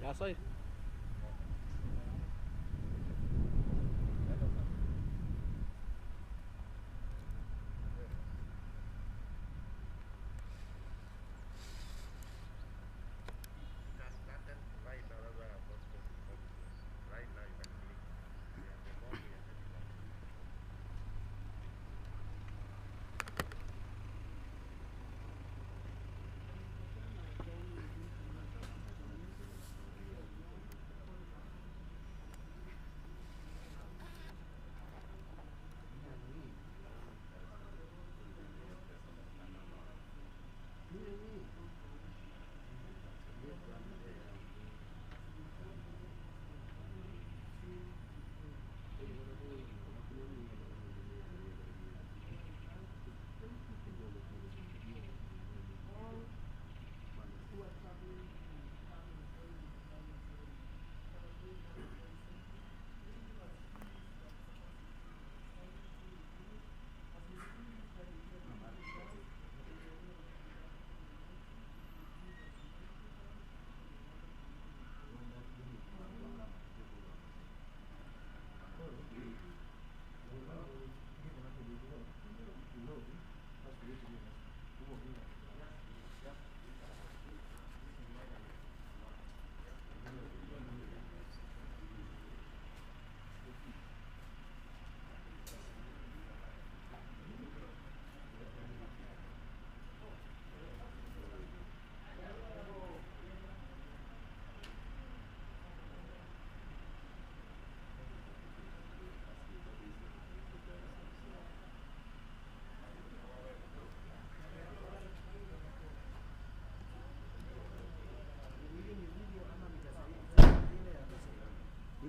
Ya soy.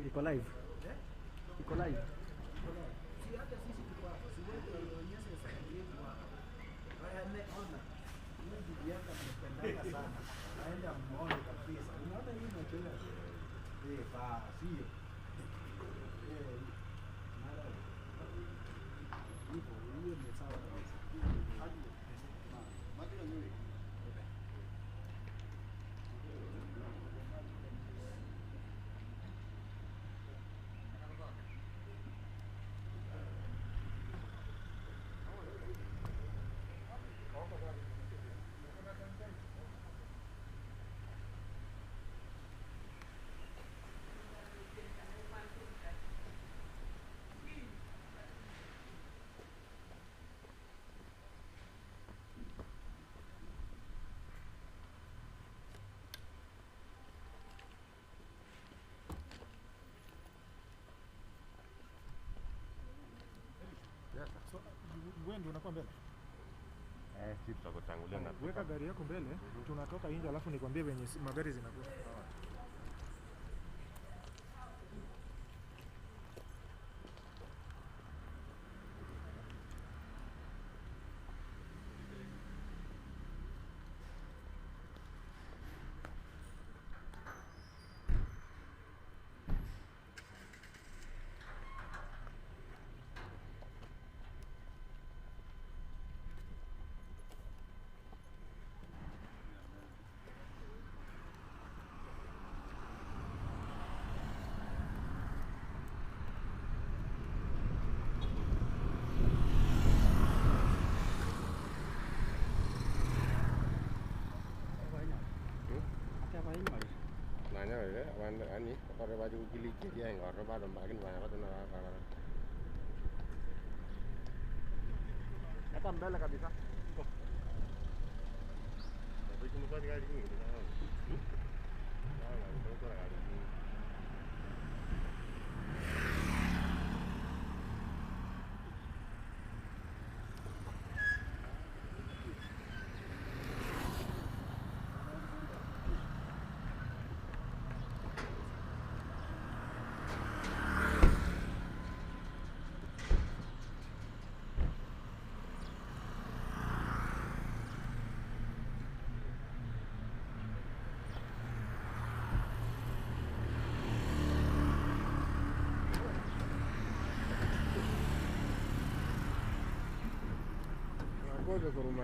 Iko live. Iko live. Si hata sisi tuko hapa, si wewe unaonyesha safari yetu hapa. Haya ona. Huyu bibi yako anapendanga sana. Aenda muone kabisa. Unaona hii macho yake? Eh, ba, sio. Eh, mara. Hivyo, hiyo ni sawa kabisa. So, wewe ndio unakuwa mbele? Eh, sisi tutakutangulia na weka gari yako mbele, tunatoka nje alafu nikwambie venye magari zinakuwa. Ani kore baju gili gili yang kore baju makin banyak tu nak apa. Hata mbele kabisa. Tapi cuma kali kali ni. Cosa con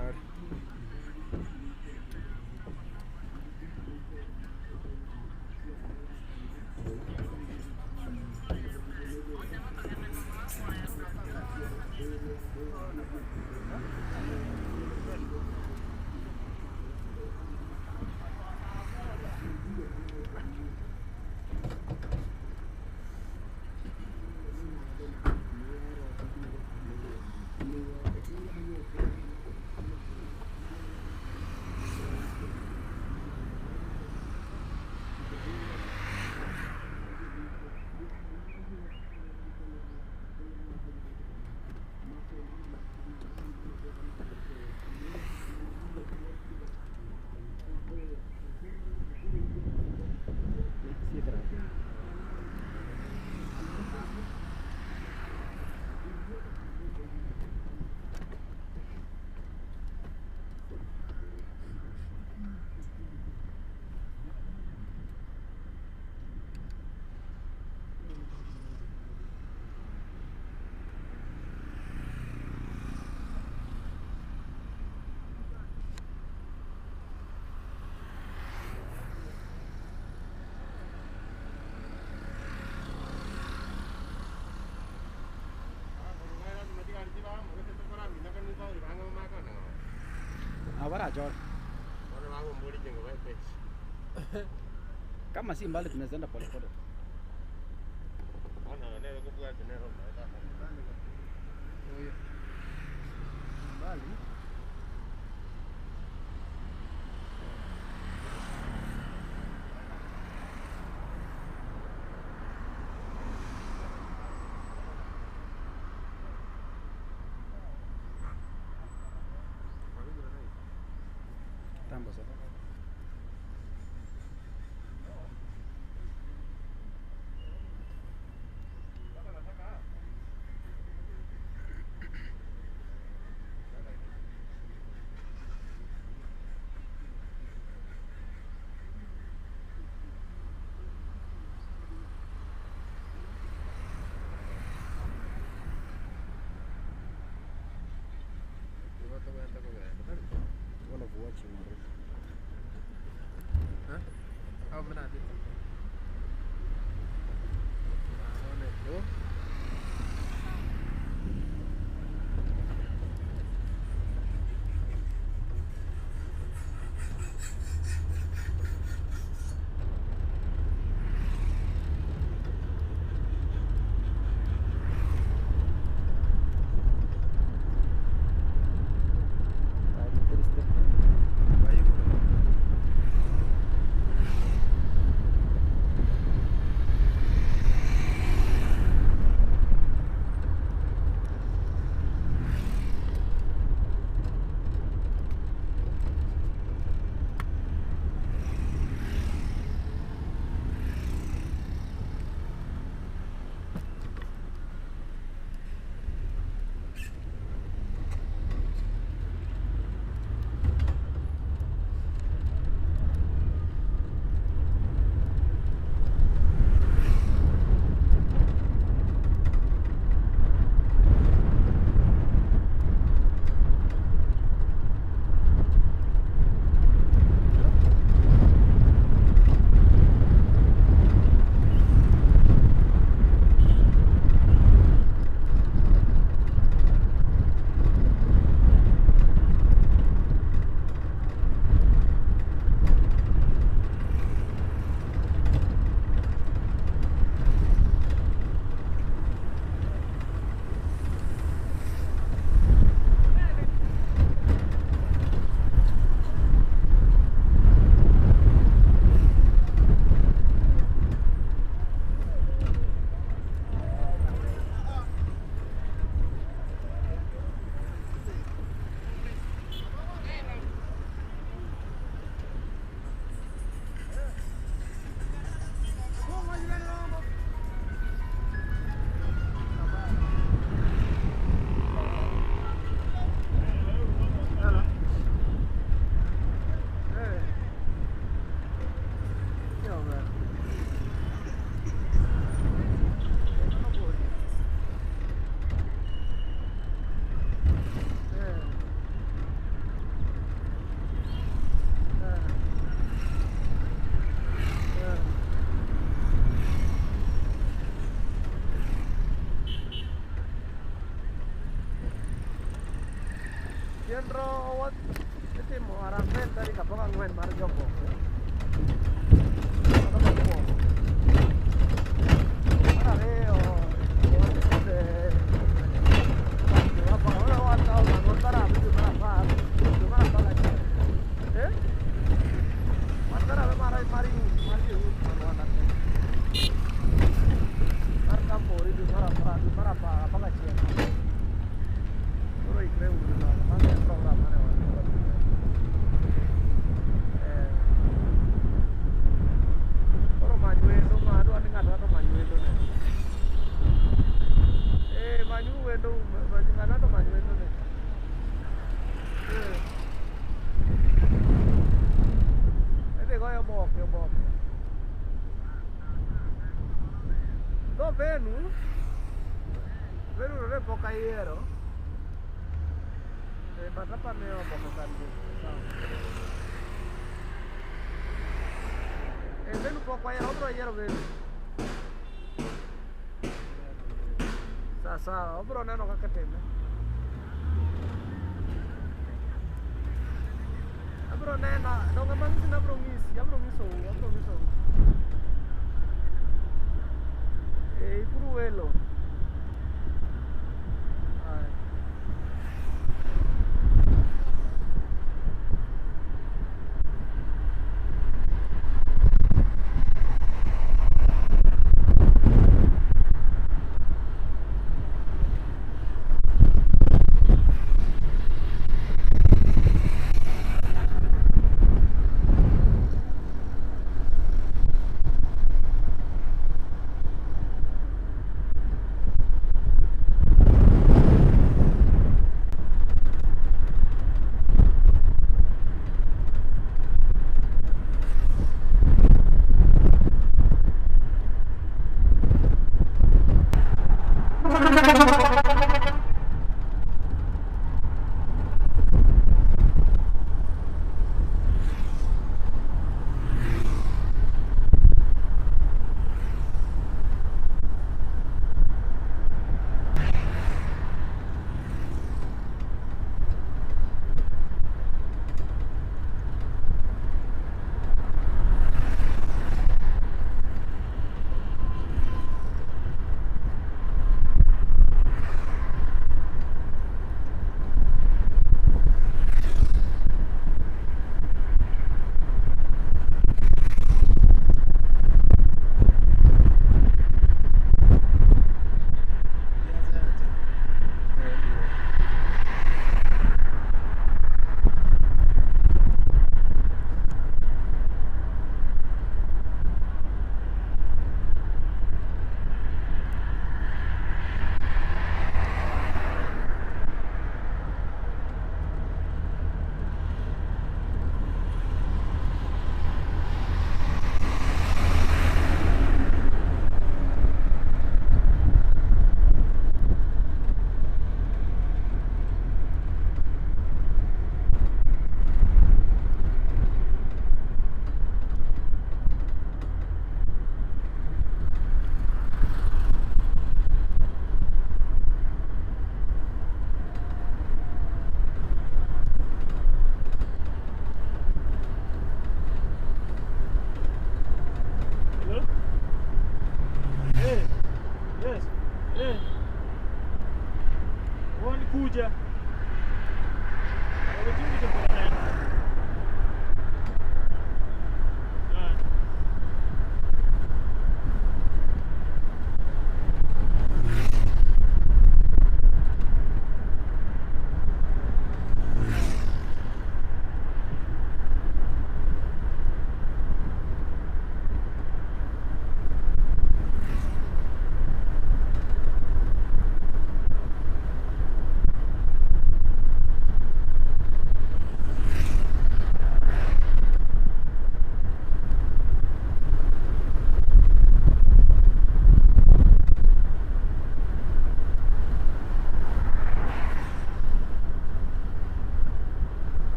Barabara achore. Kama si mbali tunaweza enda pole pole. Mbali. Kitambo sana. One of watching already. Huh? Oh, but Chenro itimo harambee tarik 14 mar jogo. Mar ariyo Sawa, obiro neno kaka time. Abro nena, donga mang'isi ni abro ng'isi, abro ng'isou, abro ng'isou. Eh, ikuru welo. Aya.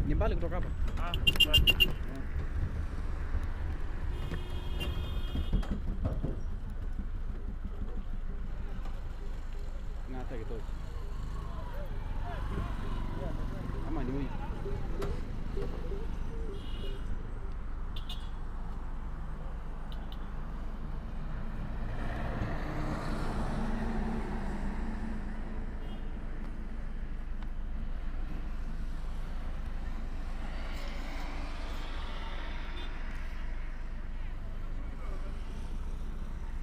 Ni mbali kutoka hapa? Ah, mbali. Na hata kitochi. Ama ni huyu.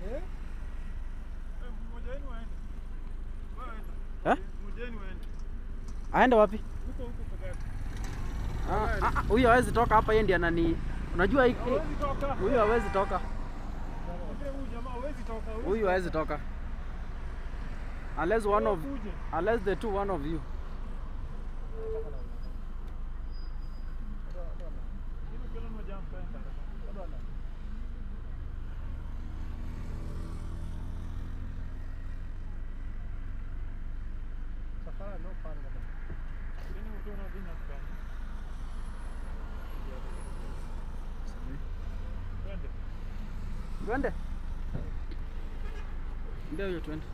Eh? Mmoja wenu aende. Wewe enda. Eh? Mmoja wenu aende. Aende wapi? Huko huko kwa gari. Huyu hawezi toka hapa, yeye ndiye anani. Unajua Hawezi toka. huyu hawezi toka. Huyu jamaa hawezi toka. Huyu hawezi toka. Unless one of Uje. unless the two one of you. Hivi kila mmoja amkaenda. Safari no pan kama. Lakini ukiona vinya kufanya. Twende. Twende. Ndio huyo twende.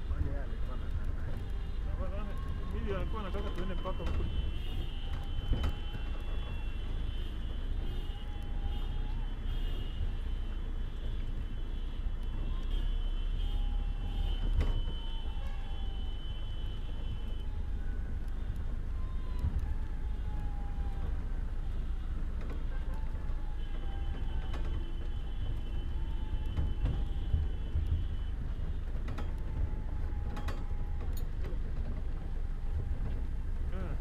Kwani yeye alikuwa anataka Mimi alikuwa anataka tuende mpaka huko. Eh.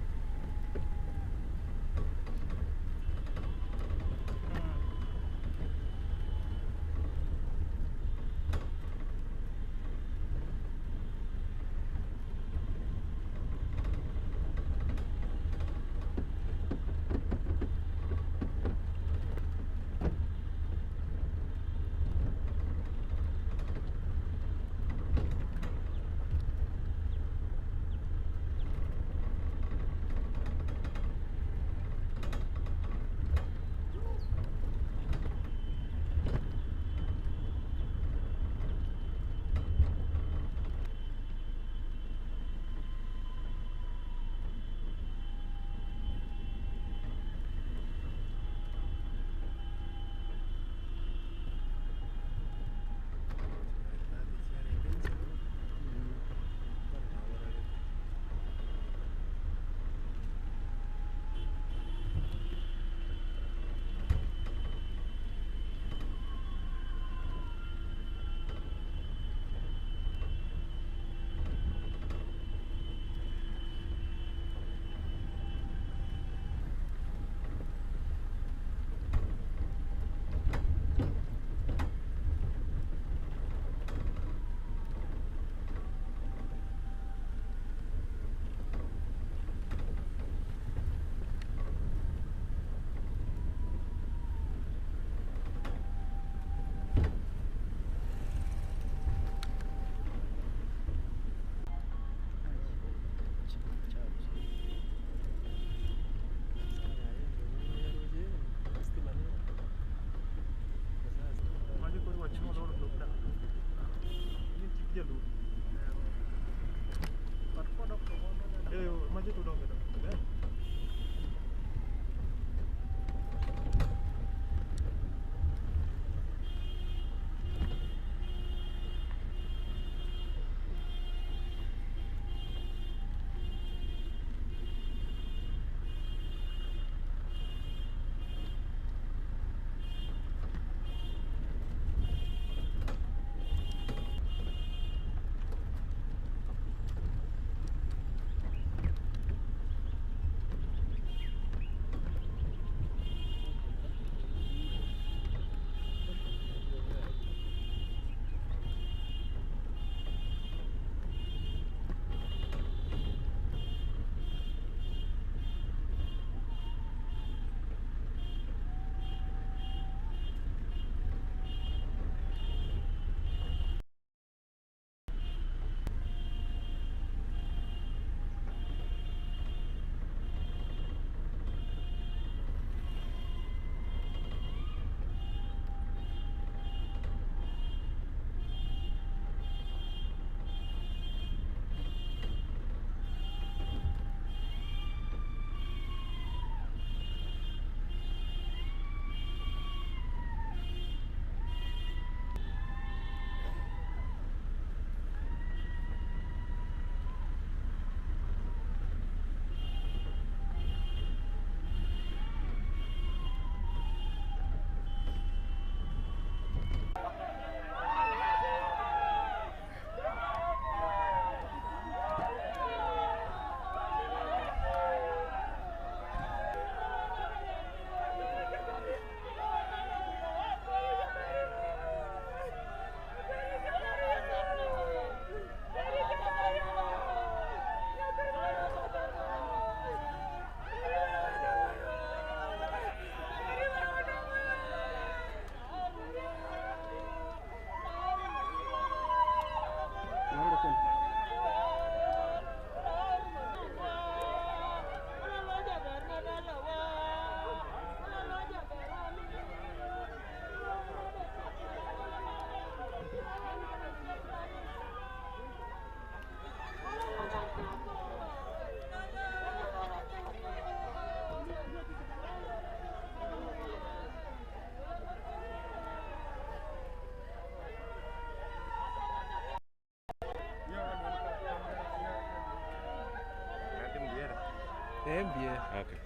MBA. Okay.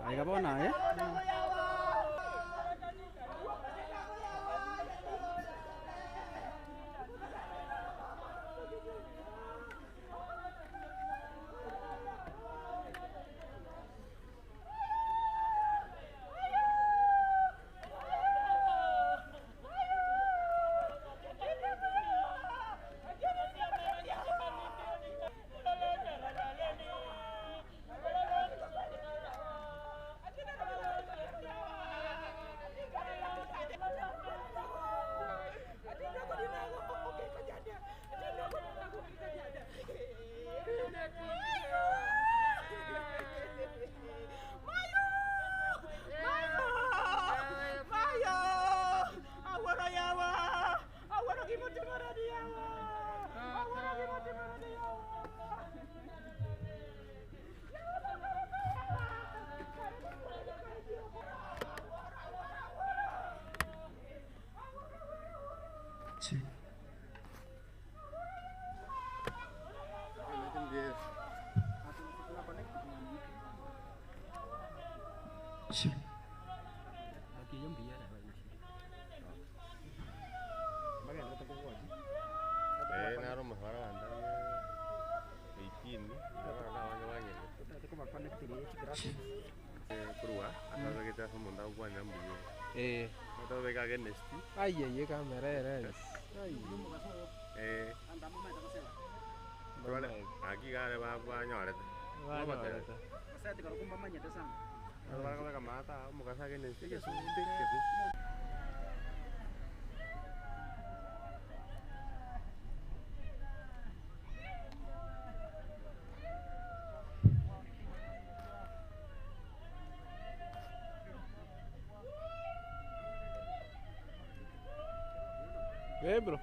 Aikabona eh? Naro mahara banda 18 kurwa atazageta munda kwa nyambuye atazega against Ai ai kamera era. Ai. Aki gare ba nyorete. Banyorete. Asante kwa kumba manyete sana. Baraka mata mukasa against Eh, bro.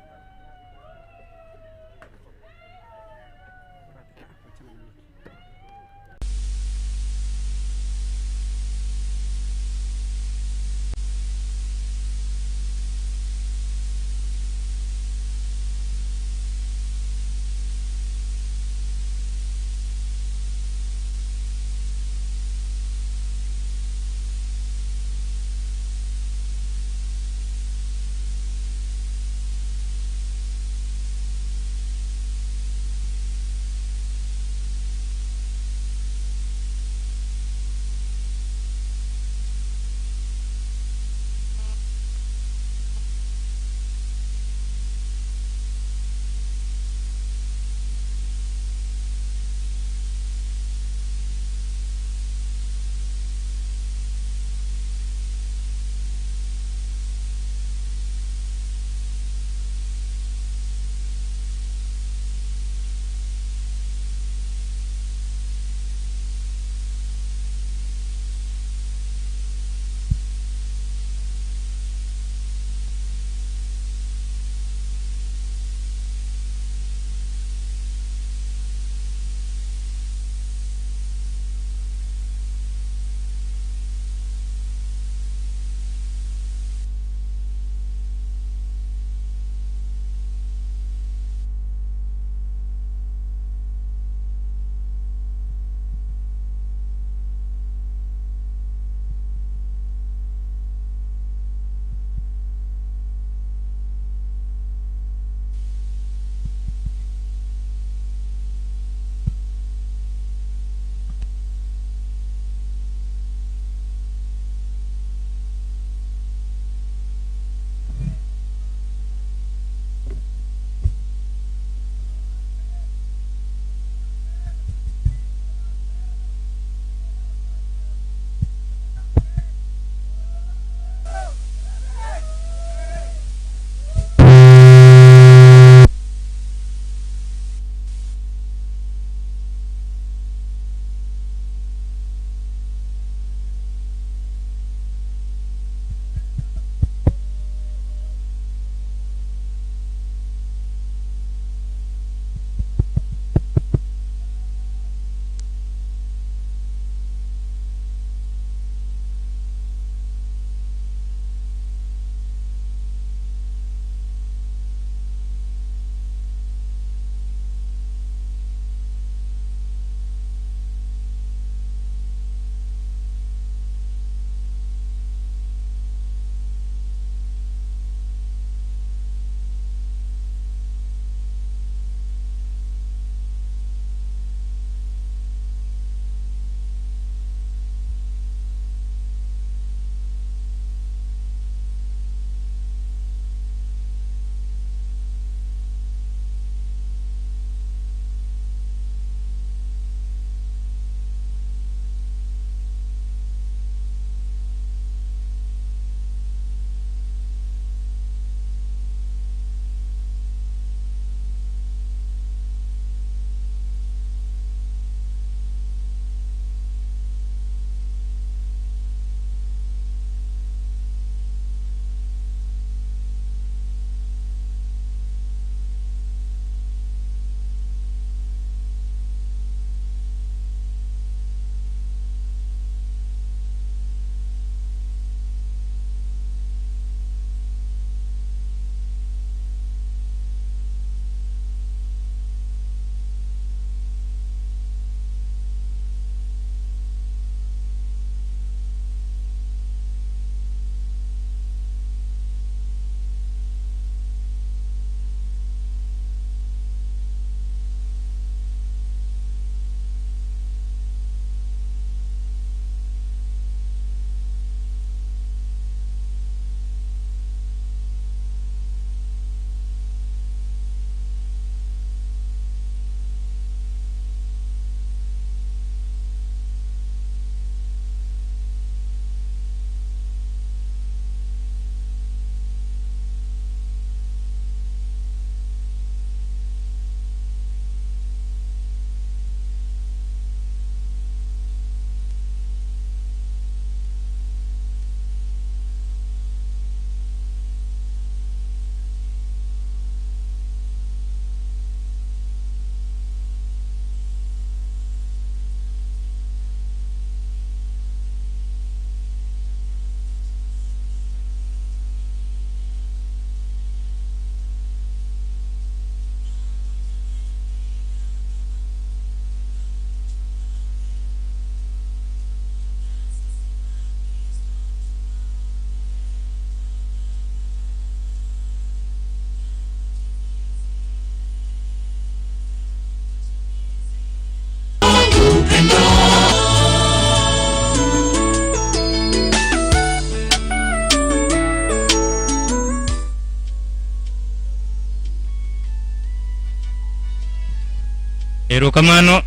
Erokamano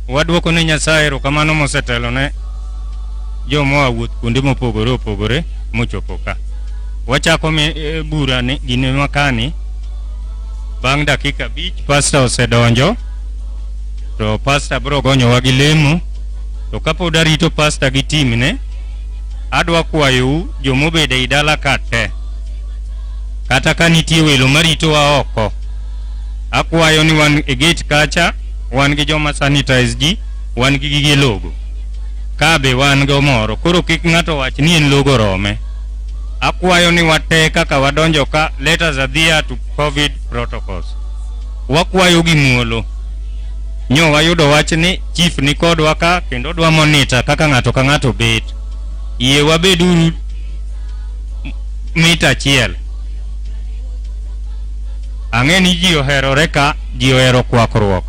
waduoko ne Nyasaye erokamano mosetelo ne jomoa wuoth kuonde mopogore opogore mochopo ka. Wachako bura ni gine makani bang' dakika 5 pastor osedonjo to pastor biro gonyowa gi lemo to kapod arito pastor gi timne adwa kwayou jomobedo ei dala ka te kata ka nitie welo maritowa oko akwayo ni wan e gate kacha wan gi joma sanitize ji wan gi gige logo ka be wan go moro koro kik ng'ato wach ni en logo rome akwayo ni wate kaka wadonjo ka let us adhere to covid protocols wakwayo gi muolo nyo wayudo wach ni chief ni kodwa ka kendo dwa monitor kaka ng'ato ka ng'ato bet yie wabeduru mita achiel ang'e ni ji oherore ka ji ohero kwakruok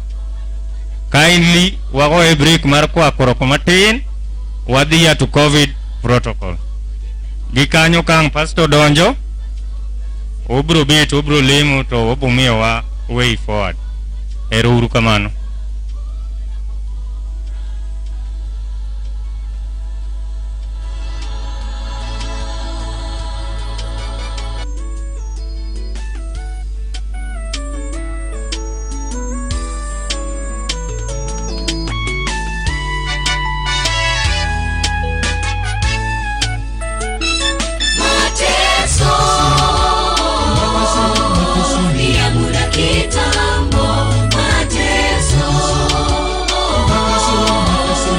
kindly wagoye break mar kwakruok matin wadhi to covid protocol gi kanyo kang' pastor donjo obro bet obro lemo to obro miyowa way forward ero uru kamano. Mateso ni ya muda kitambo, mateso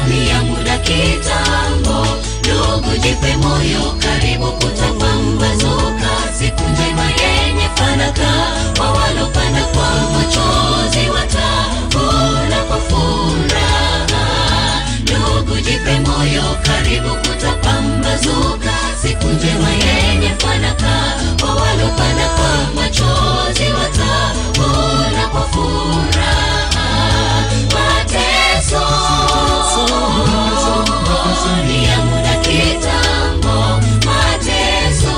ni ya muda kitambo. Ndugu, jipe moyo, karibu kutapambazuka, siku njema yenye fanaka, kwa walopanda kwa machozi watavuna kwa furaha. Ndugu, jipe moyo, karibu kutapambazuka, siku njema yenye fanaka, kwa walopanda kwa machozi watavuna kwa furaha. Mateso ni ya muda kitambo, mateso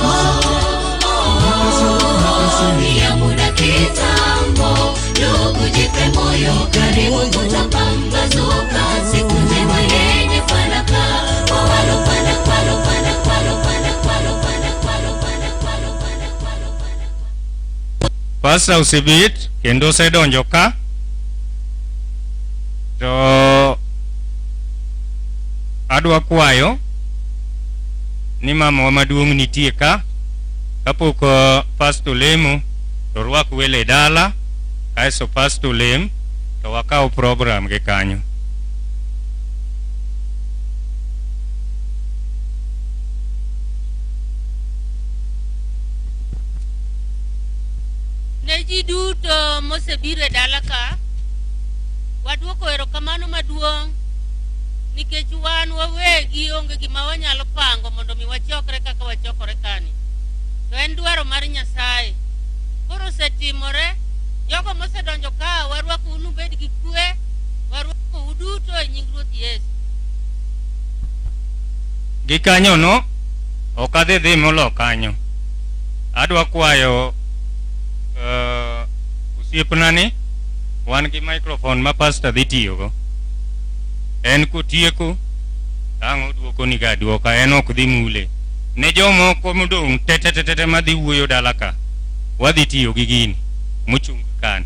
ni ya muda kitambo. Ndugu, jipe moyo, karibu kutapambazuka, siku njema yenye fanaka, kwa walopanda, walopanda, walopanda, walopanda, walopanda, walopanda, walopanda. Pastor osebet kendo osedonjo ka to adwa kwayo ni mamawa maduong' nitie ka kapok pastor lemo to rwak welo e dala kaeto pastor lem to wakaw program gi kanyo. Ne ji duto mosebiro e dala ka, waduoko erokamano maduong' nikech wan wawegi onge gima wanyalo pango mondo mi wachokre kaka wachokore kani. To en dwaro mar Nyasaye. Koro osetimore, jogo mosedonjo ka warwako unu bed gi kwe, warwako uduto e nying Ruoth Yesu. Gi kanyono ok adhi dhi molo kanyo. Adwa kwayo osiepna ni wan gi microphone ma pastor dhi tiyogo. En kotieko ang' oduokoni ga aduoka en ok dhi mule. Ne jomoko modong' te te te te madhi wuoyo dala ka wadhi tiyo gi gini mochung kani.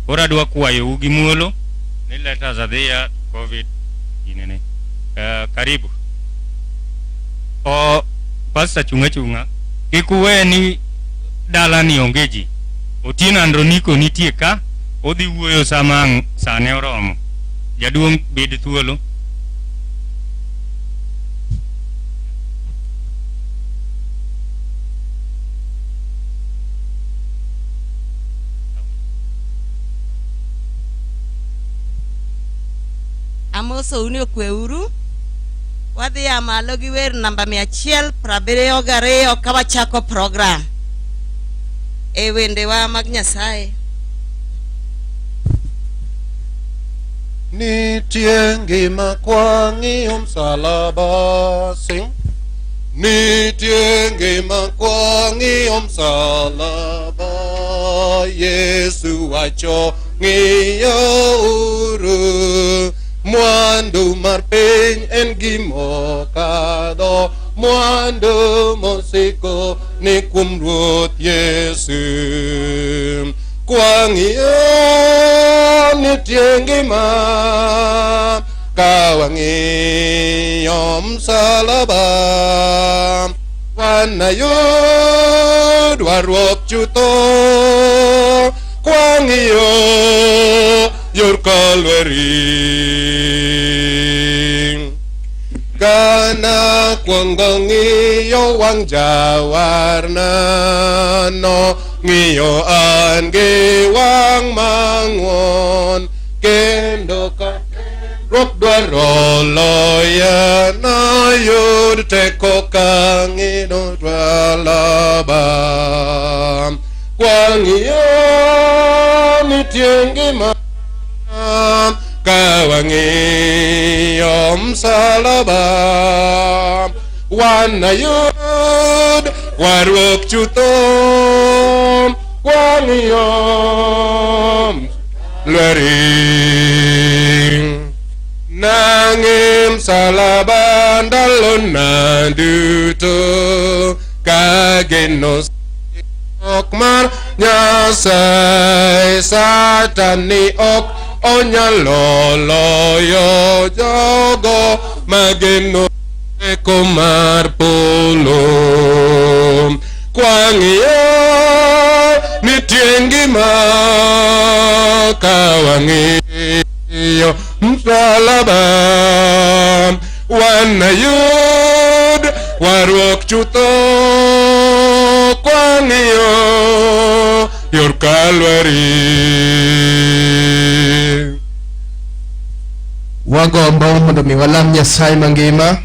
Koro adwa kwayou gi muolo ni let us adhere to covid ginene. Karibu. O pastor chunga chunga kik uwe ni dala ni onge ji. Otieno Androniko nitie ka odhi wuoyo sama ang' sane oromo. Jaduong' bed thuolo. Amosou ni okweuru. Wadhi a malo gi wer namba 172 ka wachako program e wendewa mag Nyasaye. Nitie ngima kwang'iyo msalaba sing. Nitie ngima kwang'iyo msalaba Yesu wacho Ng'iyo uru mwandu mar piny en gimokadho mwandu mosiko ni kuom Ruoth Yesu. Kwang'iyo nitie ngima ka wang'iyo msalaba wanayud warruok chutho kwang'iyo yor Kalwari. Kana kwongo ng'iyo wang' jawarna no ng'iyo an gi wang' mang'won kendo ka ruok dwaro loya nayud teko ka ng'iyo msalaba. Kwang'iyo nitie ngima ka wang'iyo msalaba wanayud warruok chutho kwang'iyo lweri. Nang'e msalaba ndalona duto kageno ok mar Nyasaye Satan ni ok onyalo loyo jogo mageno teko mar polo. Kwang'iyo nitie ngima ka wang'iyo msalaba wanayud warruok chutho kwang'iyo yor Kalwari. Wagombo mondo mi walam Nyasaye mangima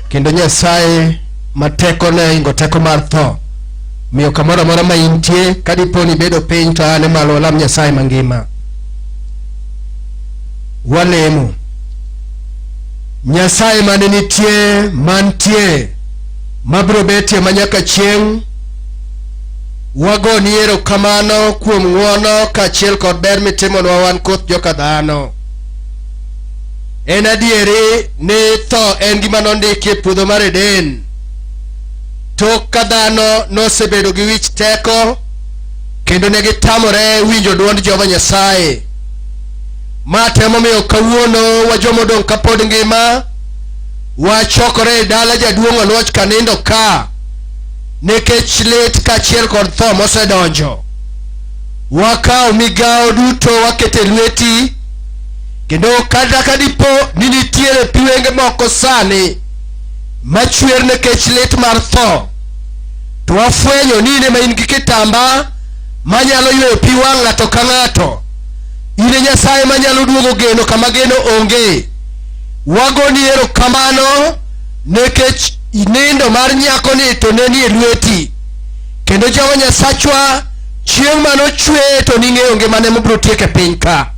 kendo Nyasaye ma tekone ohingo teko mar tho. Miyo kamoro amora ma intie ka dipo ni ibedo piny to ane malo walam Nyasaye mangima. Walemo. Nyasaye mane nitie mantie mabiro betie manyaka chieng' wagoni erokamano kuom ng'wono kaachiel kod ber mitimonwa wan koth joka dhano. En adieri ni tho en gima nondiki e puodho mar Eden. Tok ka dhano nosebedo gi wich teko kendo ne gitamore winjo duond Jehova Nyasaye. Ma temo miyo kawuono wa jomodong' kapod ngima wachokore e dala jaduong' Oluoch kanindo ka nikech lit kaachiel kod tho mosedonjo. Wakawo migawo duto waketo e lweti kendo kata ka dipo ni nitiere pi wenge moko sani machwer nikech lit mar tho to wafwenyo ni in ema in gi kitamba manyalo yweyo pi wang' ng'ato ka ng'ato. In e Nyasaye manyalo duogo geno kama geno onge. Wagoni erokamano nikech nindo mar nyakoni to ne nie lweti. Kendo Jehova Nyasachwa chieng' manochweye to ning'eyo ngimane mobiro tieko e piny ka.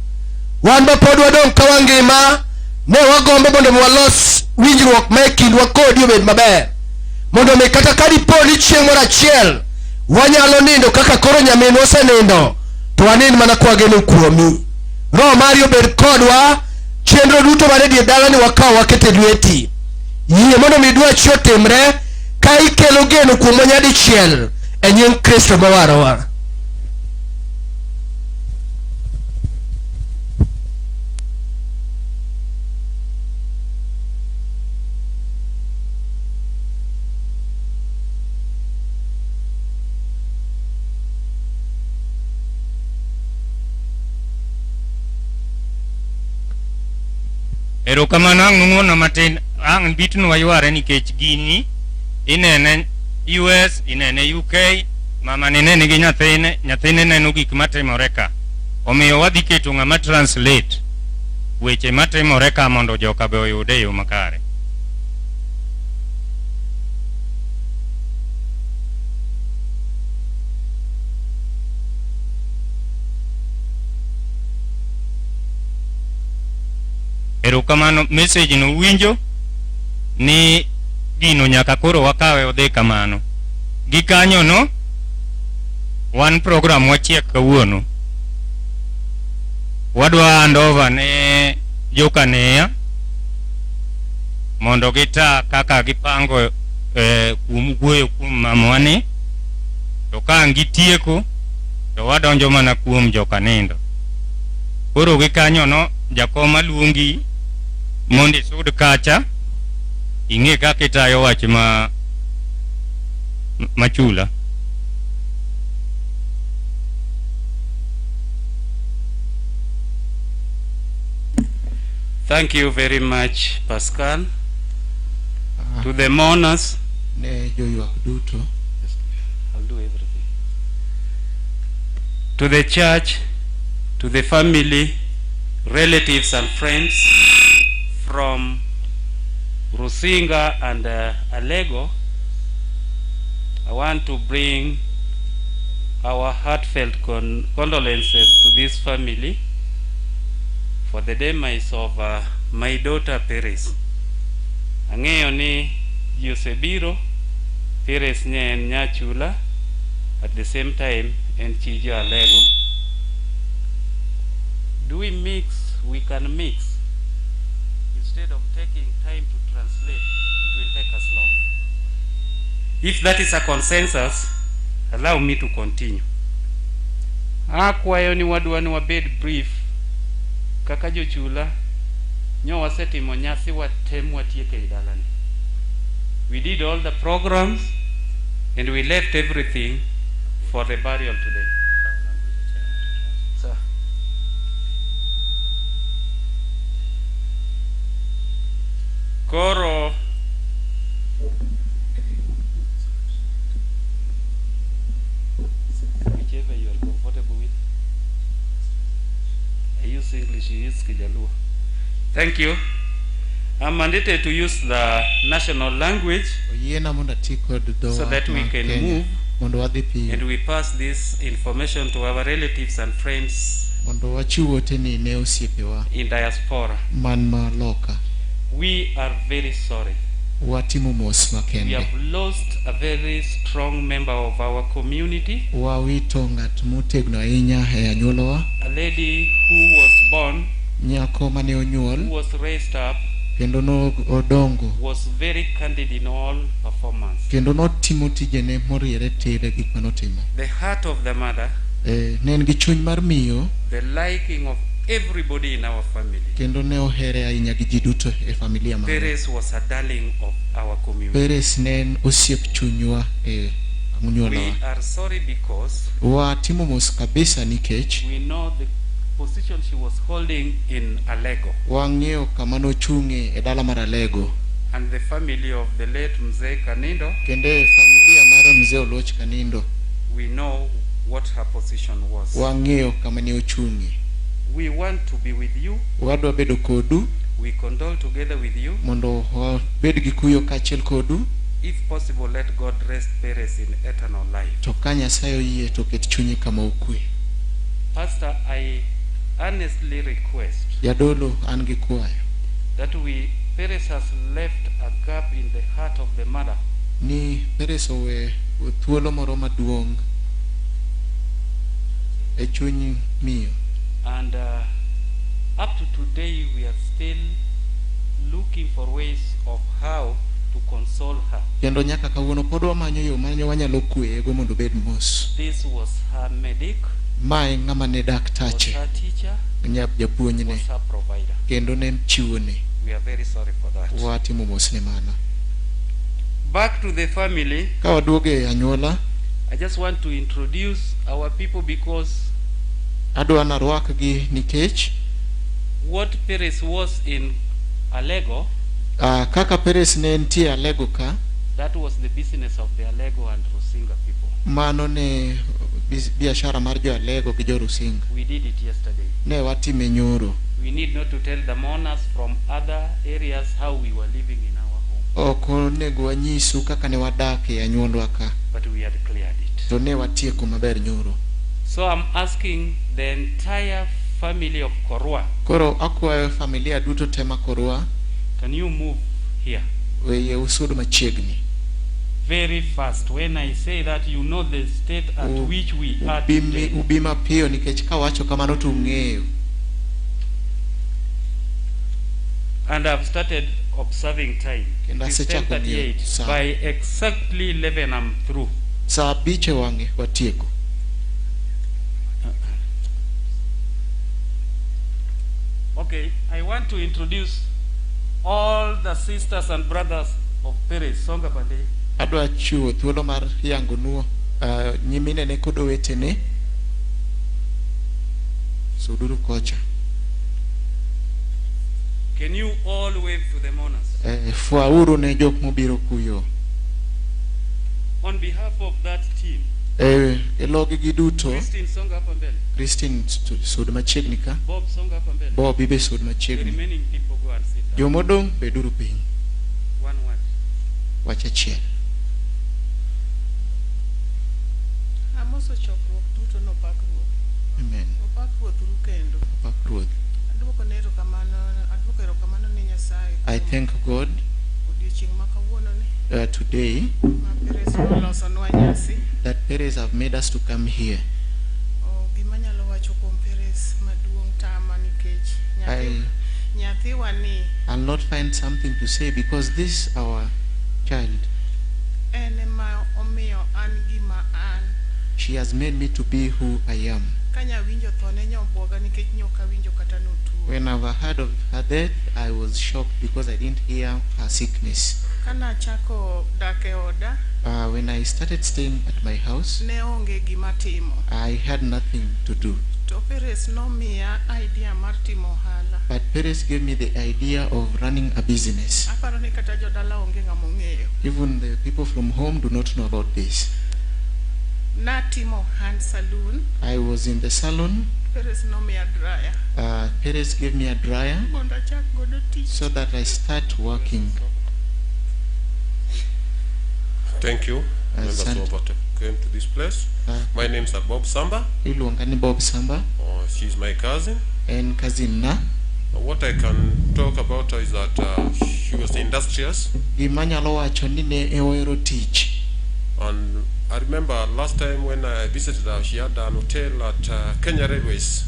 Wan ma pod wadong' ka wangima, ne wagombo mondo mi walos winjruok ma e kindwa kodi obed maber. Mondo mi kata ka dipo ni chieng' moro achiel wanyalo nindo kaka koro nyaminwa osenindo, to wanind mana kwageno kuomi. Roho mari obed kodwa, chenro duto man e dier dalani wakaw waket e lweti. Yie mondo mi dwachi otimre ka ikelo geno kuomwa nyadichiel e nying Kristo mawarowa. Erokamano ang' nung'uono matin ang' bitnwa yware nikech gini inene US inene UK mama ni ne nigi nyathine nyathine neno gik matimore ka omiyo wadhi keto ng'ama translate weche matimore ka mondo joka be oyude e yo makare. Erokamano message no winjo ni gino nyaka koro wakawe odhi kamano. Gikanyono wan program wachiek kawuono. Wadwa hand over ne jokaneya mondo gita kaka gipango kuom wuoyo kuom mamwani to ka ang' gitieko to wadonjo mana kuom jokanindo. Koro gikanyono jakom aluongi mondo isud kacha ing'e kaka itayo wach ma machula. Thank you very much, Pascal. To the mourners, ne joywak duto I'll do everything. To the church, to the family, relatives and friends from Rusinga and Alego, I want to bring our heartfelt condolences to this family for the demise of my daughter Peres. Ang'eyo ni ji osebiro, Peres ne en nyachula, at the same time en chi jo Alego. Do we mix? We can mix. Instead of taking time to translate, it will take us long. If that is a consensus, allow me to continue. Akwayo ni wadwa ni wabed brief kaka jochula nyo wasetimo nyasi watem watieko ei dalani. We did all the programs and we left everything for the burial today. Sir. Koro whichever you are comfortable with. I use English, you use Kijaluo. Thank you. I'm mandated to use the national language oyiena mondo ati kod dhowa so that we ma can Kenya move mondo wadhi piyo and we pass this information to our relatives and friends mondo wachiw oteni ne osiepewa in diaspora. Man maloka. We are very sorry. Watimo mos We makende. have lost a very strong member of our community, Wawito ng'at motegno ahinya e anyuolawa, a lady who was born, nyako mane who onyuol was raised up, kendo nodongo was very candid in all performance. Kendo notimo tijene moriere tir e gik manotimo. The heart of the mother, Ne en gi chuny mar miyo the liking of everybody in our family. Kendo ne ohere ahinya gi ji duto e familia mare. Peres was a darling of our community. Peres ne en osiep chunywa e We anyuolawa. Are sorry because Watimo mos kabisa nikech we know the position she was holding in Alego wang'eyo kama nochung'e e dala mar Alego and the family of the late Mzee Kanindo. Kendo e familia mar Mzee Oluoch Kanindo. We know what her position was. Wang'eyo kama ne ochung'e. We want to be with you. Wadwa bedo kodu We condole together with you. Mondo wabed gi kuyo kaachiel kodu. If possible, let God rest Peres in eternal life. To ka Nyasaye oyie to ket chunye kama okwe. Pastor, I earnestly request Jadolo an gi kwayo that we, Peres has left a gap in the heart of the mother. Ni Peres owe thuolo moro maduong' e chuny miyo. And up to today, we are still looking for ways of how to console her. Kendo nyaka kawuono pod wamanyo yo mane wanyalo kweyego mondo obed mos. This was her medic, Mae ng'ama ne was daktache, her teacher, japuonjne, was her provider. Kendo ne chiwone. We are very sorry for that. Watimo mos ne mano. Back to the family, Ka waduogo e anyuola, I just want to introduce our people because adwa narwakgi nikech what Peres was in Alego, kaka Peres ne nitie Alego ka, that was the business of the Alego and Rusinga people. Mano ne biashara mar jo Alego gi jo Rusinga. We did it yesterday. Ne watime nyoro. We need not to tell the mourners from other areas how we were living in our home, Ok onego wanyisu kaka ne wadak e anyuolwa ka, but we had cleared it. To ne watieko maber nyoro. So I'm asking the entire family of Korwa, Koro akwayo familia duto te ma Korwa, can you move here? Weye usud machiegni. Very fast. When I say that, you know the state at which we are Ubi, today. Ubi mapiyo nikech kawacho kamano to ung'eyo. And I've started observing time. Kendo It is asechako ng'iyo 10:38. sa. By exactly 11 I'm through. Sa abich e wang'e watieko. Okay, I want to introduce all the sisters and brothers of Perez. Songa Pande. Adwa chiwo thuolo mar yangonu nyiminene kod owetene. Suduru kocha. Can you all wave to the mourners? Fwauru ne jok mobiro kuyo. On behalf of that team, E logi gi duto, Christine Songa hapa mbele, Christine sud machiegni ka. Bob Songa hapa mbele. Bob ibe sud The machiegni. remaining people go and sit down. Jomodong' beduru piny. One word. Wach achiel. Amoso chokruok duto nopak Ruoth. Amen. Opak Ruoth uru kendo. Opak Ruoth. Aduoko ne erokamano, aduoko erokamano ne Nyasaye I kuom thank God odiochieng' ma kawuononi today ma Perez nolosonwa nyasi. that Perez have made us to come here. O, gima anyalo wacho kuom Perez maduong' tama nikech nyathi nyathiwa ni I'll not find something to say because this our child, en ema omiyo an gima an. she has made me to be who I am. Kanyawinjo thone nyobuoga nikech nyok awinjo kata notuo. When I've heard of her death, I was shocked because I didn't hear her sickness. Kanachako dak e oda, When I started staying at my house, ne onge gima timo. I had nothing to do. To Perez nomiya idea mar timo ohala. But Perez gave me the idea of running a business. Aparo ni kata jodala onge ng'ama ong'eyo. Even the people from home do not know about this. Natimo hand saloon, I was in the salon. Perez nomiya dryer Perez gave me a dryer mondo achak godo tich. so that I start working. Thank you, members who Asante. have came to this place. My name is Bob Samba. Iluonga ni Bob Samba, She's my cousin. en cousin na. What I can talk about her is that she was industrious, Gima anyalo wacho ni ne ohero tich. and I remember last time when I visited her, she had an hotel at Kenya Railways.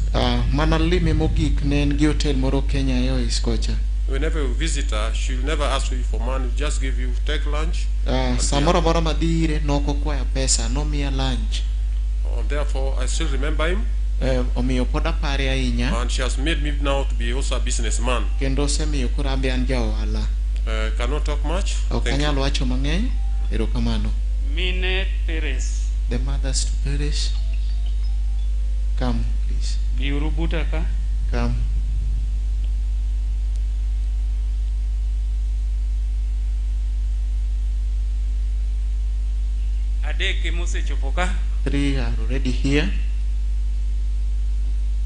Mana lime mogik ne en gi hotel moro Kenya Airways kocha. Whenever you visit her, she'll never ask you for money, just give you take lunch. Samoro amora madhi ire nok okwaya pesa, nomiya lunch. Therefore, I still remember him, Omiyo pod apare ahinya and she has made me now to be also a businessman. kendo osemiyo koro an be an ja ohala. Cannot talk much. Ok Thank you. anyal wacho mang'eny, erokamano. Mine Perez. The mothers to Perez. Come, please. Biuru buta ka. Come. Adek emosechopo ka. Three are already here.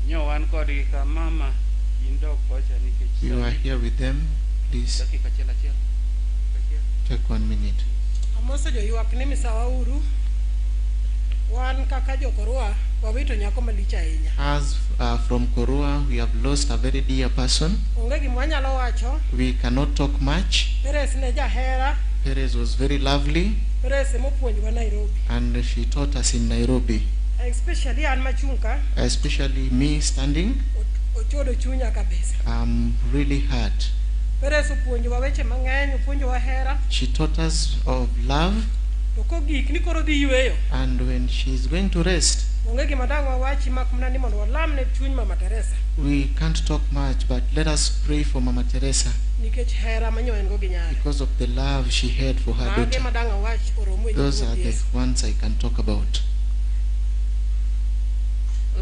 Nyo wan kodgi ka mama in dog kocha nikech You are here with them. Please dakika achiel achiel. Achiel. take 1 minute. Amoso joywak ni misawa uru. Wan kaka jokorwa wawito nyako malich ahinya. As from Korua, we have lost a very dear person. Onge gima wanyalo wacho. We cannot talk much. Perez ne jahera. Perez was very lovely Perez emopuonjowa Nairobi. and she taught us in Nairobi. Especially an machung' ka, Especially me standing, ochodo chunya kabisa. I'm really hurt. Perez opuonjowa weche mang'eny, opuonjowa hera. She taught us of love, To kogik ni koro dhi yueyo. and when she's going to rest, Onge gima dang' wawachi mak mana ni mondo walam ne chuny Mama Teresa we can't talk much, but let us pray for Mama Teresa nikech hera manyo en go gi nyare. because of the love she had for her Mage daughter. ma dang' awach oromo e nyim Those Ruoth are the Yesu. ones I can talk about.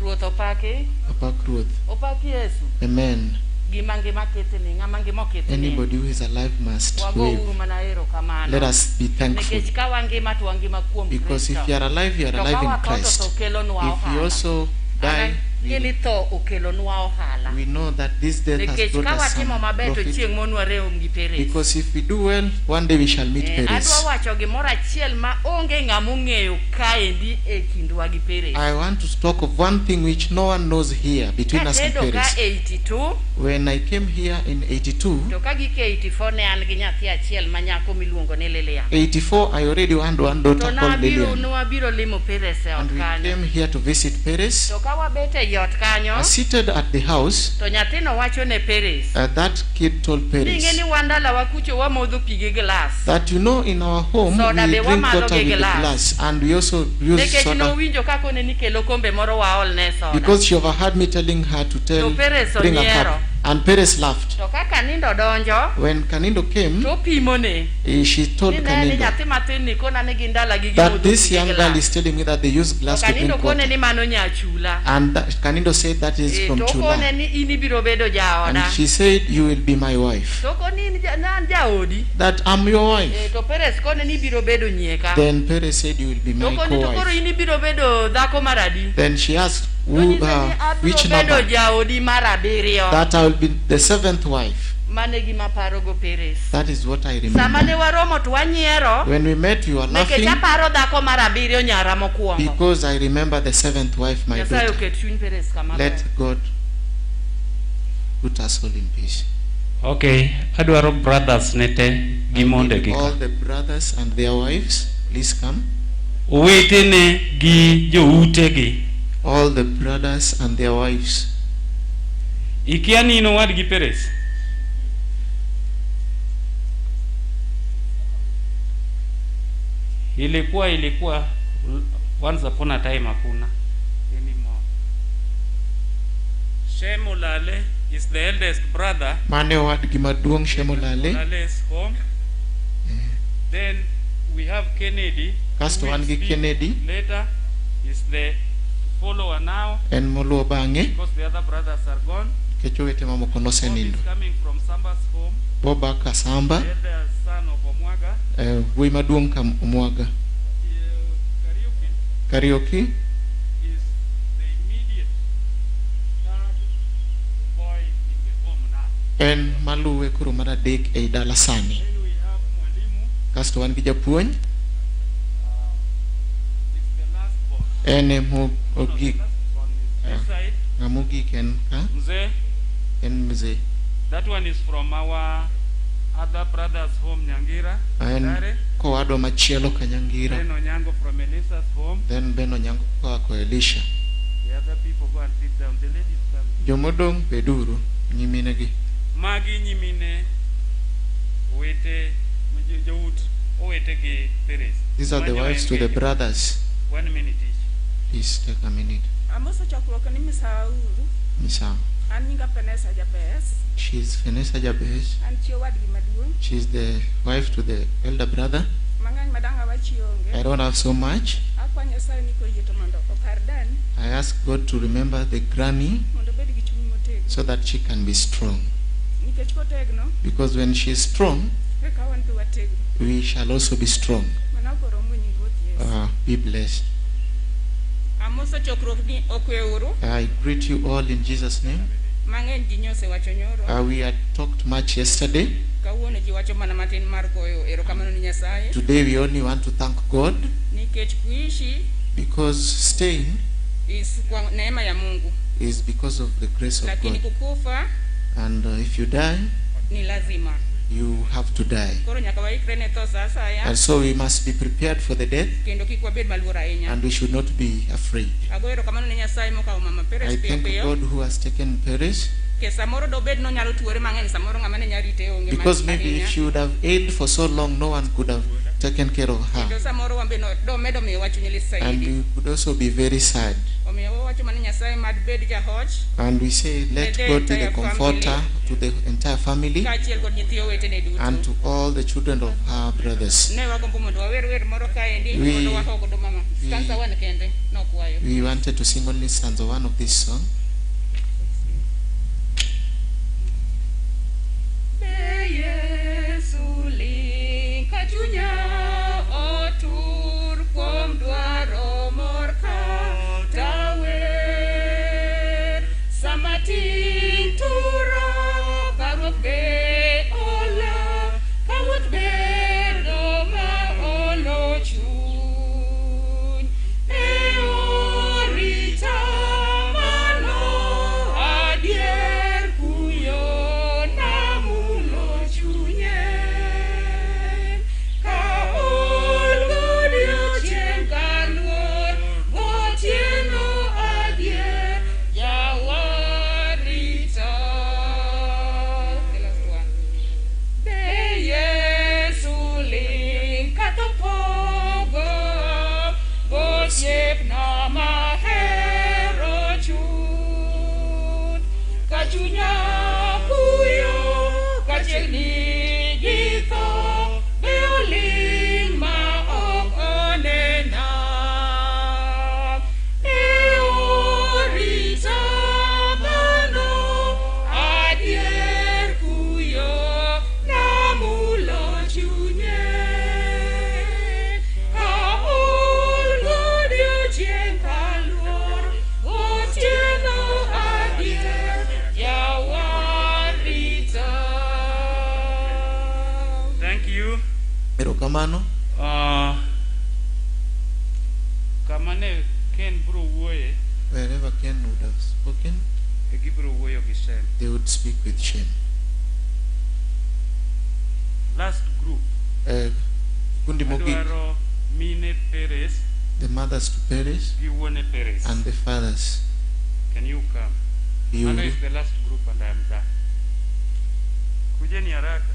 Ruoth opaki, Opak Ruoth. opak Yesu. Amen. Gima ngima ketni, ng'ama ngima oketni. Anybody who is alive must Wagouru wave. mana erokamano. Let us be thankful. Nikech ka wangima to wangima kuom Because if Kristo. you are alive, you are To alive ka in watho to Christ. tho kelonwa If you ohala. also die, Ang'e ni tho okelonwa ohala. we know that this death has Nikech brought ka us watimo some maber to profit. chieng' monwarem gi Perez. Because if we do well, one day we shall meet Eh, Perez. adwa wacho gimoro achiel ma onge ng'ama ong'eyo kaendi e kindwa gi Perez. I want to talk of one thing which no one knows here between us and Katedo ka Perez. 82 When I came here in 82, to ka gik 84 ne an gi nyathi achiel ma nyako miluongo ni Lilian. 84, I already had one daughter To called nabiro Lilian. nwabiro limo Perez e ot And we kanyo. came here to visit Perez. To ka wabet e ei ot kanyo Seated at the house, to nyathino wacho ne Peres that kid told ni Peres ing'e ni wan dalawa kucho wamodho pi gi glass that you know in our home Soda we be drink wamadho water gi with the glass. glass and we also use nikech soda nowinjo kakone ni kel okombe moro waolne soda because she overheard me telling her to tell To Peres bring a onyiero. cup and Peres laughed. To kaka nindo donjo When Kanindo came, to opimone she told ni ne ni Kanindo nyathi matin ni kona ni gin dalagi that gimodho this pi gi young girl glass. is telling me that they use To glass to Kanindo drink kone water. ni mano nyachula And that, Kanindo said that is Eh, from to Chula. okone ni in ibiro bedo And jaoda she said, you will be my wife. to okoni in an jaodi That I'm your wife. Eh, to Peres kone ni ibiro bedo nyieka Then Peres said, you will be to my okoni to koro co-wife. in ibiro bedo dhako mar adi Then she asked, who, Nonyise ni abiro which bedo number? jaodi mar abiriyo That I will be the seventh wife. Mano e gima aparogo Peres. That is what I Sama ne remember. waromo to wanyiero When we met, we were nikech laughing aparo dhako mar abiriyo nyara mokwongo. because I remember the seventh wife, my Nyasaye daughter. oket chuny Peres kama ber. Let God put us all in peace. Okay, adwaro brothers ne te gi mondegi All ka. the brothers and their wives, please come. Owetene gi joutegi. All the brothers and their wives. Ikia ni in owadgi Peres? Ilikuwa once upon a time hakuna anymore. Shem Olale is the eldest brother. Mane owadgi maduong' Shem Olale. Olale is home. Then we have Kennedy. Kasto who will wan gi speak Kennedy. Later is the follower now En moluwo bang'e because the other brothers are gone. nikech owete mamoko Bob nosenindo. is coming from Samba's home. Bob aa Samba, The elder son of Omwaga. wuoyi maduong' ka Omwaga. Kariuki Kariuki is the immediate third boy in the home now. en maluwe koro mar adek ei dala sani. Then we have Mwalimu Kasto wan gi japuonj, is the last born. en emo ogik. This side, Ng'ama ogik en ka, Mzee. en mzee. That one is from our other brother's home, Nyangira. En Dare. kowadwa machielo ka Nyangira. Then Onyango from Elisa's home. Then Ben Onyango koa ko Elisha. The other people go and sit down. The ladies come. Jomodong' beduru nyiminegi. Magi nyimine owete jout owete gi Peres. These are the Manyo wives to the engage. brothers. 1 minute each. Please take a minute. Amoso chokruok ni misauru. Misawa. An nyinga Penesa Jabez. She's Vanessa Jabez. An chi owadgi maduong'. She's the wife to the elder brother. Mang'eny madang' awachi onge. I don't have so much. Akwa Nyasaye ni koyie to mondo opar dani I ask God to remember the granny mondo obed gi chuny motegno. so that she can be strong. Nikech kotegno, Because when she is strong, eka wan be wategno. we shall also be strong. Mano koromo nying Ruoth Yesu. Be blessed. Amoso chokruok ni okweuru. I greet you all in Jesus' name. Mang'eny ji nyosewacho nyoro. We had talked much yesterday. Kawuono ji wacho mana matin mar goyo erokamano ni Nyasaye. Today we only want to thank God Nikech kuishi because staying is kwa neema ya Mungu. is because of the grace of Lakini God. kukufa And if you die, ni lazima. you have to die. Koro nyaka waikre ne tho sa asaya. And so we must be prepared for the death Kendo kik wabed maluor ahinya. and we should not be afraid. Agoyo erokamano ne Nyasaye mokawo mama Peres I piyo thank piyo. God who has taken Peres Ke samoro dobed nonyalo tuore mang'eny samoro ng'ama ne nyalo rite onge because maybe ahinya. if she would have ailed for so long, no one could have taken care of Kendo her. samoro wan be domedo miyowa chuny lit And saidi. we could also be very sad. Omiyo wawacho mana ni Nyasaye mad bed jahoch And we say, let the God be the entire comforter to the entire family kaachiel kod nyithi owetene duto. and to all the children of her brothers. Ne wagombo mondo wawer wer moro kaendi mondo waho godo mama. Stanza one kende nokwayo. We wanted to sing only stanza one of this song. Be Yesu ling ka chunya otur kuom dwaro mor kata wer. Sama ting' tura parruok be ola, ka wuoth bedo ma olo chuny. E orita mano Erokamano. Kama ne Ken bro wuoye, Wherever Ken would have spoken, e gibro wuoyo gi Shem. they would speak with Shem. Last group. Kundi mogik, Adwaro mine Perez the mothers to Perez gi wuone Perez. and the fathers. Can you come? Biuru. Mano is the last group and I am done. Kujeni haraka.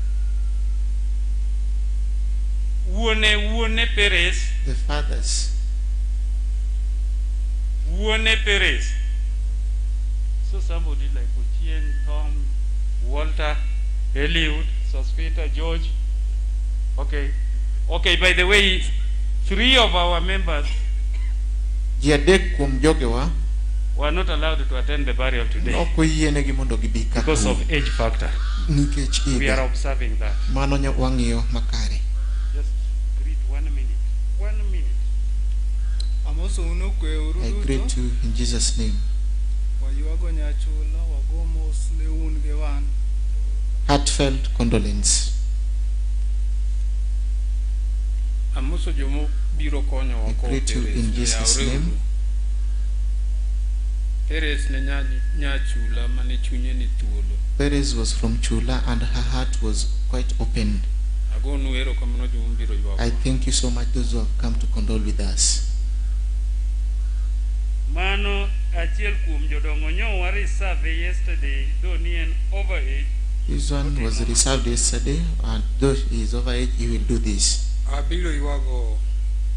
Wuone Perez, The fathers. wuone Perez. So somebody like Ochieng, Tom, Walter, Eliud, Sospita, George. Okay. Okay, by the way, three of our members Ji adek kuom jogewa were not allowed to attend the burial today ok oyienegi mondo gibi ka because of age factor. nikech We are higa. observing that. Mano wang'iyo makare. Just greet 1 minute. 1 minute. Amosou kweuru I greet duto. you in Jesus' name. Waywago nyachula, wago mos ne un gi wan. Heartfelt condolence. Amoso jomobiro konyowa I greet you in Jesus' name. Perez ne nyachula mane chunye ni thuolo. Perez was from Chula and her heart was quite open. Agonu erokamano jomobiro ywak. I thank you so much those who have come to condole with us. Mano achiel kuom jodongo nyo reserve yesterday though ni en over age. This one was reserved yesterday, and though he is over age, he will do this. Abiro ywago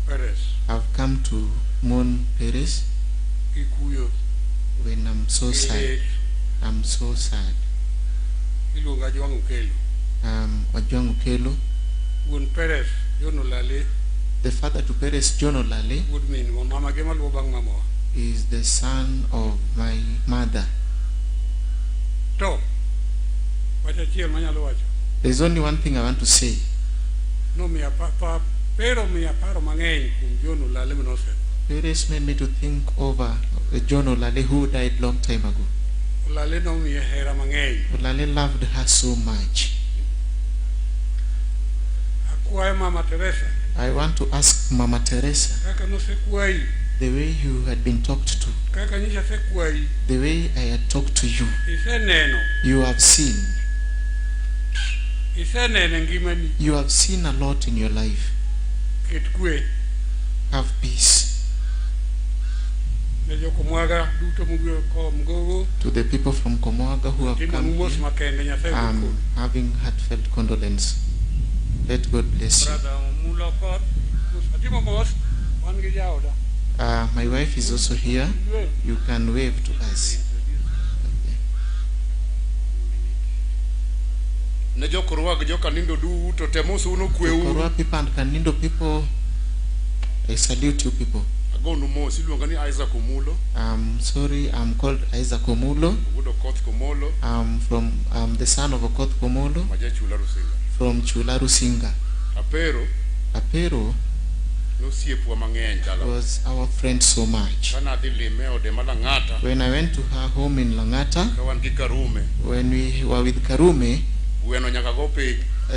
Perez I've come to mourn Perez gi kuyo when I'm so gi sad. lit. I'm so sad. Iluonga Jwang' Okelo. Ojwang' Okelo, Wuon Perez, John Olale, the father to Perez, John Olale, wuod minwa, mama gi maluwo bang' mamawa. is the son of my mother. To, wach achiel manyalo wacho, There's only one thing I want to say. nomiya pa, pa, pero miya paro mang'eny kuom John Olale manosetho. Perez made me to think over John Olale who died long time ago. Olale nomiye hera mang'eny. Olale loved her so much. Akwayo Mama Teresa, I want to ask Mama Teresa, kaka nosekwayi, the way you had been talked to, kaka nyocha asekwayi, the way I had talked to you, iseneno, you have seen. Iseneno e ngimani, You have seen a lot in your life. Ket kwe Have peace. Ne jokomwaga duto mobiro koa Mgogo, To the people from Komwaga who have timo come mos here, makende Nyasaye obed I'm kodu. having heartfelt condolence. Let God bless you. Brother Omulo Koth. Atimo mos, wan gi jaoda. My wife is also here. You can wave to us. Ne jokorwa gi jokanindo duto te mosou kweuru. Korwa people and Kanindo people, I salute you people. Agonu mos iluonga ni Isaac Omulo I'm sorry, I'm called Isaac Omulo. Wuod Okoth Komolo I'm the son of Okoth Komolo ma jachula Rusinga. From Chula Rusinga. Apero Apero nosiepwa mang'eny dala. Was our friend so much. Ka nadhi lime e ode ma Lang'ata When I went to her home in Langata, ka wan gi Karume, when we were with Karume, gweno nyaka go piny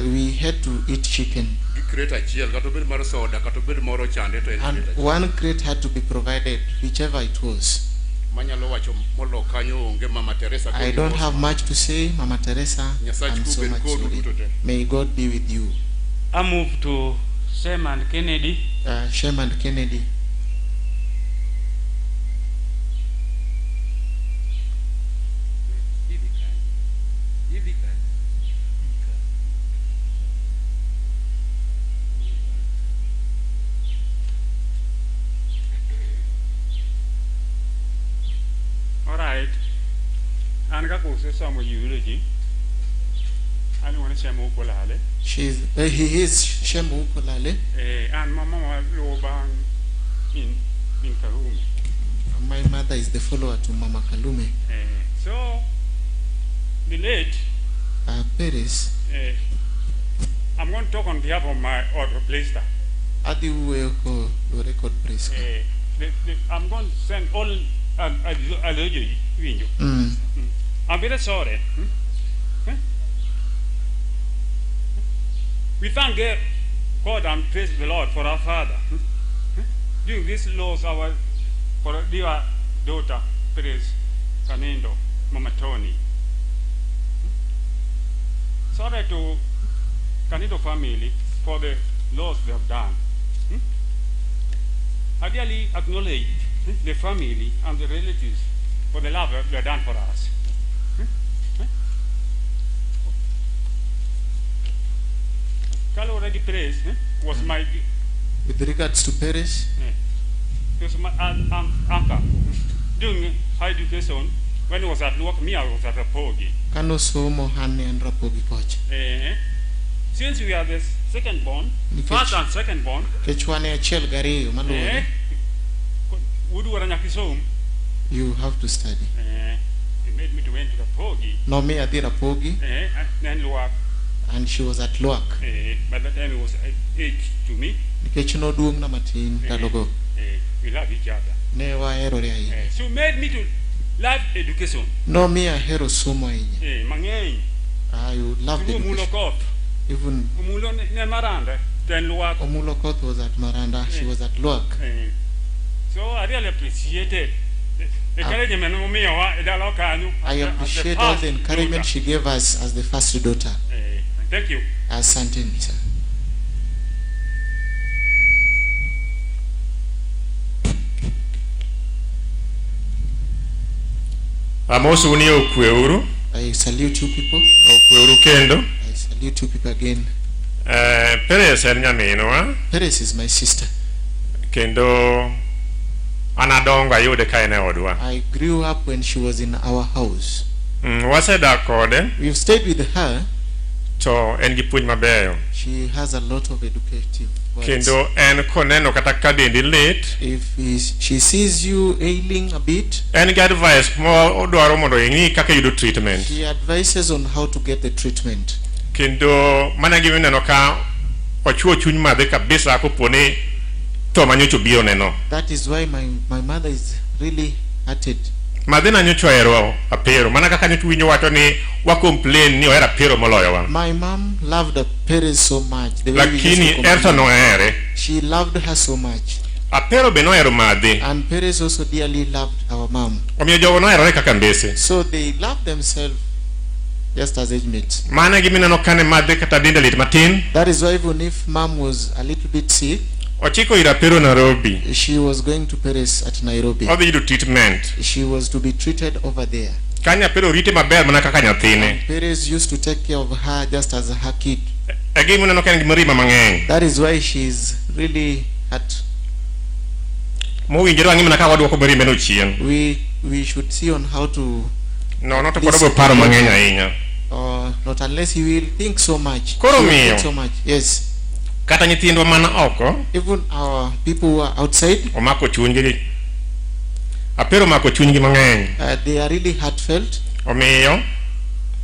we had to eat chicken. Gi crate achiel kata obed mar soda kata obed moro chande to en And crate achiel. one crate had to be provided, whichever it was. Manyalo wacho molo kanyo onge Mama Teresa I koni don't mos. have much to say, Mama Teresa. Nyasach I'm so kubed much kodu sorry. duto te. May God be with you. I move to Shem and Kennedy. Shem and Kennedy. Idhi kanye? Idhi kanye? All right. An kaka osesomo eulogy, aluongo ni Shem Okolale. He is Shem Ukolale. An mama luwo bang' min Karume. My mother is the follower to Mama Kalume. So, the late, Perez, I'm going to talk on behalf of my orthoplista. Adhi wuoyo ko luwore kod Priska. I'm going to send all eulogy winjo. I'm very sorry. Hmm? We thank God and praise the Lord for our father. During this loss, our for our dear daughter, Perez Kanindo, Mama Tony. Sorry to Kanindo family for the loss they have done. I really acknowledge the family and the relatives for the love they have done for us. Carlo already praised, was my... With regards to Perez? He was my uncle. During high education, when he was at work, me, I was at Rapogi. Kano somo an ne en Rapogi kocha. Since we are the second born, first and second born, Nikech wan e achiel gariyo maluwore. Udwaro nyaka isom. You have to study. He made me to went to Rapogi. Nomiyo adhi Rapogi And then Luak. and she was at Luak. By that time he was age to me. Nikech noduong'na matin ndalogo. We love each other. Ne waherore ahinya. So made me to love education. Nomiyo ahero somo ahinya. Mang'eny. I would love the Omulo education. Koth. Even Omulo ne Maranda. Then Luak. Omulo Koth was at Maranda, she was at Luak. So I really appreciated the encouragement momiyowa e dalawa kanyo. I appreciate all the encouragement she gave us as the first daughter. Thank you. Asante sir. Amosou ni okweuru. I salute you people. Okweuru kendo. I salute you people again. Perez en nyaminwa. Perez is my sister. Kendo an adongo ayude ka en e odwa. I grew up when she was in our house. Wasedak kode. We've stayed with her. To en gi puonj mabeyo. She has a lot of educative words. Kendo en koneno kata ka dendi lit. If she sees you ailing a bit, en gi advice mo odwaro mondo ing'i kaka iyudo treatment. She advises on how to get the treatment. Kendo mana gima ineno ka ochuo chuny madhe kabisa kopo ni tho manyocha obiro neno. That is why my mother is really hurted. Madhe na nyocha ohero Apero mana kaka nyocha winjo wacho ni wa complain ni ohero Apero moloyowa. My mom loved Perez so much. The way we used to Lakini complain. en to nohere. She loved her so much. Apero be nohero madhe. And Perez also dearly loved our mom. Omiyo jogo noherore kaka mbese. So they loved themselves just as age mates. Mano e gima ineno kane madhe kata dende lit matin. That is why even if mom was a little bit sick, Ochiko ir Apero Nairobi. she was going to Perez at Nairobi. Odhi yudo treatment. She was to be treated over there. Kanyo Apero rite maber mana kaka nyathine. Perez used to take care of her just as her kid. E gima ineno ka en gi mirima mang'eny. That is why she is really hurt. Mowinjore wang'i mana ka waduoko mirimbe no chien. We should see on how to. Nono to pod obiro paro mang'eny ahinya. Not unless he will think so much. Koro He will miyo. think so much. Yes. Kata nyithindwa mana oko. Even our people who are outside. Omako chunygi. Apero omako chunygi mang'eny. They are really heartfelt. Omiyo.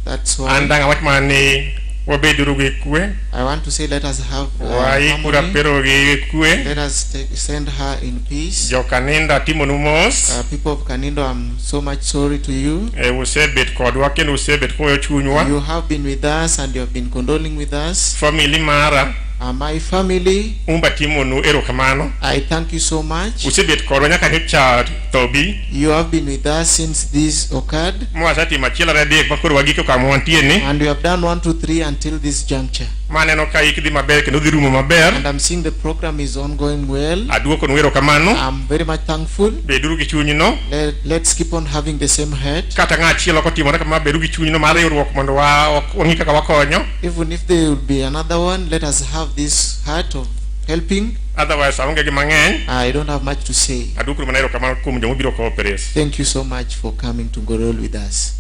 That's why. An dang' awach mana ni wabeduru gi kwe. I want to say let us have Waikuru harmony. Apero gi kwe. Let us send her in peace. Jokanindo atimonu mos. People of Kanindo, I'm so much sorry to you. Usebet kodwa kendo usebet kuhoyo chunywa. You have been with us and you have been condoling with us. Family mara. My family. Umba timonu erokamano. I thank you so much. Usebet kodwa nyaka nyocha tho bi. You have been with us since this occurred. Mwasetimo achiel ariyo adek makoro wagiko kama wantie ni. And we have done 1, 2, 3 until this juncture. Maneno ka ik dhi maber kendo dhi rumo maber. And I'm seeing the program is ongoing well. Aduokonu erokamano. I'm very much thankful. Beduru gi chunyno. Let's keep on having the same heart. Kata ng'a achiel ok otimore kama beduru gi chunyno mar riwruok mondo wang'i kaka wakonyo. Even if there will be another one, let us have this heart of helping. Otherwise aonge gi mang'eny. I don't have much to say. Aduokonu mana erokamano kuom jomobiro kowo Perez. Thank you so much for coming to Gorol with us.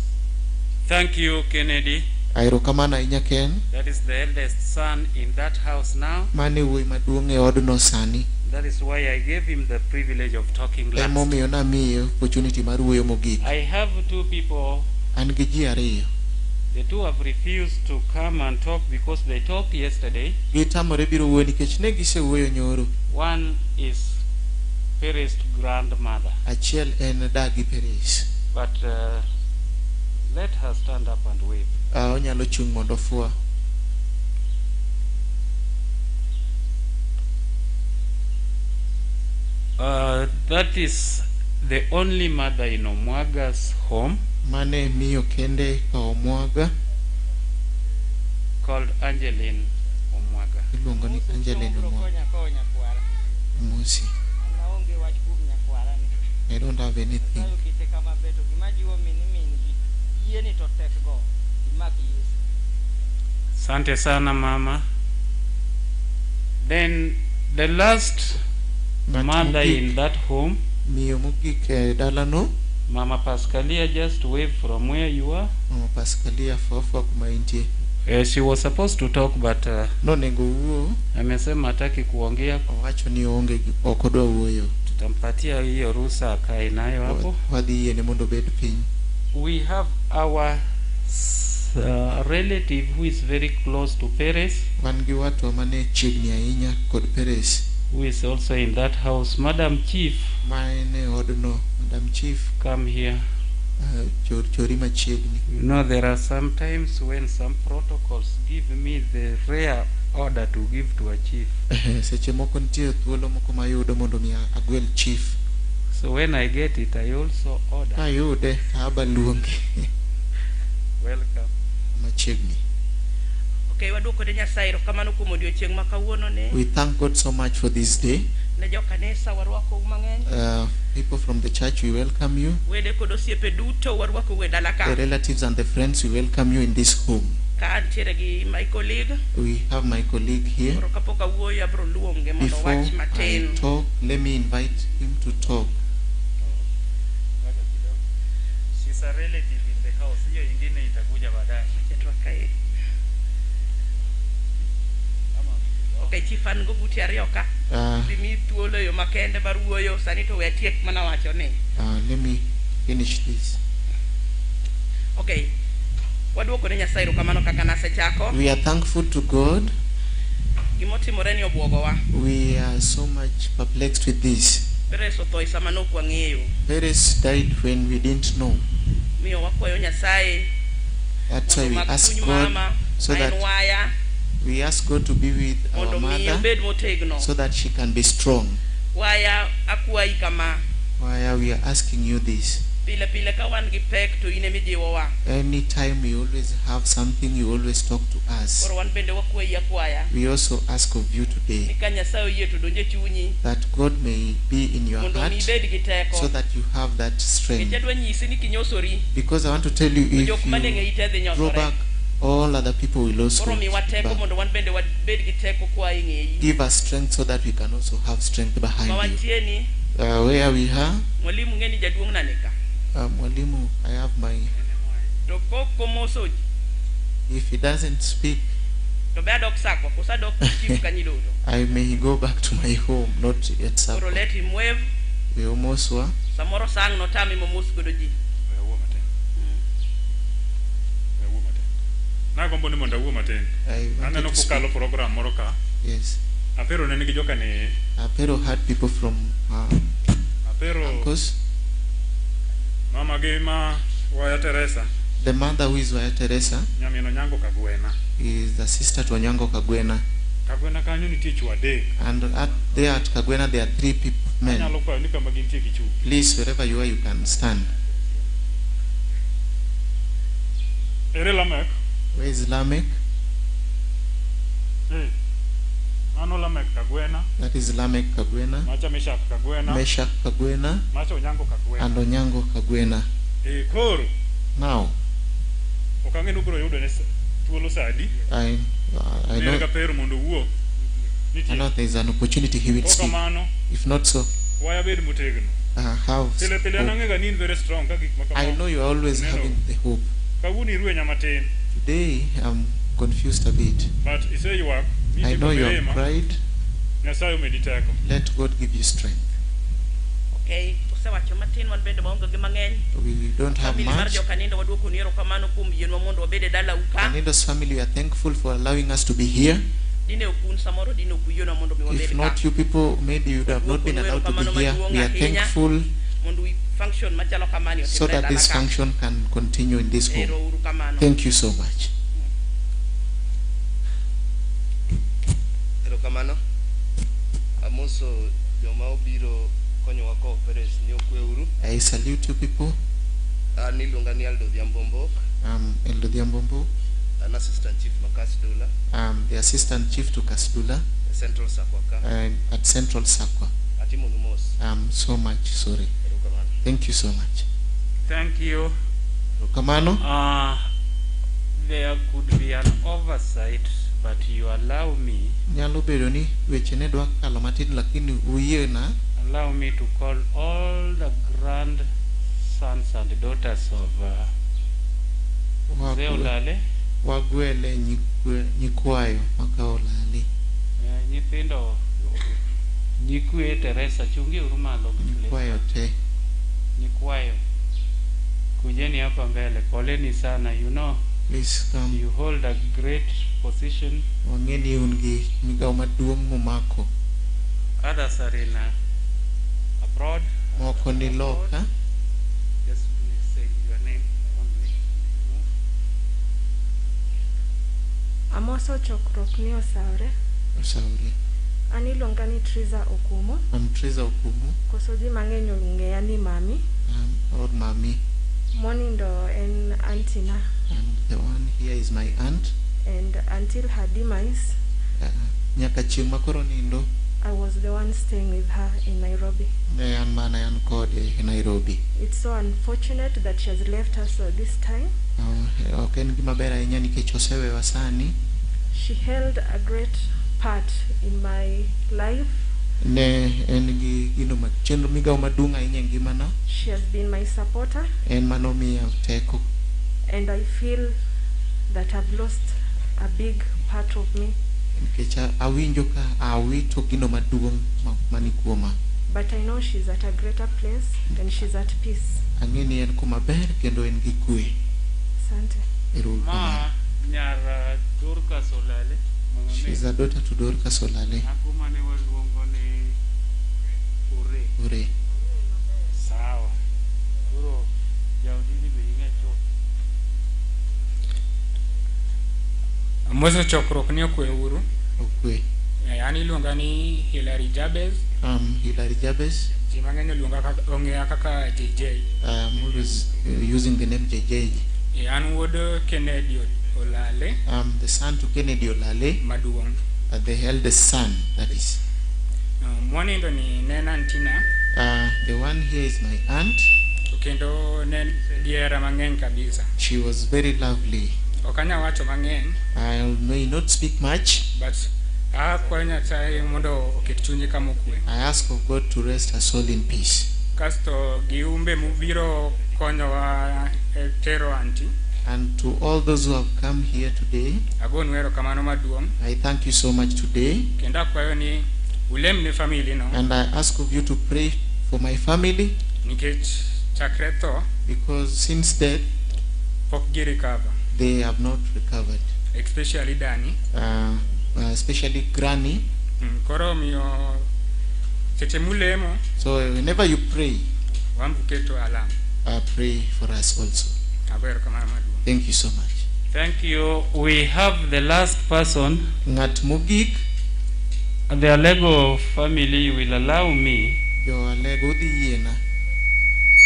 Thank you, Kennedy. Erokamano ahinya Ken. That is the eldest son in that house now. Mano e wuoyi maduong' e odno sani. That is why I gave him the privilege of talking last. Emomiyo namiye opportunity mar wuoyo mogik. I have two people. An gi ji ariyo. The two have refused to come and talk because they talked yesterday. Gitamore biro wuoyo nikech ne gisewuoyo nyoro. One is Perez's grandmother. Achiel en dagi Perez. But let her stand up and wave. Onyalo chung' mondo ofwa. That is the only mother in Omwaga's home Mane miyo kende ka Omwaga called Angeline Omwaga. iluongo ni Angeline Omwaga. Amosi. I don't have anything. Asante sana mama. Then the last Ng'at mother mogik- in that home, Miyo mogik e dalano, Mama Pascalia, just wave from where you are. Mama Pascalia fuafua kuma intie. She was supposed to talk but Nonego wuo, amesema hataki kuongea. owacho ni oonge gi ok odwa wuoyo. Tutampatia hiyo ruhusa akae nayo hapo. Wadhi yiene mondo obed piny. We have our relative who is very close to Perez, Wan gi watwa mane chiegni ahinya kod Perez who is also in that house. Madam Chief, ma en e odno. Madam Chief, come here. chor chori machiegni. You know, there are some times when some protocols give me the rare order to give to a chief. Seche moko nitie thuolo moko mayudo mondo mi agwel chief. So when I get it, I also order. Kayude to aba luonge Welcome. machiegni. Okay, waduoko ne Nyasaye erokamano kuom odiochieng' ma kawuono ni. We thank God so much for this day. Ne jokanisa warwakou mang'eny. People from the church, we welcome you. Wede kod osiepe duto warwakou e dala The ka. relatives and the friends, we welcome you in this home. Ka antiere gi my colleague. We have my colleague here. Koro kapok awuoyo abro luonge mondo Before owach I matin. talk, let me invite him to talk. She's a relative in the house. Hiyo ingine itakuja baadaye. Acha tuakae. Okay, chief an go buti ariyo ka. Dhi mi thuolo e yo makende mar wuoyo sani to we atiek mana wacho ni. Let me finish this. Okay. Waduoko ne Nyasaye erokamano kaka nasechako. We are thankful to God. Gimotimore ni obwogowa. We are so much perplexed with this. Perez otho e sama nok wang'eyo. Perez died when we didn't know. Miyo wakwayo Nyasaye That's why mondo we omak ask chuny God mama so ma en that waya we ask God to be with our mondo miyo mother obed motegno. so that she can be strong. Waya akwayi kama Why we are asking you this? pile pile ka wan gi pek to in emijiwowa. Anytime you always have something, you always talk to us. Koro wan bende wakwayi akwaya We also ask of you ni today ka Nyasaye oyie to donj e chunyi that God may be in your mondo mi heart ibed gi teko. so that you have that Nikech strength. adwa nyisi ni kinyosori Because I want to tell you, to if jok mane ng'eyi te dhi you draw nyosore. back, all other people will also Koro miwa teko back. mondo wan bende wabed gi teko koa e ng'eyi. Give us strength so that we can also have strength Ma behind you. wantie ni Where we are, mwalimu ng'e ni jaduong' na nika. Mwalimu, I have my. To komoso ji If he doesn't speak, to be adok sakwa koso adok chief kanyidodo. I may go back to my home, not at Koro Sakwa. let him wave. We almost were. Samoro sang notami momos godo ji. Awuo matin. Awuo matin. Nagombo ni mondo awuo matin. I wanted Aneno to speak. kokalo program moro ka. Yes. Apero ne nigi joka ni Apero had people from Apero uncles. mama gi ma Waya Teresa The mother who is Waya Teresa nyamin Onyango Kagwena. is the sister to Onyango Kagwena. Kagwena kanyo nitie chwo adek. And at, there at Kagwena there are three people, men. Anyalo kwayo ni kama gintie gichung'. Please, wherever you are, you can stand. Ere Lamek? Where is Lamek? Eh. Mano Lamek Kagwena. That is Lamek Kagwena, Macha Meshak Kagwena. Meshak Kagwena, Macha Onyango Kagwena. and Onyango Kagwena. Eh, koro Now, ok ang'e ni ubiro yudo ne thuolo sa adi. I Nere know ka Pero mondo owuo. I know there is an opportunity he will Kok speak. kamano, If not so, waya bed motegno. have Pile pile an hope. ang'e ga ni in very strong ka gik ma I kamago. know you are always Neno. having the hope. Kawuono irwenya matin, Today I'm confused a bit. but iseywak, I nitieko know you have mirima, cried. Nyasaye omedi teko. Let God give you strength. Okay, usewacho matin wan bende waonge gi mang'eny. We don't have Family mar much. jokanindo waduoko ni erokamano kuom yienwa mondo wabed e dalau ka. Kanindo's family, we are thankful for allowing us to be here. Dine ok un samoro dine ok uyienwa mondo mi wabed If ka. not you people, maybe you would have not been allowed to be here. We are thankful Mondo function machalo kamani so otimre e that this dala ka. function can continue in this home. Ero uru kamano. Thank you so much. Erokamano. Amoso joma obiro konyowa kowo Peres ni okweuru. I salute you people. An iluonga ni Aldo Odhiambo Mbok. I'm Eldo Odhiambo Mbok. An assistant chief ma Kasdula, I'm the assistant chief to Kasdula e Central Sakwa ka. and at Central Sakwa. Atimonu mos. I'm so much sorry. Erokamano. Thank you so much. Thank you. Erokamano. There could be an oversight, but you allow me, Nyalo bedo ni weche ne dwa kalo matin lakini uyiena allow me to call all the grandsons and daughters of Mzee Olale, wagwele nyikwayo maka Olale. Nyithindo nyikwe Teresa chungi uru malo please. Nyikwayo te. Nyikwayo kujeni hapa mbele, poleni sana, you know Please come. you hold a great position. Wang'e ni un gi migawo maduong' mumako. Others are in abroad. Moko ni loka. Just please say your name only. Amoso chokruok ni osawre. Osawre. An iluonga ni Triza Okumu. I'm Triza Okumu. Koso ji mang'eny ong'eya ni mami. Or mami. Monindo en auntie na. And the one here is my aunt. And until her demise, Nyaka chieng' ma koro nindo I was the one staying with her in Nairobi. ne an mana an kode e Nairobi. It's so unfortunate that she has left us at this time. Ok en gima ber ahinya nikech osewewa sani. She held a great part in my life. Ne en gi gino ma chenro migawo maduong' ahinya e ngimana. She has been my supporter, En manomiya teko. and I feel that I've lost a big part of me. Nikech awinjo ka awito gino maduong' mani kuoma. But I know she's at a greater place and she's at peace. Ang'e ni en kuma ber kendo en gi kwe. Asante. Ero uru kamano. Ma nyar Dorcas Olale. Mama She's a daughter to Dorcas Olale. Nyako mane waluongo ni Ore. Ore. Sawa. Koro jaodini be ing'e chuth. Amoso chokruok ni okwe uru. Okwe. An iluonga ni Hilary Jabez. Hilary Jabez. Ji mang'eny oluonga kaka ong'eya kaka JJ. I'm always using the name JJ. An wuod Kennedy Olale I'm the son to Kennedy Olale, maduong'. The eldest son, that is. Monindo ni ne en antina The one here is my aunt. To kendo ne en gi hera mang'eny kabisa. She was very lovely. Ok anyal wacho mang'eny I may not speak much. But akwayo Nyasaye mondo oket chunye kama okwe. I ask of God to rest her soul in peace. Kasto giumbe mobiro konyowa e tero auntie. And to all those who have come here today, Agonu erokamano maduong' I thank you so much today. Kendo akwayo ni ulem ne family no And I ask of you to pray for my family nikech chakre tho because since death, pok gi recover, they have not recovered. Especially Dani. Especially Granny. Koro omiyo seche mulemo So whenever you pray, wambuketo alam. Pray for us also. Ago erokamano maduong'. Thank you so much. Thank you. We have the last person. Ng'at mogik. The Alego family will allow me Jo Alego udhi yiena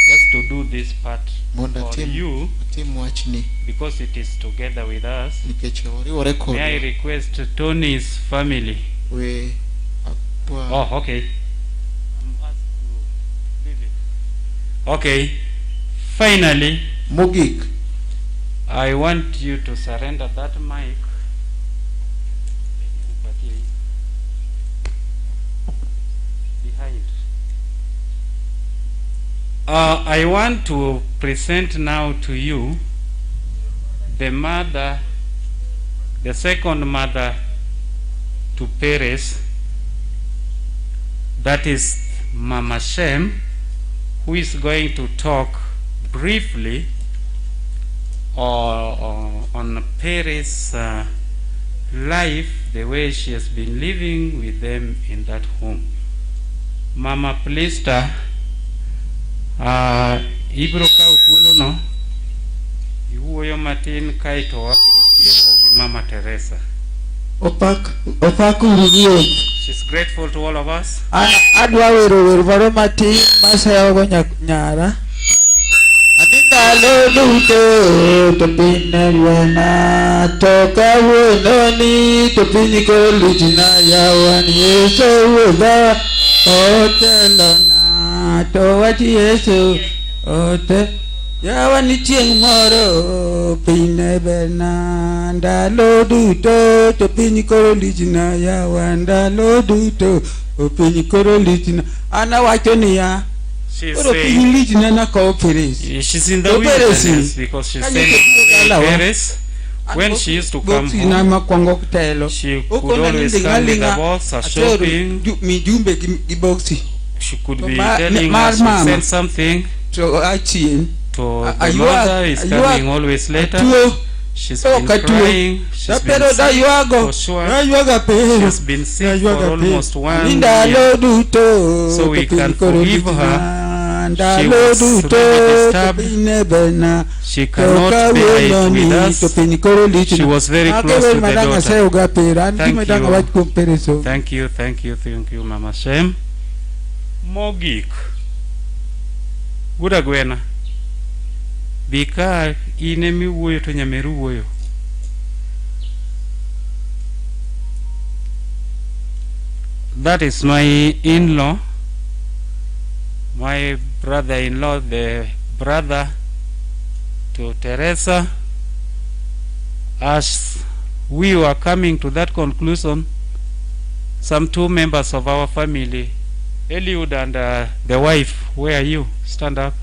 just to do this part mondo for atim, you atim wachni because it is together with us. Nikech oriwore May I kodwa. Request Tony's family? We akwa Oh, okay. I'm asked to leave it. Okay. Finally, mogik, I want you to surrender that mic. Nipatie hii. Behind. I want to present now to you the mother, the second mother to Perez, that is Mama Shem, who is going to talk briefly or on Perez's life, the way she has been living with them in that home. Mama Plista, ibiro kawo thuolono, iwuoyo matin kaeto wabiro tieko gi Mama Teresa. Opak opak uru Ruoth. She's grateful to all of us. An adwa wero wer moro matin maseyogo nyara. Ani ndalo duto to piny ne riena to kawuono ni to piny koro lichna yawa ni Yesu wuodha otelona to wach Yesu ote yawa ni chieng' moro piny ne berna ndalo duto to piny koro lichna yawa ndalo duto piny koro lichna an awacho niya She's koro piny saying lichna nakowo Peres she's in the To Peres wilderness because she's kanyo saying to biro dalawa. Peres. When she used to come boksi na home, makwongo telo she could okona ni always ling' come with a aling'a box, a atero shopping. mijumbe gi boksi She could To be telling mar us she mama. sent something to achien to the Aywak, mother is aywak, coming always later. atuo She's to been ok atuo crying. She's been tapero sick daywago for sure. naywaga pero She's been sick for naywaga pero almost one ni ndalo year. duto So we to piny can koro forgive lichna her. She ndalo was duto really to disturbed. piny ne berna She to cannot bear it kawuono with ni us. to piny koro lichna She was very Mago close wer to the madang' daughter. aseyoga pero an Thank gima dang' you. awach kuom Peres onge. Thank you, thank you, thank you, Mama Shem. Mogik. Wuod Agwena. Bi ka in ema iwuoyo to nyameru wuoyo. That is my in-law, my brother-in-law, the brother to Teresa. As we were coming to that conclusion, some two members of our family, Eliud and the wife, where are you? Stand up.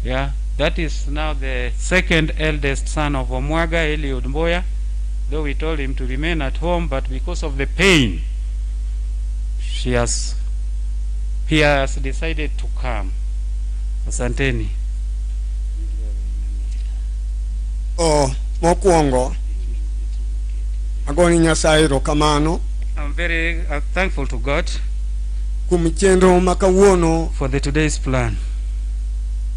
Yeah, that is now the second eldest son of Omwaga, Eliud Mboya. Though we told him to remain at home, but because of the pain, he has decided to come. Asanteni. O mokwongo agoni Nyasaye erokamano I'm very thankful to God kuom chenro ma kawuono for the today's plan,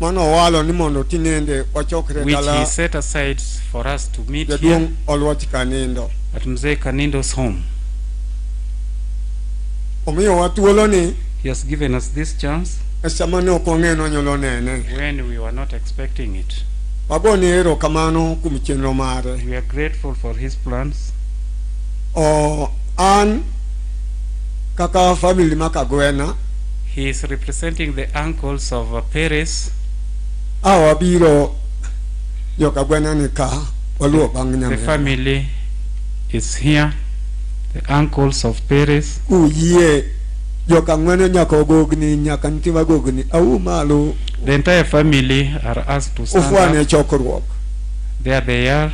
manowalo ni mondo tinende wachokre which he dala set aside for us to meet here jaduong' Oluoch Kanindo. at Mzee Kanindo's home. Omiyowa thuoloni He has given us this chance e sama ne ok wang'eyo ni wanyalo nene. when we were not expecting it. Wagone erokamano kuom chenro mare. We are grateful for his plans. O an kaka family ma Kagwena He is representing the uncles of Peres. a wabiro jo Kagwena ni ka waluwo bang' The nyamera. family is here. The uncles of Peres. Kuyie joka ng'weno nyaka ogogni nyaka nyithiwa gogni au malo The entire family are asked to stand ufwane up. chokruok. There they are.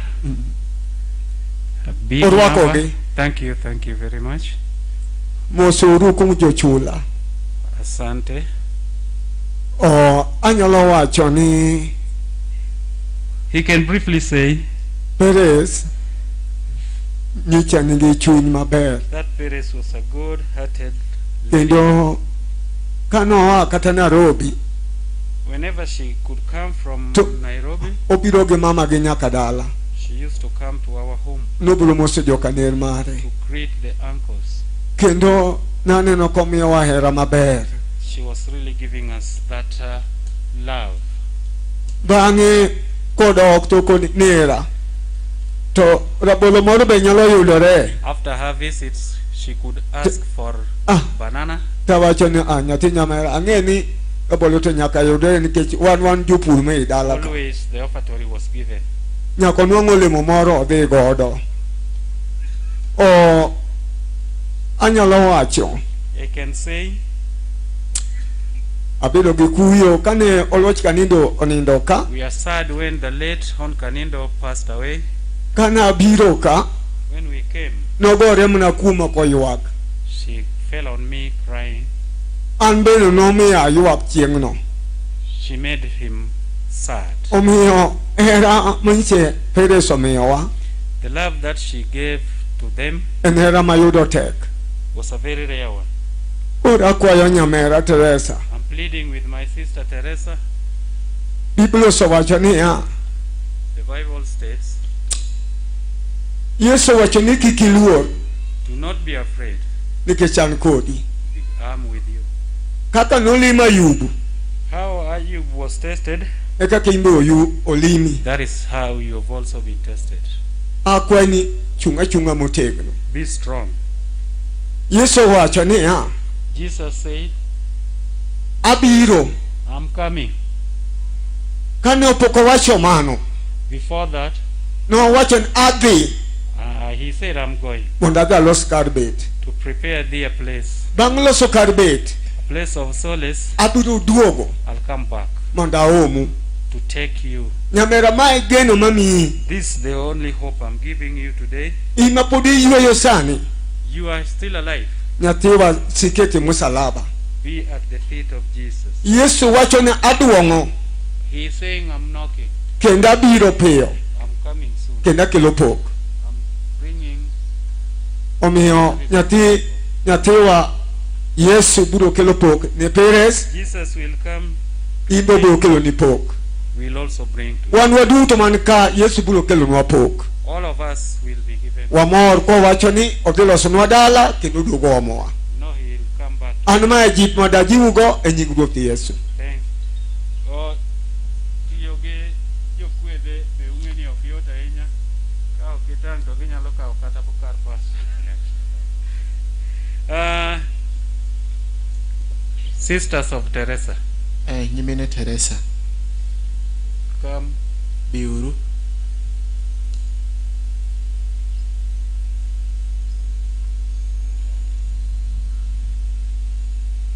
A big Orwakogi. number. Thank you, thank you very much. Mosuru kuom jochula. Asante. O anyalo wacho ni He can briefly say Peres nyicha nigi chuny maber that Peres was a good-hearted lady. kendo kanoa kata Nairobi Whenever she could come from Nairobi, obiro gi mama gi nyaka dala she used to come to our home nobiro moso jokaner mare to greet the uncles. kendo naneno komiyowa hera maber. She was really giving us that love. Bang'e kodok to koni nera to rabolo moro be nyalo yudore After her visits, she could ask for banana. tawacho ni ah, nyathi nyamera ang'e ni rabolo to nyaka yudore nikech wan jopur me dala ka Always the offertory was given. nyaka onwang' olemo moro odhi godo. O anyalo wacho I can say abedo gi kuyo kane Oluoch Kanindo onindo ka we are sad when the late Hon Kanindo passed away. kane abiro ka When we came, nogore mana kuoma koywak she fell on me crying. an bende nomiyo aywak chieng'no. She made him sad. Omiyo hera manyiche Peres omiyowa The love that she gave to them en hera mayudo tek. was a very rare one. Koro akwayo nyamera Teresa. I'm pleading with my sister Teresa. Biblia osewacho niya The Bible states, Yesu owacho ni kik iluor Do not be afraid. nikech an kodi. I'm with you. Kaka nolimo Ayubu How Ayub was tested, e kaka in be oyu olimi. that is how you have also been tested. Akwayi ni chung' achung'a motegno. Be strong. Yesu owacho niya, Jesus said, abiro. I'm coming. Kane pok owacho mano, Before that, nowacho ni adhi he said, I'm going mondo adhi alos kar bet. to prepare thee a place, Bang' loso kar bet, a place of solace. abiro duogo I'll come back mondo aomu. to take you. Nyamera ma e geno mamiyi. This is the only hope I'm giving you today. In ma pod iyweyo sani, You are still alive. nyathiwa sikete musalaba. Be at the feet of Jesus. Yesu wacho ni aduong'o He is saying, I'm knocking. kendo abiro piyo I'm coming soon. kendo akelo pok. I'm bringing. Omiyo nyathi nyathiwa Yesu biro kelo pok ne Perez, Jesus will come, in be obiro keloni pok. will also bring to Wan waduto man ka Yesu biro kelonwa pok. all of us will be given. Wamor kowacho ni odhi losonwa dala kendo oduogo omowa. No, he will come back. An ma e jip madajiwugo e nying Ruoth Yesu. Thanks. Oh, tiyo gi jokwedhe be ung'e ni ok yot ahinya. Ka ok itang' to ginyalo kawo kata kar pas. Sisters of Teresa, Nyimine Teresa, come. biuru.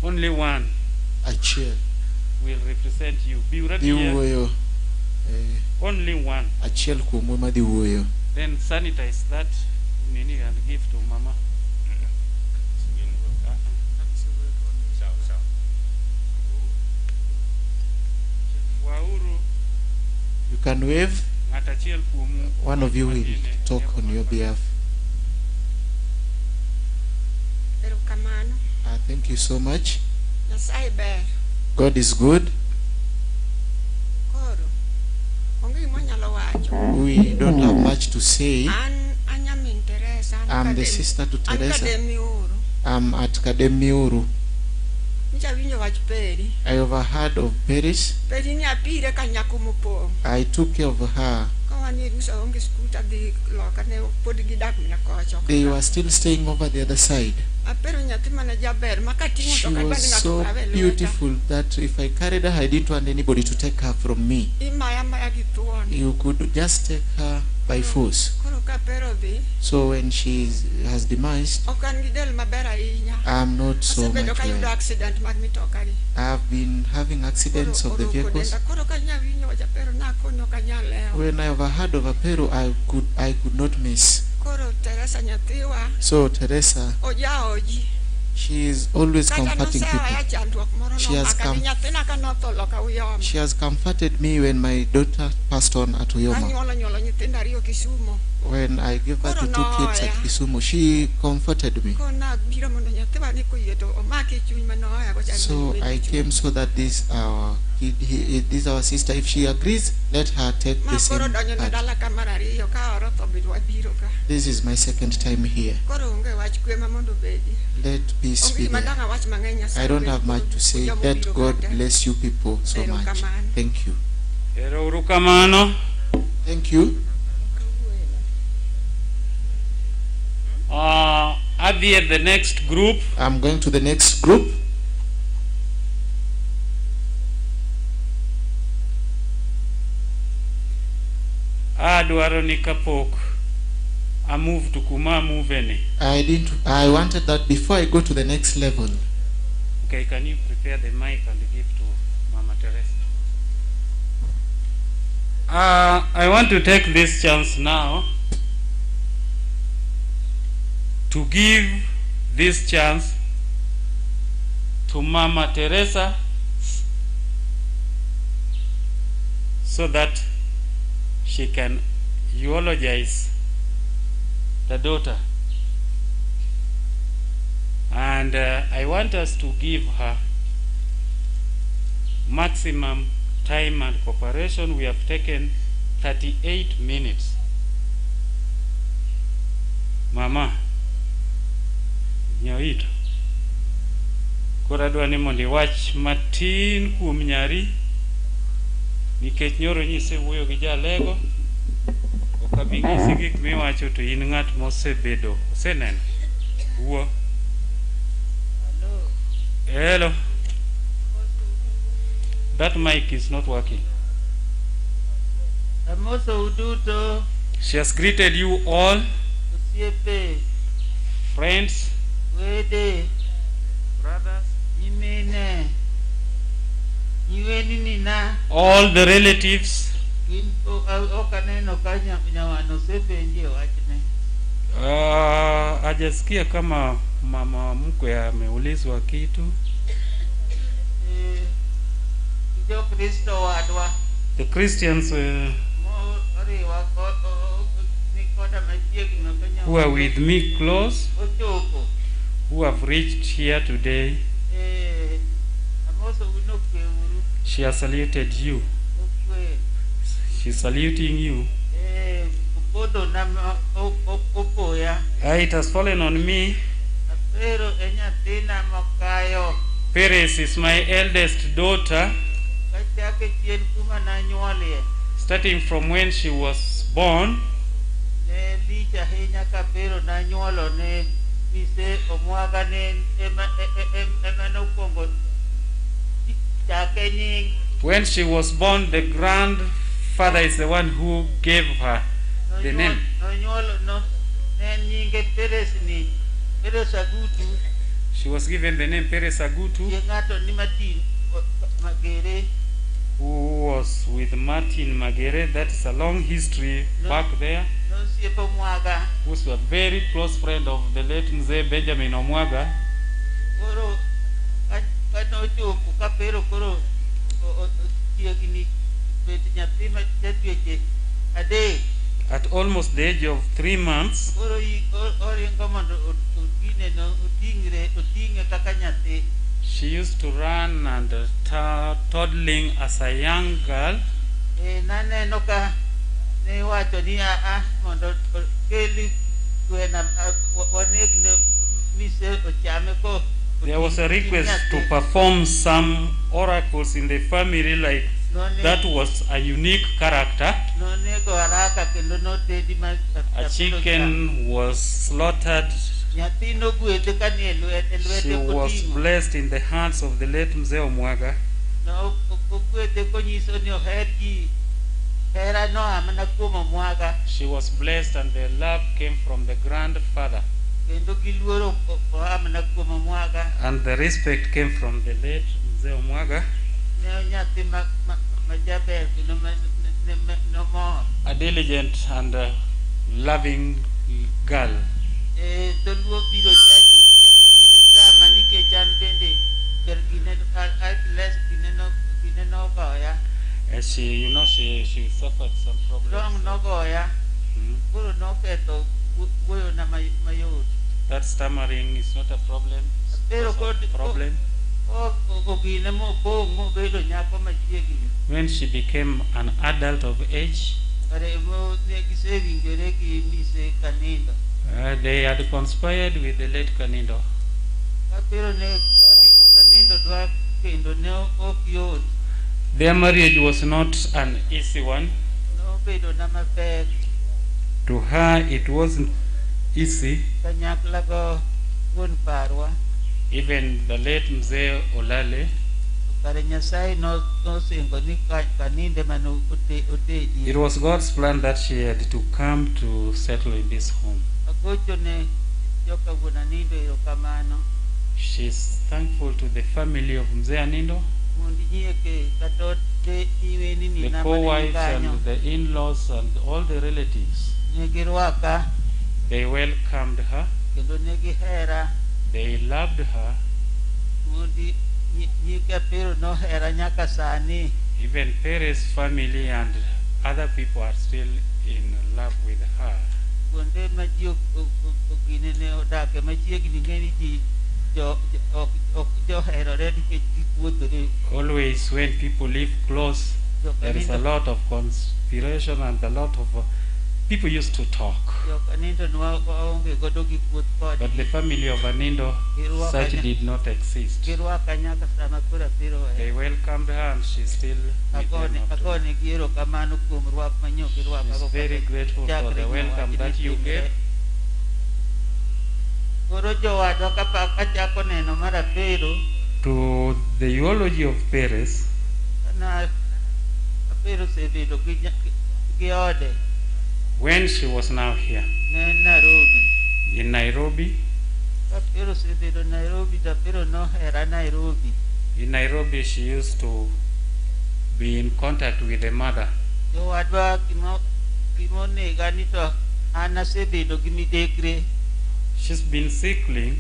Only one Achiel will represent you. Biuru dhi adier. wuoyo. Only one. Achiel kuomu ema dhi wuoyo. Then sanitize that nini and give to mama. Wauru You can wave. ng'at achiel kuomu One of you will talk on your behalf. Erokamano. Thank you so much. Nyasaye ber. God is good. Koro onge gima wanyalo wacho. We don't have much to say. An anyamin Teresa. An I'm the Kadem- sister to An Teresa. Kademiuru. I'm at Kademiuru. Nyicha awinjo wach Peri. I overheard of Paris. Peri ni apire ka nyako mopong'. I took care of her. Ka wan e rusa onge skuta dhi loka ne pod gidak mana kocha. ok They were still staying over the other side. Apero nyathi mane jaber ma kating'o She to ok adwa was ni ng'ato so kawe e lweta. beautiful that if I carried her, I didn't want anybody to take her from me. Imaya amaya gi thuon. You could just take her by force. Koro ka Pero dhi, So when she has demised, ok an gi del maber ahinya. I'm not so Asebedo much kayudo well. accident mag mitoka gi. I've been having accidents of the Oruko vehicles. denda. Koro ka nyawinjo wach Apero nakono ok anyal lewo. When I overheard of Apero, I could not miss. Koro Teresa nyathiwa So Teresa, ojawo ji. she is always Kata comforting noseoya people. chandruok moro She has nomaka come- gi nyathina ka notho loka Uyoma. She has comforted me when my daughter passed on at Uyoma. Anyuolo nyuolo nyithindo ariyo Kisumo. When I gave birth to Koro two kids at nohoya. Kisumu, she comforted me. Koro nabiro mondo nyathiwa ni koyie to omaki chuny mane ohoyago cha So I came so that this our kid, this our sister, if she agrees, let her take Ma the koro same donjo ne part. dala ka mar ariyo ka oro tho be wabiro ka. This is my second time here. Koro onge wach kwe ma mondo obedi. Let peace Onge be gima there. dang' awach mang'eny Nyasaye I don't obed have much kodu. to say. Joma Let obiro God ka te. bless you people so much. Erokamano. Thank you. Ero uru kamano. Thank you. Adhi at the next group. I'm going to the next group. Adwaro ni kapok a move to kuma move ni. I didn't. I wanted that before I go to the next level. Okay, can you prepare the mic and give to Mama Teresa? I want to take this chance now to give this chance to Mama Teresa so that she can eulogize the daughter. And I want us to give her maximum time and cooperation. We have taken 38 minutes. Mama Nyaito. Koro adwa ni mondo iwach matin kuom nyari nikech nyoro nyise wuoyo gi jalego ok abi nyisi gik miwacho to in ng'at mosebedo oseneno wuo. Hello. That mic is not working. Amosou duto She has greeted you all, osiepe, friends, wede, brothers, nyimine, nyiwenina, all the relatives. Gin ok aneno ka nyawano osepenji e wachne. Hajasikia kama mama mkwe ameulizwa kitu. Eh, Jokristo wadwa The Christians moriwa ni koda machiegni ka who are with me close, ochopo. Who have reached here today, Eh, amosou nokweuru she has saluted you. okwe. She's saluting you. Eh, opodho na opoya. It has fallen on me. Apero e nyathina makayo. Peres is my eldest daughter, Kachake chien kuma nanyuolie. Starting from when she was born. Ne lich ahinya ka Pero nanyuolo ne mise Omwaga ne ema ema nokwongo chake nying. When she was born, the grandfather is the one who gave her the name. Nonyuolo no ne nyinge Peres ni Peres Agutu. She was given the name Peres Agutu, Chieng' ng'ato ni Martin Magere. Who was with Martin Magere. That is a long history back there. Nosiepo Omwaga. Who was a very close friend of the late Mzee Benjamin Omwaga. Koro ka nochopo ka Pero koro chiegni bet nyathi ma ja dweche 3. At almost the age of 3 months, Koro oringo mondo ogineno oting're oting'e kaka nyathi. She used to run and toddling as a young girl. E, naneno ka ne iwacho ni aa mondo okel gwena waneg ne mise ochame ko There was a oting' request to nyathi. Perform some oracles in the family, like that was a unique character. Nonego haraka kendo notedi ma A Apilo chicken was slaughtered. Chamo. Nyathi nogwedhe ka nie lwete She lwete was koting'o. Blessed in the hands of the late Mzee Omwaga. No ogwedhe konyiso ni oher ji hera noa mana kuom Omwaga. She was blessed, and the love came from the grandfather, Kendo gi luoro oa mana kuom Omwaga. And the respect came from the late Mzee Omwaga. Ne nyathi ma jaber kendo ma nomor. A diligent and loving girl. Eh, dholuo biro chacho gine tama nikech an bende ber gine les gine no gine nogoya. As she suffered some problems. Wrong nogoya. Koro noketho wuoyona mayot. That stammering is not a problem. Pero Was a kod problem. Ogine mopong' mobedo nyako machiegni. When she became an adult of age, Kare mo ne gisewinjore gi mise Kanindo. They had conspired with the late Kanindo. Ka Pero ne Kanindo dwa kendo ne ok yot. Their marriage was not an easy one. Nobedo na mapek. To her, it wasn't easy. Kanyakla go wuon parwa. Even the late Mzee Olale, Kare Nyasaye nosingo ni Kaninde mane otedi. It was God's plan that she had to come to settle in this home. Agocho ne joka wuon Anindo erokamano. She's thankful to the family of Mzee Anindo, Mondo nyieke kata ode nyiweni the nina mane ni co-wives kanyo. And the in-laws and all the relatives. Ne girwaka. They welcomed her. Kendo ne gihera. They loved her. Mondi nyika Pero nohera nyaka sani. Even Peres family and other people are still in love with her. Kuonde ma ji ogine ne odake machiegni ng'eni ji jo ok joherore nikech gikuodhore. Always when people live close, there is a lot of conspiration and a lot of people used to talk. Joka nindo nwa waonge godo gi kuoth But kodgi. the family of Anindo, Girwaka such nya- did not exist. Girwaka nyaka sama koro apiro They weyo. welcomed her and she's still with them Agone up to now. agone gi erokamano kuom rwak manyo girwakago She's very kata grateful for chakre the nyowachi welcome ni that you timre. gave. Koro jowadwa kapak achako neno mar apero To the eulogy of Perez, na apero osebedo gi, nya- gi ode when she was now here ne en Nairobi. in Nairobi, Ka Apero osebedo Nairobi to apero nohera Nairobi. in Nairobi she used to be in contact with the mother. Jowadwa gima gima onega ni to an asebedo gi midekre She's been sickly,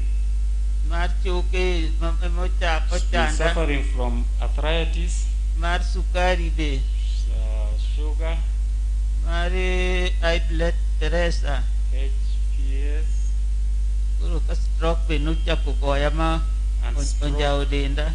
mar choke ma- emocha- she's been ochanda suffering from arthritis, mar sukari be sugar, mar high blood pressure HPS, koro ka stroke be nochako goya ma and stroke. onjawo denda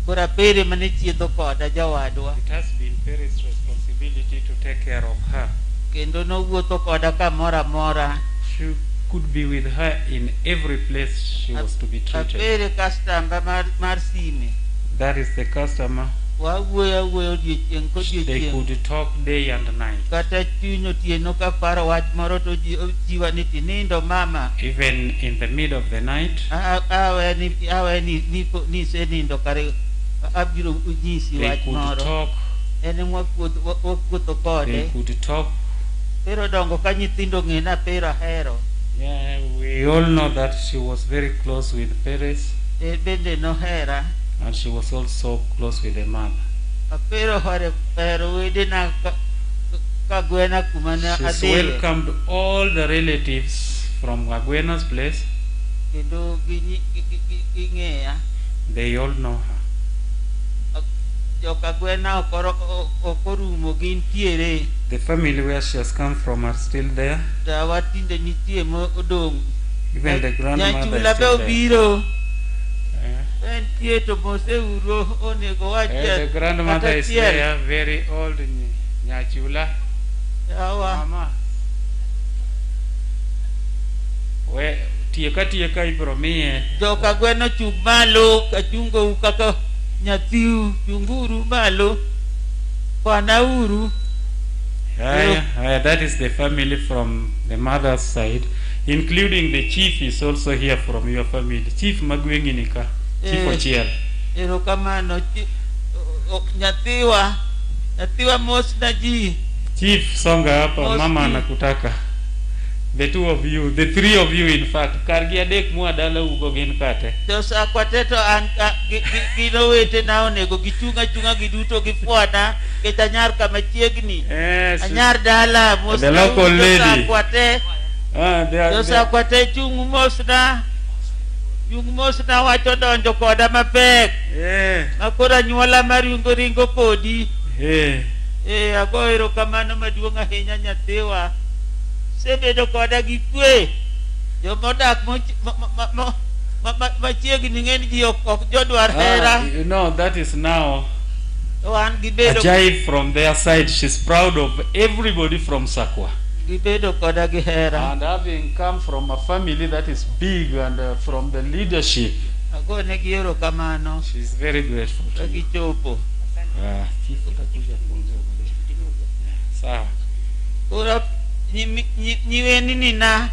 koro apere mane chiedho koda jowadwa It has been Perez's responsibility to take care of her. kendo nowuotho koda kamoro amora She could be with her in every place she was to be treated. apere kastamba mar, mar sime That is the customer. wawuoyo awuoya odiochieng' They kodiochieng' could talk day and night. kata chuny otieno kaparo wach moro to ji- ojiwa ni tinindo mama Even in the middle of the night, awe ni awe ni ni po- ni isenindo kare abiro nyisi they wach could moro talk. en ema wakuotho wakuotho They kode could talk. pero dongo ka nyithindo ong'e ni apero ahero Yeah, we all know that she was very close with Perez en bende nohera and she was also close with the mother. apero hore hero wedena ka, ka gwena kuma ne She's adhiye welcomed all the relatives from Agwena's place. kendo ginyi- gi- gi- gi- ging'eya They all know her. joka gwena ok oro- o- ok orumo gintiere The family where she has come from are still there. dawa tinde nitie modong' Even the grandmother is nyachula be still there. obiro Eh, entie to moseuru onego wach the grandmother kata is achiel. there, very old Nyachula. Yawa. Mama. We tieka tieka ibro miye. Joka gweno chung malo kachungou kaka nyathiu chunguru malo kwanauru Haya, haya, that is the family from the mother's side, including the chief is also here from your family. Chief magwengi nika, Chief Eh. Ochiel. Erokamano nyathiwa nyathiwa mos na ji Chief, songa hapa, Mos mama ji. anakutaka. The two of you, the three of you in fact. Kargi adek mua dala ugo gin kate. To sakwa te to an ka- gin owetena onego gichung' achung'a giduto gifwana nikech anyar kama chiegni Yes. anyar dala mos The local lady. josakwa te Ah, they are, they, josakwa te chung' mosna chung' mosna wach odonjo koda mapek eh, ma koro anyuola maringo ringo kodi eh. Eh, ago erokamano maduong' ahinya nyathiwa. Sebedo koda gi kwe. Jomodak machiegni ng'eny ji ok jodwar hera. Ah, you know, that is now To an gibedo Ajaib from their side. She's proud of everybody from Sakwa. gibedo koda gi hera. And having come from a family that is big and from the leadership, Agonegi erokamano she's very grateful. ka gichopo. Ah, chief utakuja kuongea baadaye. Sawa. Koro nyiweni na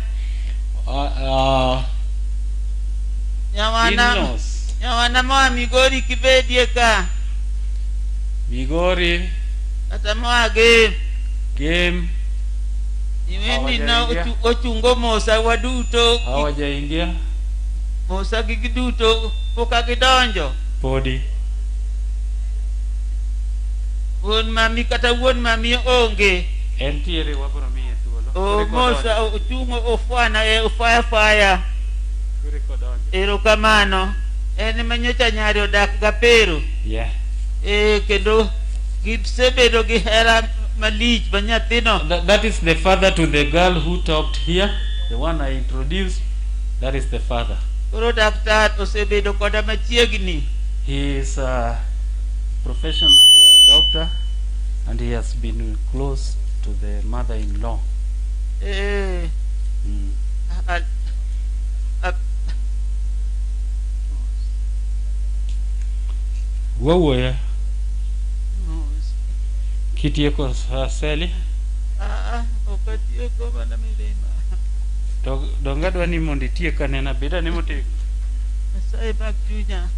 nyawana In-laws. nyawana moa Migori kibedie ka Migori, kata moa Gem. Game, Nyiweni na Hawajaingia. ochungo mosa waduto hawajaingia mosa gi giduto koka gidonjo. podi. Wuon mami kata wuon mami onge. Entiere wabro miye thuolo. O Koro mosa ochungo ofwana e ofaya faya. Koro kodonjo. Erokamano. En ema nyocha nyare odak gapero. Yeah. Eh, kendo gisebedo gi hera malich ma nyathino. That is the father to the girl who talked here, the one I introduced. That is the father. Koro daktar osebedo koda machiegni. He is professionally a doctor and he has been close to the mother-in-law. Eh. Wuo awuoya. Kitieko Seli. Ah, ah, ok atieko mana mirima. To donge adwa ni mondo itiek anena bed ane motegno. Nyasaye mag chunya.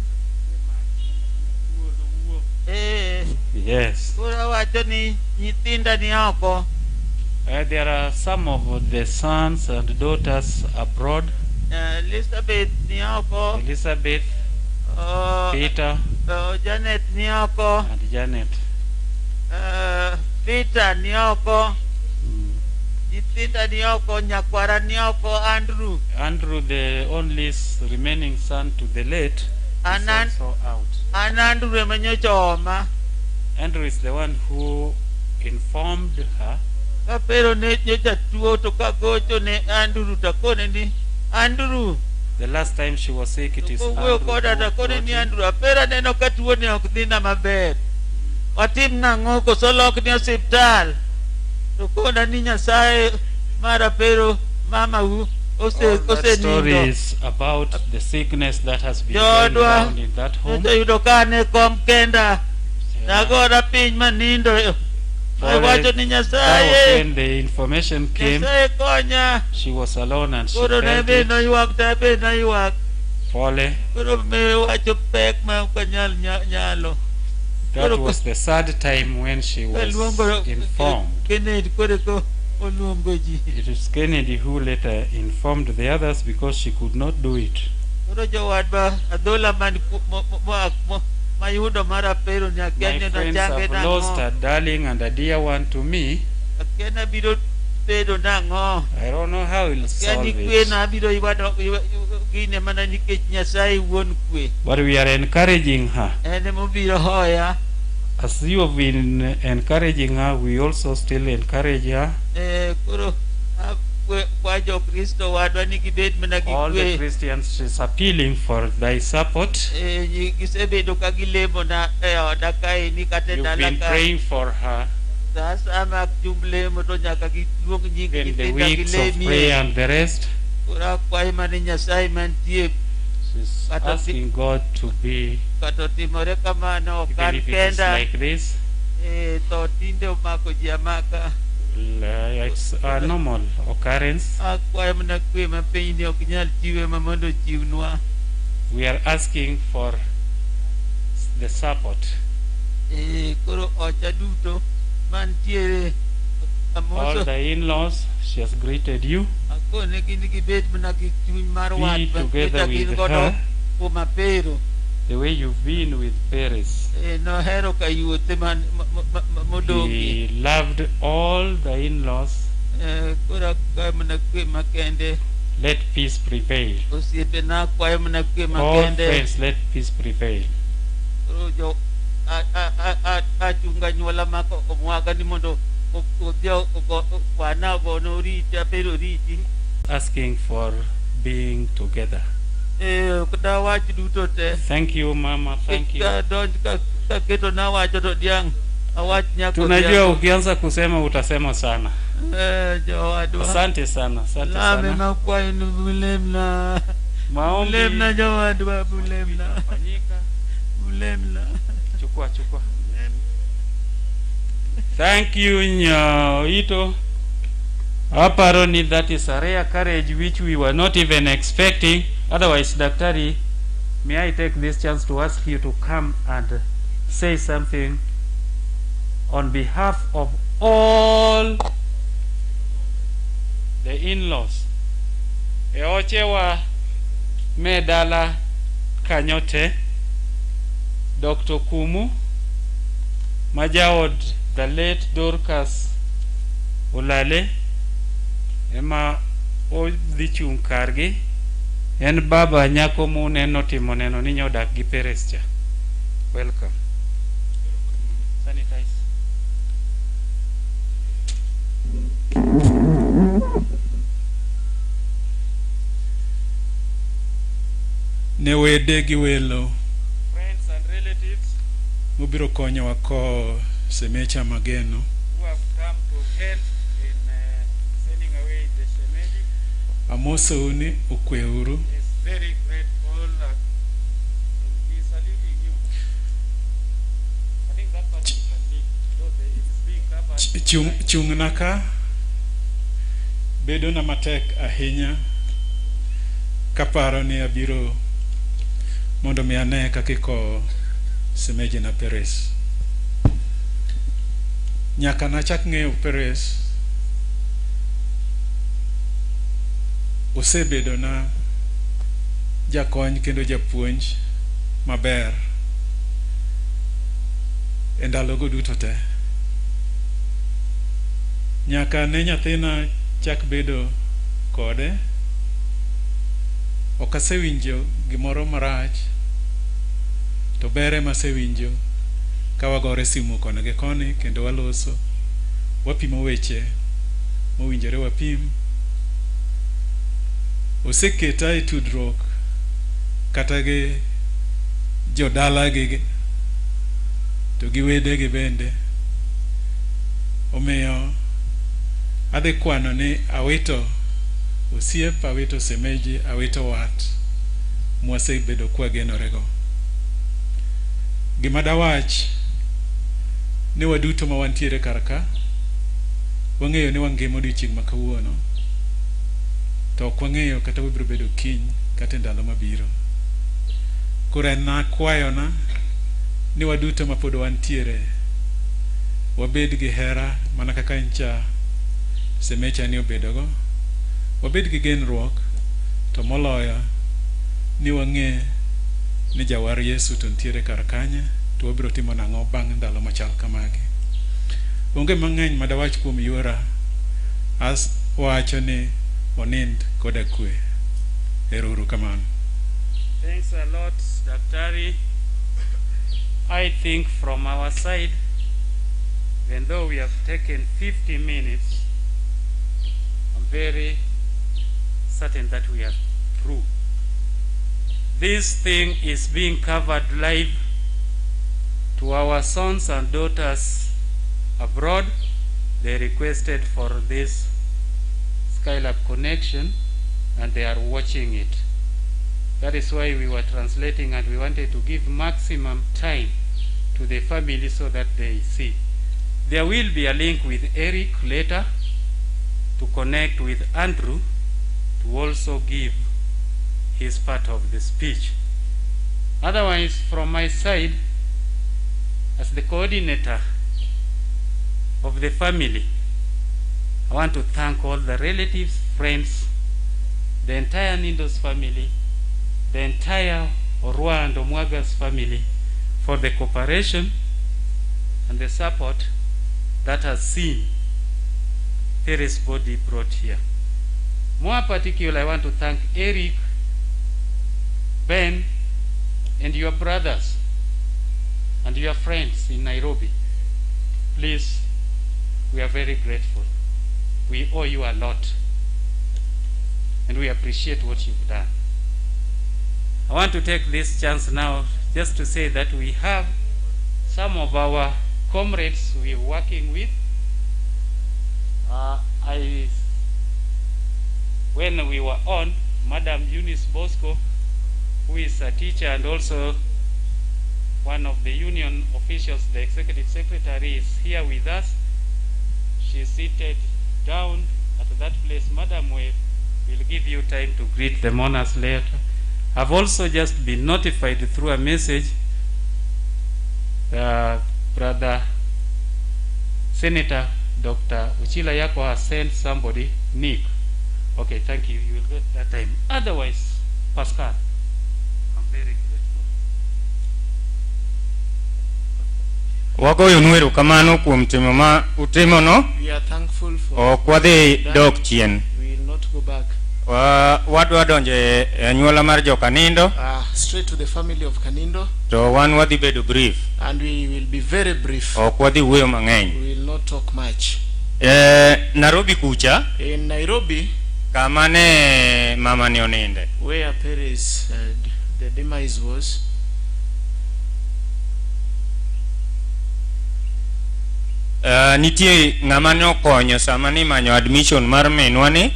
Eh. Yes. Koro awacho ni nyithinda ni oko. There are some of the sons and daughters abroad. Elizabeth ni oko. Elizabeth, Peter, Janet ni oko. and Janet. Peter ni oko. Nyithinda ni oko, nyakwara ni oko, Andrew. Andrew, the only remaining son to the late, is also out. An Andrew ema nyocha ooma. Andrew is the one who informed her. Kapero ne nyocha tuo to kagocho ne Andrew takone ni Andrew. The last time she was sick, it is Kowuoyo Andrew koda who takone brought ni him. Andrew apera neno ka tuo ni ok dhina maber. Watim nang'o koso lokni osiptal? To kona ni Nyasaye mar apero mamau ose All that story osenindo. is about the sickness that has been going Joodwa round in that home. nyocha yudo ka an e kom kenda. Nagora piny manindo. Awacho ni That was Nyasaye. when the information came. Nyasaye konya. She was alone and she Koro ne felt be it. noywak to abe naywak. Pole. Koro me wacho pek ma ok anyal nyalo. That Koro was the sad time when she was kaluongo informed. Kennedy koro ko oluongo ji. It is Kennedy who later informed the others because she could not do it. Koro jowadwa adhola man mayudo mar apero ni akia My ni friends nachange have lost nang'o. a darling and a dear one to me. Akia nabiro bedo nang'o. I don't know how we'll Akia solve ni kwe it. na abiro ywado gine mana nikech Nyasaye wuon kwe. But we are encouraging her. En emobiro hoya. As you have been encouraging her, we also still encourage her. Eh, koro kwa jokristo wadwa ni gibed mana gi All the kwe. Christians, she's appealing for thy support. Eh, gisebedo ka gilemona e oda kaeni kata e You've dala been ka. praying for her. Sa asaya mag jumb lemo to nyaka giluong nying Even the nyithinda weeks of gilemie. prayer and the rest. Koro akwayo mana Nyasaye mantie She's kata asking God to be, kata otimore kamano ok even an if it is kenda. like this, Eh, tho tinde omako ji amaka. it's a normal occurrence. Akwayo mana kwe ma pinyni ok nyal chiwe ma mondo ochiwnwa. We are asking for the support. Eh, koro ocha duto mantiere All amoso the in-laws, she has greeted you. akonegi ni gibed mana gi chuny mar Be wat ma together nyocha gin with godo her. kuom apero. The way you've been with Paris. Eh, nohero ka yuothe man modong'ie. He loved all the in-laws. Eh, koro akwayo mana kwe makende. Let peace prevail. Osiepena akwayo mana kwe All makende. friends, let peace prevail. Koro jo achunga anyuola mako omwaga ni mondo odhi kwana ogone oriti apero oriti. Asking for being together. Eh, ok dawach duto te. Thank you, Mama. Thank you. Ka donj ka kaketo nawacho to diang' awach nyaka Tunajua odhiambo. ukianza kusema utasema sana. Eh, jowadwa. Asante sana, asante Lame sana. makwayo ni mulemna. Maombi Mulemna jowadwa, mulemna. Mulemna. Chukua, chukua. Thank you, Nyaito. Apparently, that is a rare courage which we were not even expecting. Otherwise, Daktari, may I take this chance to ask you to come and say something on behalf of all the in-laws. E ochewa me dala kanyote, Dr. Kumu, ma jaod the late Dorcas Olale, ema odhi chung' kargi. En baba nyako muneno timo neno ni nyodak gi Peres cha. Welcome. Sanitize. Ne wede gi welo Friends and relatives mobiro konyowa kowo Semecha Mageno who have come to help in sending away Amosou ni okweuru. Is very grateful and he's saluting you. I think that part you can leave, though it is being covered. Chung, chung'na ka bedona matek ahinya kaparo ni abiro mondo mi ane kaka ikowo semejina Peres. Nyaka nachak ng'eyo Peres, osebedona jakony kendo japuonj maber e ndalogo duto te. Nyaka ne nyathina chak bedo kode, ok asewinjo gimoro marach, to ber ema asewinjo ka wagore simu koni gi koni kendo waloso, wapimo weche mowinjore wapim. Oseketa e tudruok kata gi jodalagi to gi wedegi bende. Omiyo adhi kwano ni awito osiep, awito semeji, awito wat mwasebedo kwagenorego. Gima dawach ni waduto ma wantiere kar ka, wang'eyo ni wangima odiochieng' ma kawuono, to ok wang'eyo kata wabiro bedo kiny kata e ndalo mabiro. Koro en akwayona ni waduto ma pod wantiere wabed gi hera mana kaka ncha semecha ni obedogo, wabed gi genruok, to moloyo ni wang'e ni jawar Yesu to nitiere kar kanye, to wabiro timo nang'o bang' ndalo machal kamagi. Onge mang'eny madawach kuom yuora, as wacho ni onind koda kwe. Ero uru kamano. Thanks a lot, Daktari. I think from our side, even though we have taken 50 minutes, I'm very certain that we are through. This thing is being covered live to our sons and daughters abroad. They requested for this Skylab connection and they are watching it. That is why we were translating, and we wanted to give maximum time to the family so that they see. There will be a link with Eric later to connect with Andrew to also give his part of the speech. Otherwise, from my side, as the coordinator of the family, I want to thank all the relatives, friends, the entire Nindos family, the entire Orwa and Omwaga's family for the cooperation and the support that has seen Peres body brought here. More particularly, I want to thank Eric, Ben, and your brothers and your friends in Nairobi. Please, we are very grateful. We owe you a lot, and we appreciate what you've done. I want to take this chance now just to say that we have some of our comrades we're working with. When we were on, Madam Eunice Bosco, who is a teacher and also one of the union officials, the executive secretary, is here with us. She's seated down at that place. Madam, we will give you time to greet the mourners later. I've also just been notified through a message, Brother Senator Dr. Uchila Yako has sent somebody, Nick. Okay, thank you. You will get that time. Otherwise, Pascal, I'm very grateful. Wagoyonu erokamano kuom timo ma utimono. We are thankful for Ok wadhi that. dok chien. We will not go back. Wa- Wadwa donjo e e anyuola mar jokanindo Straight to the family of Kanindo, to wan wadhi bedo brief. And we will be very brief. Ok wadhi wuoyo mang'eny. We will not talk much. E, Nairobi kucha In Nairobi, kama ne mama ni oninde. Where Perez, the demise was, Nitie ng'ama ne okonyo sama nimanyo admission mar minwa ni.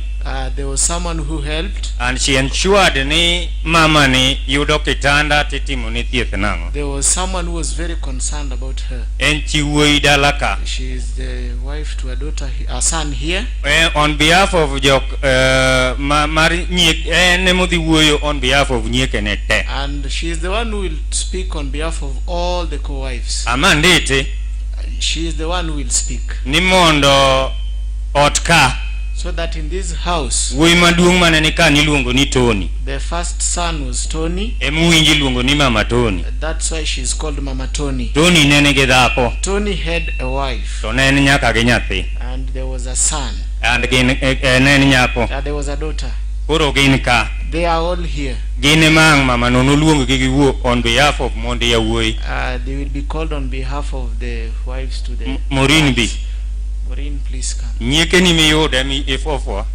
There was someone who helped. And she ensured ni mama ni yudo kitanda titimo ne thieth nang'o. There was someone who was very concerned about her. En chi wuoyi dala ka. She is the wife to a daughter, a son here. On behalf of jok ma, mar nyiek en emodhi wuoyo on behalf of nyiekene te. And she is the one who will speak on behalf of all the co-wives. Amandete She is the one who will speak. Ni mondo ot ka So that in this house, wuoyi maduong' mane ni ka niluongo ni Tony. The first son was Tony. Ema uwinjo iluongo ni Mama Tony. That's why she's called Mama Tony. Tony ne nigi dhako Tony had a wife to ne en nyaka gi nyathi. And there was a son. And gin ne en nyako. There was a daughter. Koro gin ka. They are all here. Gin ema ang' mama no noluong gi giwuo on behalf of mond yawuoyi. They will be called on behalf of the wives to the Maureen bi. Maureen, please come. Nyiekeni miyude mi ifofwa.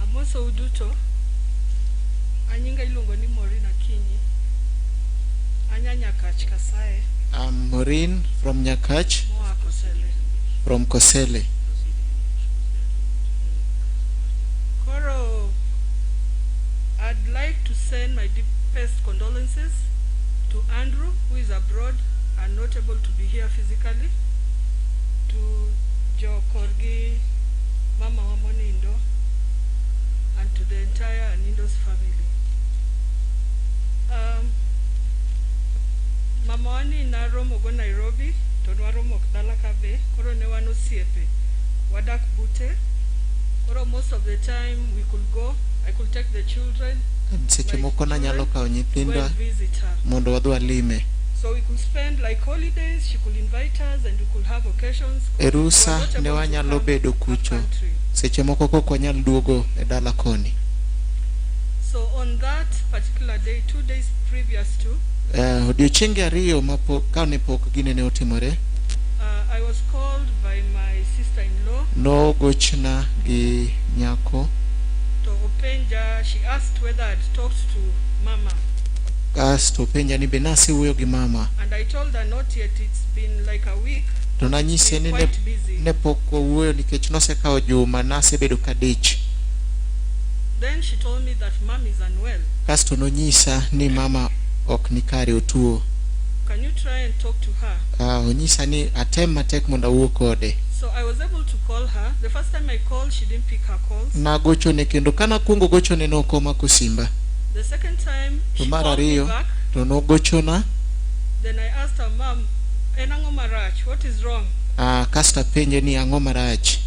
Amosou duto. Anyinga iluongo ni Maureen Akinyi. Anya Nyakach Kasaye I'm Maureen from Nyakach, moa Kosele. From Kosele. Koro, I'd like to send my deepest condolences to Andrew, who is abroad and not able to be here physically, to Jo Korgi, Mama wa monindo, and to the entire Anindos family. Mama wani naromo go Nairobi, to nwaromo dala ka be, koro ne wan osiepe, wadak bute. Koro most of the time we could go, I could take the children, Seche moko nanyalo kawo go nyithinda and visit her. Mondo wadhi walime. So we could spend like holidays, she could invite us and we could have occasions. E rusa ne wanyalo bedo kucho. Seche moko kok wanyal duogo e dala koni. So on that particular day, 2 days previous to, Odiochienge ariyo mapok kane pok gine ne otimore, I was called by my sister-in-law nogochna gi nyako to openja. She asked whether I'd talked to Mama. Kasto openja ni be nasewuoyo gi mama. And I told her not yet, it's been like a week. To nanyise ni ne, Quite busy. Ne pok wawuoyo nikech nosekawo juma nasebedo kadich. Then she told me that Mom is unwell. Kasto nonyisa ni mama ok ni kare otuo. Can you try and talk to her? Onyisa ni atem matek mondo awuo kode. So I was able to call her. The first time I called, she didn't pick her calls. Nagochone kendo kanakwongo gochone nok omako simba. The second time, To she mar called me ariyo back. To nogochona. Then I asked her, "Mom, en ang'o marach? What is wrong?" Kasto apenje ni ang'o marach.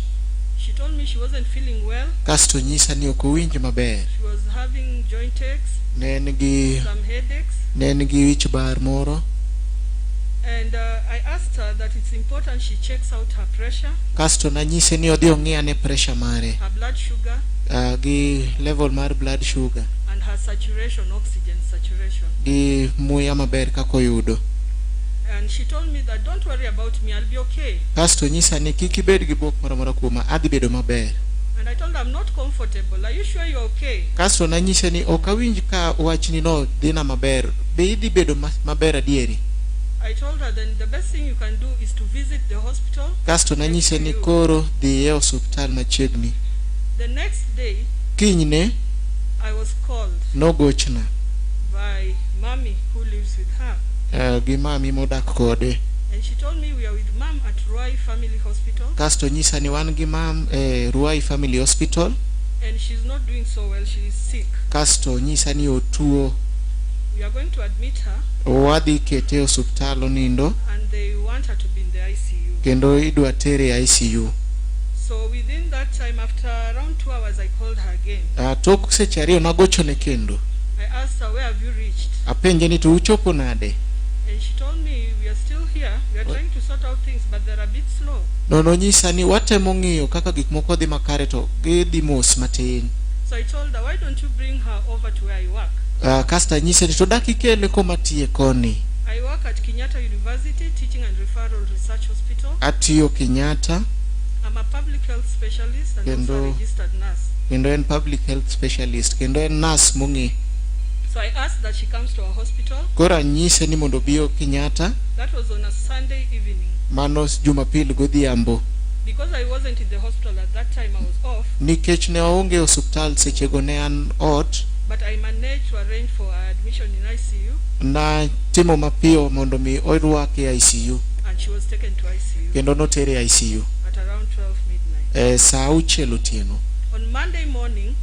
She told me she wasn't feeling well. Kasto nyisa ni ok owinj maber. She was having joint aches, Ne en gi some headaches. Ne en gi wich bar moro. And I asked her that it's important she checks out her pressure, Kasto nanyise ni odhi ong'i ane pressure mare her blood sugar, gi level mar blood sugar and her saturation, oxygen saturation. Gi muya maber kaka oyudo. And she told me that don't worry about me, I'll be okay. Kasto nyisa ni kik ibed gi bwok moro amora kuoma adhi bedo maber. And I told her I'm not comfortable. Are you sure you're okay? Kasto nanyise ni ok awinj ka wachni no dhina maber be idhi bedo maber adieri. I told her then the best thing you can do is to visit the hospital. Kasto nanyise ni koro dhiye e osuptal machiegni. The next day, Kinyne I was called nogochna by Mommy who lives with her. Gi mami modak kode. And she told me we are with Mom at Ruai Family Hospital. Kasto nyisa ni wan gi mam e Ruai Family Hospital. And she's not doing so well. She is sick. Kasto nyisa ni otuo. We are going to admit her wadhi kete e osuptal onindo and they want her to be in the ICU. Kendo idwa tere e ICU. So within that time, after around 2 hours, I called her again. Tok seche ariyo nagochone kendo. I asked her, "Where have you reached?" Apenje ni to uchopo nade. And she told me, "We are still here. We are trying to sort out things, but they're a bit slow." No nonyisa ni watemo ng'iyo kaka gik moko dhi makare to gidhi mos matin. So I told her, "Why don't you bring her over to where I work?" Kasto anyise ni to dak ikele koma tiye koni. I work at Kenyatta University Teaching and Referral Research Hospital. Atiyo Kenyatta. I'm a public health specialist and also a Kendo registered nurse. Kendo en public health specialist kendo en nurse mong'e. So I asked that she comes to our hospital. Koro anyise ni mondo obi Kenyatta. That was on a Sunday evening. Mano Jumapil godhiambo. Because I wasn't in the hospital at that time, I was off. Nikech ne aonge osuptal sechego ne an ot. But I managed to arrange for her admission in ICU. Natimo mapiyo mondo mi orwake e ICU. And she was taken to ICU. Kendo notere e ICU. At around 12 midnight. E saa auchiel otieno. On Monday morning,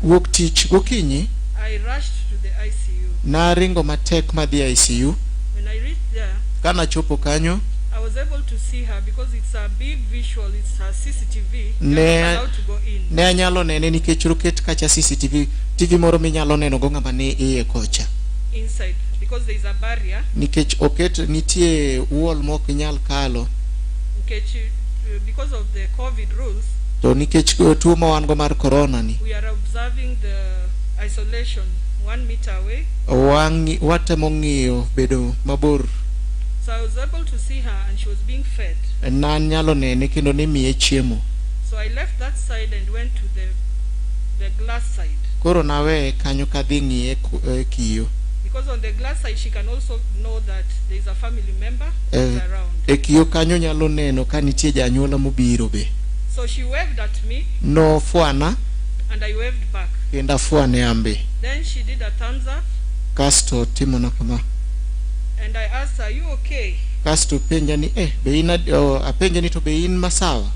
Wuok tich gokinyi, I rushed to the ICU. Naringo matek madhi ICU. When I reached there, Kanachopo kanyo, I was able to see her because it's a big visual, it's a CCTV. You're ne not allowed to go in. Ne anyalo nene nikech oket kacha CCTV TV moro minyalo neno go ng'ama ni iye kocha. Inside, because there is a barrier. Nikech oket nitie wall mok inyal kalo. Nikech, because of the COVID rules, To nikech tuo ma wan go mar corona ni, we are observing the isolation 1 meter away. Wang'i watemo ng'iyo bedo mabor. So I was able to see her and she was being fed. Nanyalo nene kendo nimiye chiemo. So I left that side and went to the glass side. Koro naweye kanyo kadhi ng'iye e kiyo. Because on the glass side she can also know that there is a family member who's around. E kiyo kanyo nyalo neno ka nitie janyuola mobiro be. So she waved at me Nofwana and I waved back. Kendo afwane ambe. Then she did a thumbs up Kasto timona kama. And I asked her, "Are you okay?" Kasto penja ni eh be in oh, apenje ni to be in masawa.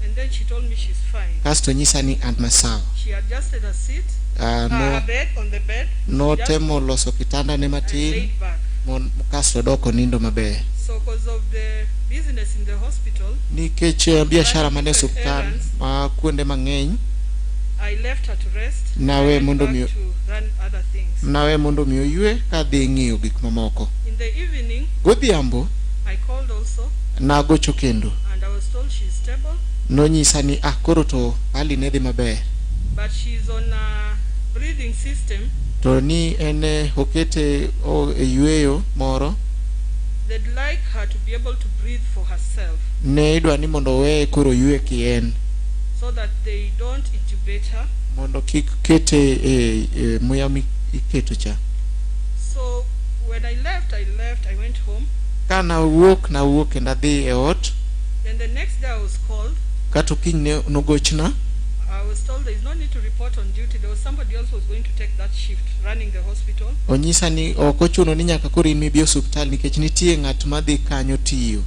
And then she told me she's fine. Kasto nyisa ni an masawa. She adjusted her seat, No, her bed on the bed, just notemo loso kitanda ne and matin laid back. Mon, kasto dok onindo maber. So because of the business in the hospital, Nikech biashara mane different osuptal errands, ma kuonde mang'eny I left her to rest. I nawe went mondo back mi to run other things. Nawe mondo mi oywe kadhi ng'iyo gik mamoko. In the evening, Godhiambo I called also nagocho kendo. And I was told she's stable, Nonyisa ni ah koro to hali ne dhi maber. But she's on a breathing system. To ni en okete e yueyo moro. They'd like her to be able to breathe for herself Ne idwa ni mondo oweye koro oywe kien. So that they don't intubate her. Mondo kik kete e muya miketo cha. So when I left, I went home. Ka nawuok nawuok kendo adhi e ot. Then the next day I was called. Kato kinyne nogochna. I was told there is no need to report on duty. There was somebody else who was going to take that shift running the hospital. Onyisa ni ok ochuno ni nyaka koro in mibi osuptal nikech nitie ng'at madhi kanyo tiyo.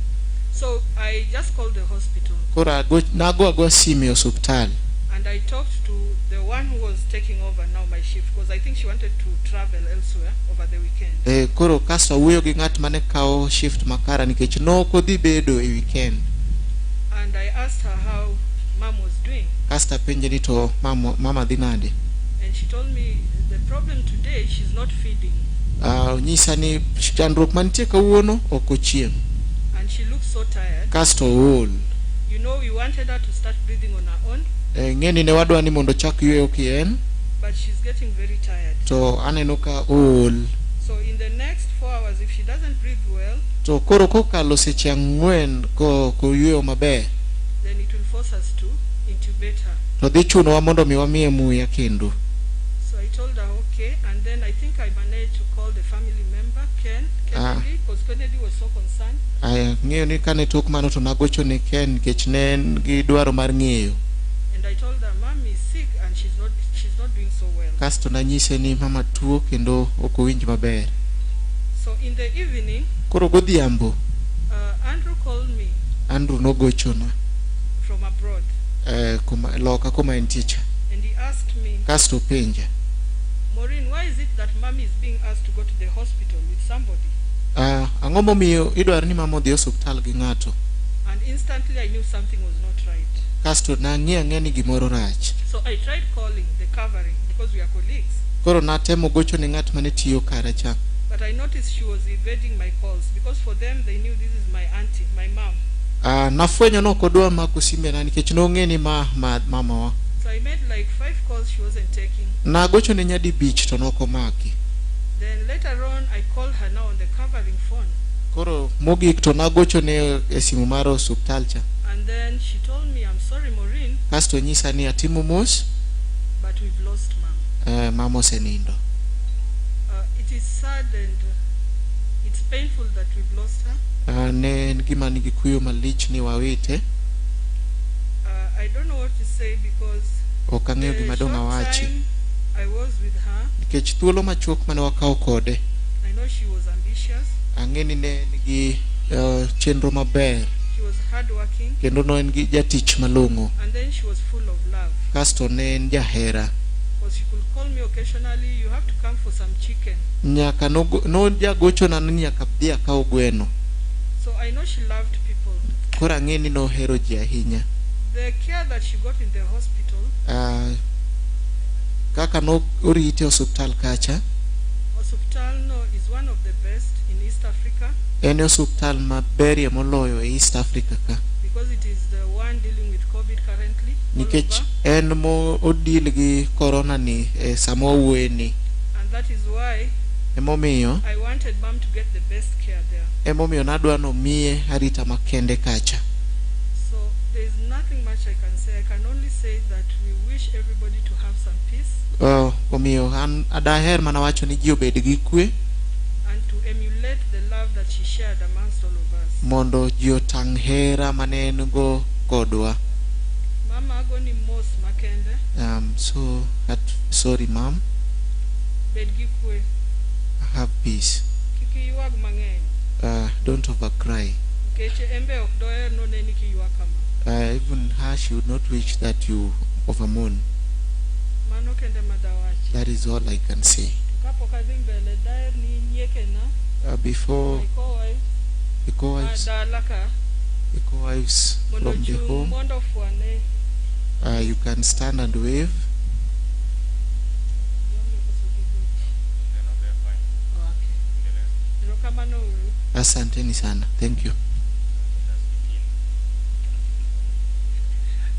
So I just called the hospital Koro nago agoa simu e osuptal. And I talked to the one who was taking over now my shift because I think she wanted to travel elsewhere over the weekend. E, koro kasto awuoyo gi ng'at mane kawo shift makara nikech nok odhi bedo e weekend. And I asked her how Mom was doing. Kasto apenje ni to mama dhi nade. And she told me the problem today, she's not feeding. Onyisa ni chandruok mantie kawuono ok ochiem. And she looks so tired. Kasto ool. We wanted her to start breathing on her own, E, ng'eni ne wadwa ni mondo ochak yweyo kien but she's getting very tired. To aneno ka ool. So in the next 4 hours, if she doesn't breathe well, To koro kokalo seche ang'wen ko koyweyo maber then it will force us to intubate her. To dhi chunowa mondo mi wamiye muya kendo. So I told her, okay, and then I think I managed to call the family member, Ken, Ah. Kennedy, because Kennedy was so concerned. Aya, ng'eyo ni kane tok mano to nagocho ne Ken nikech ne en gi dwaro mar ng'eyo. And I told her, "Mom is sick and she's not doing so well." Kasto nanyise ni mama tuo kendo ok owinj maber. So in the evening, Koro godhiambo Andrew called me Andrew nogochona from abroad kuma, loka kuma entie cha. And he asked me, Kasto openja "Maureen, why is it that Mommy is being asked to go to the hospital with somebody?" Ang'o momiyo idwaro ni mama odhi e osuptal gi ng'ato? And instantly I knew something was not right. Kasto nang'e ang'e ni gimoro rach. So I tried calling the covering because we are colleagues. Koro natemo gocho ne ng'at mane tiyo kara cha. But I noticed she was evading my calls because for them, they knew this is my auntie, my mom. Nafwenyo ni ok odwa mako simbena nikech nong'e ni ma mamawa. So I made like five calls she wasn't taking. Nagocho ne nyadi bich to nok omaki. Then later on, I called her now on the covering phone. Koro mogik to nagocho ne e simu mar osuptal cha. And then she told me, "I'm sorry, Maureen, Kasto nyisa ni atimo mos but we've lost Mom." Mama osenindo. It is sad and it's painful that we've lost her. Ne en gima nigi kuyo malich ni wawite. I don't know what to say because Ok ang'eyo the gima dong' short awachi. time I was with her, Nikech thuolo machuok mane wakawo kode, I know she was ambitious, ang'e ni ne en gi chenro maber she was hardworking, kendo ne en gi jatich malong'o. and then she was full of love. Kasto ne en jahera. Because she could call me occasionally, you have to come for some chicken. Nyaka nojagochona ni nyaka adhi akaw gweno. So I know she loved people. Koro ang'e ni nohero ji ahinya. The care that she got in the hospital, Kaka no orite e osuptal kacha, Osuptalno is one of the best in East Africa en e osuptal maberie moloyo e East Africa ka. because it is the one dealing with COVID currently all Nikech over. en mo odil gi corona ni e sama wawuoye ni. And that is why Emomiyo I wanted mom to get the best care there. emomiyo nadwa nomiye arita makende kacha. So there is nothing much I can say. I can only say that we wish everybody to have some peace Omiyo an daher mana wacho ni ji obed gi kwe and to emulate the love that she shared amongst all of us. mondo ji otang' hera mane en go kodwa. Mama agoni mos makende, So sorry ma'am, bed gi kwe, have peace. kik iywag mang'eny. Don't overcry. Nikech en be ok doher noneni kiywak kama. Even her, she would not wish that you overmourn. Mano kende ma dawachi. That is all I can say. To kapok adhi mbele daher ni nyiekena, Before my co-wives, the co-wives, ma dala ka, the co-wives mondo from the ochung' home, mondo ofwane. you can stand and wave. Erokamano uru. Asanteni sana. Thank you.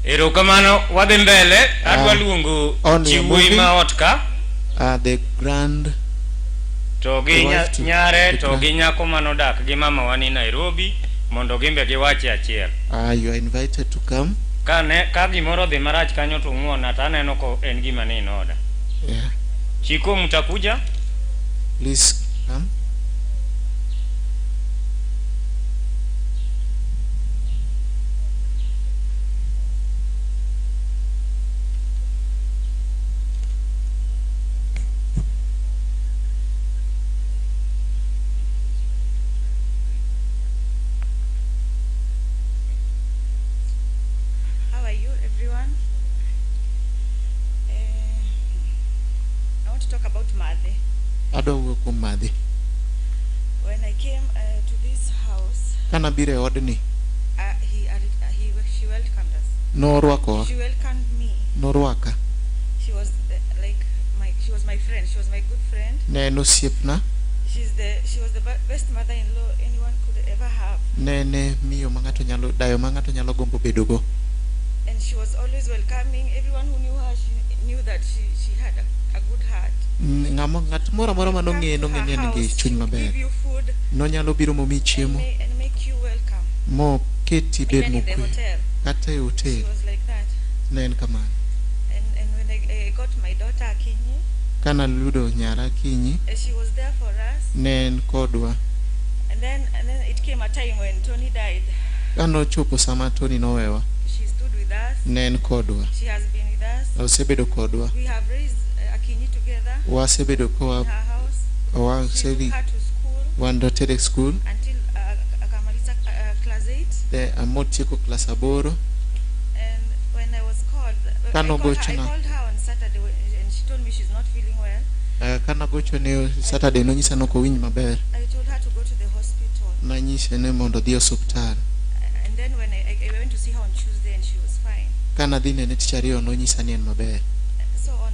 Erokamano, wadhi mbele. Adwa luongo Only chi wuoyi moving. ma ot ka The grand to gi the wife to nyare the to gi nyako manodak gi mamawa ni Nairobi mondo gimbe giwache achiel. You are invited to come. Ka ne ka gimoro odhi marach kanyo to ung'wona to aneno ko en gima ni in order. Yeah. Chiko mtakuja? Please come. How are you, everyone? I want to talk about Madhe. Adwa wuoyo kuom Madhe. When I came to this house, Kanabiro e odni, he she welcomed us. Norwakowa. She welcomed me. Norwaka. She was she was my friend. She was my good friend. Ne en osiepna. She was the best mother-in-law anyone could ever have. Ne en miyo ma ng'ato nyalo dayo ma ng'ato nyalo gombo bedogo. And she was always welcoming. Everyone who knew her, she knew that she had a good heart. Ng'amo ng'at moro amora manong'eye nong'e ni en gi chuny maber. Give you food Nonyalo biro momiyi chiemo and make you welcome. moketi bed Even in the mokwe. hotel. Kata e She hotel was like that. ne en kamano. And when I got my daughter Akinyi, Kanayudo nyara Akinyi, she was there for us. ne en kodwa. And then it came a time when Tony died. Kanochopo sama Tony nowewa, She stood with us. ne en kodwa. She has been with us. Osebedo kodwa. We have raised Akinyi together. Wasebedo kowa in her house. She took her to school wan dotere e school until akamaliza class 8. de amotieko klas 8. And when I was called, I Kano called her, I gochona. called her on Saturday and she told me she's not feeling well. Kanagochone Saturday nonyisa ni ok owinj maber. I told her to go to the hospital. Nanyise ni mondo odhi e osuptal. And then when I went to see her on Tuesday and she was fine. Kanadhi nene tich ariyo nonyisa ni en maber. So on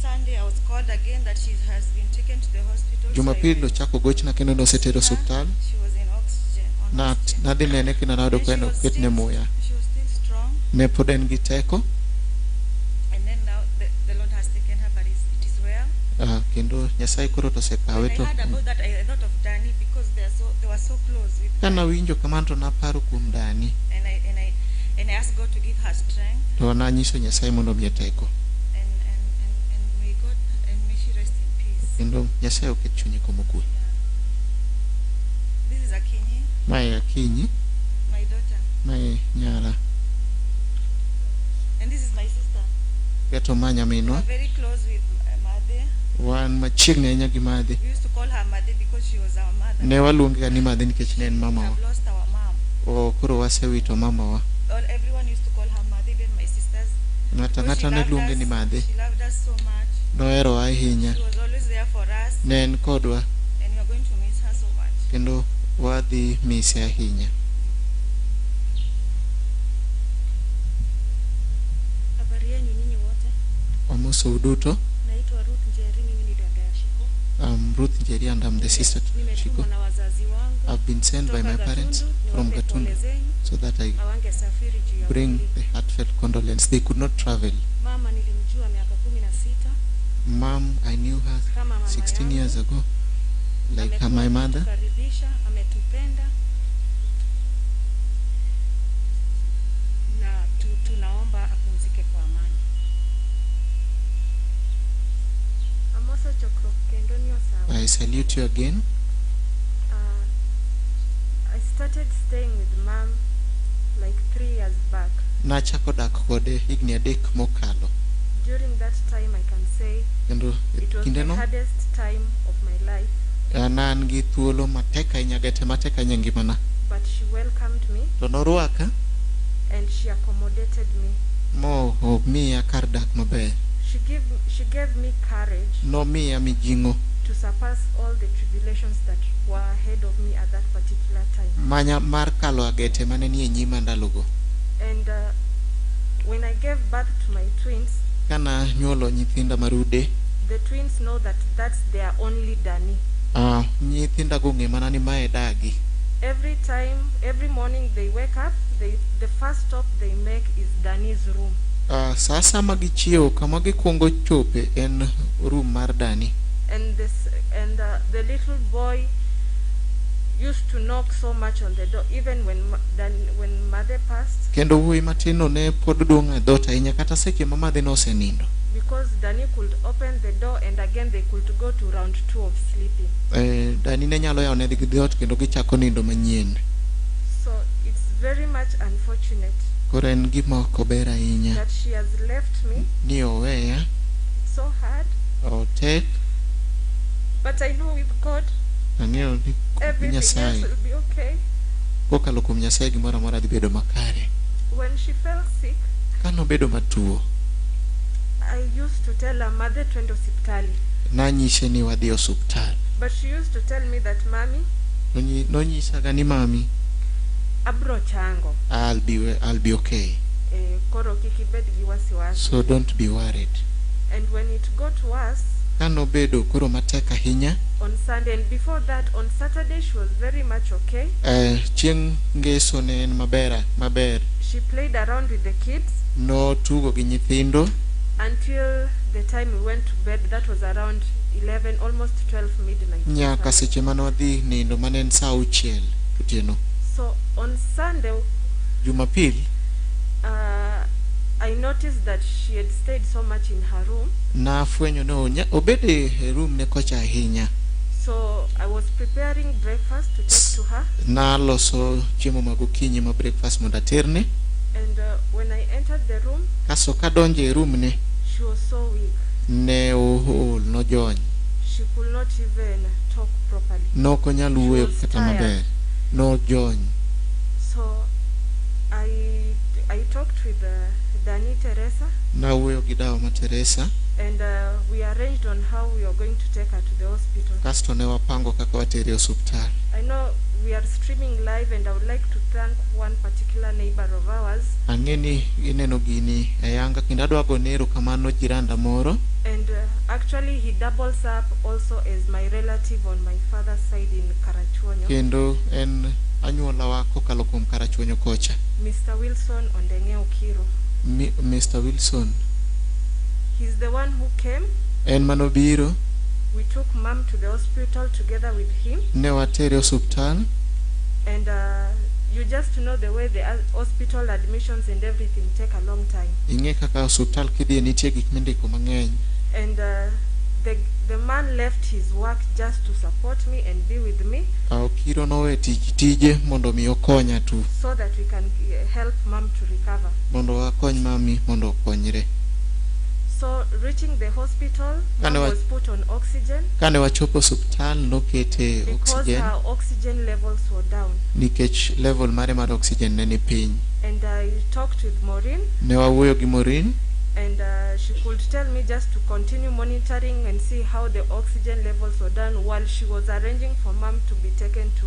Sunday I was called again that she has been taken to the hospital. So I Jumapil went. nochako gochna kendo nosetere osuptal. She was in oxygen. On oxygen. Nadhi nene kendo nayudo And ka she was oketne still, muya. she was still strong. Ne pod en gi teko. And then now the Lord has taken her, but it is well. Kendo Nyasaye koro to osekawe When I to heard about that, I thought of Danny because they were so close with kanawinjo kamano to naparo kuom Dani. And I asked God to give her strength To nanyiso Nyasaye mondo omiye teko. and may God and may she rest in peace. Kendo Nyasaye oket chunye kuma okwe. This is Akinyi, Mae Akinyi, my daughter. Mae nyara. And this is my sister. Kato ma We nyaminwa. are very close with Made. Wan machiegni ahinya gi Madhe. We used to call her Made because she was our mother. Ne waluonge ga ni Madhe nikech ne en We mamawa. have lost our mom. O koro wasewito mamawa. Everyone used to call her Made, even my sisters. Ng'ato Because she ang'ata ne loved luonge us. ni Madhe. She loved us so much. Noherowa ahinya. She was always there for us. Ne en kodwa And we are going to miss her so much. Kendo wadhi mise ahinya. Habari yenu nyinyi wote. Wamosou duto. Naitwa Ruth Njeri, mimi ni dada ya Shiko. I'm Ruth Njeri and I'm the sister to Shiko. Nimetumwa na wazazi wangu I've been sent by kutoka my parents Gatundu, from niwape Gatundu pole zenyu. So that I Hawangesafiri juu ya bring mwili. The heartfelt condolence. They could not travel. Mama nilimjua miaka 16 Mom, I knew her kama mama 16 yangu. Years ago, like her, Amekuwa my mother. akitukaribisha, ametupenda na tunaomba apumzike kwa amani. Amoso chokruok kendo ni osawa. I salute you again. I started staying with Mom like 3 years back. Nachako dak kode higni 3 mokalo. During that time, I can say Kendo e it was the kindeno hardest time of my life, ne an gi thuolo matek ahinya gete matek ahinya e ngimana. But she welcomed me To norwaka and she accommodated me. Mo omiya kar dak maber. She gave me courage Nomiya mijing'o to surpass all the tribulations that were ahead of me at that particular time. Manya mar kalo agete mane nie nyima ndalogo. And when I gave birth to my twins, Kana nyuolo nyithinda marude, the twins know that that's their only Dani. Nyithindago ong'e mana ni mae dagi. Every time, every morning they wake up, the first stop they make is Dani's room. Sa asaya gichiewo kama gikwongo chope en room mar dani. And the little boy used to knock so much on the door, even when mother passed, Kendo wuoyi matin no ne pod duong' e dhoot ahinya kata seche ma madhe nosenindo. Because Dani could open the door and again they could go to round two of sleeping. Dani ne nyalo yawo negi dhoot kendo gichako nindo manyien. So it's very much unfortunate Koro en gima ok ober ahinya that she has left me. Ni oweya. It's so hard, Otek. But I know with God, Ang'eyo ni everything else Nyasaye will be okay. Kokalo kuom Nyasaye gimoro amora dhi bedo makare. When she fell sick, Kanobedo matuo, I used to tell her, "Mother, twende hospitali." Nanyise ni wadhi osuptal. But she used to tell me that, "Mommy, Nonyisaga ni mami, abro chango. I'll be okay. Koro kik ibed gi wasiwasi." So don't be worried. And when it got worse Kanobedo koro matek ahinya, on Sunday, and before that, on Saturday, she was very much okay. Chieng' ngeso ne en maber maber. She played around with the kids Notugo gi nyithindo until the time we went to bed. That was around 11, almost 12 midnight. Nyaka seche mane wadhi nindo mane en sa 6 otieno. So on Sunday, Jumapil, I noticed that she had stayed so much in her room. Nafwenyo ni obedo e room ne kocha ahinya. So I was preparing breakfast to take to her. Naloso chiemo mag okinyi ma breakfast mondo aterne. And when I entered the room, Kaso kadonjo e room ne, she was so weak. Ne ool, nojony. She could not even talk properly. Nok onyal wuoyo She was kata tired. Maber. Nojony. So I talked with Dani Teresa Nawuoyo gi dawa ma Teresa, and we arranged on how we are going to take her to the hospital. Kasto ne wapango kaka watere e osuptal. I know we are streaming live and I would like to thank one particular neighbor of ours. Ang'e ni ineno gini e yanga kendo adwa gone erokamano jiranda moro. And actually he doubles up also as my relative on my father's side in Karachuonyo. Kendo en anyuolawa kokalo kuom Karachuonyo kocha. Mr. Wilson Ondenge Okiro. Mr. Wilson. He's the one who came. En manobiro. We took Mom to the hospital together with him. Ne watere osuptal. And you just know the way the hospital admissions and everything take a long time. Ing'e kaka osuptal kidhiye nitie gik mindiko mang'eny. And the, The man left his work just to support me and be with me Okiro nowe tich tije mondo mi okonya tu so that we can help mom to recover. Mondo wakony mami mondo okonyre. So reaching the hospital, mom Kane wa- was put on oxygen Kane wachopo osuptal nokete because oxygen her oxygen levels were down. Nikech level mare mar oxygen ne ni piny. And I talked with Maureen, Ne wawuoyo gi Maureen and she could tell me just to continue monitoring and see how the oxygen levels were done while she was arranging for mom to be taken to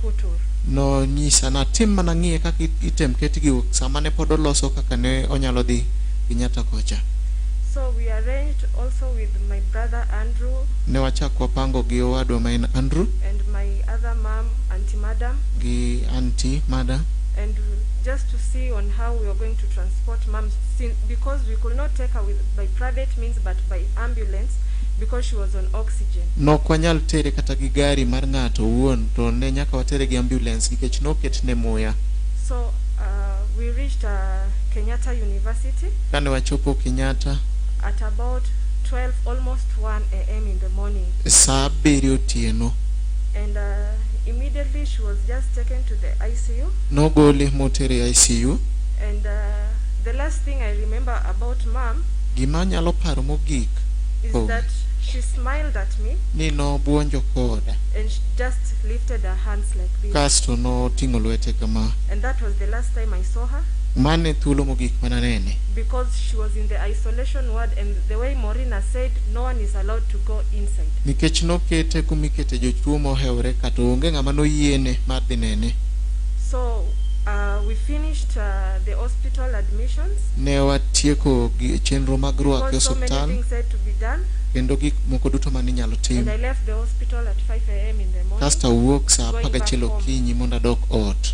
Kutur. Nonyisa natim mana ng'iye kaka item ketgi sama ne pod oloso kaka ne onyalo dhi Kenyatta kocha. So we arranged also with my brother Andrew Ne wachako wapango gi owadwa ma en Andrew and my other mom, Auntie Madam, gi auntie Mada and just to see on how we are going to transport mom, because we could not take her by private means but by ambulance because she was on oxygen. Nok wanyal tere kata gi gari mar ng'ato owuon to ne nyaka watere gi ambulance nikech noketne muya. So we reached Kenyatta University Kane wachopo Kenyatta at about 12, almost 1 a.m. in the morning. Sa abiriyo otieno. And immediately she was just taken to the ICU. Nogole motere ICU. And the last thing I remember about mom Gima anyalo paro mogik is kuome that she smiled at me ni nobuonjo koda and she just lifted her hands like this. Kasto noting'o lwete kama. And that was the last time I saw her Mano e thuolo mogik mananene because she was in the isolation ward, and the way Morina said, no one is allowed to go inside. Nikech nokete kumikete jotuo mohewore ka to onge ng'ama noyiene mar dhi nene. So we finished the hospital admissions Ne watieko gi chenro mag rwake because so many osuptal things had to be done. Kendo gik moko duto maninyalo tim. And I left the hospital at 5 a.m. in the morning, Kasto awuok sa going apar back gachiel home. Okinyi mondo adok ot.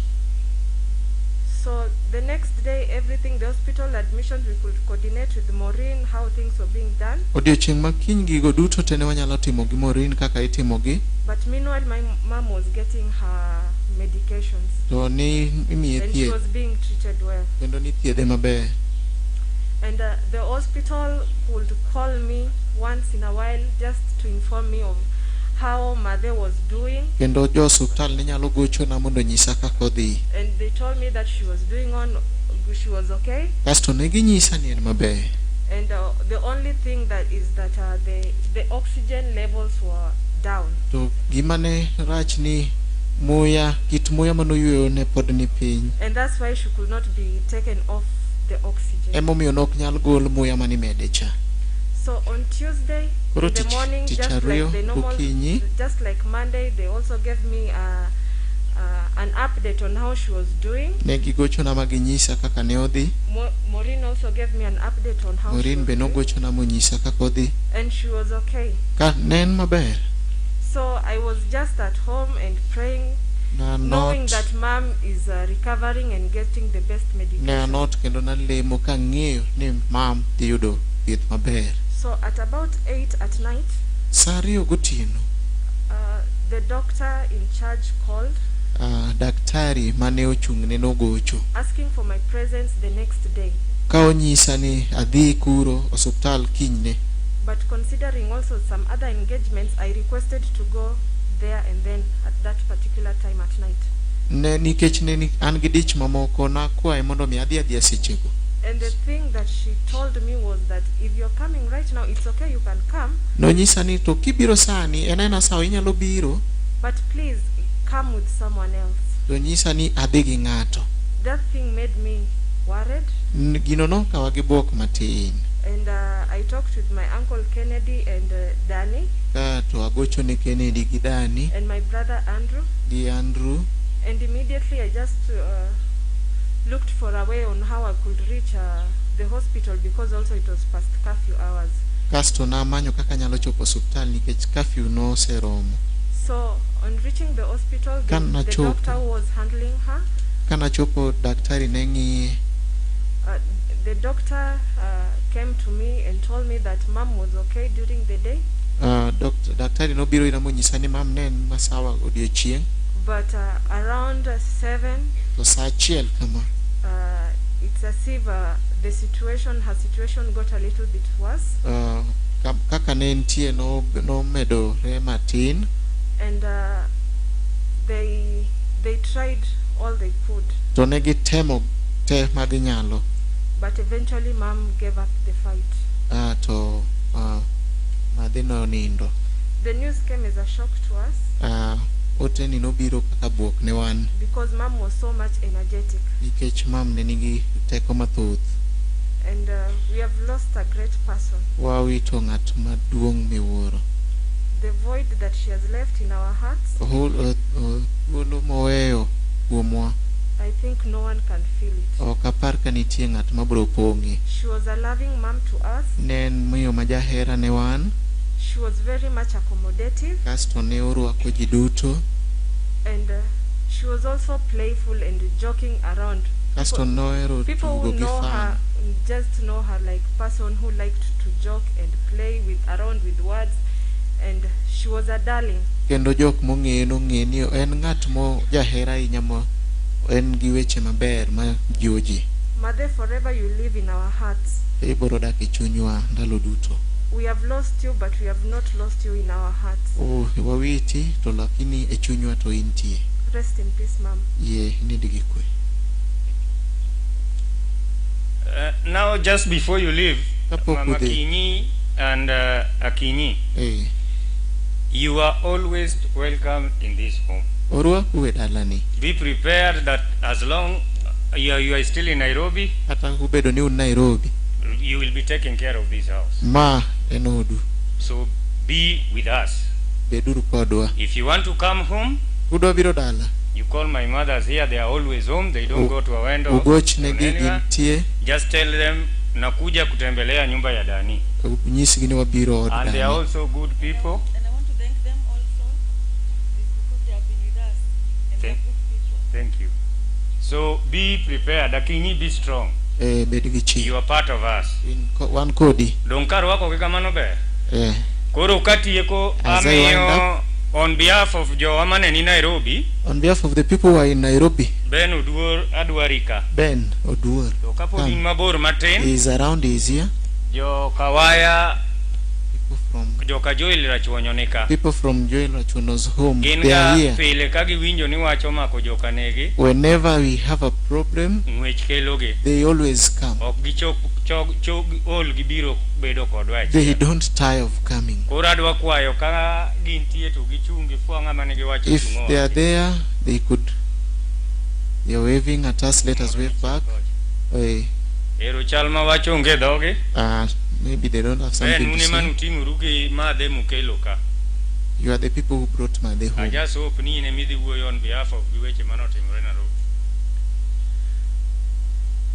So the next day, everything, the hospital admissions, we could coordinate with Maureen how things were being done. Odiochieng' ma kiny gigo duto te ne wanyalo timo gi Maureen kaka itimogi. But meanwhile, my mom was getting her medications To ni imiye and she thieth was being treated well. Kendo nithiedhe maber. And the hospital could call me once in a while just to inform me of how mother was doing. Kendo jo osuptal ne nyalo gochona mondo onyisa kaka odhi. And they told me that she was doing on, she was okay. Kasto ne ginyisa ni en maber. And the only thing that is that the oxygen levels were down. To gima ne rach ni muya kit muya manoyweyo ne pod ni piny. And that's why she could not be taken off the oxygen. Emomiyo nok nyal gol muya manimede cha. So on Tuesday, Koro in the tich- morning, tich just ariyo like the normal, gokinyi. just like Monday, they also gave me an update on how she was doing. Ne gigochona ma ginyisa kaka ne odhi. Maureen also gave me an update on how she Maureen was be doing, nogochona monyisa kaka odhi. And she was okay. Ka ne en maber. So I was just at home and praying, Na knowing anot that mom is recovering and getting the best ne medication. anot kendo nalemo kang'eyo ni mam dhi yudo thieth maber. So at about 8 at night, Sa ariyo gotieno the doctor in charge called, daktari mane ochung'ne nogocho asking for my presence the next day. Ka onyisa ni adhi kuro osuptal kinyne. But considering also some other engagements, I requested to go there and then at that particular time at night. Ne nikech ne ni- an gi dich mamoko nakwaye mondo mi adhi adhiya sechego. And the thing that she told me was that if you're coming right now, it's okay, you can come, Nonyisa ni to kibiro sani en aena sawa inyalo biro but please come with someone else. To nyisa ni adhi gi ng'ato. That thing made me worried, Gino nokawa gi buok matin. And I talked with my uncle Kennedy and Danny Ka to agocho ne Kennedy gi Dani and my brother Andrew, gi Andrew. And immediately I just looked for a way on how I could reach the hospital because also it was past curfew hours. Kasto namanyo kaka anyalo chopo osuptal nikech curfew noseromo. So on reaching the hospital, Ka the nachopo doctor who was handling her, ka nachopo daktari ne ng'iye. The doctor came to me and told me that mom was okay during the day, Daktari nobiro ira monyisa ni mam ne en masawa odiochieng' but around 7, to sa achiel kama it's as if the situation, her situation got a little bit worse. Kaka ne entie nomedore matin. And they tried all they could. To ne gitemo te ma ginyalo. But eventually, Mom gave up the fight. To madhe nonindo. The news came as a shock to us Oteni nobiro kaka buok ne wan because Mom was so much energetic. Nikech mam ne nigi teko mathoth. And we have lost a great person. Wawito ng'at maduong' miwuoro. The void that she has left in our hearts, Thuolo moweyo kuomwa, I think no one can fill it. Ok apar ka nitie ng'at mabiro pong'e. She was a loving mom to us. Ne en miyo ma jahera ne wan. She was very much accommodative. Kasto ne orwako ji duto. And she was also playful and joking around. Kasto nohero People tugo who gi know fun. Her just know her like person who liked to joke and play with around with words, and she was a darling. Kendo jok mong'eye nong'e ni en ng'at mo jahera ahinya mo en gi weche maber ma jiwo ji. Mother, forever you live in our hearts. Ibiro dak e chunywa ndalo duto. We have lost you, but we have not lost you in our hearts. Oh, wawiti to lakini e chunywa to intie. Rest in peace, Mom. Yie inind gi kwe. Now, just before you leave, Kapok Mama udhi. Kinyi and Akinyi, you are always welcome in this home. Orwaku e dalani. Be prepared that as long you are still in Nairobi, Kata ubedo ni un Nairobi, you will be taking care of this house. Ma en odu. So be with us. Beduru kodwa. If you want to come home, Kudwa biro dala, you call my mothers here. They are always home. They don't go to Awendo. Ugochnegi anywhere. Gintie. Just tell them nakuja kutembelea nyumba ya Dani. Nyisgi ni wabiro od And they are Dani. also good people. And I want to thank them also because they have been with us and they are good people. Thank you. So be prepared. Akinyi, be strong. Bed gi chir. You are part of us. Wan kodi. Dong karwako gi kamano ber. Koro katieko As I wind amiyo on behalf of jowa mane ni Nairobi, On behalf of the people who are in Nairobi, Ben Oduor adwari ka. Ben Oduor. To kapod in Come. mabor matin, He is around, he is here. jo Kawaya, joka Joel Rachuonyo ni ka. People from Joel Rachuonyo's home, Gin they ga are here. pile ka giwinjo ni wach omako joka negi, Whenever we have a problem, ng'wech kelogi. They always come. Ok gichok chok chok ol gibiro bedo kodwa e They achiel. Don't tire of coming. Koro adwa kwayo ka gintie to gichung' gifwa ng'ama nigi wach If ochung' they are owachi. there, they could. They are waving at us. Let us wave back. Hey, Ero chal ma wach onge e dhogi. Maybe they don't have Ben something un to ema say. nuting'oru gi madhe mukelo ka. You are the people who brought Made I home. just hope ni in ema idhi wuoyo on behalf of gi weche manotimore Nairobi.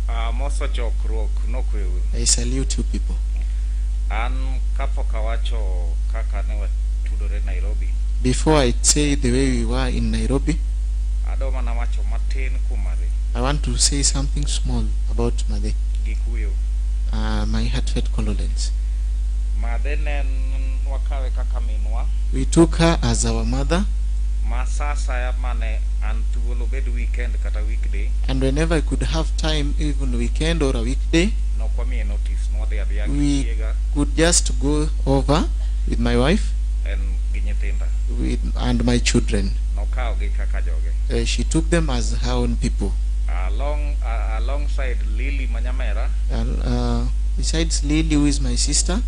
Amoso chokruok nokweuru. I salute you people. An kapok awacho kaka ne watudore Nairobi, Before I say the way we were in Nairobi, adwa mana wacho matin kuom Madhe I want to say something small about Made. Gi kuyo. My heartfelt condolence. Madhe ne en wakawe kaka minwa We took her as our mother, ma sa asaya mane an thuolo bed weekend kata weekday and whenever I could have time, even weekend or a weekday, nokwamiye notice nwadhi adhiya gi we chiega could just go over with my wife en gi nyithinda with, and my children. Nokawogi kaka joge. She took them as her own people. Alongside Lily Manyamera And, besides Lily, who is my sister,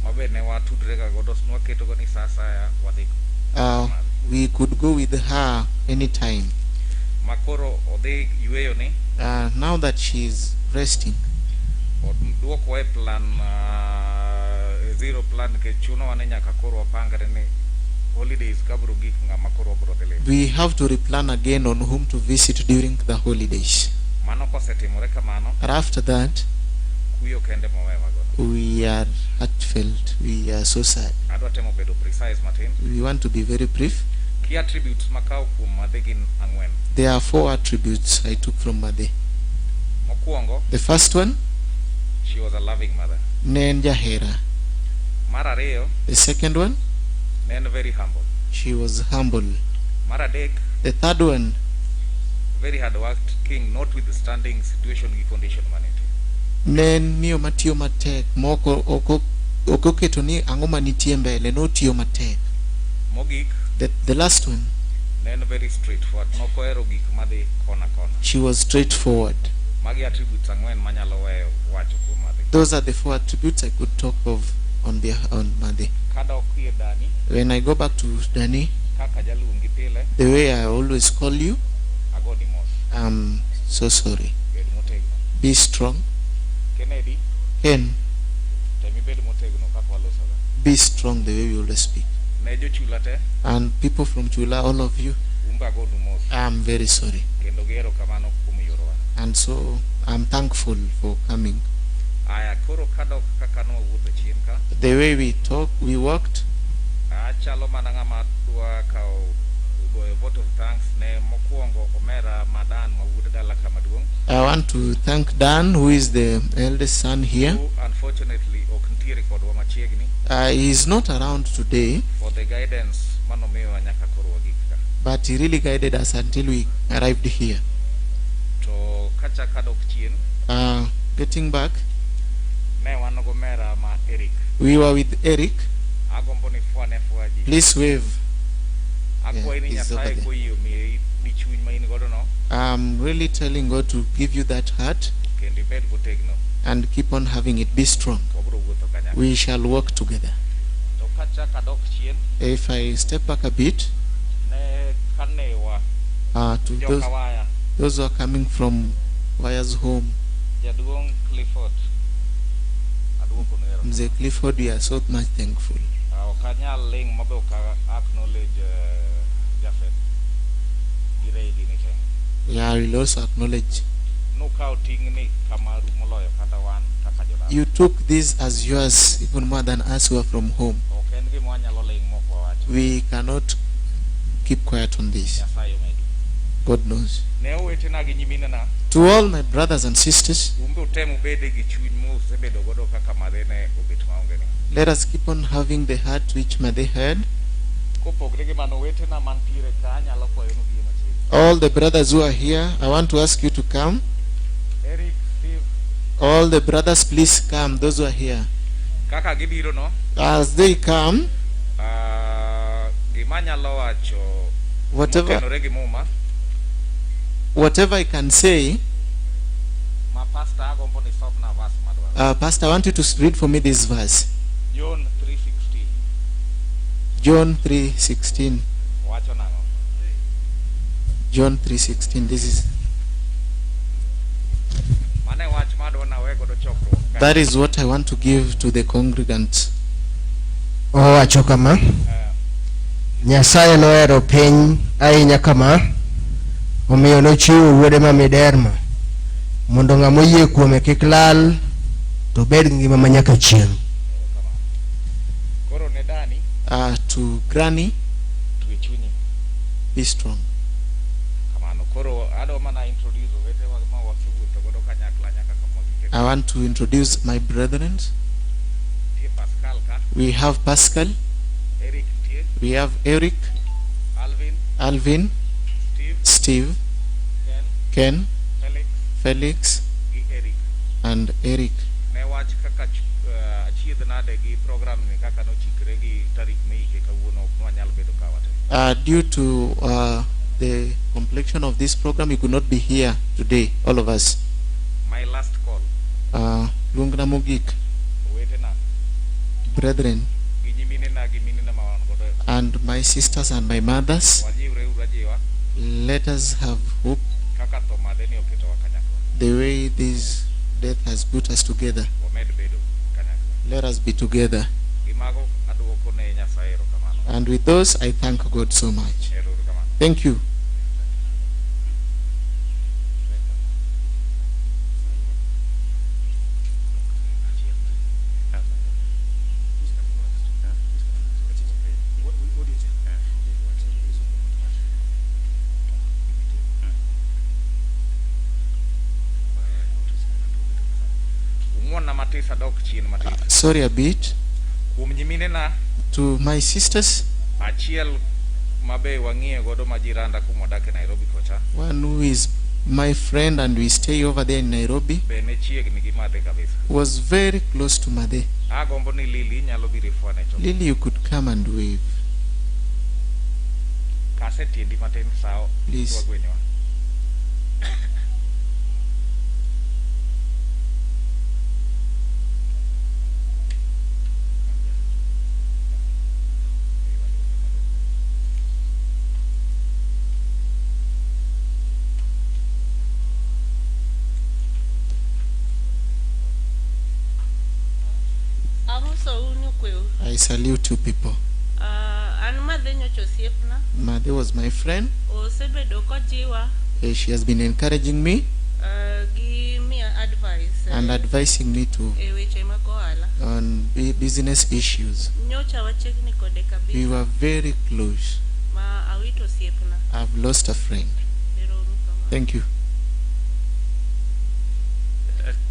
mabe ne watudre ga godo nwaketogo ni sa asaya wadhi we could go with her anytime. Makoro odhi yweyo ni Now that she's resting, duokwa e plan zero plan nikech chunowa ni nyaka koro wapangre ni holidays ka biro gik ng'ama koro wabiro dhi limo. We have to replan again on whom to visit during the holidays. Mano kosetimore kamano And after that, kuyo kende mowewa godo. We are heartfelt. We are so sad. Adwa temo bedo precise matin. We want to be very brief. Key attributes makawo kuom Madhe gin ang'wen. There are four attributes I took from Made. Mokwongo, The first one, she was a loving mother. Ne en jahera. Mar ariyo, The second one, ne en very humble. She was humble. Mar adek, The third one, very hard working notwithstanding situation gi condition manitie. Ne en miyo matiyo matek moko ok ok oketo ni ang'o manitie mbele notiyo matek. Mogik, The last one, ne en very straightforward. Nok ohero gik madhi kona kona. she was straightforward. Magi attributes ang'wen manyalo weyo wacho kuom Madhi. Those are the four attributes I could talk of on behalf on Madhi. Kadok ir Dani, When I go back to Dani, kaka jaluongi pile, the way I always call you, agoni mos. I'm so sorry. Bed motegno. Be strong. Kennedy, Ken, tem ibed motegno kaka walosoga. be strong the way we always speak. Ne jochula te, And people from Chula, all of you, umbe agonu mos. I'm very sorry. Kendo gi erokamano kuom yorowa. And so I'm thankful for coming. Aya, koro kadok kaka nwawuotho chien ka, The way we talk, we worked, achalo mana ng'ama dwa kawo goyo vote of thanks ne mokwongo omera Madan ma wuod dala kama duong'. I want to thank Dan, who is the eldest son here. Who unfortunately ok nitiere kodwa machiegni He is not around today, for the guidance manomiyowa nyaka koro wagik ka. but he really guided us until we arrived here. To kachak adok chien, Getting back, ne wan gomera ma Eric. we were with Eric. Agombo ni fwane fwa ji. Please wave. Akwayi ni Yeah, he's over Nyasaye there. koyie omiyi gi chuny ma in godo no, I'm really telling God to give you that heart kendo ibed motegno. and keep on having it. Be strong. Wabiro wuotho kanyakla. We shall work together. To kachak adok chien, If I step back a bit, ne kanewa to those, jokawaya those who are coming from Waya's home, jaduong' Clifford aduoko nu erokamano. Mzee Clifford, we are so much thankful. Ah, ok anyal ling' mabe ok a acknowledge Jafeth gi Ray gini te. Yeah, I will also acknowledge Nukawo ting'ni kamaru moloyo kata wan kaka jodala. you took this as yours even more than us who are from home. Ok en gima wanyalo ling' mok wawacho. We cannot keep quiet on this. Nyasaye omedu. God knows. Ne owetena gi nyiminena, To all my brothers and sisters, un be utem ubede gi chuny musebedo godo kaka madhe ne obet maonge ni. let us keep on having the heart which Mother had. Kopogre gi mano, owetena mantiere ka anyalo kwayonu gi machiegni. All the brothers who are here, I want to ask you to come. Eric, Steve, All the brothers, please come, those who are here. kaka gibiro no, As they come, gima anyalo wacho motenore gi muma, whatever I can say, ma pastor agombo ni somna verse madwaro. Pastor, I want you to read for me this verse. John 3:16 John 3:16. wacho nang'o? John 3:16. This is Mano e wach madwa nawe godo chokruok ka. that is what I want to give to the congregants. Owacho kama, Nyasaye nohero piny ahinya kama, omiyo nochiwo wuode ma miderma, mondo ng'ama oyie kuome kik lal, to obed gi ngima ma nyaka chieng'. Koro ne Dani, To Granny, twe chunyi. be strong. Kamano. Koro adwa mana introduce owetewa ma wasewuotho godo kanyakla nyaka kama wagike. I want to introduce my brethren. Nitie Pascal ka, We have Pascal, Eric nitie, we have Eric, Alvin, Alvin, Steve, Steve, Ken, Ken, Felix Felix, gi Eric. and Eric. Ne wach kaka achiedh nade gi program ni kaka nochikre gi tarik miike kawuono ok nwanyal bedo ka wate. Due to the complexion of this program, we could not be here today, all of us. My last call, Luongna mogik, owetena brethren, gi nyiminena gi minena ma wan godo, and my sisters and my mothers, wajiwre uru ajiwa let us have hope kaka tho madhe ni oketowa kanyakla. the way this death has put us together. Wamed bedo kanyakla. Let us be together. Gi mago aduoko ne Nyasaye erokamano. And with those, I thank God so much. Ero uru kamano. Thank you. Ung'won na matis adok chien matis. Sorry a bit. Kuom nyiminena To my sisters, achiel mabe wang'iye godo ma jiranda kuma wadak e Nairobi kocha one who is My friend, and we stay over there in Nairobi, Be ne chiegni gi Madhe kabisa. was very close to Madhe. Agombo ni Lily inyalo biro ifwane cho. Lily, you could come and wave. Kase tiendi matin sawo. Please. Dwa gwenyowa. Amosou ni okweu. I salute you people. An Madhe nyocha osiepna. Madhe was my friend. Osebedo kojiwa She has been encouraging me gi miya advice and advising me to e weche mag ohala. on business issues. Nyocha wachiegni kode We kabisa were very close. ma awito osiepna. I've lost a friend. Ero uru kamano. Thank you.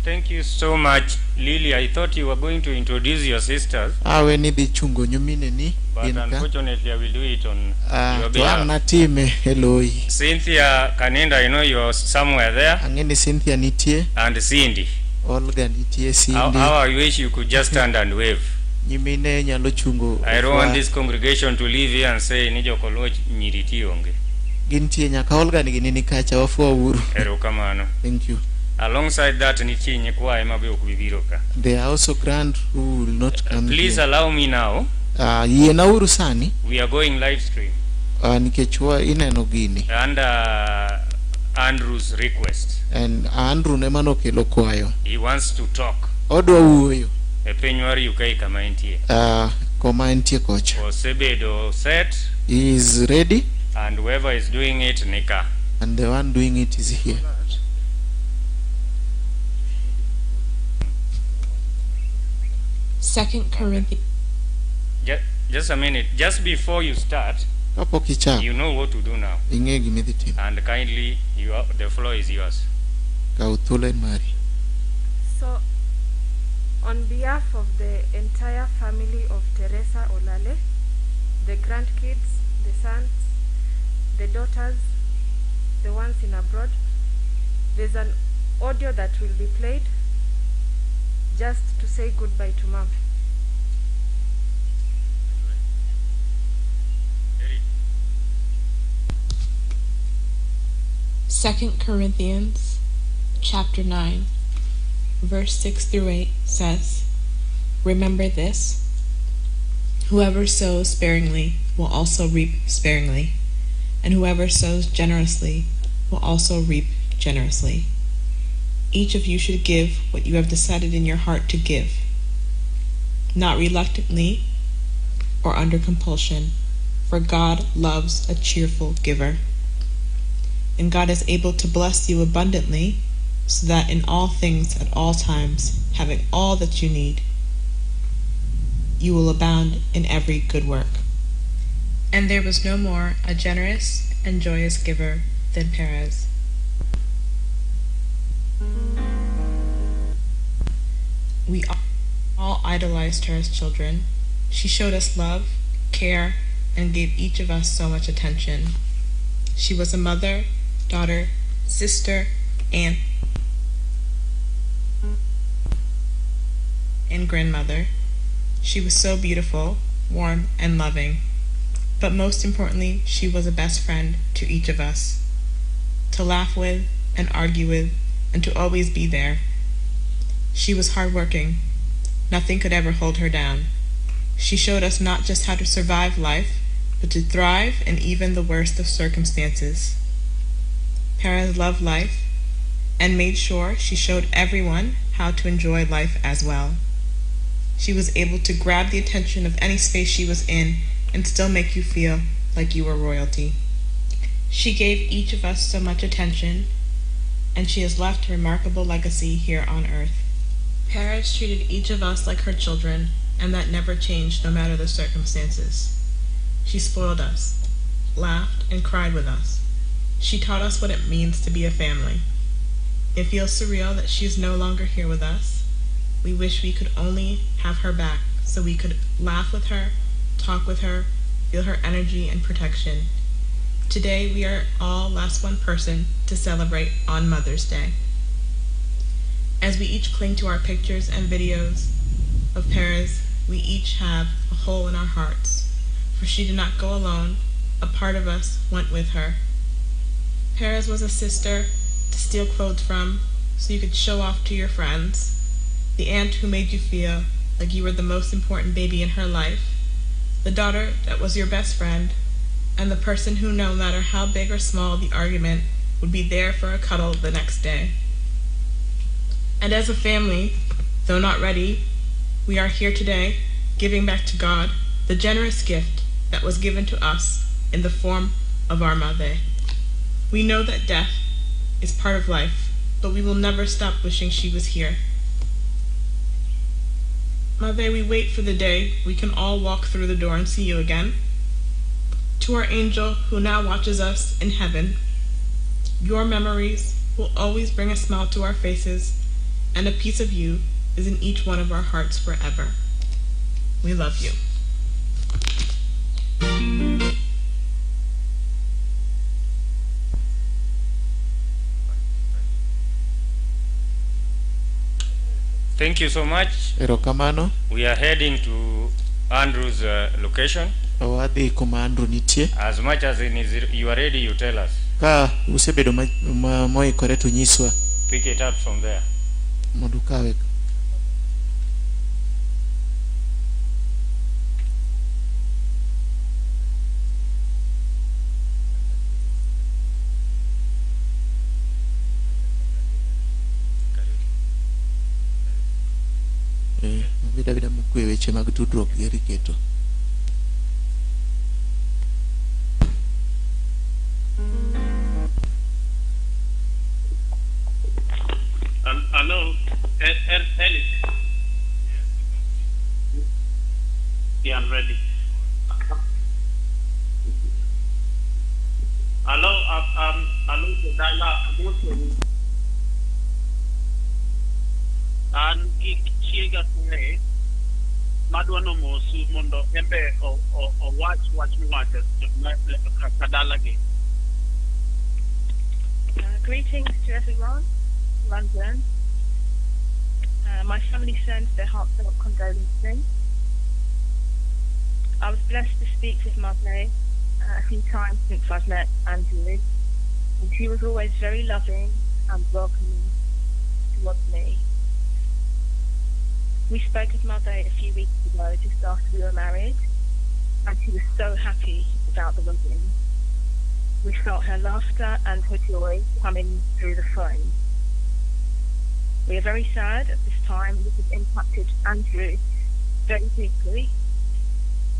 Thank you so much, Lily. I thought you were going to introduce your sisters, Awe ni dhi chungo nyimine ni but gin ka. unfortunately I will do it on your To ang' behalf. natime e loyi. Cynthia Kaninda, I know you are somewhere there, Ang'e ni Cynthia nitie, and Cindy. Olga nitie, How Cindy. I wish you could just stand and wave. Nyimine nyalo chungo. I don't want kwa- this congregation to leave here and say ni jokoluo nyiri ti onge. Gintie nyaka Olga nigi nini kacha wafwa uru. Erokamano. Thank you. Alongside that nitie nyikwaye ma be ok bi biro ka. There are also grand who will not come Please here. allow me now. Yiena uru sani We are going live stream nikech wa ineno gini. under Andrew's request. And Andrew ne manokelo kwayo. He wants to talk. Odwa wuoyo E piny mar UK kama entie. koma entie kocha. Osebedo set He is ready and whoever is doing it nika. and the one doing it is here. Second Corinthians Just a minute. Just before you start, Kapok ichako, you know what to do now. ing'e gima idhi timo. And kindly, the floor is yours. Kaw thuolo en mari. So, on behalf of the entire family of Teresa Olale, the grandkids, the sons, the daughters, the ones in abroad, there's an audio that will be played just to say goodbye to mom. Second Corinthians chapter 9 verse 6 through 8 says, Remember this, whoever sows sparingly will also reap sparingly, and whoever sows generously will also reap generously. Each of you should give what you have decided in your heart to give, not reluctantly or under compulsion, for God loves a cheerful giver. And God is able to bless you abundantly, so that in all things at all times, having all that you need, you will abound in every good work. And there was no more a generous and joyous giver than Perez. We all idolized her as children. She showed us love, care, and gave each of us so much attention. She was a mother, daughter, sister, aunt, and grandmother. She was so beautiful, warm, and loving. But most importantly, she was a best friend to each of us. To laugh with and argue with, and to always be there. She was hardworking. Nothing could ever hold her down. She showed us not just how to survive life, but to thrive in even the worst of circumstances. Perez loved life and made sure she showed everyone how to enjoy life as well. She was able to grab the attention of any space she was in and still make you feel like you were royalty. She gave each of us so much attention, and she has left a remarkable legacy here on earth. Perez treated each of us like her children, and that never changed no matter the circumstances. She spoiled us, laughed, and cried with us. She taught us what it means to be a family. It feels surreal that she is no longer here with us. We wish we could only have her back so we could laugh with her, talk with her, feel her energy and protection. Today we are all less one person to celebrate on Mother's Day. As we each cling to our pictures and videos of Paris, we each have a hole in our hearts, for she did not go alone. A part of us went with her. Perez was a sister to steal clothes from so you could show off to your friends, the aunt who made you feel like you were the most important baby in her life, the daughter that was your best friend, and the person who, no matter how big or small the argument, would be there for a cuddle the next day. And as a family, though not ready, we are here today giving back to God the generous gift that was given to us in the form of our mother. We know that death is part of life, but we will never stop wishing she was here. Mother, we wait for the day we can all walk through the door and see you again. To our angel who now watches us in heaven, your memories will always bring a smile to our faces, and a piece of you is in each one of our hearts forever. We love you. Thank you so much. Erokamano. We are heading to Andrew's location. Wadhi kuma Andrew nitie. As much as in is, you are ready, you tell us. Ka usebedo moikore to nyiswa Pick it up from there. Mondo ukawe. Obed abeda mokwe weche mag tudruok gi riketo. Hello, Ellis. Yeah, I'm ready. Hello, hello, Dala. An gi chiega kae madwa nomosu mondo embe owach wach miwacho ka dalagi. Greetings to everyone in London. My family sends their heartfelt condolences. I was blessed to speak with Mother a few times since I've met Andrew, and she was always very loving and welcoming towards me. We spoke with Mother a few weeks ago, just after we were married, and she was so happy about the wedding. We felt her laughter and her joy coming through the phone. We are very sad at this time. This has impacted Andrew very deeply,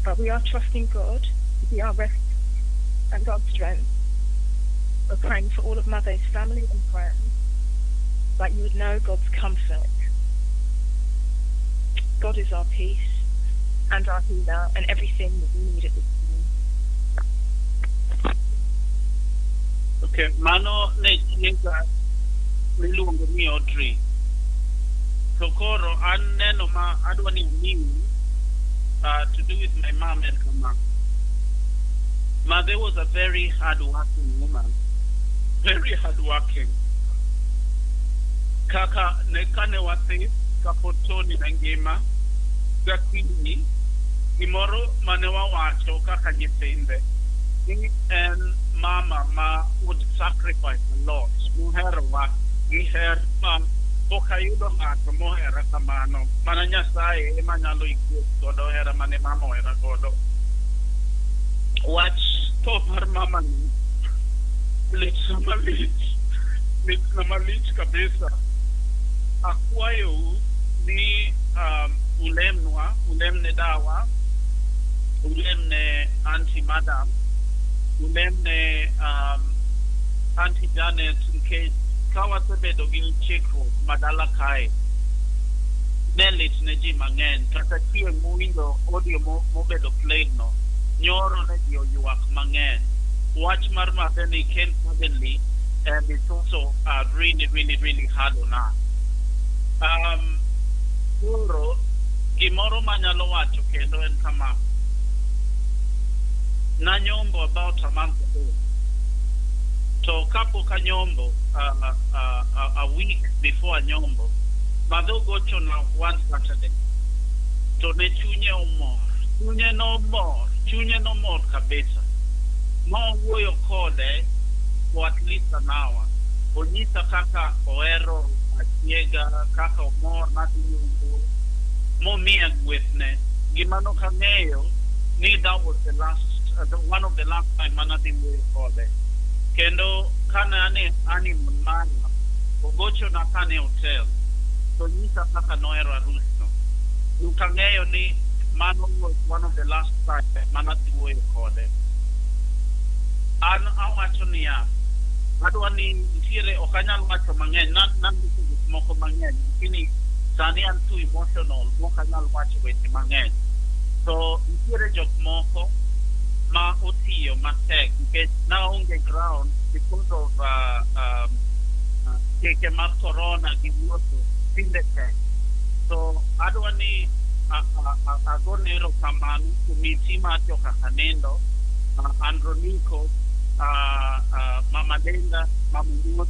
but we are trusting God to be our refuge and our strength. We're praying for all of Mother's family and friends, that you would know God's comfort. God is our peace and our healer and everything that we need at this time. Okay, mano ne chiega miluongo ni Audrey. To koro an neno ma adwa ni amiu to do with my mom and kama. Mother was a very hard-working woman, very hard-working. Kaka ne kane wathi kapod Tony ne ngima gakinyi gimoro mane wawacho kaka nyithinde ni en mama ma would sacrifice a lot, moherowa gi her ma pok ayudo ng'ato mohera kamano, mana Nyasaye ema nyalo equate godo hera mane mama ohera godo. Wach tho mar mama ni litna malich, litna malich kabisa. Akwayou ni ulemnwa, ulemne dawa, ulemne Auntie Madam, ulemne Auntie Janet, nikech ka wasebedo gi chikruok madala kae ne lit ne ji mang'eny. Kata chieng' mowinjo audio mobedo played no, nyoro ne ji oywak mang'eny. Wach mar Mother ni came suddenly, and it's also really, really, really hard on us. Koro gimoro manyalo wacho kendo en kama. Nanyombo about a month ago. To kapok anyombo, a week before anyombo, madho gochona one Saturday. To ne chunye omor, chunye nomor, chunye nomor kabisa. Mawuoyo kode for at least an hour. Onyisa kaka ohero achiega, kaka omor nadhi nyombo, momiya gwethne. Gima nok ang'eyo ni that was the last, one of the last time manadhi wuoyo kode. Kendo kane an e honeymoon mara, ogochona kane hotel, to nyisa kaka nohero arusno. Nok ang'eyo ni mano was one of the last time manadhi wuoyo kode. An awacho niya, adwa ni nitiere ok anyal wacho mang'eny, nandiko gik moko mang'eny, lakini sani an too emotional, mok anyal wacho weche mang'eny. To nitiere jok moko ma otiyo matek nikech naonge ground because of chike mar corona gi wuotho tinde tek. So adwa ni agone erokamano komiti mar joka Kanindo, Andronico, Mama Linda, Mama Wuod,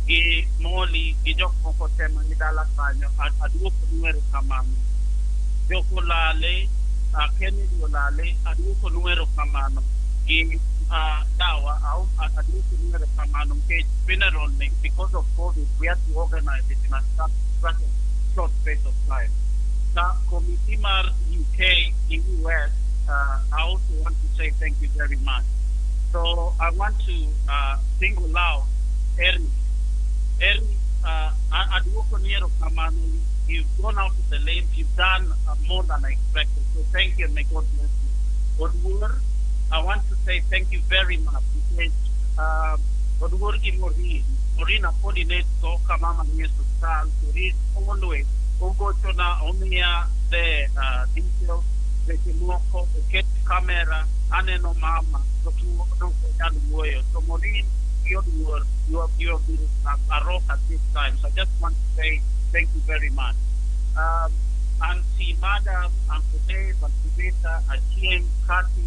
gi Molly, gi jok moko te mani dala kanyo, aduokonu erokamano. Jok Olale, Kennedy Olale, aduokonu erokamano. Gi Dawa, aduokonu erokamano nikech funeral ni, because of COVID, we had to organize it in a such a short space of time. The committee mar UK, gi US, I also want to say thank you very much. So I want to single out Eric. Eric, aduokoni erokamano. You've gone out of the lanes. You've done more than I expected. So thank you, and may God bless you. Oduor, I want to say thank you very much because Oduor gi Maureen, Maureen coordinates go kama mama ni osiptal. Maureen always ogochona omiya the details weche moko oket camera aneno mama to tuo ok onyal wuoyo. So Maureen gi Oduor, you have been a rock at this time. So I just want to say thank you very much. Auntie Madam, Uncle Dave, Auntie Beta, Achieng, Kati,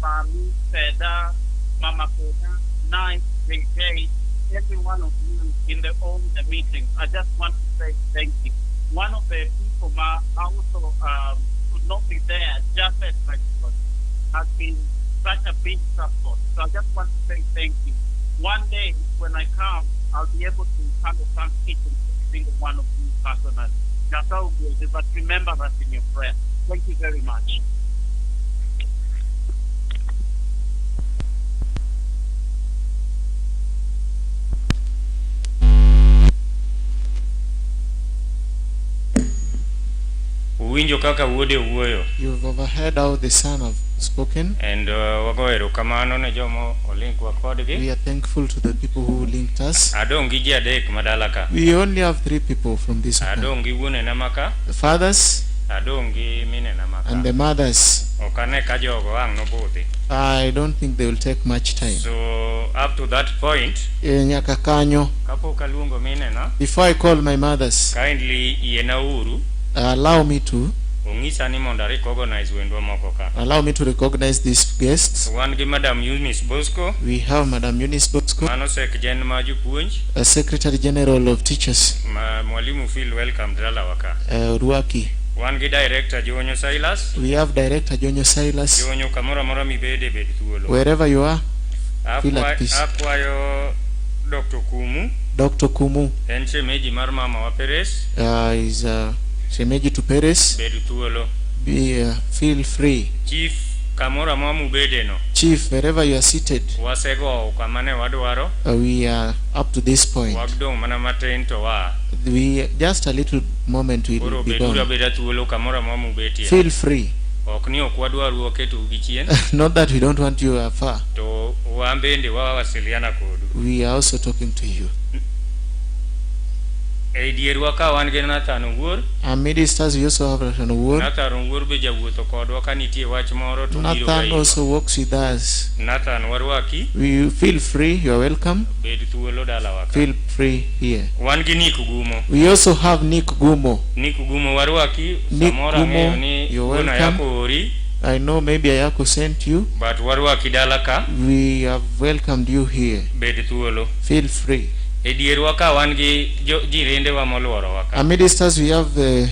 Mami, Feda, Mama Koda, Nike, JJ, every one of you in the all the meetings. I just want to say thank you. One of the people ma also could not be there, Jafet Rexford, has been such a big support. So I just want to say thank you. One day when I come, I'll be able to kind of thank each and every single one of you personally. That's all good, but remember us in your prayer. Thank you very much. Uwinjo kaka wuode wuoyo. You've overheard how the son have spoken. And wago erokamano ne joma olinkwa kodgi. We are thankful to the people who linked us. Adong' gi ji adek madala ka. We only have three people from this home. Adong' gi wuonena maka, The fathers adong' gi minena maka. and the mothers. Ok ane ka jogo ang' nobudhi. I don't think they will take much time. So up to that point, Nyaka kanyo. Kapok aluongo minena, Before I call my mothers, kindly yiena uru allow me to ong'isa ni mondo a recognize wendwa moko ka. allow me to recognize these guests. Wan gi Madam Eunice Bosco, We have Madam Eunice Bosco, mano sek gen ma jopuonj, a Secretary General of Teachers, ma mwalimu feel welcome dalawa ka. Ruaki. Wan gi director Jonyo Silas, We have Director Jonyo Silas. Jonyo kamoro amora mibede bed thuolo. Wherever you are, feel at peace. Akwayo Dr. Kumu, Dr. Kumu en shemeji mar mama wa Peres, is shemeji to Peres. bed thuolo. Be feel free. Chief kamoro amora mubede no, Chief, wherever you are seated, wasegowo kama ne wadwaro, we are up to this point. wadong' mana matin to waa. We just a little moment we Koro will be beduru done. abeda thuolo kamoro amora mubetie. Feel free. Ok ni ok wadwaru waketou gi chien, Not that we don't want you afar. to wan bende wawasiliana kodu. We are also talking to you. E dierwa ka wan gi Nathan Owuor, Amidst us, we also have Nathan Owuor. Nathan Owuor be jawuotho kodwa ka nitie wach moro to biro ga Nathan irwa. also walks with us. Nathan warwaki, We feel free. You are welcome. bed thuolo dalawa ka. Feel free here. Wan gi Nick Gumo. We also have Nick Gumo. Nick Gumo warwaki, Nick samoro Gumo, ang'eyo ni you're wuon welcome. Ayako ori. I know maybe Ayako sent you. But warwaki dala ka, We have welcomed you here. bed thuolo. Feel free. E dierwa ka wan gi jo- jirendewa moluorowa ka. Amidst us, we have the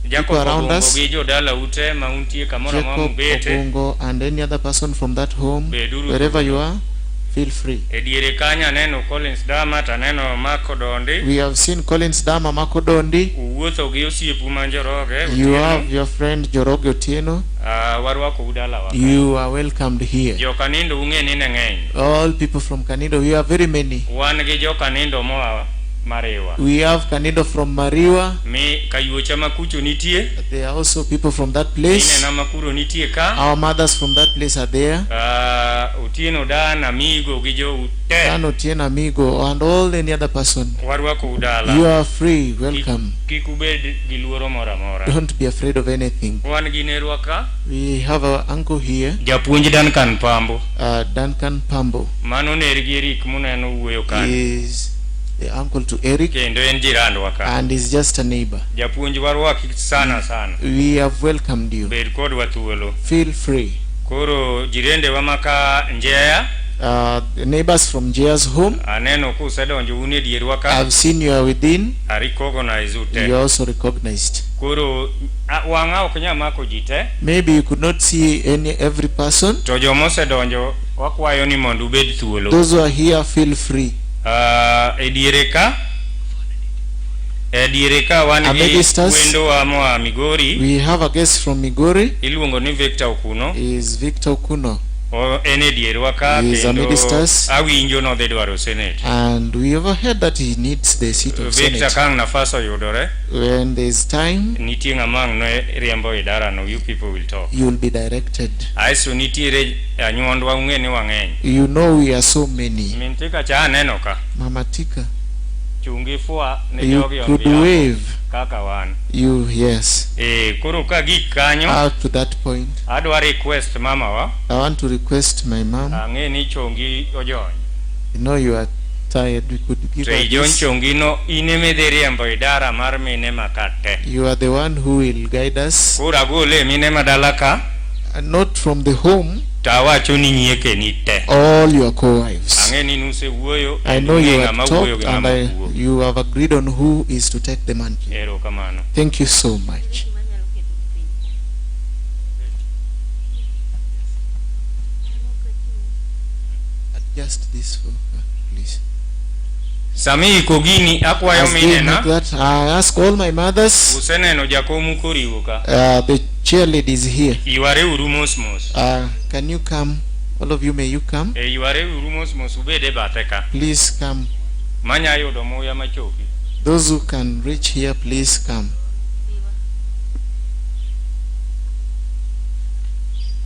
Jacob people around Obongo us. gi jodala ute ma untie kamoro amora Jacob mubete. Obongo and any other person from that home, Beduru wherever you are, feel free. E diere kanyo aneno Collins Dama to aneno Mark Odondi. We have seen Collins Dama Mako Dondi. Uwuotho gi osiepu ma Njoroge. You Otieno. have your friend Joroge Otieno. Ah, warwakou dalawa. ka. You are welcomed here. Jokanindo ung'e ni ne ng'eny. All people from Kanindo, we are very many. Wan gi jokanindo moa Mariwa. We have Kanindo from Mariwa. Mi kayuocha ma kucho nitie. There are also people from that place. Minena ma kuro nitie ka. Our mothers from that place are there. Ah, Otieno Dan, Amigo gi jou te. Dan Otieno Amigo and all any other person. Warwakou dala. You are free. Welcome. Kik ubed gi luoro moro amora. Don't be afraid of anything. Wan gi nerwa ka. We have our uncle here, Japuonj Duncan Pambo. Duncan Pambo. Mano nergi Eric muneno wuoyo kanyo. Is the uncle to Eric Kendo en jirandwa ka. and is just a neighbor. Japuonj warwaki sana sana. We have welcomed you. Bed kodwa thuolo. Feel free. Koro jirendewa maka Njeya, The neighbors from Jea's home, aneno kusedonjo un e dierwa ka. I've seen you are within. A recognize u You te. are also recognized. Koro wang'a ok nyal mako ji te. Maybe you could not see any every person. To joma osedonjo wakwayo ni mondo ubed thuolo. Those who are here, feel free. Ah, e diere ka e diere ka wan gi Amidst us, wendowa moa Migori We have a guest from Migori. iluongo ni Victor Okuno. Is Victor Okuno, O, en e dierwa ka He is kendo amidst us. awinjo nodhi dwaro senate. and we overheard that he needs the seat of Victor Senate. ka ang' nafas oyudore When there is time, nitie ng'ama ang' ne riembo idarano you people will talk. you will be directed. Aeto nitiere anyuondwa ung'e ni wang'eny. You know we are so many. Min tika cha aneno ka Mama Tika, chungi fwa ne you jogi on could behalf wave. kaka wan. You yes. Eh, koro ka gik kanyo Up to that point, adwa request mamawa I want to request my mom. ang'e ni chongi ojony. You know you are tired. We could give To her ijony this. chongi no in emidhi riembo idara mar mine ma ka te. You are the one who will guide us, Koro agole mine ma dala ka and not from the home. to awacho ni nyiekeni te. All your co-wives. Ang'e ni nusewuoyo I know ung'e you have ng'ama wuoyo talked gi and ng'ama I, ok wuo. you have agreed on who is to take the mantle. Erokamano. Thank you so much. Adjust this for her, please. Sami iko gini akwayo As they minena make that, I ask all my mothers, useneno jakomu koriwo ka. the chair lady is here. Yware uru mos mos. Can you come? All of you, may you come? E yware uru mos mos ubed e bathe ka. Please come. Manya yudo muya machopi. Those who can reach here, please come.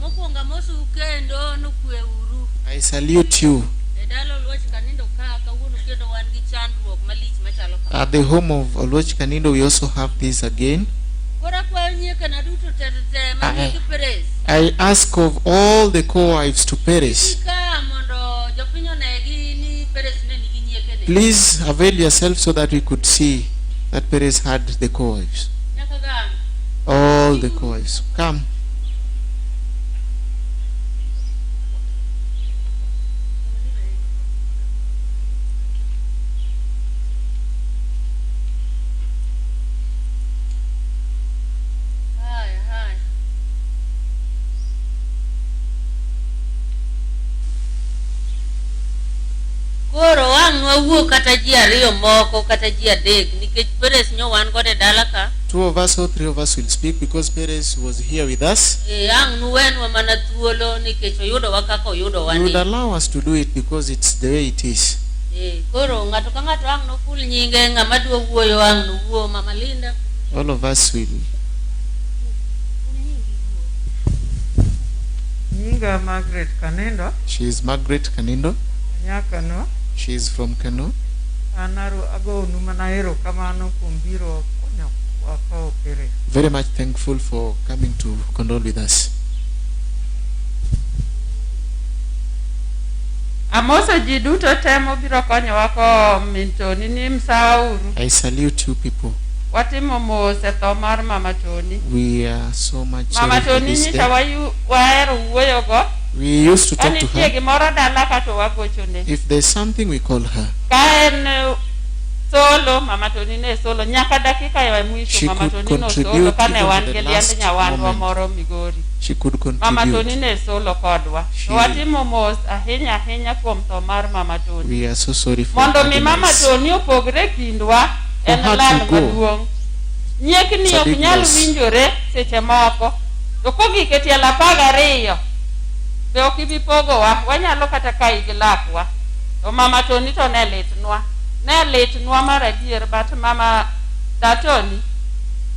Mokwongo amosou kendo nokweuru. I salute you E dala Oluoch Kanindo ka kawuono kendo wan gi chandruok malich machalo kama. at the home of Oluoch Kanindo. We also have this again. Koro akwayo nyiekena duto te te te I, manie Perez. I ask of all the co-wives to perish. Ka mondo jopiny onegi ni Perez ne nigi nyiekene. Please avail yourself so that we could see that Perez had the co-wives. Nyaka gang. All the co-wives. Come. Haya haya. Koro wang' nwawuo kata ji ariyo moko kata ji adek nikech Perez nyo wan godo e dala ka. Two of us or three of us will speak because Perez was here with us. E, ang' nuwenwa mana thuolo nikech oyudowa kaka oyudowa You ni. would allow us to do it because it's the way it is. E, koro ng'ato ka ng'ato ang' noful nyinge ng'ama dwa wuoyo ang' nowuo Mama Linda. All of us will. Nyinga Margaret Kanindo, She is Margaret Kanindo. nyakano. She is from Kano. An aru agonu mana erokamano kuom biro konyo wa kowo Perez. Very much thankful for coming to condole with us. Amoso ji duto te mobiro konyowa kowo min Tony ni msawa uru. I salute you people. Watimo mos e tho mar Mama Tony. We are so much Mama sorry for Tony this nyicha death. wayu wahero wuoyogo. We used to Ka talk to nitie her. gimoro dala ka to wagochone. If there's something, we call her. Ka en eh, solo, Mama Tony ne solo nyaka dakika ya mwisho She Mama could Tony no solo contribute kane even wan to gi the liend last nyawanwa moment. moro Migori. She could Mama Tony contribute. ne solo kodwa. To watimo mos ahinya ahinya kuom tho mar Mama Tony. We are so sorry for Mondo her mi Mama demise. Tony opogre kindwa For en her lal to go, maduong'. Nyiekni it's a ok big nyal loss. winjore seche moko. To kogik e tielo apar gariyo, be ok ibi pogowa, wanyalo kata kai gi lakwa. To Mama Tony to ne litnwa. Ne litnwa mar adier, but Mama Datoni,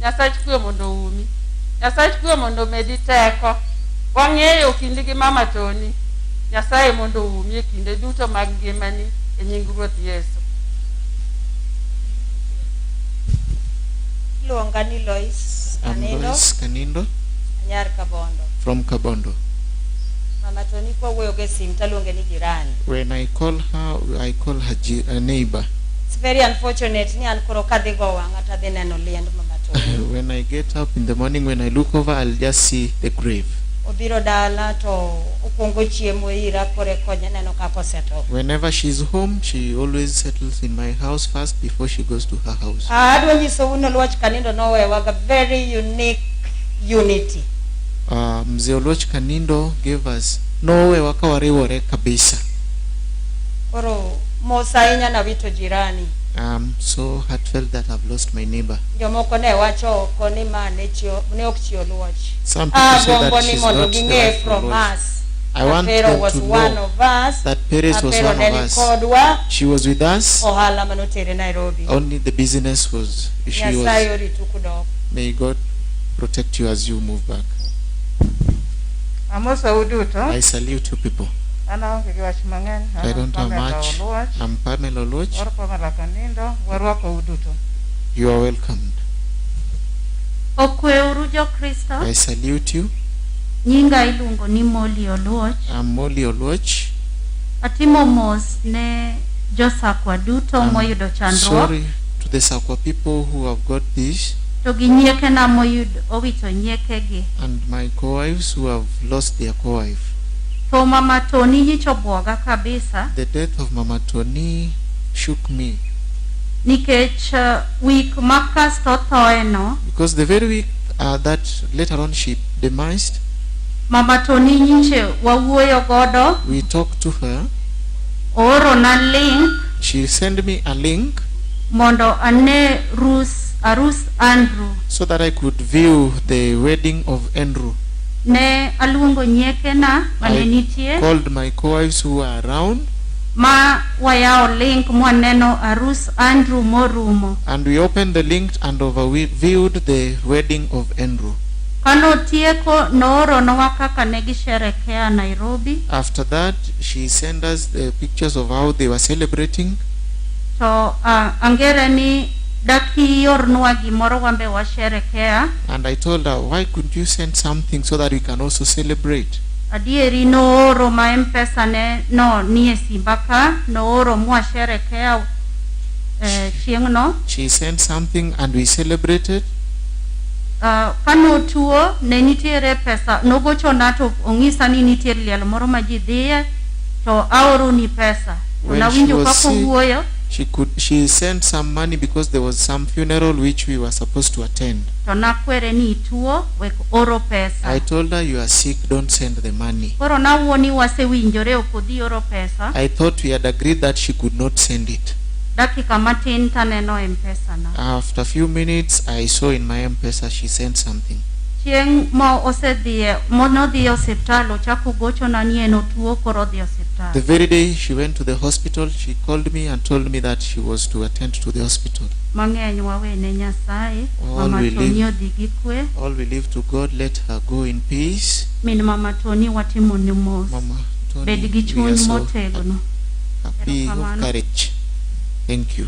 Nyasach kwe mondo oumi. Nyasach kwe mondo omedi teko. Wang'eyo kindi gi Mama Tony. Nyasaye mondo oumi e kinde duto mag ngimani e nying Ruoth Yesu. Iluonga ni Lois I'm Kanindo, Lois Kanindo anyar Kabondo. from Kabondo. Mama Tony kwawuoyo go e sim taluonge ni jirani. When I call her, I call her a neighbor. It's very unfortunate ni an koro kadhi go wang'a tadhi neno liend Mama Tony. When I get up in the morning, when I look over, I'll just see the grave. Obiro dala to okwongo chiemo ira koro eka neno kaka osetho. Whenever she's home, she always settles in my house first before she goes to her house. Ah, adwa nyisou ni Oluoch Kanindo nowewa ga very unique unity. Mzee Oluoch Kanindo gave us nowewa ka wariwore kabisa. Koro mos ahinya nawito jirani. I'm so heartfelt that I've lost my neighbor. Jomoko ne wacho oko ni ma ne chi ne ok chi Oluoch. Some people say Agombo that ni she's mondo not the ging'e wife of from Oluoch. us. I want Apero them was to one know of us. that Perez was Apero one ne of ni us. kodwa. She was with us. Ohala manotere Nairobi. Only the business was she Nyasaye was. oritu kudok. May God protect you as you move back. Amosou duto. I salute you people. An aonge gi wach mang'eny. I An don't have Pamela much. Oluoch. I'm Pamela Oluoch. Or Pamela Kanindo. Warwakou duto. You are welcomed. Okweuru Jokristo, I salute you. nyinga iluongo ni Molly Oluoch. I'm Molly Oluoch. Atimo mos ne josakwa duto I'm moyudo chandruok sorry to the Sakwa people who have got this to gi nyiekena moyudo owito nyiekegi. and my co-wives who have lost their co-wife. Tho mama Tony nyicha obwoga kabisa The death of Mama Tony shook me nikech week ma kasto othoe no because the very week that later on she demised, Mama Tony nyiche wawuoyo godo we talked to her. oorona link She sent me a link mondo ane rus arus Andrew. so that I could view the wedding of Andrew. Ne aluongo nyiekena mane I nitie called my co-wives who were around ma wayawo link mwaneno arus Andrew morumo. and we opened the link and overviewed the wedding of Andrew. Kanotieko nooronwa kaka ne gisherekea Nairobi After that, she sent us the pictures of how they were celebrating. to angere ni dakiornwa gimoro wambe washerekea. And I told her, why couldn't you send something so that we can also celebrate? Adieri nooro ma M-Pesa ne no nie simba ka nooro mwasherekea chieng'no. She sent something and we celebrated. Kanotuo ne nitiere pesa nogochona to ong'isa ni nitie liel moro ma ji dhiye to aoroni pesa. To When she nawinjo was kaka sick, owuoyo she sent some money because there was some funeral which we were supposed to attend. to nakwere ni ituo wek oro pesa. I told her, you are sick, don't send the money. Koro nawuo ni wasewinjore ok odhi oro pesa. I thought we had agreed that she could not send it. Dakika matin taneno M-Pesa na. After a few minutes, I saw in my M-Pesa she sent something. Chieng' ma osedhiye monodhi e osiptal ochako gochona ni en otuo koro odhi e osiptal. The very day she went to the hospital, she called me and told me that she was to attend to the hospital. Mang'eny wawene Nyasaye. All Mama we Tony leave, odhi gi kwe. all we leave to God, let her go in peace. Min Mama Tony watimoni mos. Mama Tony, Bed gi we chuny are so motegno. happy of Erokamano. courage. Thank you.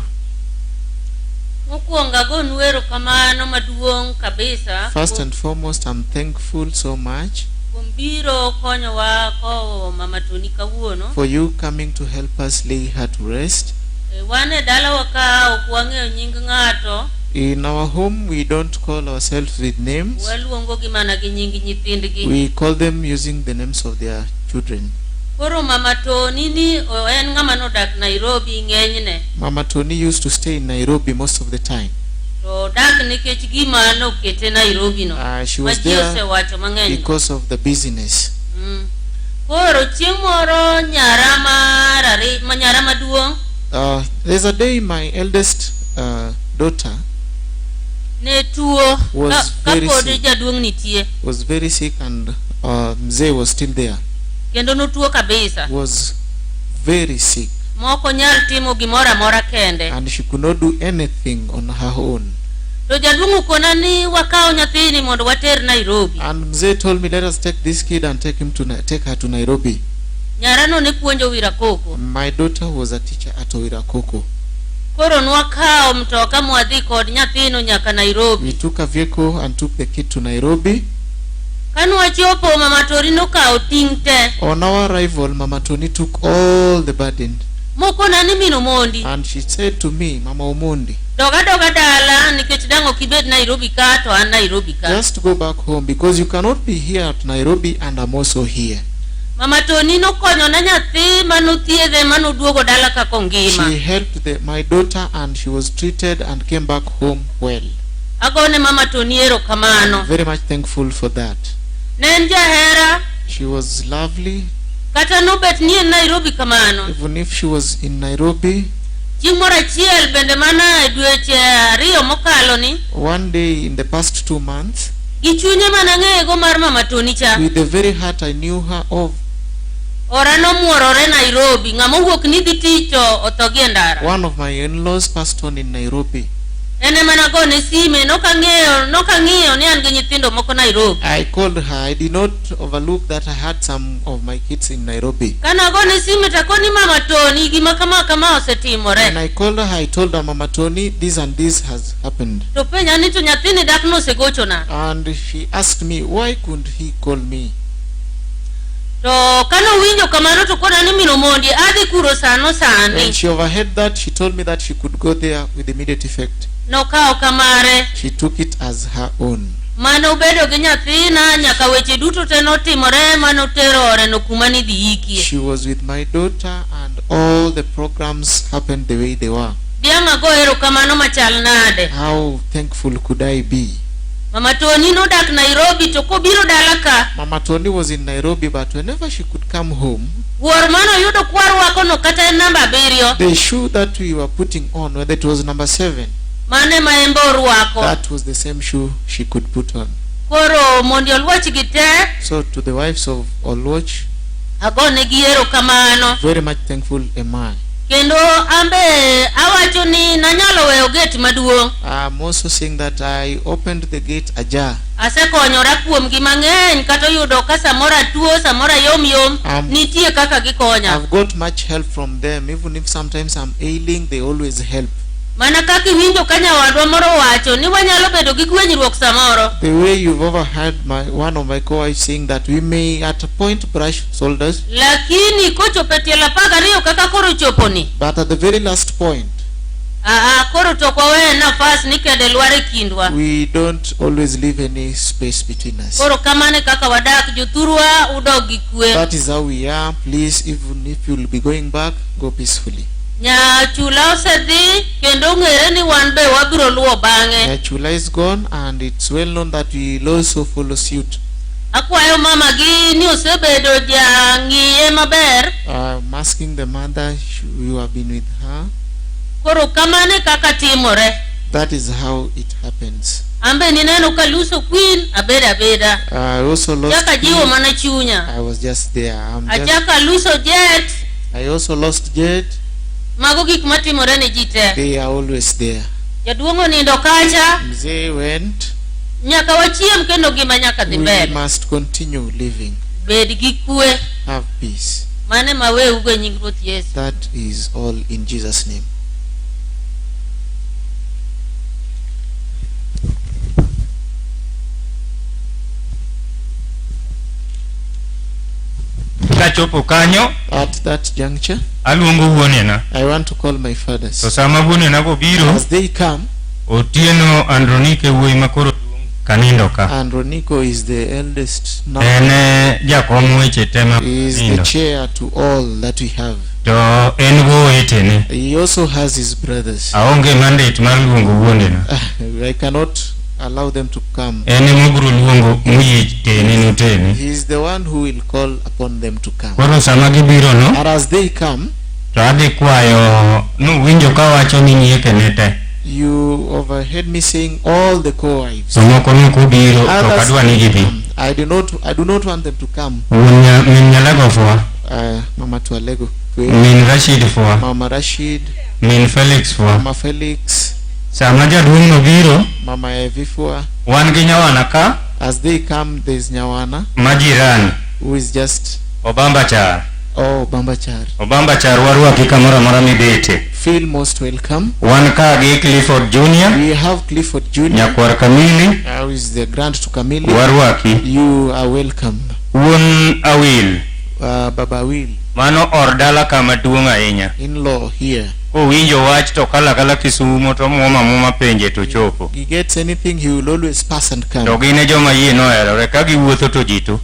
Mokwongo agonu erokamano maduong' kabisa First and foremost, I'm thankful so much kuom biro konyowa kowo Mama Tony kawuono. for you coming to help us lay her to rest. Wan e dalawa ka ok wang'eyo nying ng'ato. In our home, we don't call ourselves with names. Waluongogi mana gi nying nyithindgi. We call them using the names of their children. Koro mama Tony ni o, en ng'ama nodak Nairobi ng'enyne. Mama Tony used to stay in Nairobi most of the time. To odak nikech gima nokete Nairobi no. She Ma was ji there osewacho mang'eny. no. because of the busyness. Koro chieng' moro nyara mar ari, ma nyara maduong' There's a day my eldest daughter ne tuo Was ka, very kapod sick. jaduong' nitie was very sick and Mzee was still there. kendo notuo kabisa Was very sick mok onyal timo gimoro amora kende. and she could not do anything on her own. To jaduong' okona ni wakaw nyathini mondo water Nairobi. And Mzee told me, let us take this kid and take him to take her to Nairobi. Nyarano ne puonjo Wirakoko. My daughter was a teacher at Owirakoko. Koro nwakawo mtoka mwadhi kod nyathino nyaka Nairobi. We took a vehicle and took the kid to Nairobi. Kanwachopo mama Tori nokawo ting' te. On our arrival, Mama Tony took all the burden Mokona ni min Omondi. and she said to me, Mama Omondi, Dog adoga dala nikech dang' ok ibed Nairobi ka to an Nairobi ka. just go back home because you cannot be here at Nairobi and I'm also here. Mama Tony nokonyona nyathi manothiedhe manoduogo dala kaka ongima. She helped my daughter and she was treated and came back home well. Agone Mama Tony erokamano. Very much thankful for that. Ne en jahera She was lovely, kata nobet ni en Nairobi kamano. even if she was in Nairobi. Chieng' moro achiel bende mana e dweche ariyo mokalo ni One day in the past 2 months, gi chunye manang'eyego mar Mama Tony cha. with the very heart I knew her of, Ora nomuorore Nairobi. Ng'ama owuok ni dhi tich to otho gi e ndara. one of my in-laws passed on in Nairobi. En ema nagone sime nokang'eyo nokang'iyo ni an gi nyithindo moko Nairobi. I called her. I did not overlook that I had some of my kids in Nairobi. Kanagone sime takoni Mama Tony gima kama kama osetimore. When I called her, I told her, Mama Tony, this and this has happened. To penja ni to nyathini dak nosegochona. And she asked me, why couldn't he call me? To kanowinjo kamano to kona ni min Omondi adhi kuro sano When sani. she overheard that, she told me that she could go there with immediate effect. Nokawo kamare. She took it as her own. Mane obedo gi nyathina nyaka weche duto te notimore manotero oreno kuma nidhi ikie. She was with my daughter and all the programs happened the way they were. Diang' ago erokamano machal nade. How thankful could I be? Mama Tony nodak Nairobi to kobiro dala ka, Mama Tony was in Nairobi, but whenever she could come home, wuor manoyudo kwarwako no kata en namba abiriyo, the shoe that we were putting on, whether it was number 7, mano ema en be orwako. that was the same shoe she could put on. Koro mondi oluoch gi te, So to the wives of Oluoch, agonegi erokamano. very much thankful am I. Kendo ambe awacho ni nanyalo weyo gate maduong'. I'm also saying that I opened the gate ajar. Asekonyora kuomgi mang'eny kata oyudo ka samoro atuo, samoro ayom yom, nitie kaka gikonya. I've got much help from them. Even if sometimes I'm ailing, they always help. Mana kaka iwinjo ka nyawadwa moro wacho ni wanyalo bedo gi gwenyruok samoro. The way you've overheard one of my co-wives saying that we may at a point brush shoulders, Lakini kochopo e tielo 12 kaka koro choponi, but at the very last point, aa koro to ok waweyo nafas ni kede lwar e kindwa. we don't always leave any space between us. Koro kamano e kaka wadak jothurwa udog gi kwe. That is how we are. Please, even if you'll be going back, go peacefully. Nyachula osedhi kendo ong'ere ni wan be wabiro luwo bang'e. Nyachula is gone and it's well known that we will also follow suit. Akwayo mama gi ni osebedo jang'iye maber. I'm asking the mother, you have been with her. Koro kamano e kaka timore. That is how it happens. Ambe nineno ka luso queen abedo abeda. I also lost Chaka jiwo Queen. mana chunya. I was just there. Achaka luso jet. I also lost Jet. Mago gik matimore ne ji te. They are always there. Jaduong' onindo kacha. Mzee went. Nyaka wachiem kendo ngima nyaka dhi We mbele. must continue living. Bed gi kwe. Have peace. Mano ema weugo e nying Ruoth Yesu. That is all in Jesus' name. Kachopo kanyo, At that juncture, aluongo wuonena. I want to call my fathers. To sama wuonena go biro, As they come, Otieno Andronike wuoyi ma koro duong' kanindo ka. Andronico is the eldest now. En e jakom weche te ma He is the nindo. chair to all that we have. To en gowetene. He also has his brothers. Aonge mandate mar luongo wuondena. I cannot allow them to come. En emobiro luongo moyie tene notene. He is the one who will call upon them to come. Koro sama gibiro no, And as they come, to adhi kwayo nuwinjo kawacho ni nyiekene te. you overheard me saying all the co-wives. To moko nok obiro to ok Others adwa ni gibi. I do not want them to come. Wuon nya, min Nyalego fwa, Mama Tualego. min Rashid fwa, Mama Rashid, min Felix fwa. Mama Felix, Sama jaduong' no biro, Mama Evifua. wan gi nyawana ka As they come, there's Nyawana, ma jirani, who is just Obamba Char. oh Bambachar. Obamba Char warwaki kamoro amora mibete. Feel most welcome. Wan ka gi Clifford Junior, We have Clifford Jr., nyakwar Kamili, who is the grand to Kamili. warwaki. You are welcome. Wuon Awil, Baba Will, mano or dala kama duong' ahinya. in-law here. Kowinjo wach to kalo akala Kisumo to muomo amuma penje to chopo. He gets anything, he will always pass and come. To gin e joma yie noherore, ka giwuotho to ji to.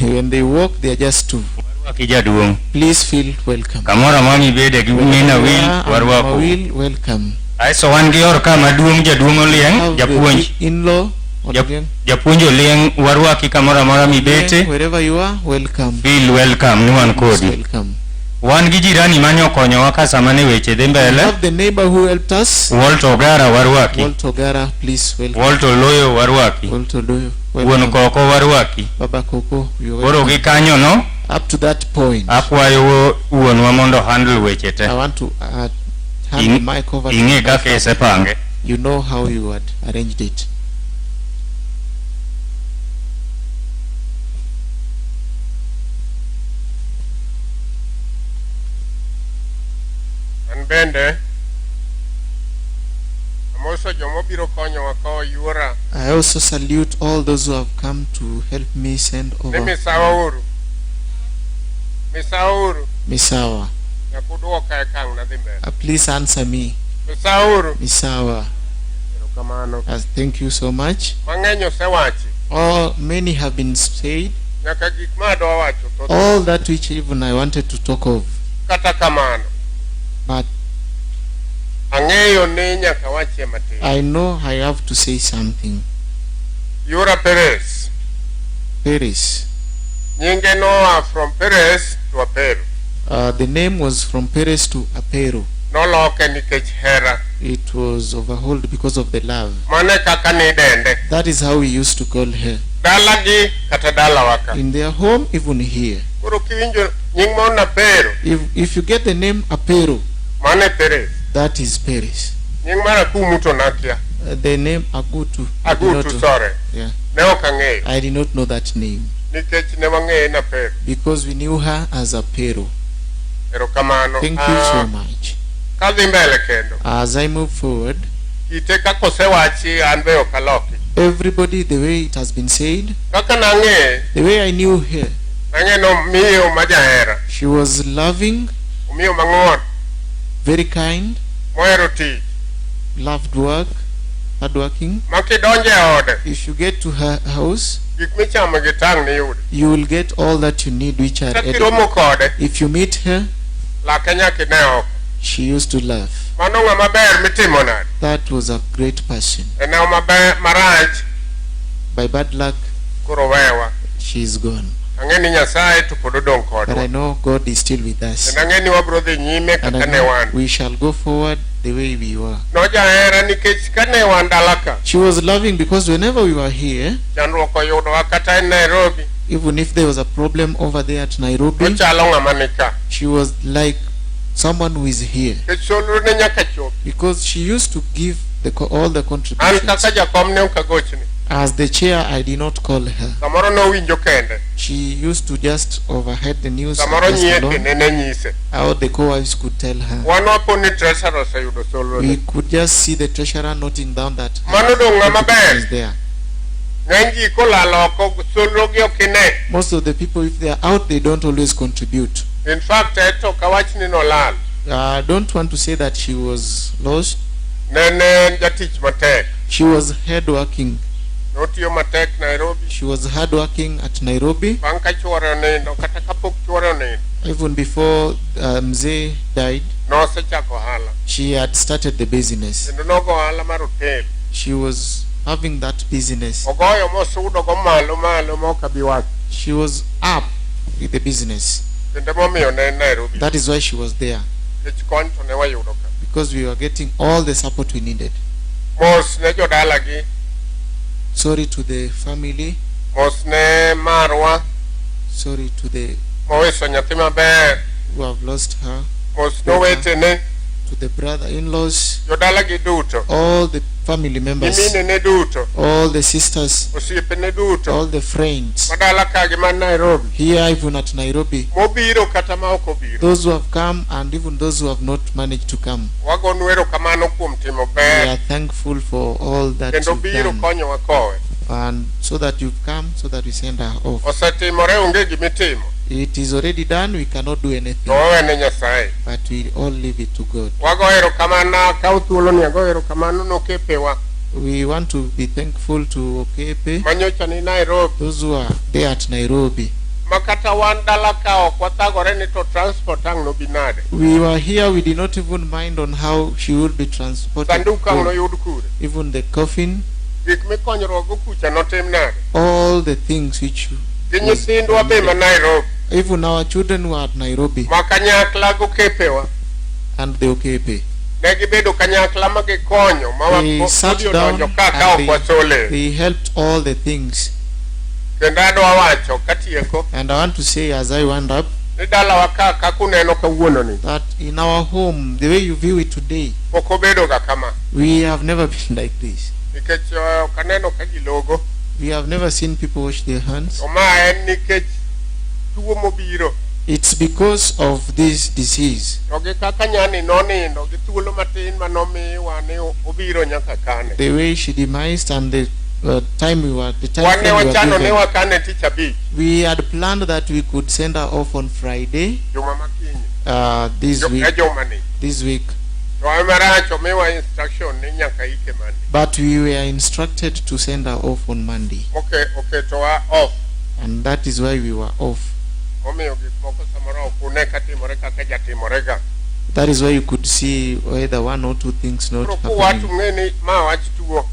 When they walk, they are just two. Warwaki jaduong'. Please feel welcome. Kamoro amora mibede gi min Wherever Awil, you are, and Mama warwako. Will, welcome. Aeto wan gi or ka maduong' jaduong' Olieng, Have the japuonj. big in-law, Olieng. Japuonj Olieng, warwaki kamoro amora mibete. Wherever you are, welcome. Feel welcome ni wan Most kodi. welcome. Wan gi jirani mane okonyowa ka sama ne weche dhi We mbele. have the neighbor who helped us. Walter Ogara warwaki. Walter Ogara, please welcome. Walter Oloyo warwaki. Walter Oloyo, Wuon welcome. Koko warwaki. Baba Koko, you are Koro welcome. gi kanyo no, Up to that point, akwayo wuonwa mondo handle weche te. I want to hand the mic over to Ing'e my kaka father. isepange. You know how you had arranged it. An bende amoso jomobiro konyowa kowo yuora I also salute all those who have come to help me send ni over misawa uru misawa uru Misawa. nyaka uduoka e kang' nadhi mbele Please answer me. misawa uru Misawa. erokamano Thank you so much. mang'eny osewachi All many have been said. nyaka gik ma adwa wacho thoth All that which even I wanted to talk of, kata kamano but ang'eyo ni nyaka wachie matin I know I have to say something. Yura Perez Paris. nyinge noa from Perez to Apero The name was from Paris to Apero. noloke nikech hera It was overhauled because of the love. mano e kaka nidende That is how we used to call her. dalagi kata dalawa ka In their home, even here. koro kiwinjo nying moro Apero If you get the name Apero, mano e Perez that is Paris. nying mar Akumu to nakia The name Agutu. I did Agutu not- sorry Yeah. ne ok ang'eyo I did not know that name nikech ne wang'eye Napero because we knew her as Apero. erokamano Thank you so much. kadhi mbele kendo As I move forward, kite kaka osewachi an be ok aloki everybody, the way it has been said, kaka nang'eye the way I knew her, nang'e nomiyo ma jahera she was loving, omiyo mang'won very kind, mohero tich loved work, hardworking. ma kidonjo e ode If you get to her house, gik michamo gi tang' niyudi you will get all that you need, which are ka edible. kiromo kode If you meet her, lake nyaka ine oko she used to laugh. mano ng'ama ber mitimo nade That was a great person. en maber marach By bad luck, koro wewa she is gone. ang'e ni Nyasaye to pod odong' But I kodwa know God is still with us. kendo ang'e ni wabiro dhi nyime And kaka I ne know wan we shall go forward the way we were. nojahera nikech kane wan dala ka She was loving because whenever we were here, chandruok oyudowa kata en Nairobi even if there was a problem over there at Nairobi, ochalo ng'ama ni ka she was like someone who is here nikech solro ne nyaka chopi because she used to give all the an contributions. kaka jakom ne ok agochni As the chair, I did not call her. samoro nowinjo kende She used to just overhead the news samoro just nyieke alone. nene nyise How the co-wives could tell her. wan wapo ni treasurer oseyudo solro We could just see the treasurer noting down that her Mano dong' ng'ama contribution ber. is there. ng'eny ji kolal oko solro gi ok ine Most of the people, if they are out, they don't always contribute. in fact eto ok awach ni nolal I don't want to say that she was lost. Ne ne en jatich matek. She was hardworking. Notiyo matek Nairobi. She was hardworking at Nairobi. Bang' ka chuore onindo kata kapok chuore onindo. Even before Mzee died, Nosechako ohala. she had started the business. Kendo nogo ohala mar hotel. She was having that business. Ogoyo mosudo go malo malo mok abi wacho. She was up with the business. Kendo momiyo ne en Nairobi. That is why she was there, Nikech kony to ne wayudo ka. because we were getting all the support we needed. Mos ne jodalagi. Sorry to the family. Mos ne marwa. Sorry to the Mowiso nyathi maber. who have lost her. Mos nowetene. To the brother-in-laws, Jodalagi duto. all the family members, Nyiminene duto. all the sisters, Osiepene duto. all the friends. Madala ka gi man Nairobi. Here, even at Nairobi, Mobiro kata ma ok obiro. those who have come and even those who have not managed to come. Wagonu erokamano kuom timo We ber are thankful for all that kendo you've biro done. konyowa kowe. And so that you've come, so that we send her off. Osetimore onge gimitimo. It is already done, we cannot do To anything. wawene Nyasaye. But we all leave it to God. Wago erokamano akaw thuoloni ago erokamano nokepewa We want to be thankful to Okepe, manyocha ni Nairobi. those who are there at Nairobi. Ma kata wan dala ka ok wathagore ni to transport ang' nobi nade. We were here, we did not even mind on how she will be transported. Sanduk ang' home. noyud kure. Even the coffin, Gik mikonyruok go kucha notim nade. all the things which Gi was nyithindwa be ma Nairobi. even our children were at Nairobi Ma kanyakla gokepewa. and the Okepe. Ne gibedo kanyakla ma gikonyo ma They sat wadhi down odonjo ka ka ok and wasole. they helped all the things. Kendo adwa wacho katieko And I want to say as I wind up ni dalawa ka kaka uneno kawuono ni that in our home, the way you view it today, pok obedo ga kama. we have never been like this. Nikech ok aneno ka ji logo. We have never seen people wash their hands. To ma en nikech tuo mobiro. It's because of this disease. To gi kaka nyani nonindo gi thuolo matin manomiwa ni obiro nyaka kane. The way she demised and the time we were, the time Wan ne frame we were wachano ni given. wakane tich abich We had planned that we could send her off on Friday juma makinyi. this E week. juma ni. This week, To marach omiwa instruction ni nyaka ike Monday. but we were instructed to send her off on Monday, Oke oketowa off. and that is why we were off. Omiyo gik moko samoro ok une katimore kaka jatimore ga. That is why you could see either one or two things not Koro kuwach happening. ung'e ni ma wach tuo.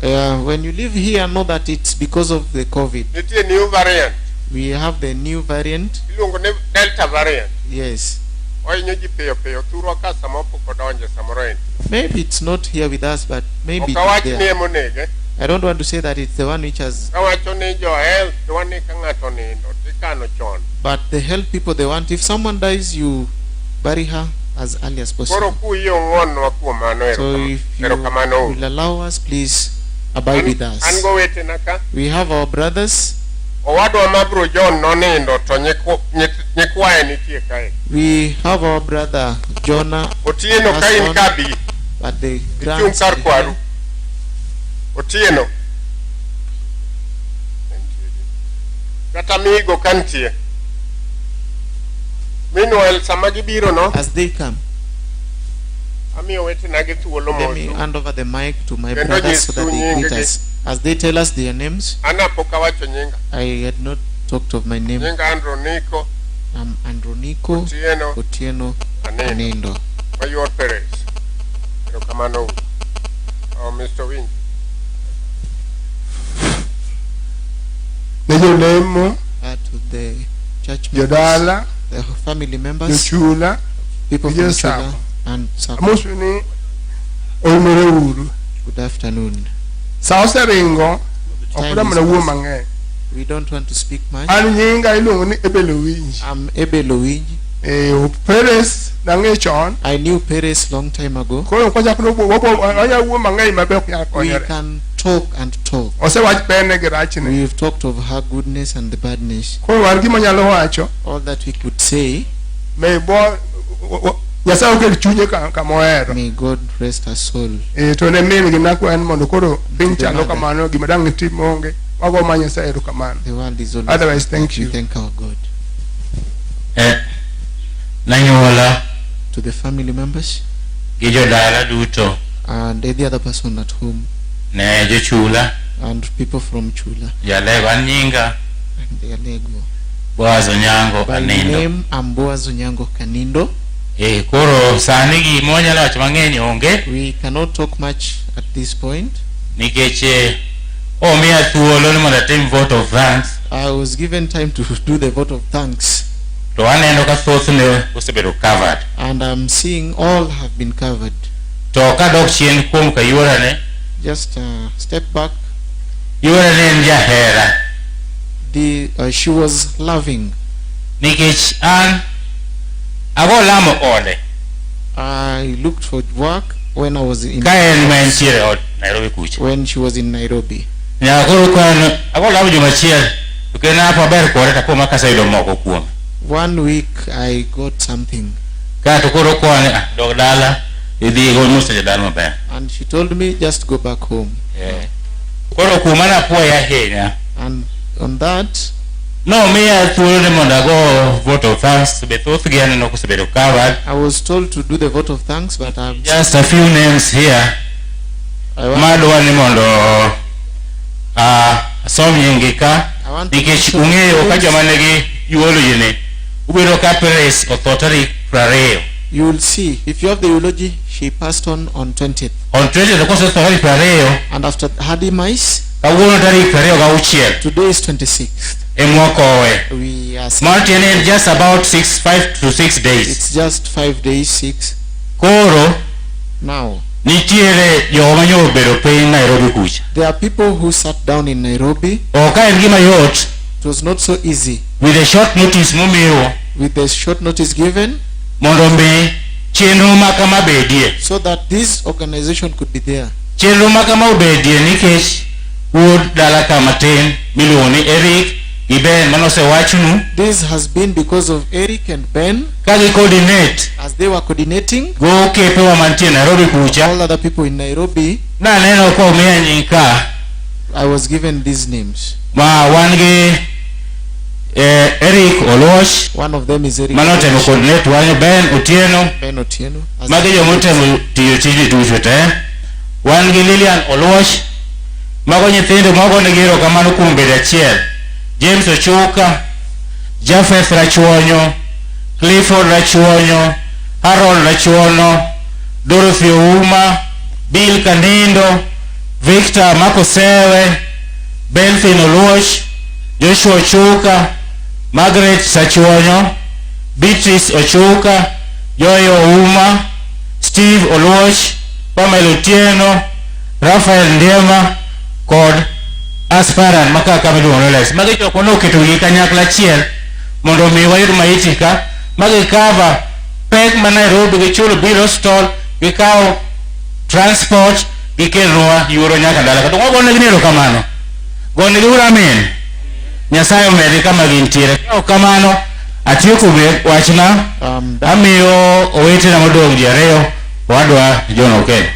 When you live here, know that it's because of the COVID. Nitie new variant. We have the new variant. Iluongo ni Delta variant. Yes, Ohinyo ji piyo piyo thurwa ka sama pok odonje samoro en. maybe it's not here with us, but maybe Ok it's awach ni there. emonege. I don't want to say that it's the one which has, Kawacho ni jo health dwa ni ka ng'ato onindo tikano chon. but the health people they want. If someone dies, you bury her as early as Koro possible. kuyie ung'won-nwa kuom mano So if you erokamano uru. will allow us, please abide with An us. gowetena ka. We have our brothers. Owadwa ma bro John nonindo to nyikwaye nitie kae. We have our brother Jonah. Otieno ka in Aston, ka bi. But the Ichung' grands kar are kwaru. here. Otieno. Kata migo ka nitie. Meanwhile, sama gibiro no, As they come, amiyo wetena gi thuolo let me mosu. hand over the mic to my Kendo brothers so that nyisu they greet nying-gi. us. As they tell us their names, An apok awacho nyinga. I had not talked of my name. Nyinga Andronico I'm Andronico Otieno Otieno Anindo. Anindo. Mayuor Perez. Erokamano uru. Oh, Mr. Winji. Ne jolemo, To the church members, jodala, the family members, jochula, people gi from jo Chula Sacco. and Sacco. Amosu ni oimore uru. Good afternoon. Sa oseringo, ok Time wadwa is mana wuo past. mang'eny. We don't want to speak much. An nyinga iluongo ni Abel Owinji. I'm Abel Owinji. Eh, Perez nang'e chon. I knew Perez long time ago. Koro kwachak wanya wuo mang'eny mabe ok nyal We konyore. can talk and talk. Osewach berne gi rachne. We've talked of her goodness and the badness. Koro wan gima nyalo wacho, All that we could say, may bo Nyasaye okel chunye kama ohero. may God rest her soul. Eh, to ne min gi nakwayo ni mondo koro piny To the chalo mother. kamano gima dang' itim onge. Wago ma Nyasaye erokamano. The world is always Otherwise, thank We you. thank our God. Nanyuola To the family members, gi jodala duto. And any other person at home Ne jochula, and people from Chula jalego an nyinga and the Alego. Boaz Onyango By Anindo. name, I'm Boaz Onyango Kanindo. Eh, koro sani gima wanyalo wacho mang'eny onge We cannot talk much at this point. nikech eh, omiya thuolo ni mondo atim vote of thanks I was given time to do the vote of thanks, to aneno ka thothne osebedo covered. and I'm seeing all have been covered. To kadok chien kuom ka yuorane, Just step back. yuorane en jahera She was loving. nikech an ago lamo ode I looked for work when I was in ka en ma entiere e ot Nairobi kucha. when she was in Nairobi. Nyaka koro ka an ago lamo juma achiel to kendo apo aber kode tapo ma kaseyudo moko kuome. One week I got something, Kaeto koro kone ah, dog dala idhi go nusa jadala maber. and she told me just go back home. Eh. Koro kuom an apuoye ahinya. And on that, Nomiya thuolo ni mondo ago vote of thanks be thothgi aneno kosebedo covered. I was told to do the vote of thanks, but I'm Just a few names here I want, madwa ni mondo asom nyinggi ka I want to nikech mention ung'eyo ka names. joma nigi eulogy ni ubedo ka Peres otho tarik 20. You will see if you have the eulogy. She passed on 20th, On 20 kosetho tarik 20 and after her demise, kawuono tarik 26 today is 26th. emwakowe. We are Mano tiende en just about 6 5 to 6 days. It's just 5 days, 6 Koro now. nitiere joma nyo obedo piny Nairobi kucha. There are people who sat down in Nairobi. Ok ka en gima yot It was not so easy. with a short notice momiwa With the short notice given, mondo mi chenro ma kama bedie. so that this organization could be there. Chenro ma kama obedie nikech wuod dala ka matin miluongo ni Eric gi Ben manosewachnu This has been because of Eric and Ben ka gi coordinate as they were coordinating go okepewa mantie Nairobi kucha all other people in Nairobi. naneno ka omiya nying ka I was given these names. ma wan gi eh, Eric Oluoch One of them is Eric manotemo Oluoch, coordinate wanyo Ben Otieno Ben Otieno. as magi jomotemo tiyo tijni duto te wan gi Lilian Oluoch mago nyithindo magonegi erokamano kuom bedo achiel James Ochuka Japheth Rachuonyo Clifford Rachuonyo Harold Rachuono Dorothy Ouma Bill Kanindo Victor Makosewe Benfin Oluoch Joshua Ochuka Margaret Sachuonyo Beatrice Ochuka Joy Ouma Steve Oluoch Pamela Otieno Raphael Ndiema kod aspirant ma kaka miluongo ni Les. Magi jok mane oketo gi kanyakla achiel mondo mi wayud maiti ka ma gikava pek ma Nairobi gichulo bill hospital gikawo transport gikelnwa yuoro nyaka dala ka. To wagonegi ni erokamano. Gonegi uru amen. Nyasaye omedi kama gintiere. Ka ok kamano, atieko wachna amiyo owetena modong' ji ariyo owadwa John Okello.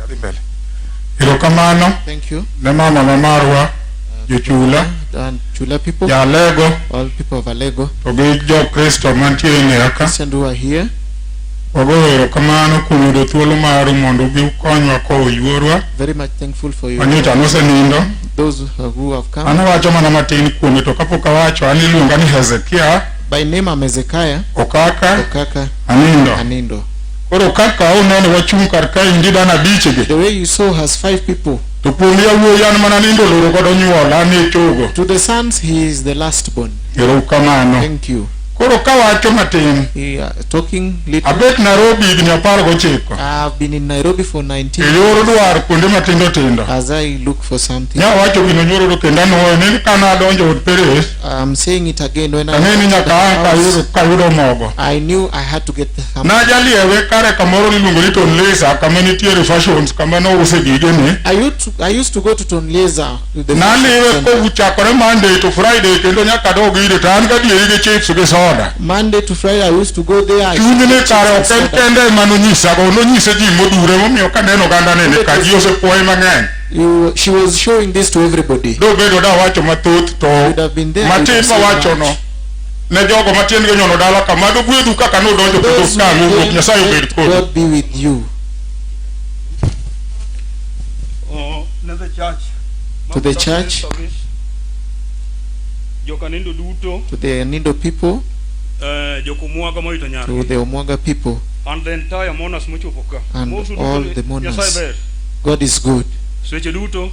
Adhi mbele. Erokamano Thank you. ne mama ma marwa, jochula, And Chula people, Jalego, all people of Alego, to gi jokristo mantiere e ng'eya ka. Christian who are here. Wagoyo erokamano kuom yudo thuolo maru mondo ubi ukonywa kowo yuorwa. Very much thankful for you. Manyocha nosenindo. Those who have come. An awacho mana matin kuome to kapok awacho an iluonga ni Hezekia By name I'm Hezekiah Okaka Okaka Anindo. Anindo. Koro kaka uneno wachung' kar kaendi dhano abich gi. The way you saw has 5 people. To kuom yawuoyi an mana nindo oloro godo nyuol an e chogo. To the sons, he is the last born. Erokamano. Thank you. Koro kawacho matin, He, talking little. abet Nairobi higni 19. I've been in Nairobi for 19 E yor dwar kuonde matindo tindo. As I look for something. Nyawacho gino nyoro to kendo anuoyo ni kane adonjo od Peres, I'm saying it again when I ang'e ni got to nyaka the an house, kayudo mogo. I knew I had to get the Najaliewe kare kamoro miluongo ni Tonlesa kama nitiere fashions kama nouse gigene. I used to go to Tonleza. The Naliwe fashion center. kochakore Monday to Friday kendo nyaka adog ire to an gadieri gi chips gi soda. Monday to Friday I used to go there. I Chuny ni chips kare and ok en soda. kende ema nonyisago, nonyise ji modhure momiyo kaneno oganda nene ka ji osepuoye mang'eny. She was showing this to everybody. Dobedo dawacho mathoth to Would have been there. I would matin have said mawachono much. Ne jogo matiendgi onyono dala ka mad ogwedhu kaka nudonjo kendo Those ka who nowuok came, Nyasaye obed let kodu. God be with you. Oh, ne the church. To the church. Service. Jokanindo duto, To the Anindo people, jokumwaga moyudo to nyargi. the Omwaga people, And the entire mourners mochopo ka. and Mosu duto all ni the Nyasaye mourners. ber. God is good. Seche duto.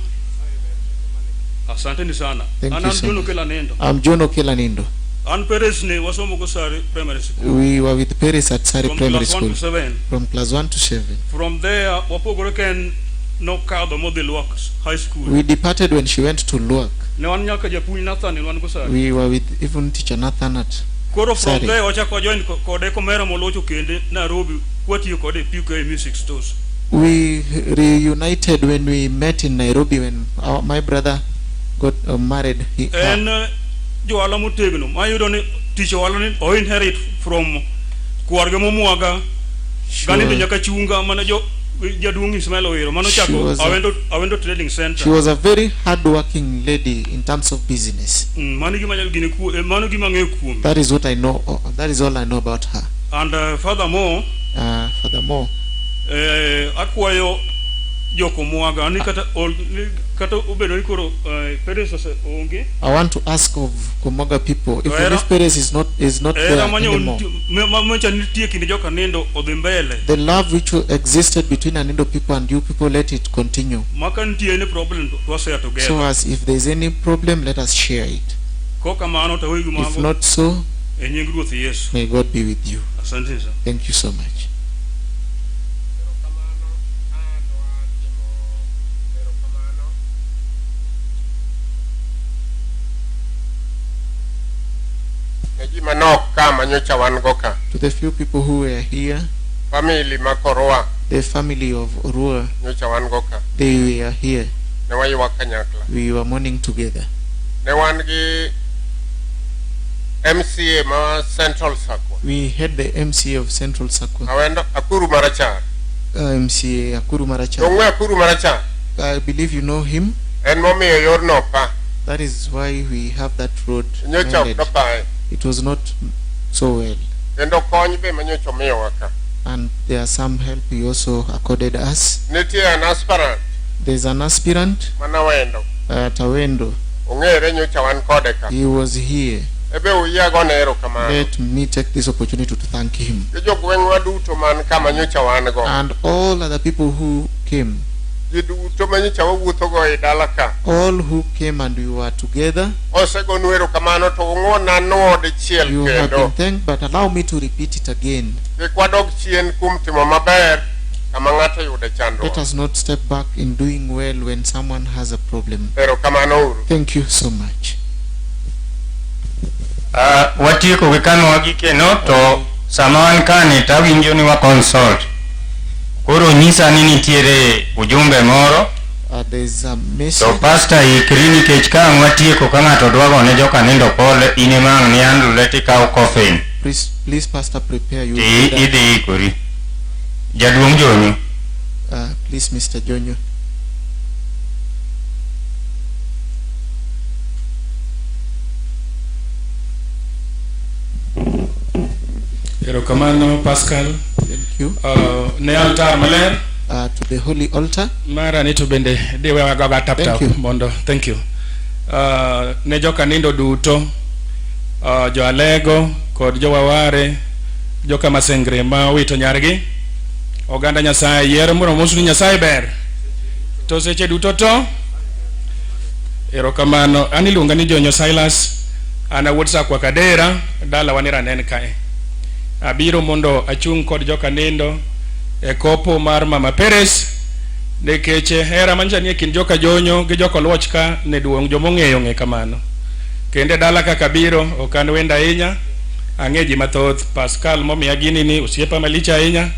Asanteni sana. Thank An you an so John much. Okelo Anindo. I'm John Okelo Anindo. An Perez ne wasomo go Sari Primary School. We were with Peres at Sari From Primary class 1 School to 7. from class 1 to 7. From there wapogore ka en nokadho modhi Lwak High School. We departed when she went to Luak. Ne wan nyaka japuonj Nathan ne wan go Sari. We were with even teacher Nathan at Koro from Sari. there wachako wajoin kode komera molocho kende Nairobi kwatiyo kode e PK Music Stores. We reunited when we met in Nairobi when my brother got married. He, En johala motegno mayudo ni tich ohala ni o inherit from kwargi momwaga Ganindo nyaka chunga mane jo jaduong' Ismail Owiro mano She chako was a- Awendo Awendo Trading Center. she was a very hardworking lady in terms of business. Mano gima anyalo gine mano gima ang'eyo kuome. That is what I know. That is all I know about her. And furthermore, Furthermore, akwayo jokomwaga ni kata ni kata obedo ni koro Perez ose onge I want to ask of Komoga people if Era- if Perez is not there hera manyo anymore, manyocha nitie kind jokanindo odhi mbele the love which existed between Anindo people and you people, let it continue. ma ka nitie any problem to washare together. So as if there is any problem, let us share it. Kokamano to wegi If mago not so, e nying Ruoth Yesu. may God be with you. Asante sana. Thank you so much. Ne ji manok ka manyocha wan go ka. To the few people who were here, Family ma Korwa the family of Orua, nyocha wan go ka. they were here. Ne waywak kanyakla. We were mourning together. Ne wan gi MCA ma Central Sakwa. We had the MCA of Central Sakwa, Awendo Akuru Marachar. MCA Akuru Marachar. Dong'we Akuru Marachar. I believe you know him. En momiyo yorno pa. That is why we have that road. Nyocha ok mended. nopae. It was not so well. Kendo kony be manyocha omiyowa ka. And there are some help he also accorded us. Nitie an aspirant There's an aspirant mana wendo. at Awendo. Ong'ere nyocha wan kode ka. He was here. Ebe uyie agone erokamano. Let me take this opportunity to thank him. Gi jogweng'wa duto man kama nyocha wan go. And all other people who came. Ji duto manyocha wawuothogo e dala ka. All who came and we were together. Osegonu erokamano to ung'wona nuo dichiel You have kendo. been thanked, but allow me to repeat it again. Kik wadog chien kuom timo maber kama ng'ato yude Let chandruok. us not step back in doing well when someone has a problem. Erokamano uru. Thank you so much. Watieko gi kama wagikeno to sama wan kani tawinjo ni wa consult. Koro nyisa ni nitiere ujumbe moro There's a to message. pasta ikri nikech ka ang' watieko ka ng'ato dwa gone jokanindo pole in ema ang' ni handle tikaw coffin Please, please, Pastor, prepare you. ti idhi ikori. Jaduong' Jonyo. Please, Mr. Jonyo. Erokamano Pascal. Thank you. Ne altar maler. To the holy altar. Mara ni to bende diwewa goga tap Thank tap you. mondo thank you. Ne jokanindo duto, jo Alego kod jowaware, joka Masengre ma owito nyargi. Oganda Nyasaye yiero mondo mos ni Nyasaye ber. To seche duto to erokamano. An iluonga ni Jonyo Silas, an awuod Sakwa Kadera, dalawa ni Ranen kae. Abiro mondo achung' kod jokanindo e kopo mar Mama Perez nikech hera manyiso ni e kind joka Jonyo gi joka Oluoch ka ne duong' jomong'eyo ng'e kamano. Kendo e dala kaka abiro ok an wendo ahinya, ang'e ji mathoth. Pascal momiya gini ni osiepa malich ahinya,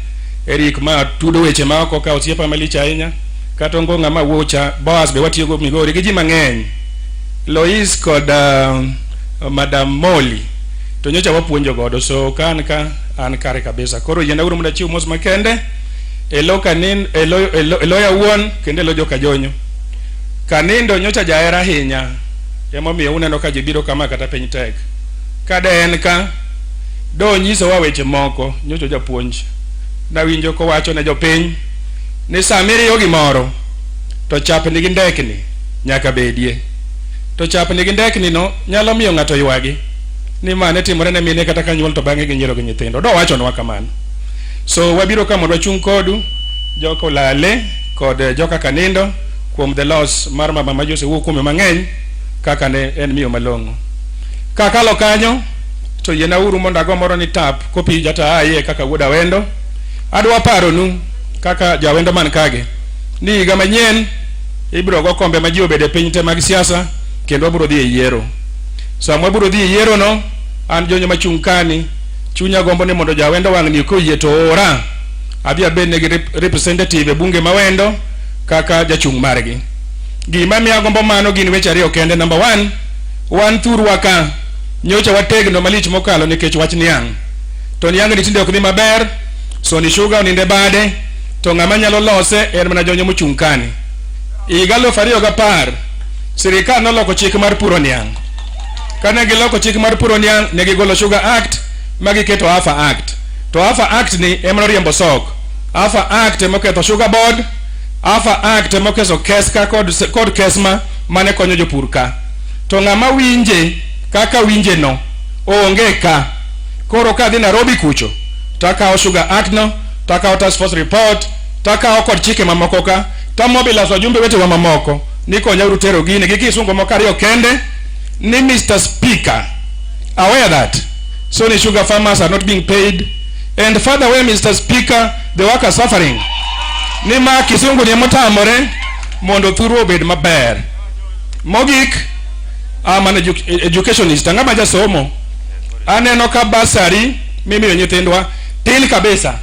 Eric ma tudo weche ma oko ka osiepa malich ahinya, kata ongo ng'ama wuocha, Boaz be watiyogo Migori gi ji mang'eny. Lois kod Madam Molly to nyocha wapuonjo godo so ka an ka an kare kabisa. Koro yiena uru mondo achiw mos makende e lo kanin e lo, e lo, e lo awuon kendo e lo joka Jonyo. Kanindo nyocha jahera ahinya emomiyo uneno ka ji biro kama kata piny tek. Ka de en ka, do onyisowa weche moko, nyocha japuonj. Nawinjo kowacho ne jopiny ni sama iriyo gimoro to chapni gi ndekni nyaka bedie. To chapni gi ndekni no nyalo miyo ng'ato ywagi ni ma ne timore ne mine kata ka nyuol to bang'e ginyiero gi nyithindo. Do wachonwa kamano. So wabiro ka mondo wachung' kodu joka Olale kod joka Kanindo kuom the loss mar mama ma Jose wuo kuome mang'eny kaka ne en miyo malong'o. Kakalo kanyo to yiena uru mondo ago moro ni tap kopija to aaye kaka wuod Awendo. Adwa paronu kaka jawendo man kage ni higa manyien ibiro go kombe ma ji obede piny te mag siasa kendo wabiro dhi e yiero. Sama wabiro dhi e yiero no, an jonyo machung' kani, chunya gombo ni mondo jawendo wang'ni koyie to ora adhi abed negi representative e bunge ma Wendo kaka jachung' margi. Gima miyo agombo mano gin weche ariyo kende. Number one, wan thurwa ka nyocha wategno malich mokalo nikech wach niang'. To niang' ni tinde ok dhi maber, Sony Sugar oninde bade, to ng'ama nyalo lose en mana jonyo mochung' kani. Higa 2010, sirikal noloko chik mar puro niang'. Kane giloko chik mar puro niang', ne gigolo Sugar Act ma giketo AFA Act. To AFA Act ni ema noriembo SOC. AFA Act ema oketho Sugar Board, AFA Act ema oketho KESCA kod KESMA mane konyo jopur ka. To ng'ama winje kaka winje no onge ka. Koro kadhi Nairobi kucho, takawo Sugar Act no, takawo Task Force report, takawo kod chike mamoko ka, tamobilize wajumbe wetewa mamoko ni konyauru tero gini gi kisungu moko ariyo kende ni Mr. Speaker, aware that Sony Sugar farmers are not being paid and further away Mr. Speaker, the workers suffering. Ni ma kisungu ni motamore mondo thuru obed maber. Mogik, I'm an educationist, ang'ama jasomo. Aneno ka basari mimiyo nyithindwa tin kabisa.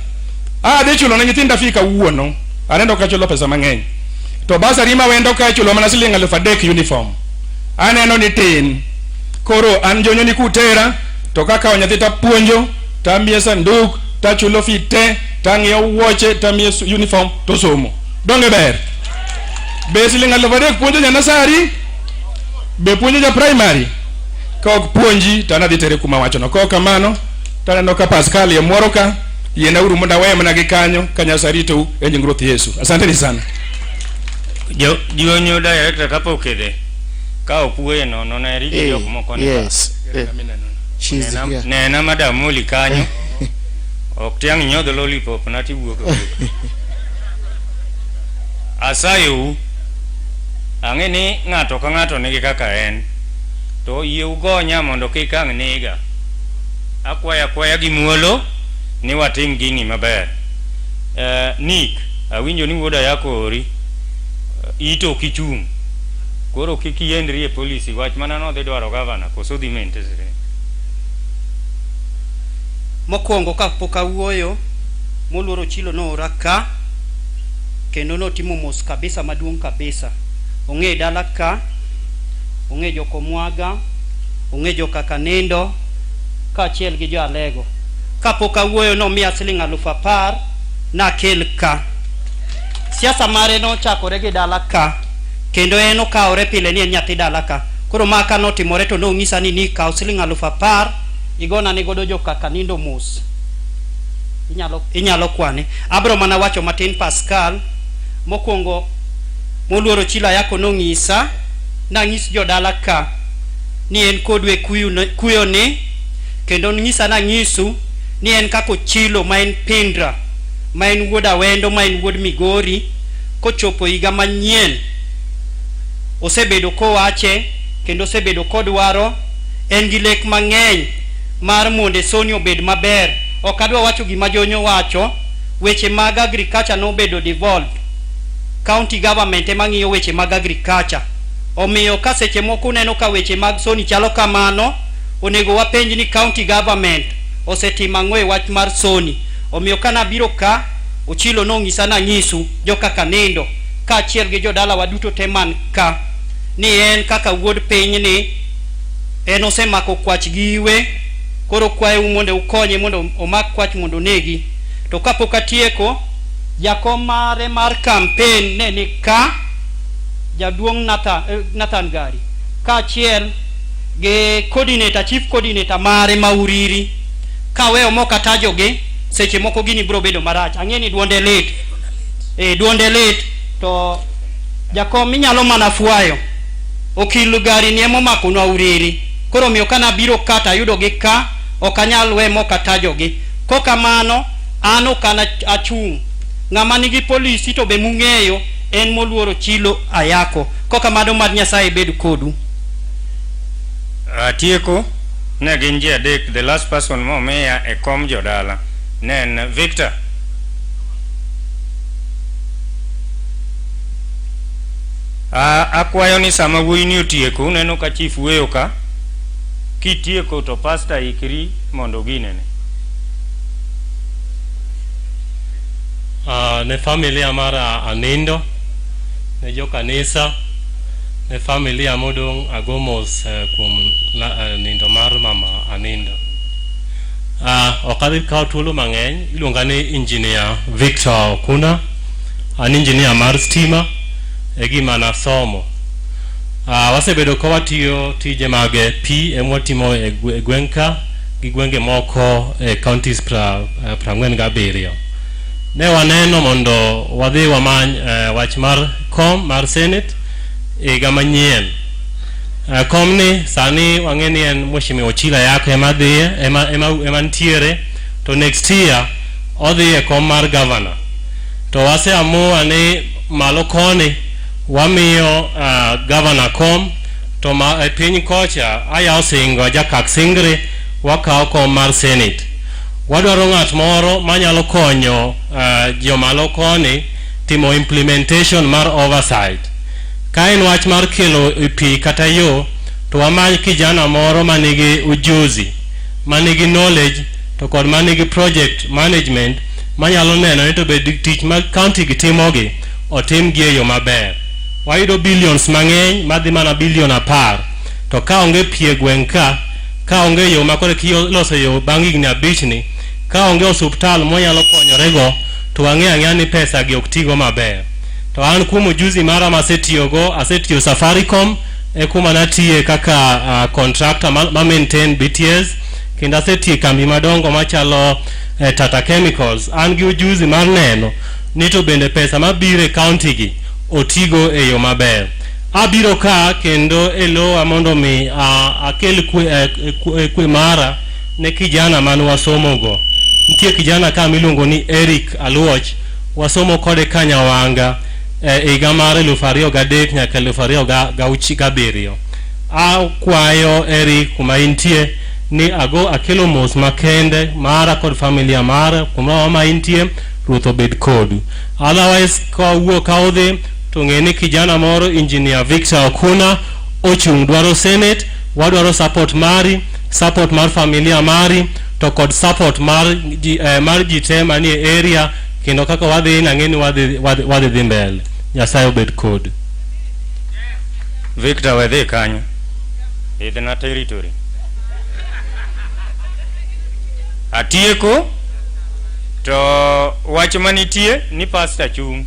Adhi chulo ne nyithinda fee kawuono. Aneno ka chulo pesa mang'eny. To basari ma wendo ka ichulo mana siling 3,000 uniform. Aneno ni tin. Koro an jonyo ni kutera to kakawo nyathi tapuonjo tamiye sanduk tachulo fee te tang'iewo wuoche tamiye uniform to somo. Donge ber? Be siling 3,000 puonjo ja nasari? Be puonjo ja primary? Ka ok puonji to an adhi tere kuma wachono. Kok kamano to aneno ka Pascal ye moro ka yiena uru mondo aweye mana gi kanyo ka Nyasaye ritou e nying Ruoth Yesu. Asanteni sana. Jo jonyo director kapok idhi ka ok wuoye nono ne rito jok moko ni Yes. She's nena, here. nena madam Molly kanyo ok tiang' inyodh lollipop na tiwuok awuoka. Asayou ang'e ni ng'ato ka ng'ato nigi kaka en to yie ugonya mondo kik ang' nega. Akwaya akwaya gi muolo ni watim gini maber. Nick, awinjo ni wuoda yako ori. Ito ok ichung'. Koro kik iyendri e policy wach mana nodhi dwaro gavana koso dhi maintain. Mokwongo kapok awuoyo, moluor Ochilo noora ka kendo notimo mos kabisa maduong' kabisa. Ong'e dala ka, ong'e jokomwaga, ong'e jokakanindo kaachiel gi jo Alego. Kapok awuoyo nomiya siling 10,000 nakel ka. Siasa mare nochakore gi dala ka kendo en okawore pile ni en nyathi dala ka. Koro ma ka notimore to nonyisa ni kaw siling 10,000 igona ne godo jokakanindo mos. Inyalo kwane. Abro mana wacho matin Pascal. Mokwongo moluoro Ochilo Ayako nonyisa nanyis jodala ka ni en kodu e kuyo ni kendo nyisa nanyisu ni en kaka Ochilo ma en Pindra ma en wuod Awendo ma en wuod Migori kochopo higa manyien osebedo kowache kendo osebedo kodwaro en gi lek mang'eny mar mondo Sony obed maber. Ok adwa wacho gima Jonyo wacho, weche mag agriculture nobedo devolved. County government ema ng'iyo weche mag agriculture. Omiyo ka seche moko uneno ka weche mag Sony chalo kamano, onego wapenj ni county government osetimo ang'o e wach mar Sony. Omiyo kanabiro ka, Ochilo nonyisa nanyisu joka Kanindo kaachiel gi jodalawa duto te man ka ni en kaka wuod pinyni en osemako kwach gi iwe koro kwayou mondo ukonye mondo omak kwach mondo onegi. To kapok atieko, jakom mare mar campaign ne ni ka jaduong' Nathan Gari kaachiel gi coordinator, chief coordinator mare ma Uriri. Kaweyo mok atajogi, seche moko gini biro bedo marach. Ang'e ni duonde lit. Eh, duonde lit to jakom inyalo mana fwayo. Okil gari ni emomakonwa Uriri. Koro omiyo kana abiro ka to ayudogi ka, ok anyal we mok atajogi. Kokamano, an ok an achung'. Ng'ama nigi polisi to be mung'eyo en moluoro Chilo Ayako. Kokamano mad Nyasaye bed kodu. Atieko, ne gin ji adek, the last person momiya e kom jodala ne en Victor. Akwayo ni sama wuoyi ni otieko, uneno ka chief wuoyo ka, kitieko to pastor ikri mondo ginene. Ne familia mar Anindo, ne jokanisa, ne familia modong' ago mos kuom nindo mar mama Anindo. Ok adhi kawo thuolo mang'eny, iluonga ni Engineer Victor Okuna, an engineer mar stima e gima nasomo. Wasebedo ka watiyo tije mag pi ema watimo e gweng' ka gi gwenge moko e counties 47. Ne waneno mondo wadhi wamany wach mar kom mar Senate higa manyien. Komni sani wang'e ni en Mheshimiwa Ochilo Ayako ema dhiye ema nitiere to next year odhi e kom mar governor. To wase amua ni malo koni wamiyo governor kom to ma e piny kocha ayawo singo jakak singri wakawo kom mar Senate. Wadwaro ng'at moro manyalo konyo jomalo koni timo implementation mar oversight. Ka en wach mar kelo pi kata yo, to wamany kijana moro manigi ujuzi, manigi knowledge to kod manigi project management manyalo neno ni to bed tich ma county gi timogi otim gi e yo maber. Wayudo billions mang'eny madhi mana billion 10 to ka onge pi e gweng' ka, ka onge yo ma koro iloso yo bang' higni 5 ni, ka onge osuptal mwanyalo konyorego to wang'eyo ang'eya ni pesa gi ok tigo maber. To an kuom ujuzi mara masetiyogo, asetiyo Safaricom e kuma natiye kaka contractor ma maintain BTS, kendo asetiyo e kambi madongo machalo Tata Chemicals. An gi ujuzi mar neno ni to bende pesa mabiro e county gi otigo e yo maber. Abiro ka kendo e lowa mondo mi akel kwe mara ne kijana man wasomogo. Nitie kijana ka miluongo ni Eric Aluoch, wasomo kode Kanyawanga higa mar 2003 nyaka 2007. Akwayo Eric kuma intie ni ago akelo mos makende mara kod familia mara kuma ma intie, Ruoth obed kodu. Otherwise ka wuok ka udhi to ng'e ni kijana moro Engineer Victor Okuna ochung' dwaro Senate, wadwaro support mari, support mar familia mari to kod support mar ji te manie area, kendo kaka wadhi nang'e ni wadhi dhi mbele. Nyasaye obed kodu. Victor wedhi kanyo. Idhna territory. Atieko to wach manitie ni pastor chung'.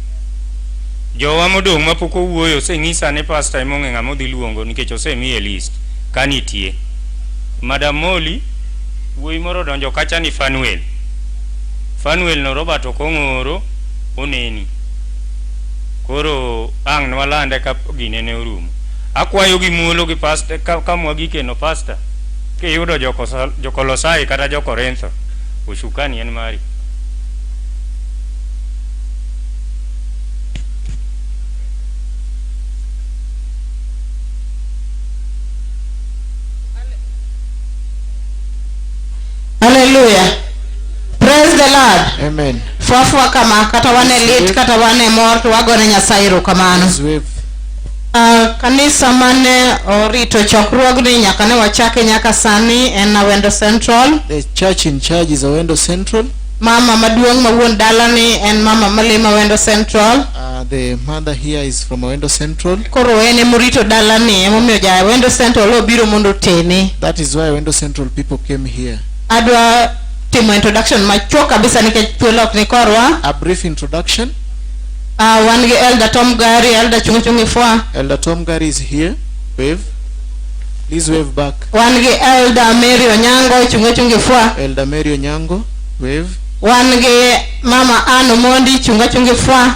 Jowa modong' mapok owuoyo oseng'isa ni pastor ema ong'e ng'ama odhi luongo nikech osemiye list ka nitie. Madam Molly, wuoyi moro odonjo kacha ni Fanuel. Fanuel no Robert ok ong'oro oneni. Koro ang' nwalande ka gine ne orumo. Akwayo gi muolo gi pastor ka mwagike no pastor kiyudo Jokolosai kata Jokorintho, usukani en mari. Hallelujah. Praise the Lord. Amen. Fwafwa kama kata wan e lit kata wan e mor to wagone Nyasaye erokamano. Kanisa mane orito chokruogni nyaka ne wachake nyaka sani en Awendo Central. The church in charge is Awendo Central. Mama maduong' ma wuon dalani en mama malemo Awendo Central. The mother here is from Awendo Central. Koro en emorito dalani emomiyo ja Awendo Central obiro mondo otene. That is why Awendo Central people came here. Adwa timo introduction machuok kabisa nikech thuolo ok ni korwa. A brief introduction. Wan gi Elder Tom Gary, Elder Chung Chung Ifwa. Elder Tom Gary is here. Wave. Please wave back. Wan gi Elder Mary Onyango, chung achunga e fwa. Elder Mary Onyango, wave. Wan gi Mama Ann Omondi, chung achunga e fwa.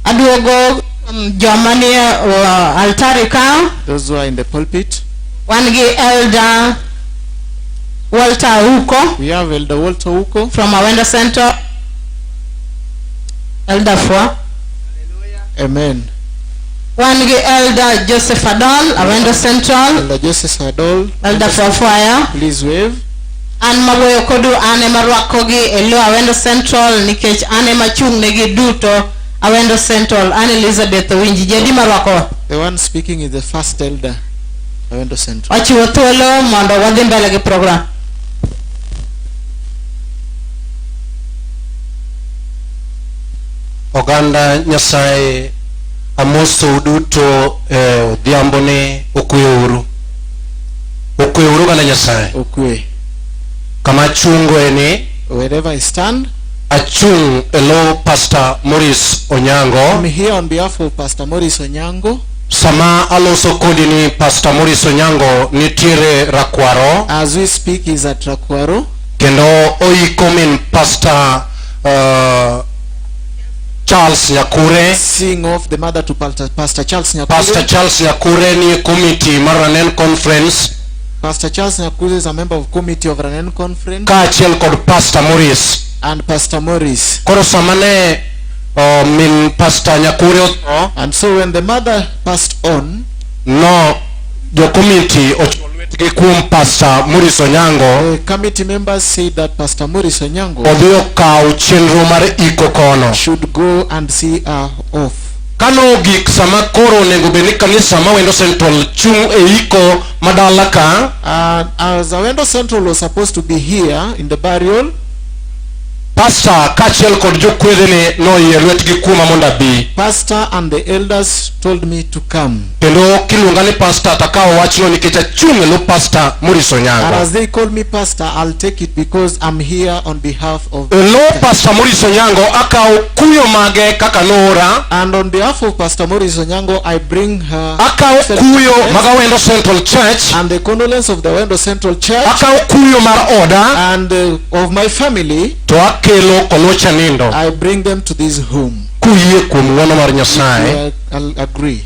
Aduogo joma nie altari ka. Those who are in the pulpit. Wan gi Elder Walter Uko. We have Elder Walter Uko. From Awendo Center. Elder Fwa. Amen. Wan gi Elder Joseph Adol, Awendo Central. Elder Joseph Adol. Elder Fwafwaya. Please wave. An mawuoyo kodu an ema rwakogi e lo Awendo Central nikech an ema chung' negi duto Awendo Central. An Elizabeth Owinji. Ji adi marwakowa? The one speaking is the first elder, Awendo Central. Wachiwo thuolo mondo wadhi mbele gi program. Oganda Nyasaye amosou duto e odhiamboni okweuru. Okweuru oganda Nyasaye. Okwe. Kama achungoe ni Wherever I stand, achung' e lo Pastor Maurice Onyango. I'm here on behalf of Pastor Maurice Onyango. Sama aloso kodi ni Pastor Maurice Onyango nitiere Rakwaro. As we speak, he's at Rakwaro. Kendo oiko min Pastor Charles Nyakure. Seeing off the mother to Pastor Charles Nyakure. Pastor Charles Nyakure ni committee mar Ranen Conference. Pastor Charles Nyakure is a member of committee of Ranen Conference. Kaachiel kod Pastor Maurice. And Pastor Maurice. Koro sama ne min Pastor Nyakure otho. And so when the mother passed on, no jo committee ochiwo lwetgi kuom Pastor Maurice Onyango. The committee members said that Pastor Maurice Onyango odhi okaw chenro mar iko kono. should go and see her off. Kano ogik sama koro onego bed ni kanisa ma Awendo Central chung' e iko madala ka. As Awendo Central was supposed to be here in the burial, Pastor kaachiel kod jokwedhene noyie lwetgi kuoma mondo abi. Pastor and the elders told me to come. Kendo kiluonga ni pastor takawo wachno nikech achung' e lo Pastor Maurice Onyango. And as they call me pastor, I'll take it because I'm here on behalf of E lo Pastor Maurice Onyango akawo kuyo mage kaka noora. And on behalf of Pastor Maurice Onyango, I bring her Akawo kuyo mag Awendo Central Church. And the condolence of the Awendo Central Church. Akawo kuyo mar oda. And of my family. To akelo koluocha nindo. I bring them to this home. Kuyie kuom ng'wono mar Nyasaye. I'll agree.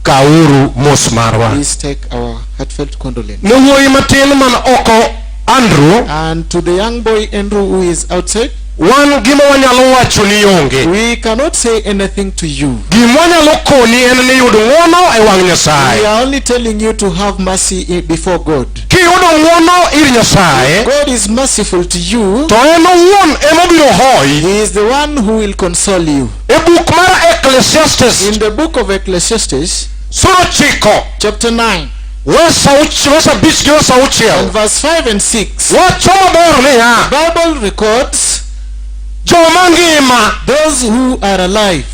Kauru mos marwa. Please take our heartfelt condolence. Ne wuoyi matin man oko Andrew. And to the young boy Andrew who is outside. Wan gima wanyalo wacho ni onge. We cannot say anything to you. Gima wanyalo koni en ni yud ng'wono e wang' Nyasaye. We are only telling you to have mercy before God. Kiyudo ng'wono ir Nyasaye, God is merciful to you. To en owuon emobiro hoyi. He is the one who will console you. E buk mar Ecclesiastes. In the book of Ecclesiastes, sura ochiko, chapter 9, verse abich gi verse auchiel, and verse 5 and 6, wacho maber niya, the Bible records, joma ngima, those who are alive,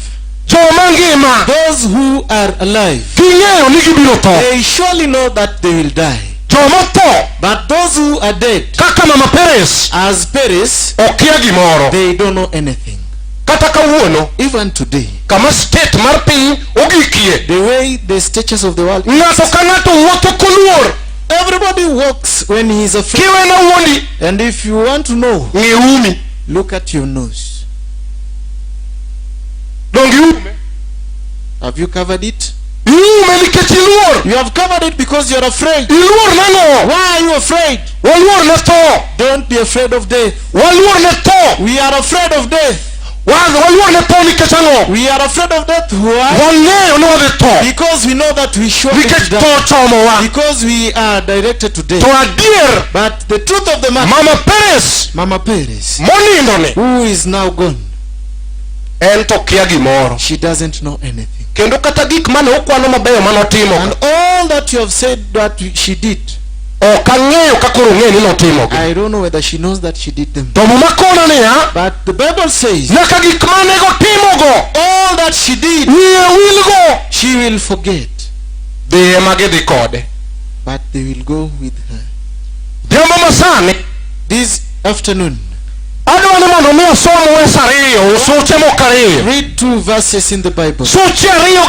joma ngima, those who are alive, ging'eyo ni gibiro tho, they surely know that they will die. Joma tho, but those who are dead, kaka Mama Peres, as Peres, okia gimoro, they don't know anything. Kata kawuono, even today, kama state mar piny ogikie, the way the status of the world, ng'ato ka ng'ato wuotho koluor. Everybody walks when he is afraid. Kiweno wuondi, and if you want to know, ng'i umi, look at your nose. Donge iume? Have you covered it? Iume nikech iluor. You have covered it because you are afraid. Iluor nang'o? Why are you afraid? Waluor ne tho. Don't be afraid of death. Waluor ne tho. We are afraid of death. Waluor ne tho nikech ang'o? We are afraid of death. Why? Wang'eyo ni wadhi tho. Because we know that we surely Nikech die. tho chomowa. Because we are directed to death. To adier. But the truth of the matter, Mama Peres, Mama Peres, monindo ni, who is now gone, en to kia gimoro. She doesn't know anything. Kendo kata gik mane okwano mabeyo manotimo. And all that you have said that she did, ok ang'eyo ka koro ong'eyo ni notimogi. I don't know whether she knows that she did them. To Muma kona niya, but the Bible says, nyaka gik mane gotimogo, all that she did, wiye wilgo, she will forget. Dhi ema gidhi kode. But they will go with her. Odhiambo masani, this afternoon, adwa ni mondo mi asom wes ariyo, suche moko ariyo. Read 2 verses in the Bible. Suche ariyo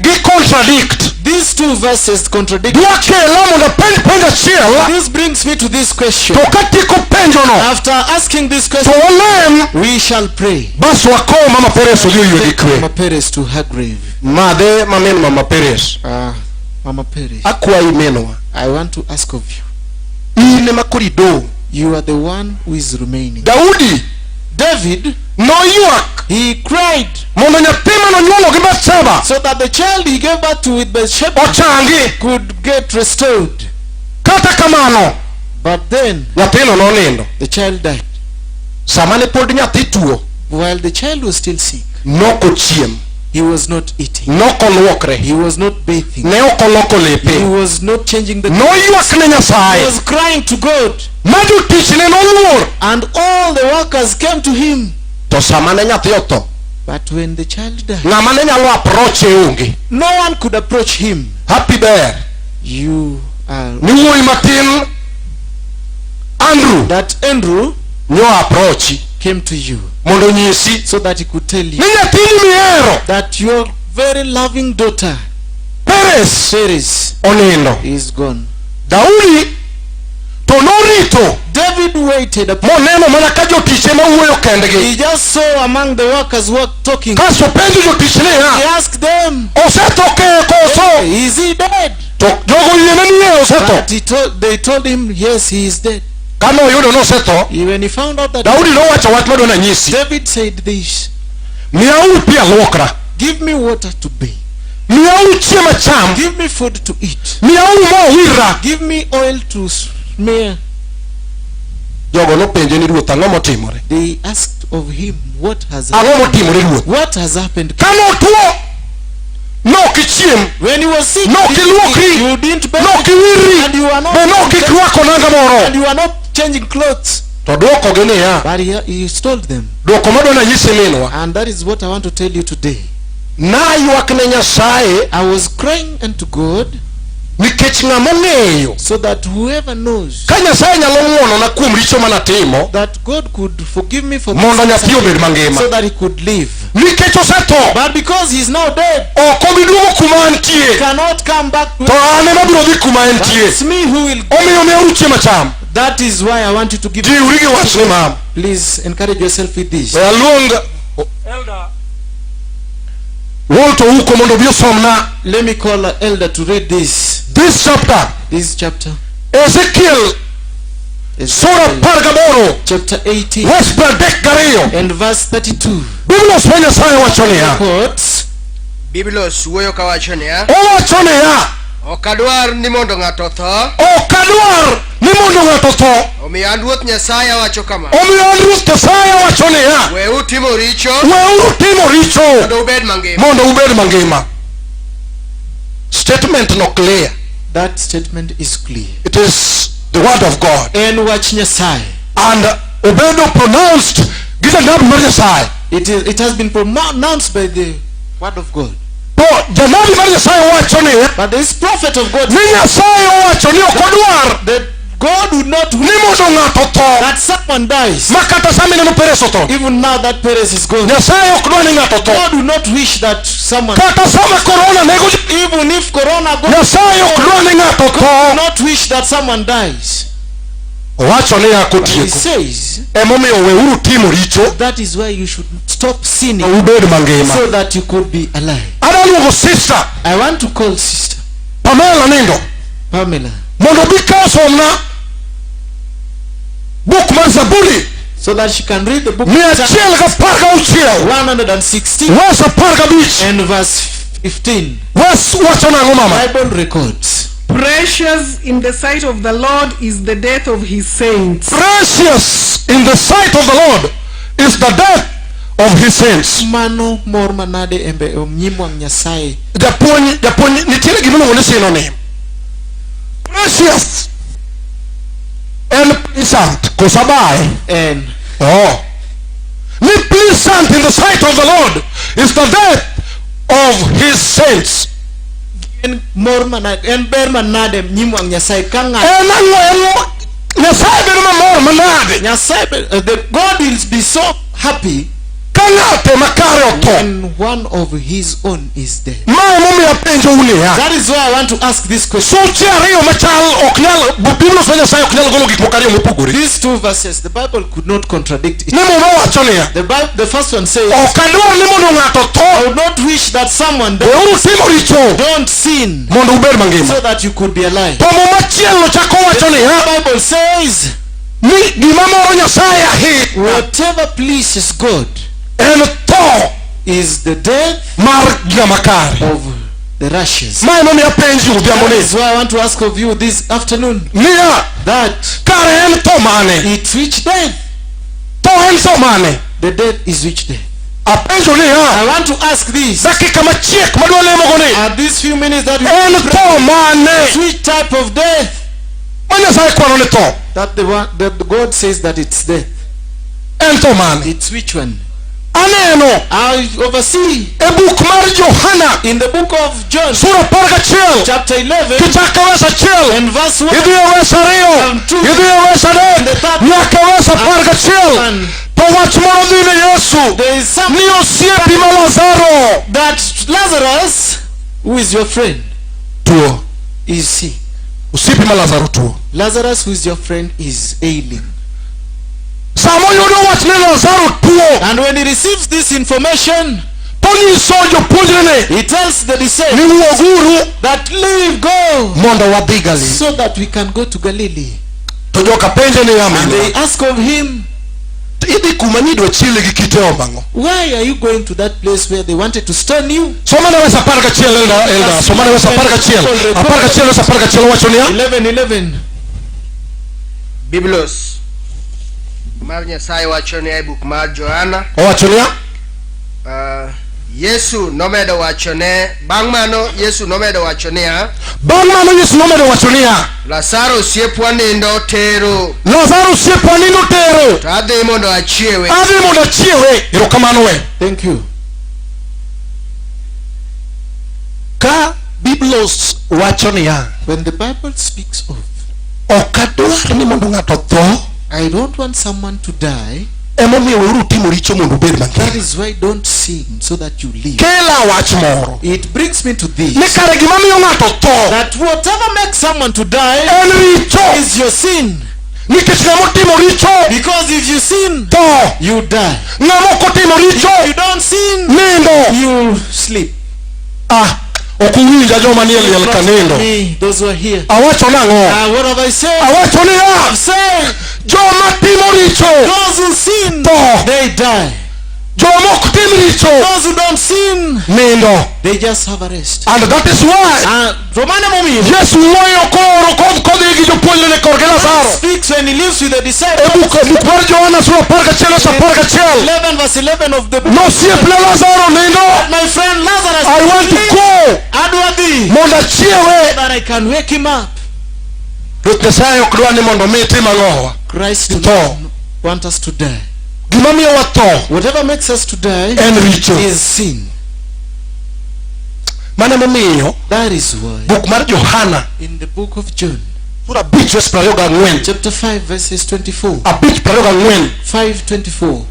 gi contradict. These two verses contradict. Dwa kela mondo apenj penjo achiel. This brings me to this question. To katieko penjono, After asking this to question, walem, we shall pray. bas wakow Mama Peres odhi oywe gi kwe. Mama Peres to her grave. Madhe ma min Mama Peres. Mama Peres, Akwayi minwa. I want to ask of you. In ema koro idong'. You are the one who is remaining. Daudi David, noywak he cried mondo nyathi manonyuolo gi Bathsheba so that the child he gave birth to with Bathsheba ochangi. could get restored. Kata kamano, But then nyathino nonindo. the child died. Sama ne pod nyathi tuo, While the child was still sick, nokochiem, he was not eating. nokoluokre, He was not bathing. ne ok oloko He lepe. was not changing the Noywak ne He Nyasaye was crying to God. ma jotichne noluor. And all the workers came to him. To sama ne nyathi otho, But when the child died, ng'ama ne nyalo approach onge. no one could approach him. Happy ber You are ni wuoyi matin Andrew that Andrew nyo approach came to you mondo onyisi so that he could tell you ni nyathini mihero that your very loving daughter Peres Peres onindo. is gone. Daudi to norito David waited upon moneno mana ka jotich ema wuoyo kendgi. He just saw among the workers who were talking. Kasto penjo jotich He niya, asked them, osetho ke koso? "Hey, is he dead?" To jogo yiene ni ee osetho. But they told him, yes, he is dead. Kane oyudo nosetho, When he found out that Daudi nowacho wach madwa nanyisi. David said this, Miyauru pi aluokra, give me water to bathe, miyauru chiemo acham, give me food to eat, miyauru mo awirra. give me oil to smear. Jogo nopenje ni ruoth ang'o motimore? They asked of him, what has Ang'o happened? motimore ruoth? What has happened? Kane otuo, nok ichiem, When he was sick, nok iluokri, you didn't bathe, nok iwirri, and you are not be nok irwako nanga moro. and you are not changing clothes. To dwokogi niya, But he told them, dwoko madwa nanyisi minwa, and that is what I want to tell you today. naywak ne Nyasaye I was crying unto God nikech ng'ama ong'eyo so that whoever knows ka Nyasaye nyalo ng'wonona kuom richo manatimo that God could forgive me for mondo this nyathi obed mangima so that he could live. nikech osetho But because he's now dead, ok obi duogo kuma he antie cannot come back to to an ema biro dhi kuma But entie it's me who will. omiyo miyauru chiemo acham That is why I want you to give. jiwri gi wachni mama Please encourage yourself with this. we aluong Elder, Walter Ouko mondo obi osomna Let me call an elder to read this. this chapter This chapter. Ezekiel sura apar gaboro Chapter 18 wes pradek gariyo and verse 32. Biblos ma Nyasaye wacho niya Quotes. Biblos wuoyo kawacho niya, owacho niya ok adwar ni mondo ng'ato otho, ok adwar ni mondo ng'ato otho omiyo an Ruoth Nyasaye awacho kama, omiyo an Ruoth Nyasaye awacho niya weuru timo richo weuru timo richo mondo ubed mangima. mondo ubed mangima statement no clear That statement is clear. it is the word of God En wach Nyasaye. and obedo pronounced gi janabi mar Nyasaye It has been pronounced by the word of God. to janabi mar Nyasaye wacho niya But this prophet of God ni Nyasaye owacho ni ok odwar that God would not ni wish mondo ng'ato otho that someone dies. ma kata sama ineno Peres otho Even now that Perez is gone. Nyasaye ok dwar ni ng'ato otho God would not wish that someone, kata sama korona nego ji even if Corona goes, Nyasaye ok dwar ni ng'ato God would otho not wish that someone dies. owacho niya But he kotieko says emomiyo weuru timo richo that is why you should stop sinning ubed mangima so that you could be alive. adwa luongo sister I want to call Sister Pamela nindo Pamela mondo obi ka osomna buk mar Zaburi so that she can read the book mia achiel gapar gauchiel 116 wes apar gabich and verse 15. wes wacho nang'o mama Bible records. Precious in the sight of the Lord is the death of his saints. precious in the sight of the Lord is the death of his saints Mano mor manade embe e nyim wang' Nyasaye. japuonj japuonj nitiere gimiluongo ni synonym precious en pleasant koso abaye En oh ni pleasant in the sight of the Lord is the death of his saints en mor manade en ber manade nyim wang' Nyasaye ka ng'ato en ang'o en Nyasaye bedo mamor manade Nyasaye the God will be so happy. Ka ng'ate makare otho. When one of his own is dead. Ma emomiyo apenjou niya. That is why I want to ask this question. Suche ariyo machal ok nyal Biblos mar Nyasaye ok nyal golo gik moko ariyo mopogore. These two verses, the Bible could not contradict it. Ni Muma wacho niya. The Bible, the first one says, Ok adwar ni mondo ng'ato tho. I would not wish that someone dies. Weuru timo richo. Don't sin. Mondo ubed mangima. So that you could be alive. To Muma machielo chako wacho niya. The Bible says, Ni gima moro Nyasaye ahinya. whatever pleases God En tho is the death mar ng'ama kare. of the righteous. Ma emomiyo apenji odhiambo That ni. is why I want to ask of you this afternoon Niya. that Kare en tho mane? it's which death? Tho en tho mane? The death is which death? Apenjo niya. I want to ask this. Dakika machiek madwa lemogo ni. At these few minutes that we En tho mane? which type of death Ma Nyasaye kwano ni tho. that the one that God says that it's death. En tho mane? It's which one? Aneno I oversee e buk mar Johana in the book of John sura apar gachiel chapter 11 kichako wes achiel and verse 1 idhi e wes ariyo And two. idhi e wes adek the third nyaka wes apar gachiel one. to wach moro dhi ne Yesu There is some ni osiepi ma Lazaro that Lazarus, who is your friend, tuo is sick. osiepi ma Lazaro tuo Lazarus, who is your friend, is ailing. sama oyudo wach ni Lazaro tuo And when he receives this information, to nyiso jopuonjrene he tells the ni disciples wuoguru that leave, go, mondo wadhi Galili so that we can go to Galilee. to joka penje niya And minwa they ask of him, idhi kuma nidwa chiele gi kite omang'o why are you going to that place where they wanted to stone you? somane wes apar gachiel Elda Elda somane wes apar gachiel apar gachiel wes apar gachiel wacho niya 11 11. Biblos mar Nyasaye wacho niya e buk mar Johana owacho niya Yesu nomedo wacho ne bang' mano Yesu nomedo wacho niya bang' mano Yesu nomedo wacho niya Lazaro osiepwa nindo tero Lazaro osiepwa nindo tero to adhi mondo achiewe adhi mondo achiewe erokamano we Thank you. ka Biblos wacho niya When the Bible speaks of, ok adwar ni mondo ng'ato tho I don't want someone to die, emomiyo weuru timo richo mondo ubed that mangima is why don't sin so that you live. kela wach moro It brings me to this ni kare gima miyo ng'ato tho that whatever makes someone to die en richo is your sin. nikech ng'ama otimo richo Because if you sin, tho you die. ng'ama ok otimo richo If you don't sin, nindo you sleep. ah ok uwinja joma nie liel ka nindo Me, those who are here. awacho nang'o What have I said? awacho niya I've said, joma timo richo those who sin, tho they die. joma ok tim richo Those who don't sin, nindo they just have a rest. and that is why To mano momiyo Yesu wuoyo kooro kodhi gi jopuonjrene korgi Lazaro speaks when he lives with the e disciples. buk e buk mar Johana sura apar gachiel wes apar gachiel 11 verse 11 of the book. nosiepne Lazaro nindo My friend Lazarus, I want to go adwa dhi mondo achiewe that I can wake him up. Ruoth Nyasaye ok dwar ni mondo mi itim ang'owa Christ do Tho. not want us to die. gima miyo watho Whatever makes us to die en richo is sin. mano emomiyo That is why buk mar Johana in the book of John, sura abich wes piero ariyo gang'wen chapter 5 verses 24, abich piero ariyo gang'wen 5:24,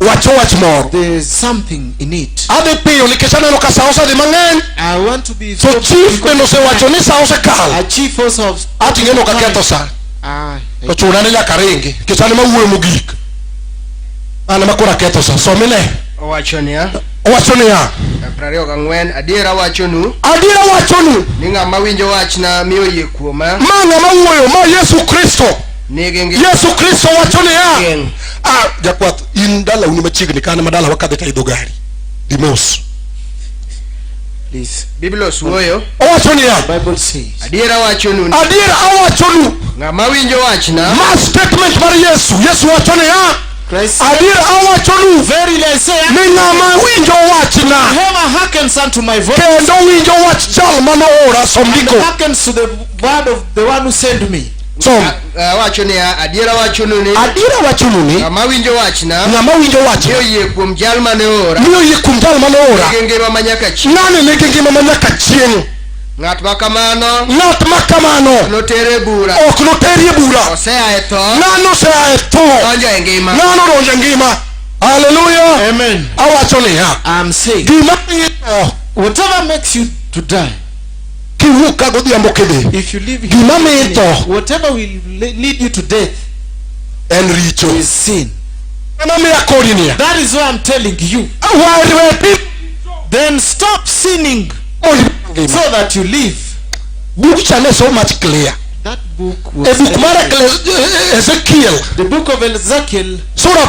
wacho wach moro there is something in it. adhi piyo nikech aneno ka sa osedhi mang'eny I want to be to chief bende osewacho ni sa osekalo A chief also of ating'e nok aketho sa Ah, to chuna ni nyaka ringi nikech an ema wuoyo mogik an ema koro aketho sa somine owacho niya owacho niya 24 adiera awachonu adiera wachonu ni ng'ama winjo wachna mi oyie kuoma ma ng'ama wuoyo ma Yesu Kristo nigi ngima Yesu Kristo wacho niya chieng' ah jakwath in dalau ni machiegni ka an ema dalawa kadhi to aidho gari dhi mos please. Biblos wuoyo owacho niya Bible says adiera awachonu ni adiera awachonu ng'ama winjo wachna ma statement mar Yesu Yesu wacho niya Christ adiera awachonu verily I say ni ng'ama winjo wachna whoever hearkens unto my voice kendo winjo wach jal manoora som and ndiko hearkens to the word of the one who sent me som awacho niya adiera awachonu ni adiera wachonu ni ng'ama winjo wachna ng'ama winjo mi wachna oyie kuom jal mane oora mi oyie kuom jal manoora nigi ngima manyaka chieng' ng'ani nigi ngima manyaka chieng' ng'at ma kamano ng'at ma kamano notere bura ok noterie bura osea e tho ng'ano osea e tho donjo e ngima ng'ano odonjo e ngima Hallelujah. Amen. Awacho niya. I'm saying, Gima miyo whatever makes you to die, kiwuok ka godhiambo kidhi. if you live here, Gima miyi tho whatever will lead you to death en richo. is sin. Ema miya kori niya. That is why I'm telling you. Wa- we Then stop sinning mondo ibed so mangima. that you live. Buk cha ne so much clear. That book was E buk mar Ezekiel the book of Ezekiel, sura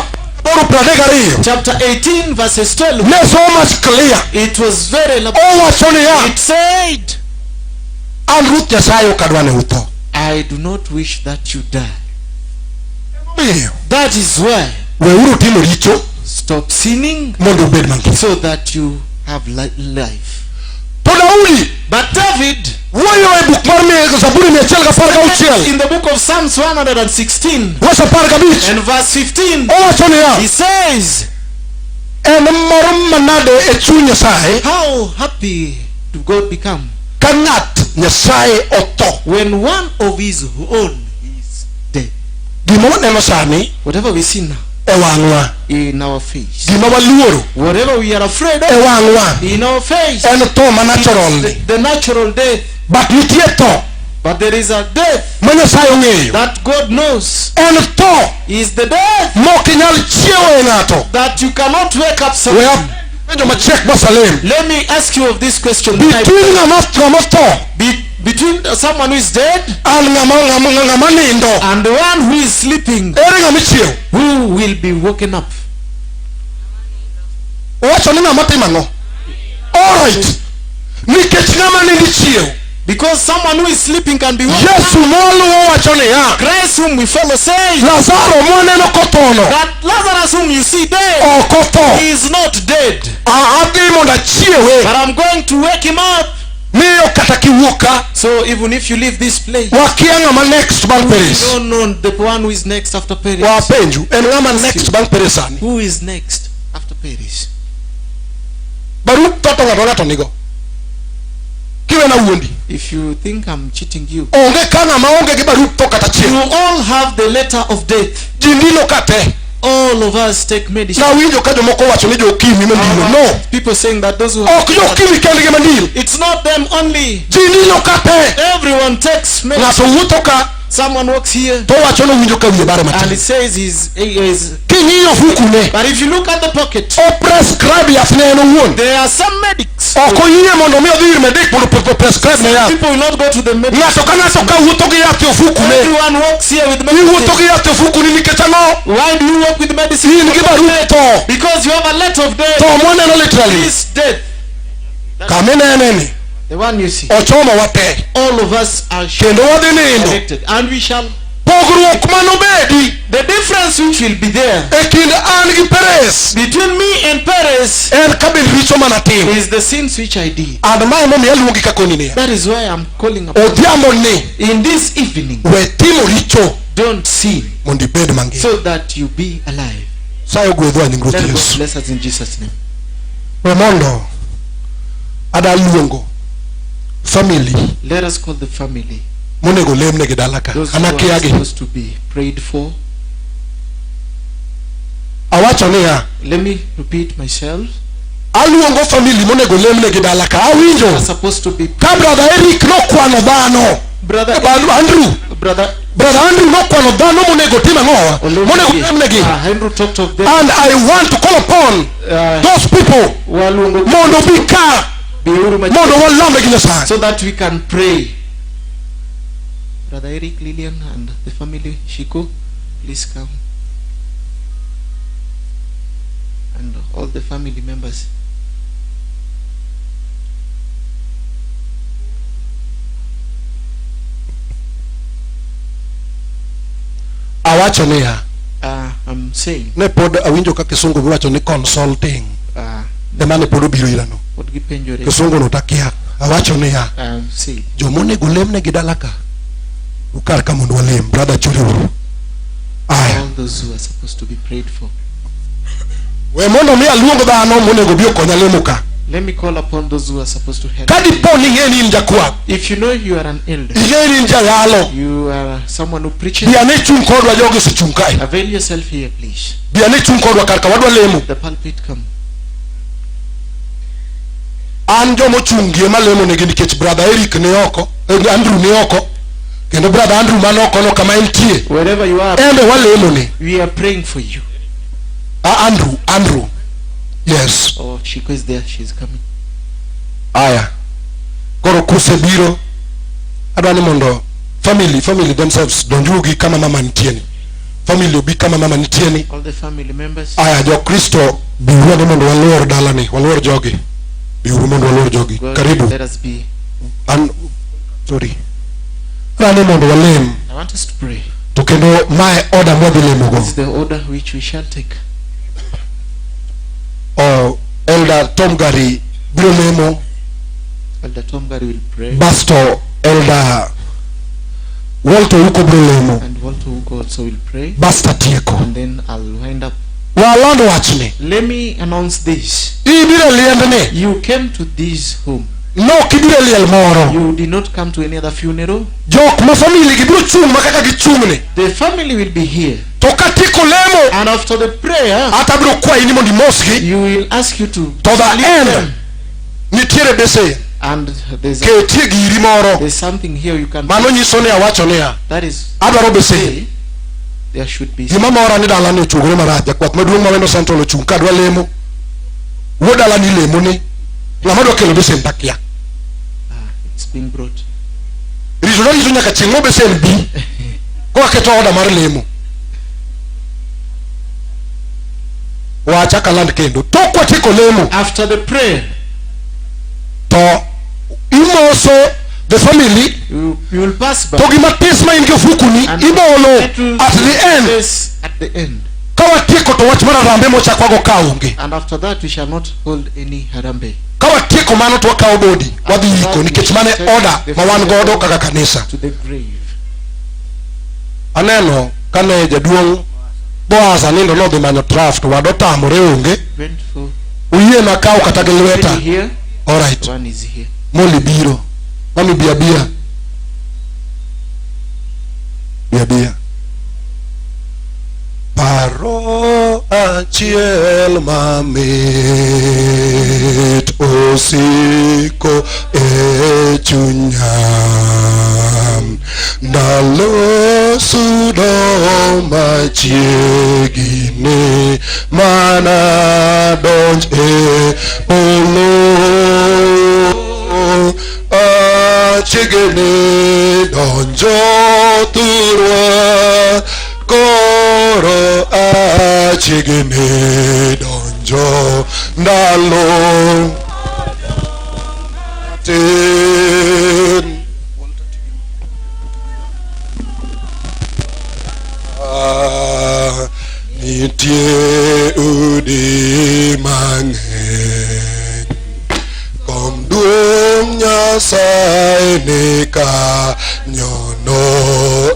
aboro 32 chapter 18, verses 12. ne so much clear. It was very Owacho niya, It said, an Ruoth Nyasaye ok adwa ni utho. I do not wish that you die. Omiyo That is why weuru timo richo stop sinning mondo ubed mangima. so that you have life. To Daudi But David, wuoyo e buk mar Zaburi 116 in the book of Psalms 116 wes 15 and verse 15, owacho niya he says, en mor manade e chuny Nyasaye How happy do God become ka ng'at Nyasaye otho. when one of his own is dead? Gima waneno sani Whatever we see now e wang'wa, in our face, gima waluoro whatever we are afraid e of wang'wa in our face, en tho ma natural is the natural death. but nitie tho But there is a death ma Nyasaye ong'eyo. that God knows En tho is the death mok inyal chiewo e ng'ato. that you cannot wake up We someone. penjo machiek masalim. Let me ask you of this question. Between ng'ama ng'ama tho Between someone who is dead and ng'ama ng'ama ng'ama nindo, and the one who is sleeping, ere ng'ama ichiewo? who will be woken up? Owacho ni ng'ama timo ang'o? Alright. Nikech ng'ama nindo ichiewo. Because someone who is sleeping can be woken Yesu up. mwaluwo wacho niya, Christ whom we follow says Lazaro mwaneno kothono that Lazarus whom you see dead ok otho. is not dead. Adhi mondo achiewe. But I'm going to wake him up. Miyo kata kiwuok ka, So even if you leave this place, wakia ng'ama next bang' you Peres. don't know the one who is next after Paris. Wapenju, en ng'ama next bang' Peres sani? Who is next after Paris? Barup tho to ng'ato ng'ato nigo. Kiwena wuondi. If you think I'm cheating you, Onge ka ng'ama onge gi barup tho kata you achiel. all have the letter of death. Ji ndilo ka te. All of us take medicine. Nawinjo ka jomoko wacho ni jo-Ukimwi mandilo. No. People saying that those who Ok jo-Ukimwi kendgi mandilo. It's not them only. Ji ndilo ka te. Everyone takes medicine. Ng'ato wuotho ka Someone walks here to wacho ni owinjo ka wiye bare and matin. he says he is. King'iyo ofukune, But if you look at the pocket, o prescribe yath ne en owuon. there are some medics. Ok oyie mondo mi odhi ir medic mondo prescribe ne yath. People will not go to the medic. Ng'ato ka ng'ato ka wuotho gi yath e ofukune, Everyone walks here with iwuotho medicine. gi yath e ofukuni nikech ang'o? Why do you walk with medicine? In gi barup tho. Because you have a letter of death. Tho mwaneno literally. This death, Kama inene ni, the one you see, ochomowa te. all of us are Kendo wadhi nindo. affected, and we shall. Pogruok manobedi The difference which will be there e kind an gi Peres between me and Perez en ka bende richo manatimo. is the sins which I did. And ma emomiyo aluongi kakoni niya. That is why I'm calling upon Odhiambo ni in this evening. we timo richo Don't sin mondo ibed mangima. so that you be alive. Nyasaye ogwedhwa e nying Ruoth Let God Yesu. bless us in Jesus' name. We mondo ada luongo family Let us call the family. monego lemnegi dala ka. Those An who are akiagi. supposed to be prayed for. Awacho niya, Let me repeat myself. aluongo family monego lemnegi dala ka. Awinjo Are supposed to be ka brother Eric nokwano dhano. brother Andrew, brother brother Andrew nokwano dhano monego tim ang'owa? Monego lemnegi. Andrew talked of them. And I want to call upon those people Waluongo mondo bi ka biuru mondo walamnegi Nyasaye. so that we can pray. Brother Eric, Lillian, and the family, Shiko, please come. And all the family members. Awacho niya, I'm saying, ne pod awinjo ka kisungu giwacho ni consulting. Ema ne pod obiro irano. pod gipenjore. Kisungu no takia. Awacho niya, I'm saying, jomonego lemnegi dala ka ukar ka mondo walem. Brother churiuru. Aya. all those who are supposed to be prayed for. We mondo mi aluong dhano monego bi okonya lemo ka. Let me call upon those who are supposed to help. Ka dipo ni ing'e ni in jakwath, If you know you are an elder, ing'e ni in jayalo, you are someone who preaches, bi ane chung' kodwa jogi osechung' kae. avail yourself here, please. Bi ane chung' kodwa kar ka wadwa lemo. The pulpit come. An jomochung' gi ema lemo negi nikech brother Eric ni oko, Andrew ni oko, kendo brother Andrew man oko no kama entie. Wherever you are, En be walemo ne. we are praying for you. Ah, Andrew, Andrew. Yes. Oh, Shiko is there. She's coming. Aya. Koro kusebiro, adwa ni mondo family themselves donjugi kama mama nitie ni. Family obi kama mama nitie ni. All the family members. Aya, jokristo biuru ane mondo waluor dalani, waluor jogi. Biuru mondo waluor jogi. God, Karibu. Let us be. An, sorry. Adwa ni mondo walem. I want us to pray. To kendo mae order mwadhi lemogo. This is the order which we shall take. Oh, Elder Tom Gary biro lemo. Elder Tom Gary will pray. Basto Elder Walter Uko biro lemo. And Walter Ugo also will pray. Basta tieko. And then I'll wind up. Waland wachni. Let me announce this. Ibiro liendni. You came to this home. Nok ibiro liel moro. You did not come to any other funeral. Jok ma family gi biro chung' ma kaka gichung'ni. The family will be here. To katieko lemo. And after the prayer, Ata biro kwayi ni mondo imosgi. you will ask you to To the leave end. them. Nitiere besen. And there's a, Ketie giri moro. there's something here you can. Mano nyiso ni awacho niya. That is. Adwaro besen. There should be. Gima mora ni dalani ochungre marach. Jakwath maduong' ma Wendo Central ochung' ka dwa lemo. Wuod dalani lemo ni. Ng'ama dwa kelo besen takia. It's being brought. Rito narito nyaka chieng' ma besen bi. Koka keto oda mar lemo. Wachak aland kendo. Tok watieko lemo. After the prayer, To imoso the family you will pass by. to gima tis ma in gi ofukuni And ibolo settle at the end. this at the end. Ka watieko to wach mar arambe mochakwago ka onge. And after that, we shall not hold any harambe. Ka watieko mano to wakawo body wadhi yiko nikech mane order ma wan godo kaka kanisa. To the grave. Aneno kane jaduong' Boaz anindo nodhi manyo draft wad otamore onge. Went for. Uyie nakaw kata gi lweta. Already here. Alright. One is here. Molly biro. Mami bia bia. Bia bia. Paro achiel mamit osiko e chunya ndalo sudo machiegni mana donj e polo achiegni donjo thurwa koro achiegni donjo ndalo tin Ah, nitie udi mang'eny kom duong' Nyasaye ni kanyono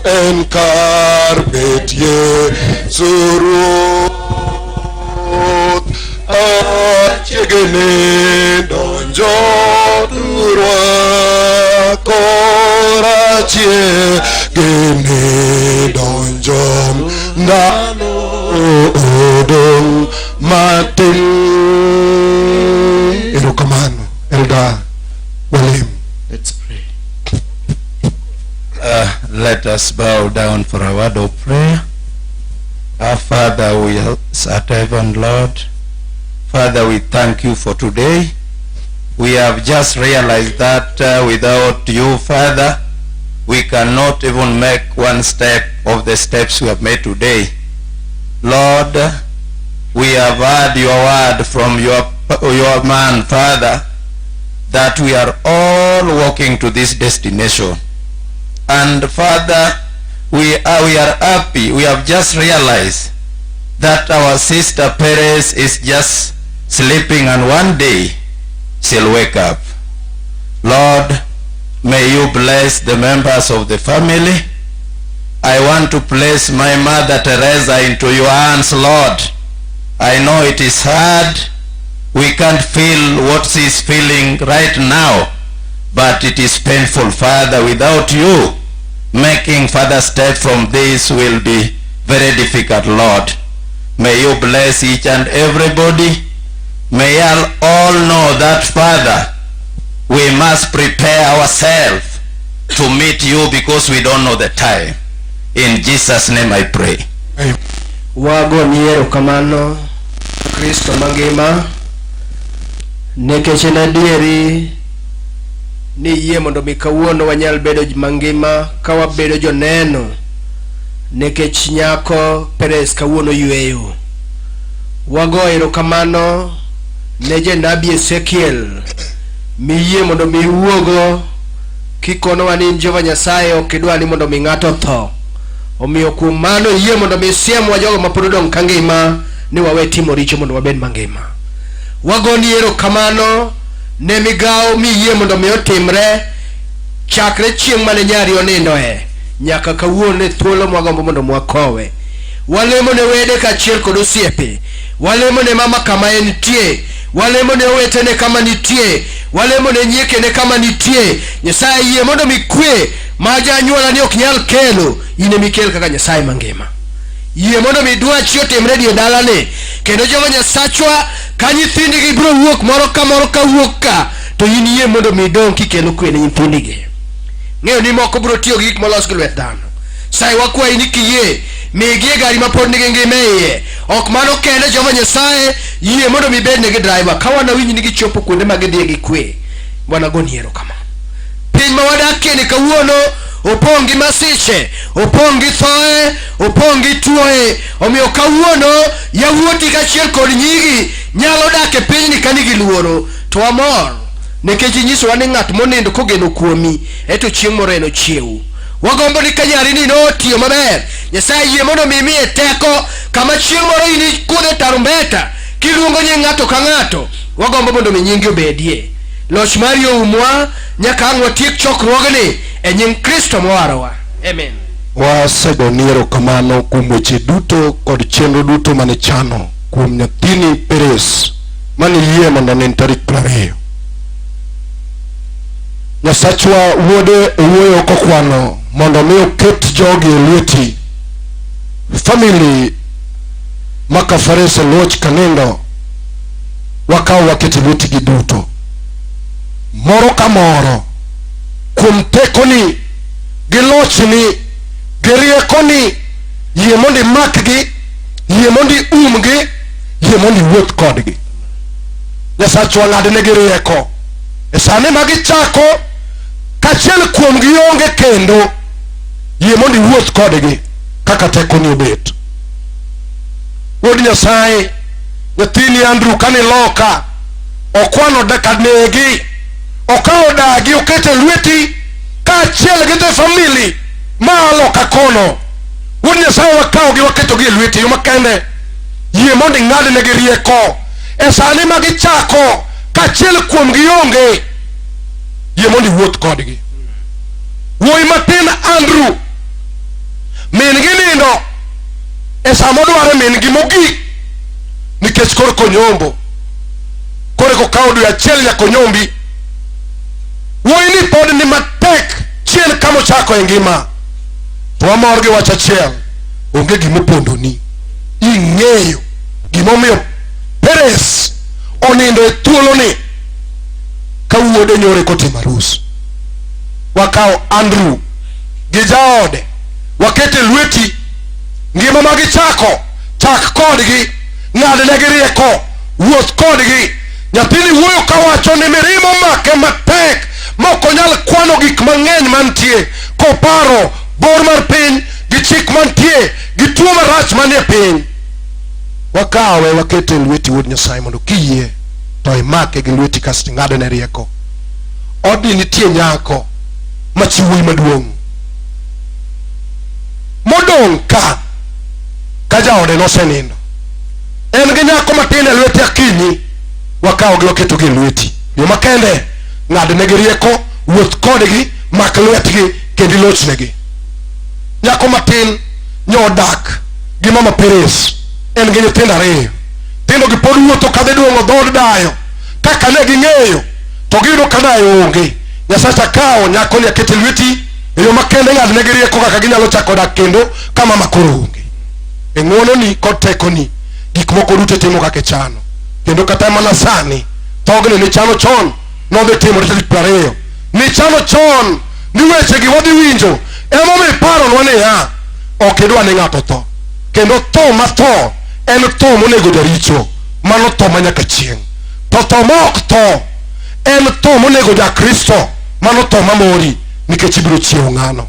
en kar bet Yesu Ruoth achiegni donjo thurwa koro achiegni donjo ndalo odong' matin. Erokamano, Elder Walim. Let's pray. Let us bow down for a word of prayer. Our Father, we are at heaven, Lord. Father, we thank you for today. We have just realized that without you, Father, we cannot even make one step of the steps we have made today. Lord, we have heard your word from your man, Father, that we are all walking to this destination. And Father, we are happy. We have just realized that our sister Perez is just sleeping, and one day she'll wake up. Lord, may you bless the members of the family. I want to place my mother Teresa into your hands, Lord. I know it is hard. We can't feel what she's feeling right now, but it is painful, Father. Without you, making further step from this will be very difficult, Lord. May you bless each and everybody. May all all know that, Father, we must prepare ourselves to meet you because we don't know the time. In Jesus' name I pray. Wagoni erokamano Kristo mangima nikech en adieri ni yie mondo mi kawuono wanyal bedo mangima ka wabedo joneno nikech nyako Peres kawuono yweyo. Wago erokamano ne janabi Ezekiel miyie mondo mi iwuogo kikonowa ni in Jehova Nyasaye ok idwa ni mondo mi ng'ato tho. Omiyo kuom mano yie mondo mi isiemwa jogo ma pod odong' ka ngima ni wawe timo richo mondo wabed mangima. Wagoni erokamano ne migawo miyie mondo mi otimre chakre chieng' mane nyari onindoe nyaka kawuono e thuolo mwagombo mondo mwakowe. Walemo ne wede kaachiel kod osiepe. Walemo ne mama kama entie. Walemo ne owetene kama nitie. Walemo ne nyiekene kama nitie. Nyasaye yie mondo mi kwe ma janyuola ni ok nyal kelo in ema ikel kaka Nyasaye mangima. Yie mondo mi dwachi otimre die dalani kendo Jehova Nyasachwa ka nyithindigi biro wuok moro ka moro ka wuok ka to in yie mondo mi idong' kikelo kwe ne nyithindigi. Ng'eyo ni moko biro tiyo gi gik molos gi lwet dhano. Saye wakwayi ni kiyie migi e gari ma pod nigi ngima e iye. Ok mano kende Jehova Nyasaye yie mondo mi ibednegi driver ka wanawinj ni gichopo kuonde ma gidhiye gi kwe. Wanagoni erokamano. Piny ma wadakie ni kawuono opong' gi masiche, opong' gi thoe, opong' gi tuoe. Omiyo kawuono yawuoti kaachiel kod nyigi nyalo dak e pinyni ka nigi luoro. To wamor nikech inyisowa ni ng'at monindo kogeno kuomi eto chieng' moro enochiew. Wagombo ni ka nyarini notiyo maber, Nyasaye yie mondo mi imiye teko kama chieng' moro in ikudhe tarumbeta kiluongo nying ng'ato ka ng'ato. Wagombo mondo mi nyingi obedie. Loch mari oumwa nyaka ang' watiek chokruogni e nying Kristo mowarowa. Amen. Wasegoni erokamano kuom weche duto kod chenro duto mane ichano kuom nyathini Peres mane iyie mondo onind tarik 20. Nyasachwa wuode owuoyo kokwano mondo mi oket jogi e lweti. Family ma Kafares Oluoch Kanindo wakawo waketo e lwetigi duto. Moro ka moro kuom tekoni gi lochni gi riekoni yie mondo imakgi, yie mondo iumgi, yie mondo iwuoth kodgi. Nyasachwa ng'adnegi rieko. E sani ma gichako kachiel kuomgi onge kendo, yie mondo iwuoth kodgi kaka tekoni obet. Wuod Nyasaye, nyathini Andrew kane loka, okwano ka negi, okawo dagi oketo e lweti kaachiel gi the family ma loka kono. Wuod Nyasaye wakawogi waketogi e lweti yo makende. Yie mondo ing'adnegi rieko e sani ma gichako kachiel kuomgi onge, yie mondo iwuoth kodgi. Wuoyi matin Andrew, min gi nindo e sama odware min gi mogik nikech koro konyombo koro kokawo dwe achiel nyaka onyombi. Wuoyi ni pod ni matek chien kama ochako e ngima, to wamor gi wach achiel, onge gimopondoni. Ing'eyo gimomiyo Peres onindo e thuoloni ka wuode nyore kotimo arus. Wakawo Andrew gi jaode wakete lweti, ngima ma gichako chak kodgi, ng'adnegi rieko, wuoth kodgi. Nyathini wuoyo kawacho ni mirima omake matek ma ok onyal kwano gik mang'eny mantie, koparo bor mar piny gi chik mantie gi tuo marach manie piny. Wakawe wakete e lweti wuod Nyasaye mondo kiyie to imake gi lweti kasto ing'adne rieko. Odni nitie nyako ma chi wuoyi maduong' modong' ka ka jaode nosenindo. En gi nyako matin e lwete akinyi, wakawogi waketogi e lweti. Yo makende, ng'adnegi rieko, wuoth kodgi, mak lwetgi kendo ilochnegi. Nyako matin nyodak gi mama Peres, en gi nyithindo ariyo. Jokanindo gi pod wuotho kadhi duong'o dhood dayo kaka ne ging'eyo to giyudo ka dayo onge. Nyasacha kawo nyakoni akete lweti e yo makende ng'adnegi rieko kaka ginyalo chako dak kendo ka mama koro onge. E ng'wononi kod tekoni gik moko duto timo kaka ichano. Kendo kata mana sani thogni nichano chon nodhi timore tarik 20. Nichano chon ni wechegi wadhi winjo emomiyo iparonwa niya ok idwa ni ng'ato tho. Kendo tho ma tho en tho monego jaricho mano tho ma nyaka chieng'. To tho ma ok tho en tho monego jakristo mano tho mamori nikech ibiro chiewo ng'ano.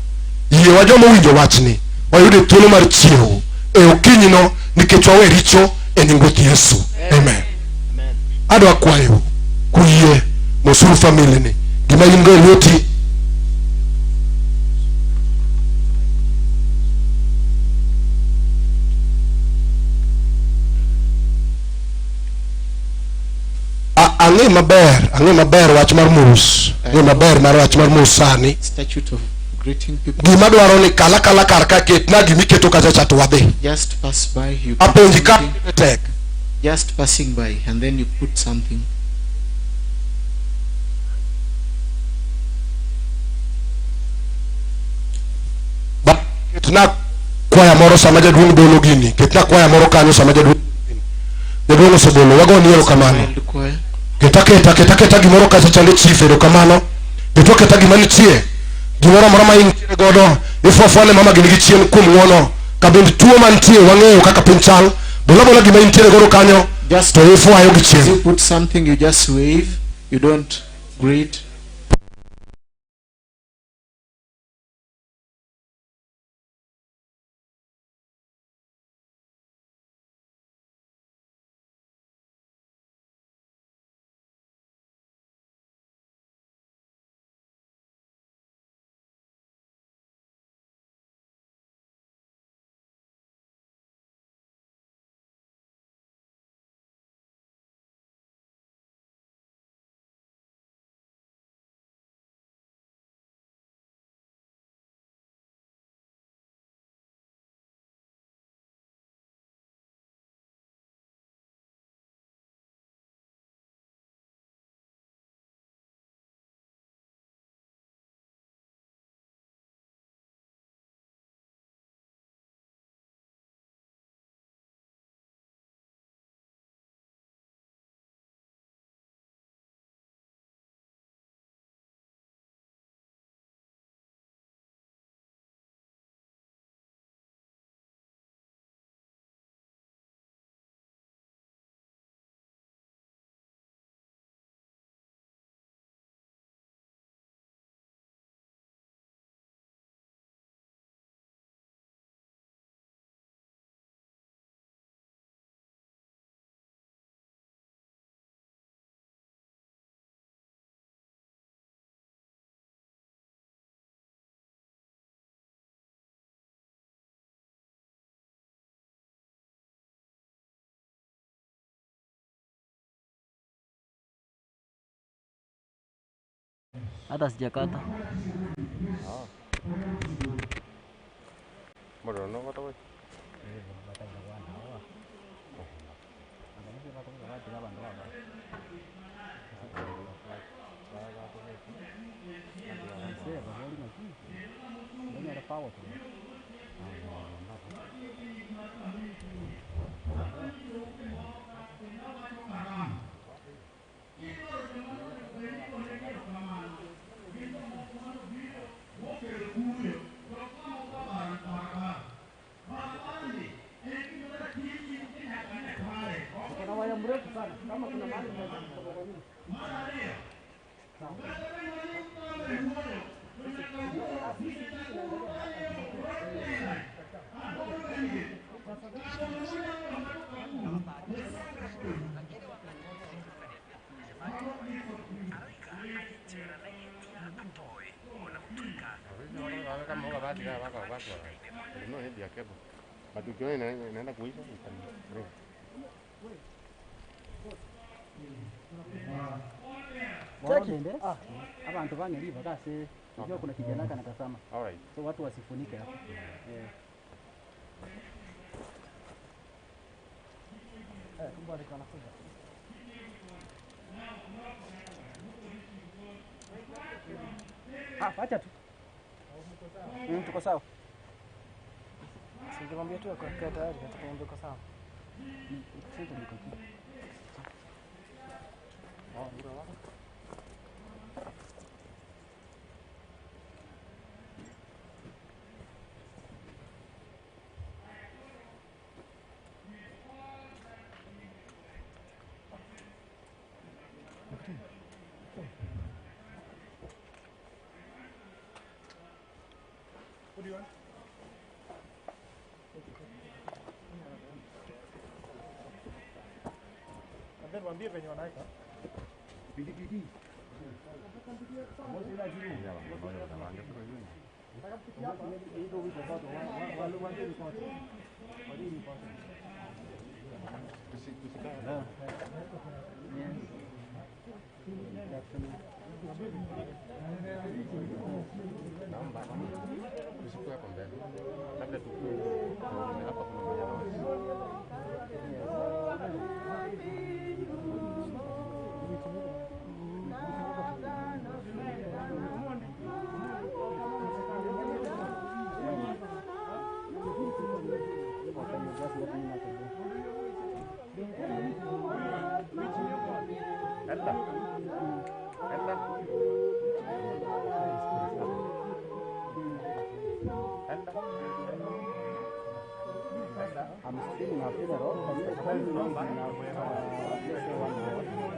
Yiewa joma owinjo wachni wayude thuolo mar chiewo e okinyino nikech wawe richo e nying Ruoth Yesu. Amen. Adwa kwayo kuyie mosuru family ni gima in go e lweti ang'e maber ang'e maber wach mar mos ang'e maber mar wach mar mos sani Statute of greeting people. gima dwaro ni kala kala kar ka ketna gimiketo kacha cha to wadhi Just pass by. You put apenji ka something. tek Just passing by, and then you put something. Ketna kwaya moro sama jaduong' bolo gini ketna kwaya moro kanyo sama jaduong' jaduong' osebolo wagoni erokamano Child choir. keta keta keta keta gimoro kacha chande chief erokamano keto keta gima nitie gimoro amora ma intiere godo ifuafua ne mama gini gi chien kuom ng'uono kabind tuo mantie wang'eyo kaka piny chal bola bola gima intiere godo kanyo to ifuayo gi As chien you put something, you just wave. You don't greet. Hata sijakata. Kuna waya mrefu sana kama kuna mahali unaweza kutoka kwa nyuma. Sawa. But ukiona inaenda kuisha utani. Cheki. Ah, abantu bangeliva kasi unajua kuna kijana kanatazama. Alright. So watu wasifunike hapo. Eh. Kumbe alikuwa anafunga. Ah, acha tu. Tuko sawa. Singemwambia tu akae tayari, atakwambia uko sawa. Sasa niko tu. Oh, ndio wako. What do you want? And then waambie venye wanaweka. Bidii. Naomba tusikue hapo mbele, labda tukue hapa, kuna mmoja Ella. Ella. Ella. I'm still in a funeral. Can you call me in let's say 1 hour?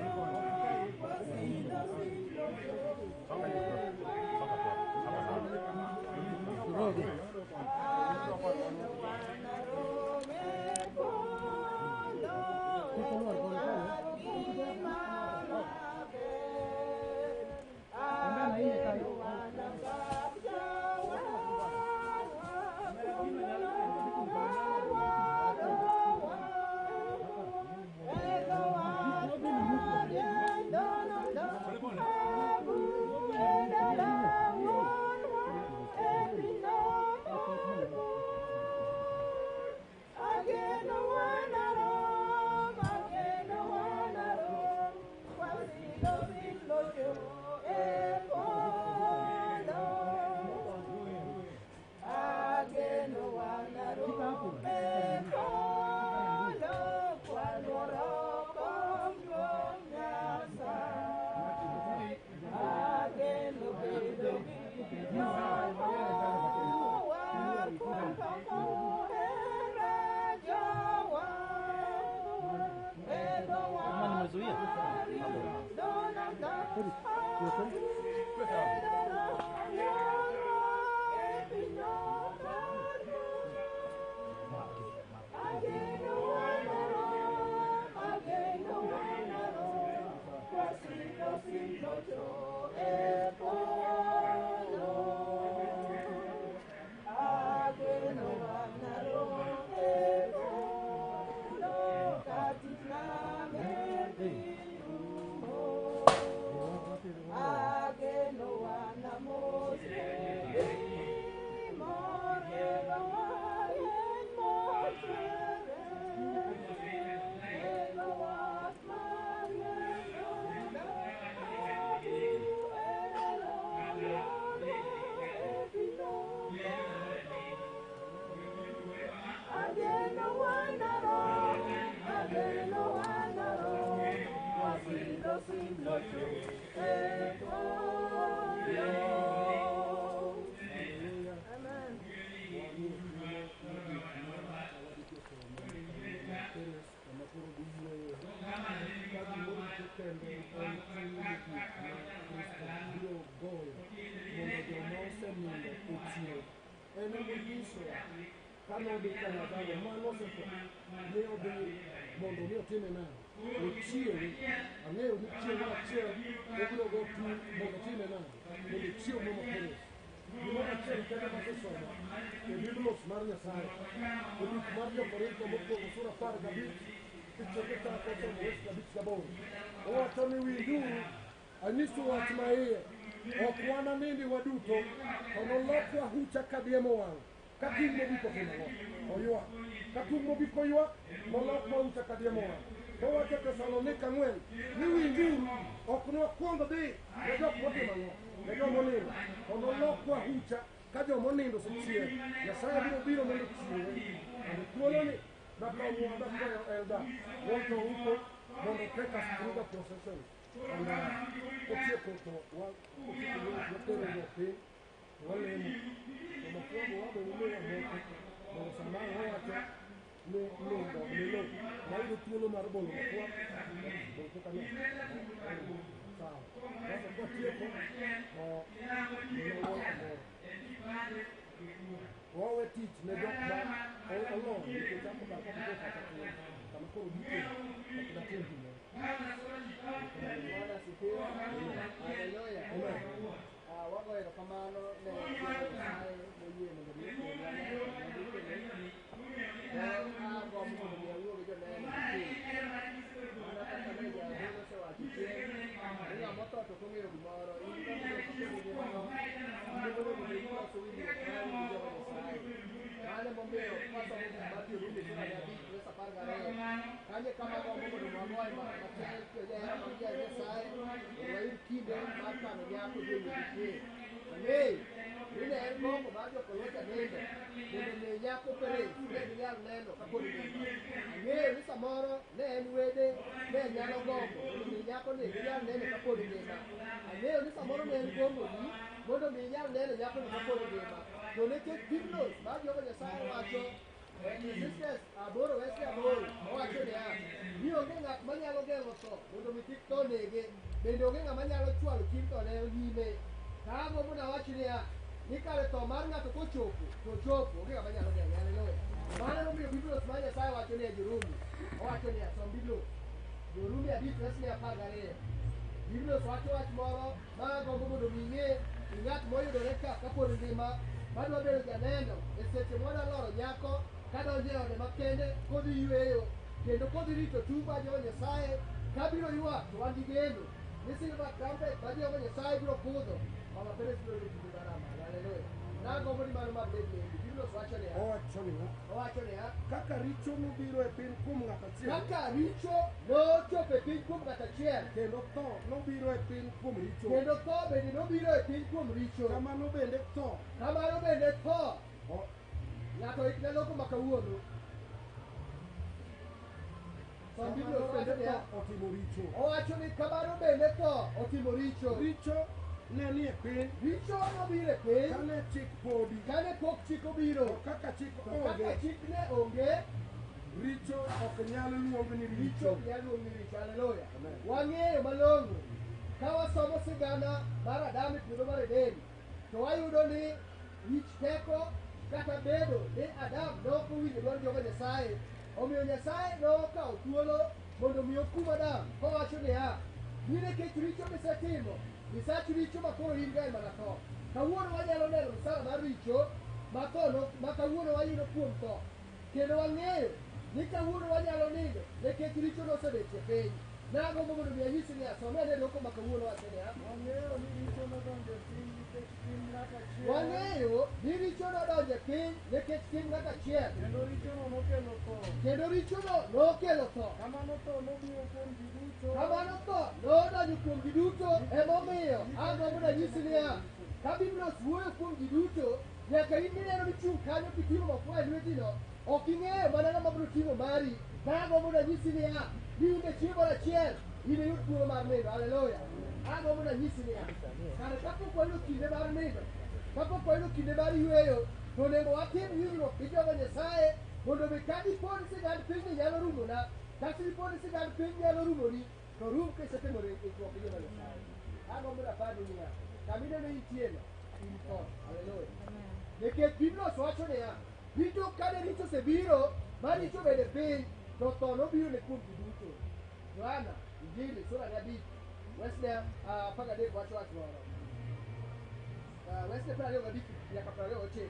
Anyiso wach ma iye ok wananindi waduto to nolokwa hucha kadiemo wang' Ka tung' mogik otimo ang'o? Oywak. Ka tung' mogik oywak, nolok mauta ka diemo wang'. Owacho e Tesalonika 4 ni winjuru, ok nwakwong dhi ne jok motimo ang'o? Ne jomonindo. To nolokwa hucha ka jomonindo osechier. Nyasaye biro biro mondo ochiwe. And thuoloni nakwayo Elder Walter Ouko mondo take us through the procession. And kotieko to watero ruok piny to walemo. To mokwongo wabe umiwa moko mondo sama wawacho ni nindo ni lo wayudo thuolo mar bolo mafua bolo kaka ne sawa. Sasa kwatieko to miwa moro wawe tich ne jok ma olony nikech ako kar kapok kata thuolo kama koro gike ok datim gimoro. Bwana asifiwe. Haleluya. Wago erokamano ne Nyasaye moyie mondo mi okelwa ne. Agombo mondo mi awuo gi joneno matin. Mana kaka ne jadolo osewacho chien, ni ng'ama otho to ok ong'eyo gimoro. In kaka ngimano, in ema onego bed ni iloso winjruok mari gi Jehova Nyasaye. Mano emomiyo kwasomo buk mar Jo-Rumi sura ne 5 verse 12, kanyo e kama agombo mondo wagoye mbaka matek jahera mag Nyasaye mondo wayud kinde mar kano nyako gi owuon kwe. Ang'eyo ni ne en gombo mar jokolocha nindo mondo mi nyako Perez ne ginyal neno kapod ngima. Ang'eyo ni samoro ne en wede ne nyalo gombo mondo mi nyako ni ginyal nene kapod ngima. Ang'eyo ni samoro ne en gomboni mondo mi inyal neno nyako ni kapod ngima. To nikech Biblos mar Jehova Nyasaye wacho Ecclesiastes 8 verse 8 owacho niya ni onge ng'at manyalo geng'o tho mondo mi kik tho nege, bende onge ng'ama nyalo chwalo chieng' tho ne nyime. To agombo nawach niya ni kare tho mar ng'ato kochopo to ochopo, onge ng'ama nyalo geng'e. Haleluya. Mano emomiyo Biblos mar Nyasaye wacho niya Jo-Rumi, owacho niya, som Biblos Jo-Rumi 5 verse 12. Biblos wacho wach moro ma agombo mondo mi ing'e ni ng'at moyudore ka kapod ngima madwa bedo janeno e seche mwadwa loro nyako kadonjo e ode makende kodhi yweyo kendo kodhi rito tung' mar Jehova Nyasaye kabiro ywak to wan gi geno ni silver trumpet ma Jehova Nyasaye biro kudho Mama Perez biro yudo kinde mar amalo. Haleluya. Nagombo ni mano mabed nendi. Biblos wacho niya. Owacho niya. Owacho niya. Kaka richo nobiro e piny kuom ng'at achiel. Kaka richo nochopo e piny kuom ng'at achiel. Kendo tho nobiro e piny kuom richo. Kendo tho bende nobiro e piny kuom richo. Kamano bende tho. Kamano bende tho. Ng'ato ikne loko ma kawuono. Som Biblos bende niya. Otimo richo. Owacho ni kamano bende tho otimo richo. Richo ne nie piny. Richo nobiro e piny. Kane chik podi. Kane pok chik obiro. To kaka chik To onge. kaka chik ne onge. Richo ok nyal luong ni Richo richo. ok nyal luong ni richo. Haleluya. Wang'eyo malong'o ka wasomo sigana mar Adam e puodho mar Eden to wayudo ni wich teko kata bedo ni Adam ne ok owinjo dwond Jehova Nyasaye. Omiyo Nyasaye nokawo thuolo mondo mi okum Adam kowacho niya, ni nikech richo misetimo, misach richo ma koro in go en mana tho. Kawuono wanyalo neno msara mar richo ma tho no, ma kawuono wayudo kuom tho. Kendo wang'eyo ni kawuono wanyalo nindo nikech richo nosebet e piny. Nagombo mondo mi anyisi niya, som ane dwoko ma kawuono wacho niya. Wang'eyo ni richo nodonjo e piny nikech tim ng'at achiel. Wang'eyo ni richo nodonjo e piny nikech tim ng'at achiel. Kendo richono nokelo tho. Kendo richono nokelo tho. Kamano tho nobiro kuom ji duto. Kamano tho nodonjo kuom ji duto. Emomiyo agombo nanyisi niya, ka Biblos wuoyo kuom ji duto, nyaka in mineno michung' kanyo kiting'o mafua e lwetino, ok ing'eyo mana ng'ama biro ting'o mari. Agombo nanyisi niya, ni un e chieng' moro achiel, in iyud thuolo mar nindo. Haleluya. Agombo nanyisi niya, kare kapok wayudo kinde mar nindo, kapok wayudo kinde mar yweyo, to onego watim winjruok gi Jehova Nyasaye mondo mi ka dipo ni sigand pinyni nyalo rumona, kata dipo ni sigand piny nyalo rumoni, to rum kisetimo ikruok gi Jehova Nyasaye. Agombo naparni niya, kama ineno intieno, in tho. Haleluya. Nikech Biblos wacho niya, richo kane richo osebiro, ma richo bende piny, to tho nobiro ne kuom ji duto. Yohana, Injili sura ne 5, wesne 13 wacho wach moro. Wesne 25 nyaka 29.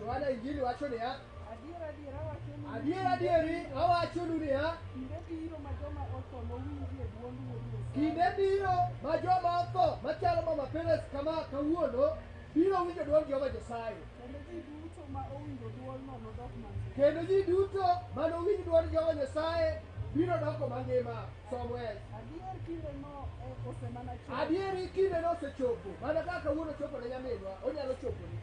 Yohana Injili wacho niya, Adier adier awachonu ni- adier adieri awachonu niya, Kinde biro ma joma otho nowinjie dwond Wuod Nyasaye. Kinde biro ma joma otho machalo Mama Perez kama kawuono Biro winjo dwol Jehova Nyasaye. Kendo ji duto ma owinjo dwolno nodok mangima. Kendo ji duto manowinj dwol Jehova Nyasaye biro doko mangima. Somewhere. Adier kindeno osemana chopo. Adieri kindeno osechopo. Mana kaka kawuono ochopo ne nyaminwa, onyalo choponi.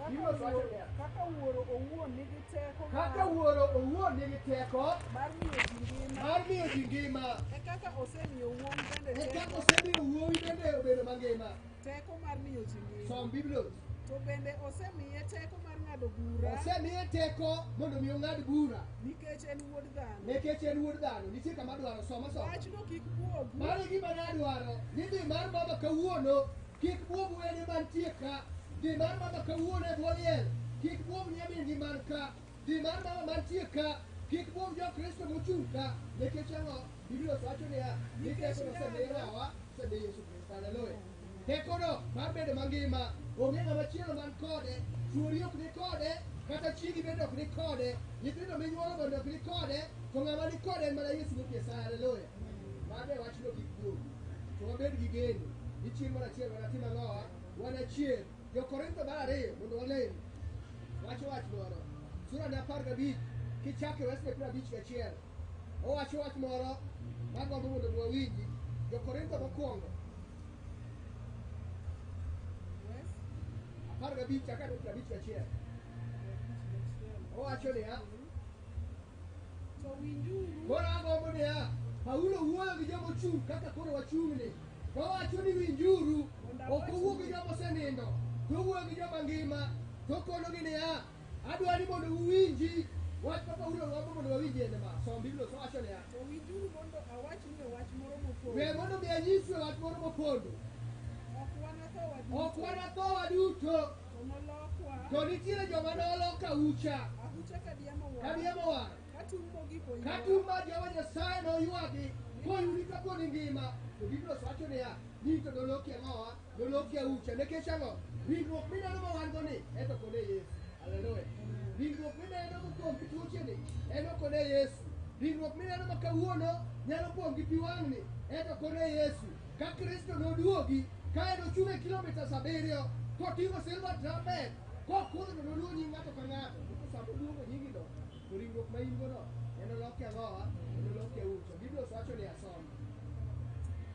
Biblos wacho niya, Kaka wuoro owuon nigi teko Kaka wuoro owuon nigi teko mar miyo ji ngima. mar miyo ji ngima. E kaka osemiyo wuowi bende E kaka teko osemiyo wuowi bende obedo mangima. teko mar miyo ji ngima. Som Biblos. To bende osemiye teko mar ng'ado bura. Osemiye teko mondo mi ong'ad bura. Nikech en wuod dhano. Nikech en wuod dhano. Nitie kama dwaro. Soma soma. Wachno kik buogu. Mano e gima nadwaro. Ni dhi mar mama kawuono kik buog wede mantie ka. Dhi mar mama kawuono e bwo liel kik buog nyamin-gi man ka. Dhi mar mama mantie ka kik buog jo-Kristo mochung' ka. Nikech ang'o? Biblia wacho niya, ni teko nosemiye ng'awa? Osemiye Yesu Kristo. Haleluya. Tekono mar bedo mangima onge ng'ama chielo man kode, chuori ok ni kode, kata chiegi bende ok ni kode, nyithindo minyuolo bende ok ni kode, to ng'ama ni kode en mana Yesu Wuod Nyasaye. Haleluya. Mano e wachno kik buogu. To wabed gi geno ni chieng' moro achiel wanatim ang'owa? Wanachier. Jo-Korintho mar ariyo mondo walem. Wacho wach moro. Sura ne 15 kichako e wesne 51. Owacho wach moro magombo mondo wawinji. Jo-Korintho mokwongo 15 chaka 51. Owacho niya, To winjuru. Koro agombo niya, Paulo wuoyo gi joma ochung' kaka koro wachung'ni. To owacho ni winjuru, ok owuo gi joma osenindo, to owuoyo gi joma ngima. To okonogi niya, adwa ni mondo uwinji wach ma Paulo gombo mondo wawinji en ma. Som Biblos owacho niya, To winjuru mondo awachnu wach moro mopondo. we mondo mi anyisue wach moro mopondo. Ok wanatho waduto. Ok wanatho waduto, To nolokwa. to nitiere joma nolok ahucha. Ahucha ka diemo wang'. Ka diemo wang'. Ka tung' mogik oywak. Ka tung' mar Jehova Nyasaye noywagi, koyudi kapod ingima, to Biblos wacho niya, ni to noloki ang'owa, noloki ahucha. Nikech ang'o? Ringruok mineno ma wan go ni, en to kone Yesu. Haleluya. Ringruok mineno mopong' gi tuoche ni, en ok one Yesu. Ringruok mineno ma kawuono nyalo pong' gi pi wang'ni, en to kone Yesu. Ka Kristo noduogi, ka en ochung' e kilomita 7, koting'o silver trumpet, kokudho to noluong nying ng'ato ka ng'ato. To sama oluongo nyingino, to ringruok ma in go no, en oloki ang'owa, en oloki ahucha. Biblos wacho ni asom.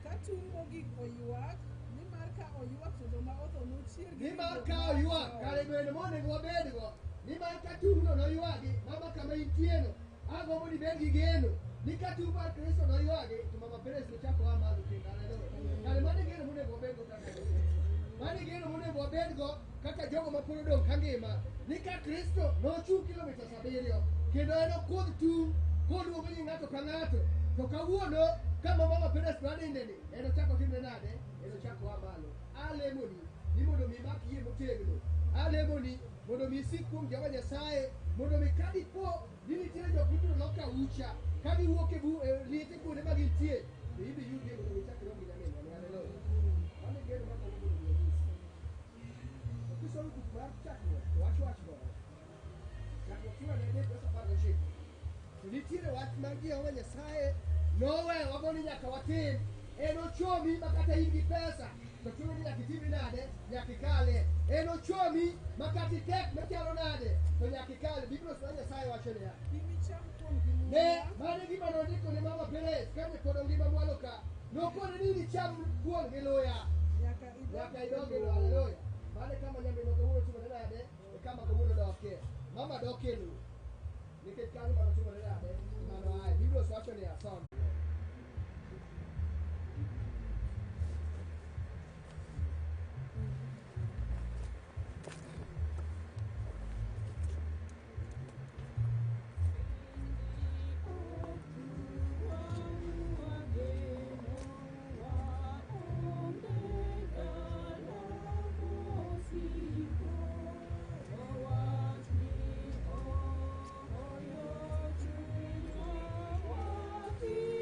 Ka tung' mogik oywak, nimar ka oywak to joma otho nochier gi Nimar ringruok ka ma ok oywak, tho. kare bende monego wabedgo. Nimar ka tung'no noywagi, mama kama intieno, agombo ni ibed gi geno. Ni ka tung' mar Kristo noywagi, to mama Perez nochak oa malo kendo. Haleluya. Kare mano e geno monego wabedgo kaka jo-Kristo. Mano e geno monego wabedgo kaka jogo ma pod odong' ka ngima. Ni ka Kristo nochung' kilomita 7, kendo en okudh tung' koluongo nying ng'ato ka ng'ato. To kawuono, kama mama Perez dwa nindeni, en ochak otimre nade? En ochak oa malo. Alemoni ni mondo mi imak yie motegno. Alemoni mondo mi isik kuom Jehova Nyasaye, mondo mi ka dipo ni nitiere jok mibiro lok ahucha, ka giwuok e liete kuonde ma gintie, to in be iyudgi mondo mi ichak irom gi nyaminwa ni. Haleluya. Mano e geno magombo mondo mi anyisi. To kisomo buk mar Chakruok, to wacho wach moro. Chakruok sura ne 3 wes 19. To nitiere wach mar Jehova Nyasaye nowewago ni nyaka watim. En ochomi ma kata in gi pesa, to chuno ni nyaka itimri nade? Nyaka ikale. En ochomi ma kata itek machalo nade, to nyaka ikale. Biblos mar Nyasaye wacho niya, Bi micham kuon gi ne luya. mano e gima nondiko ne mama Perez kane pod ongima mwalo ka. Nokone ni nicham kuon gi luya. Nyaka idog Nyaka idog e lowo. Haleluya. Mano e kama nyaminwa kawuono timore nade? E kama kawuono dokie. Mama dok e lowo. Nikech kanyo mano timore nade? Mano ae. Biblos wacho niya, som. Thank you.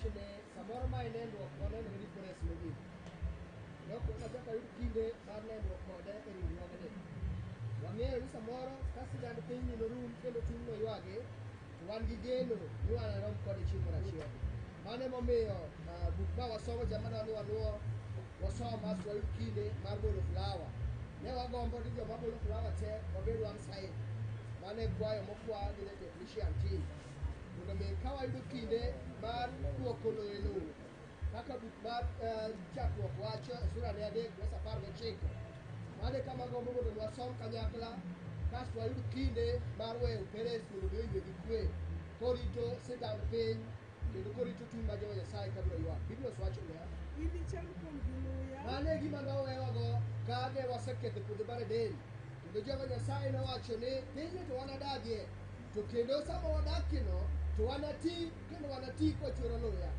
Dawach ni samoro ma en nenruok maneno gi Peres mogik. Ne ok wachak wayud kinde mar nenruok kode e riwruogni. Wang'eyo ni samoro ka sigand pinyni norum kendo tung' noywagi, to wan gi geno ni wanarom kode chieng' moro achiel. Mano emomiyo buk ma wasomo cha madwa ni waluwo wasom asto wayud kinde mar bolo flower. Ne wagombo ni joma bolo flower te wabed one side. Mano e kwayo mokwa gi the technician team. Mondo mi ka wayudo kinde mar duoko lowo e lowo kaka buk mar chakruok wacho e sura ne 3 verse 19. Mano e kama gombo mondo wasom kanyakla kasto wayud kinde mar weyo Peres mondo mi oywe gi kwe korito sigand piny kendo korito tung' mar Jehova Nyasaye kabiro ywak. Biblia wacho niya, Inicham kuom gi luya. Mano e gima nowewago ka ne waseketho puodho mar Eden. Kendo Jehova Nyasaye nowacho ni pinyni to wanadagie, to kendo sama wadakieno to wanati kendo wanati kwachwero luya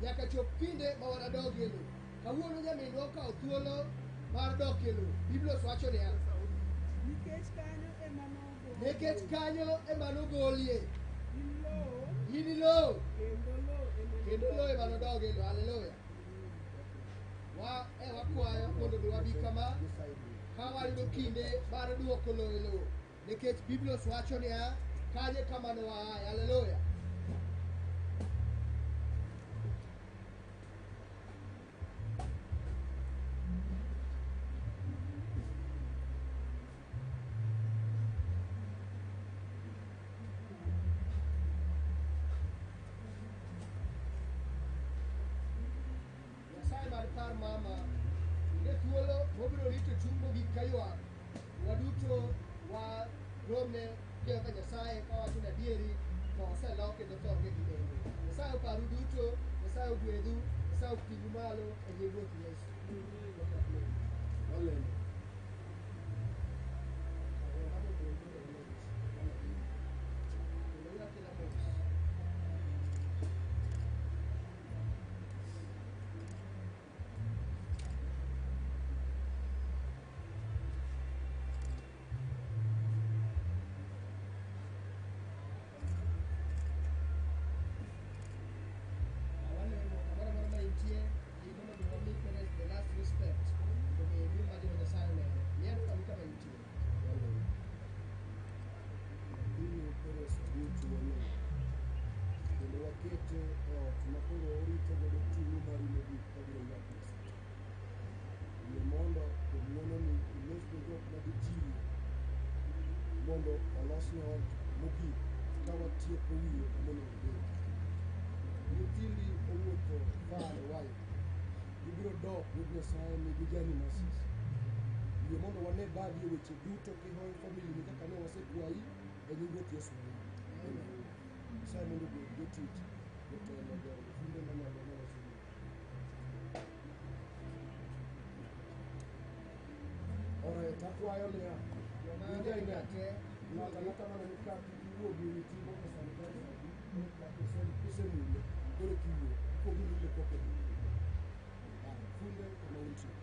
nyaka chop kinde ma wanadogie lowo. Kawuono nyaminwa okawo thuolo mar dok e lowo. Biblia wacho niya, Nikech kanyo ema nogol. Nikech kanyo ema nogolie. In lowo. In lowo. Kendo lowo ema Kendo lowo ema nodog e lowo. Haleluya. Wa e wakwayo mondo mi wabi kama ka wayudo kinde mar duoko lowo e lowo. Nikech Biblia wacho niya, kanye kama ne waaye. Haleluya. Nyasaye mar par mama onge thuolo mobiro rito chung' mogik kaywak. Waduto waromne Jehova Nyasaye kawacho ni adieri to oselok kendo tho onge gi nengo. Nyasaye oparu duto, Nyasaye ogwedhu, Nyasaye oting'u malo e nying Ruoth Yesu. Walemo. Walemo kamoro amora ma intie, yie mondo mi wami Peres the last respect mondo mi duong' mar Jehova Nyasaye onere. Miel kama kama intie. Walemo. Nyathini Peres Ogutu walemo. Kendo wakete e ot ma koro orito godo tung' mari mogik kabiro ywak Nyasaye. Yie mondo kuom ng'wononi ilos ne jok ma gichiwi mondo olosne ot mogik ka watieko wiye kama onego obed. Nyithindi owuotho far and wide. Gibiro dok Ruoth Nyasaye nigi journey mercies. Yie mondo wane badi e weche duto kihoyo family ni kaka ne wasekwayi e nying Ruoth Yesu. Amen. Nyasaye mondo ogwedh jotich, jotelo, jofunde manyalo maloso gik. Alright, akwayo niya, winj ahinya te, ng'ato ang'ata mane ni ka kik iwuo gi mitimbo e sanitizer kisemule, koro kiwuo, ikuongo imule pok idhi. Haya, funde kama untie.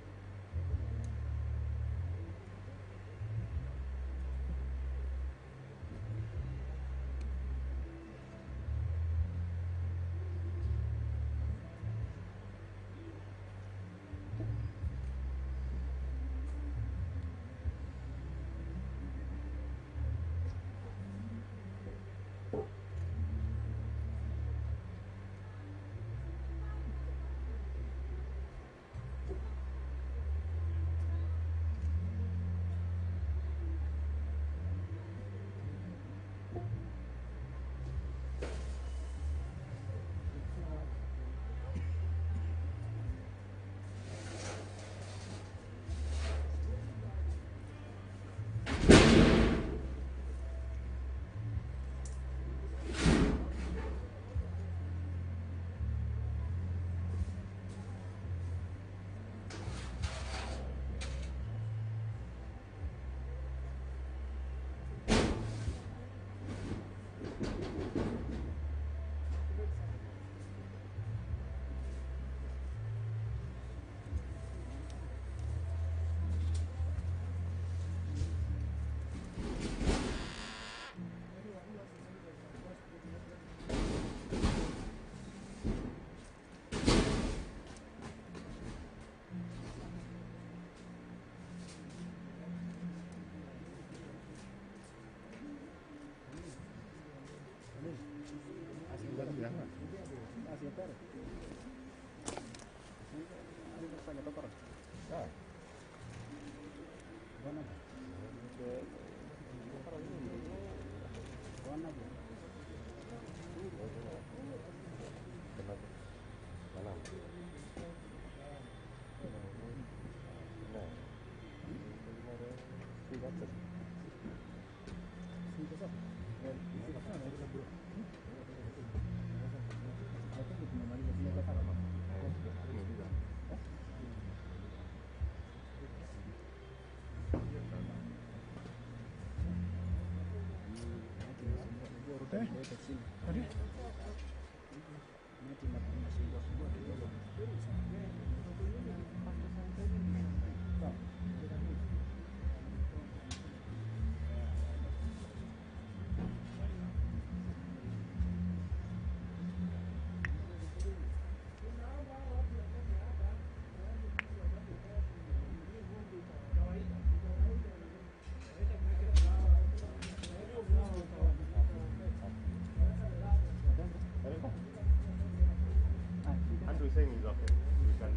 Andrew is saying he's okay. We can.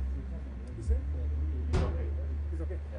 He's okay. He's okay.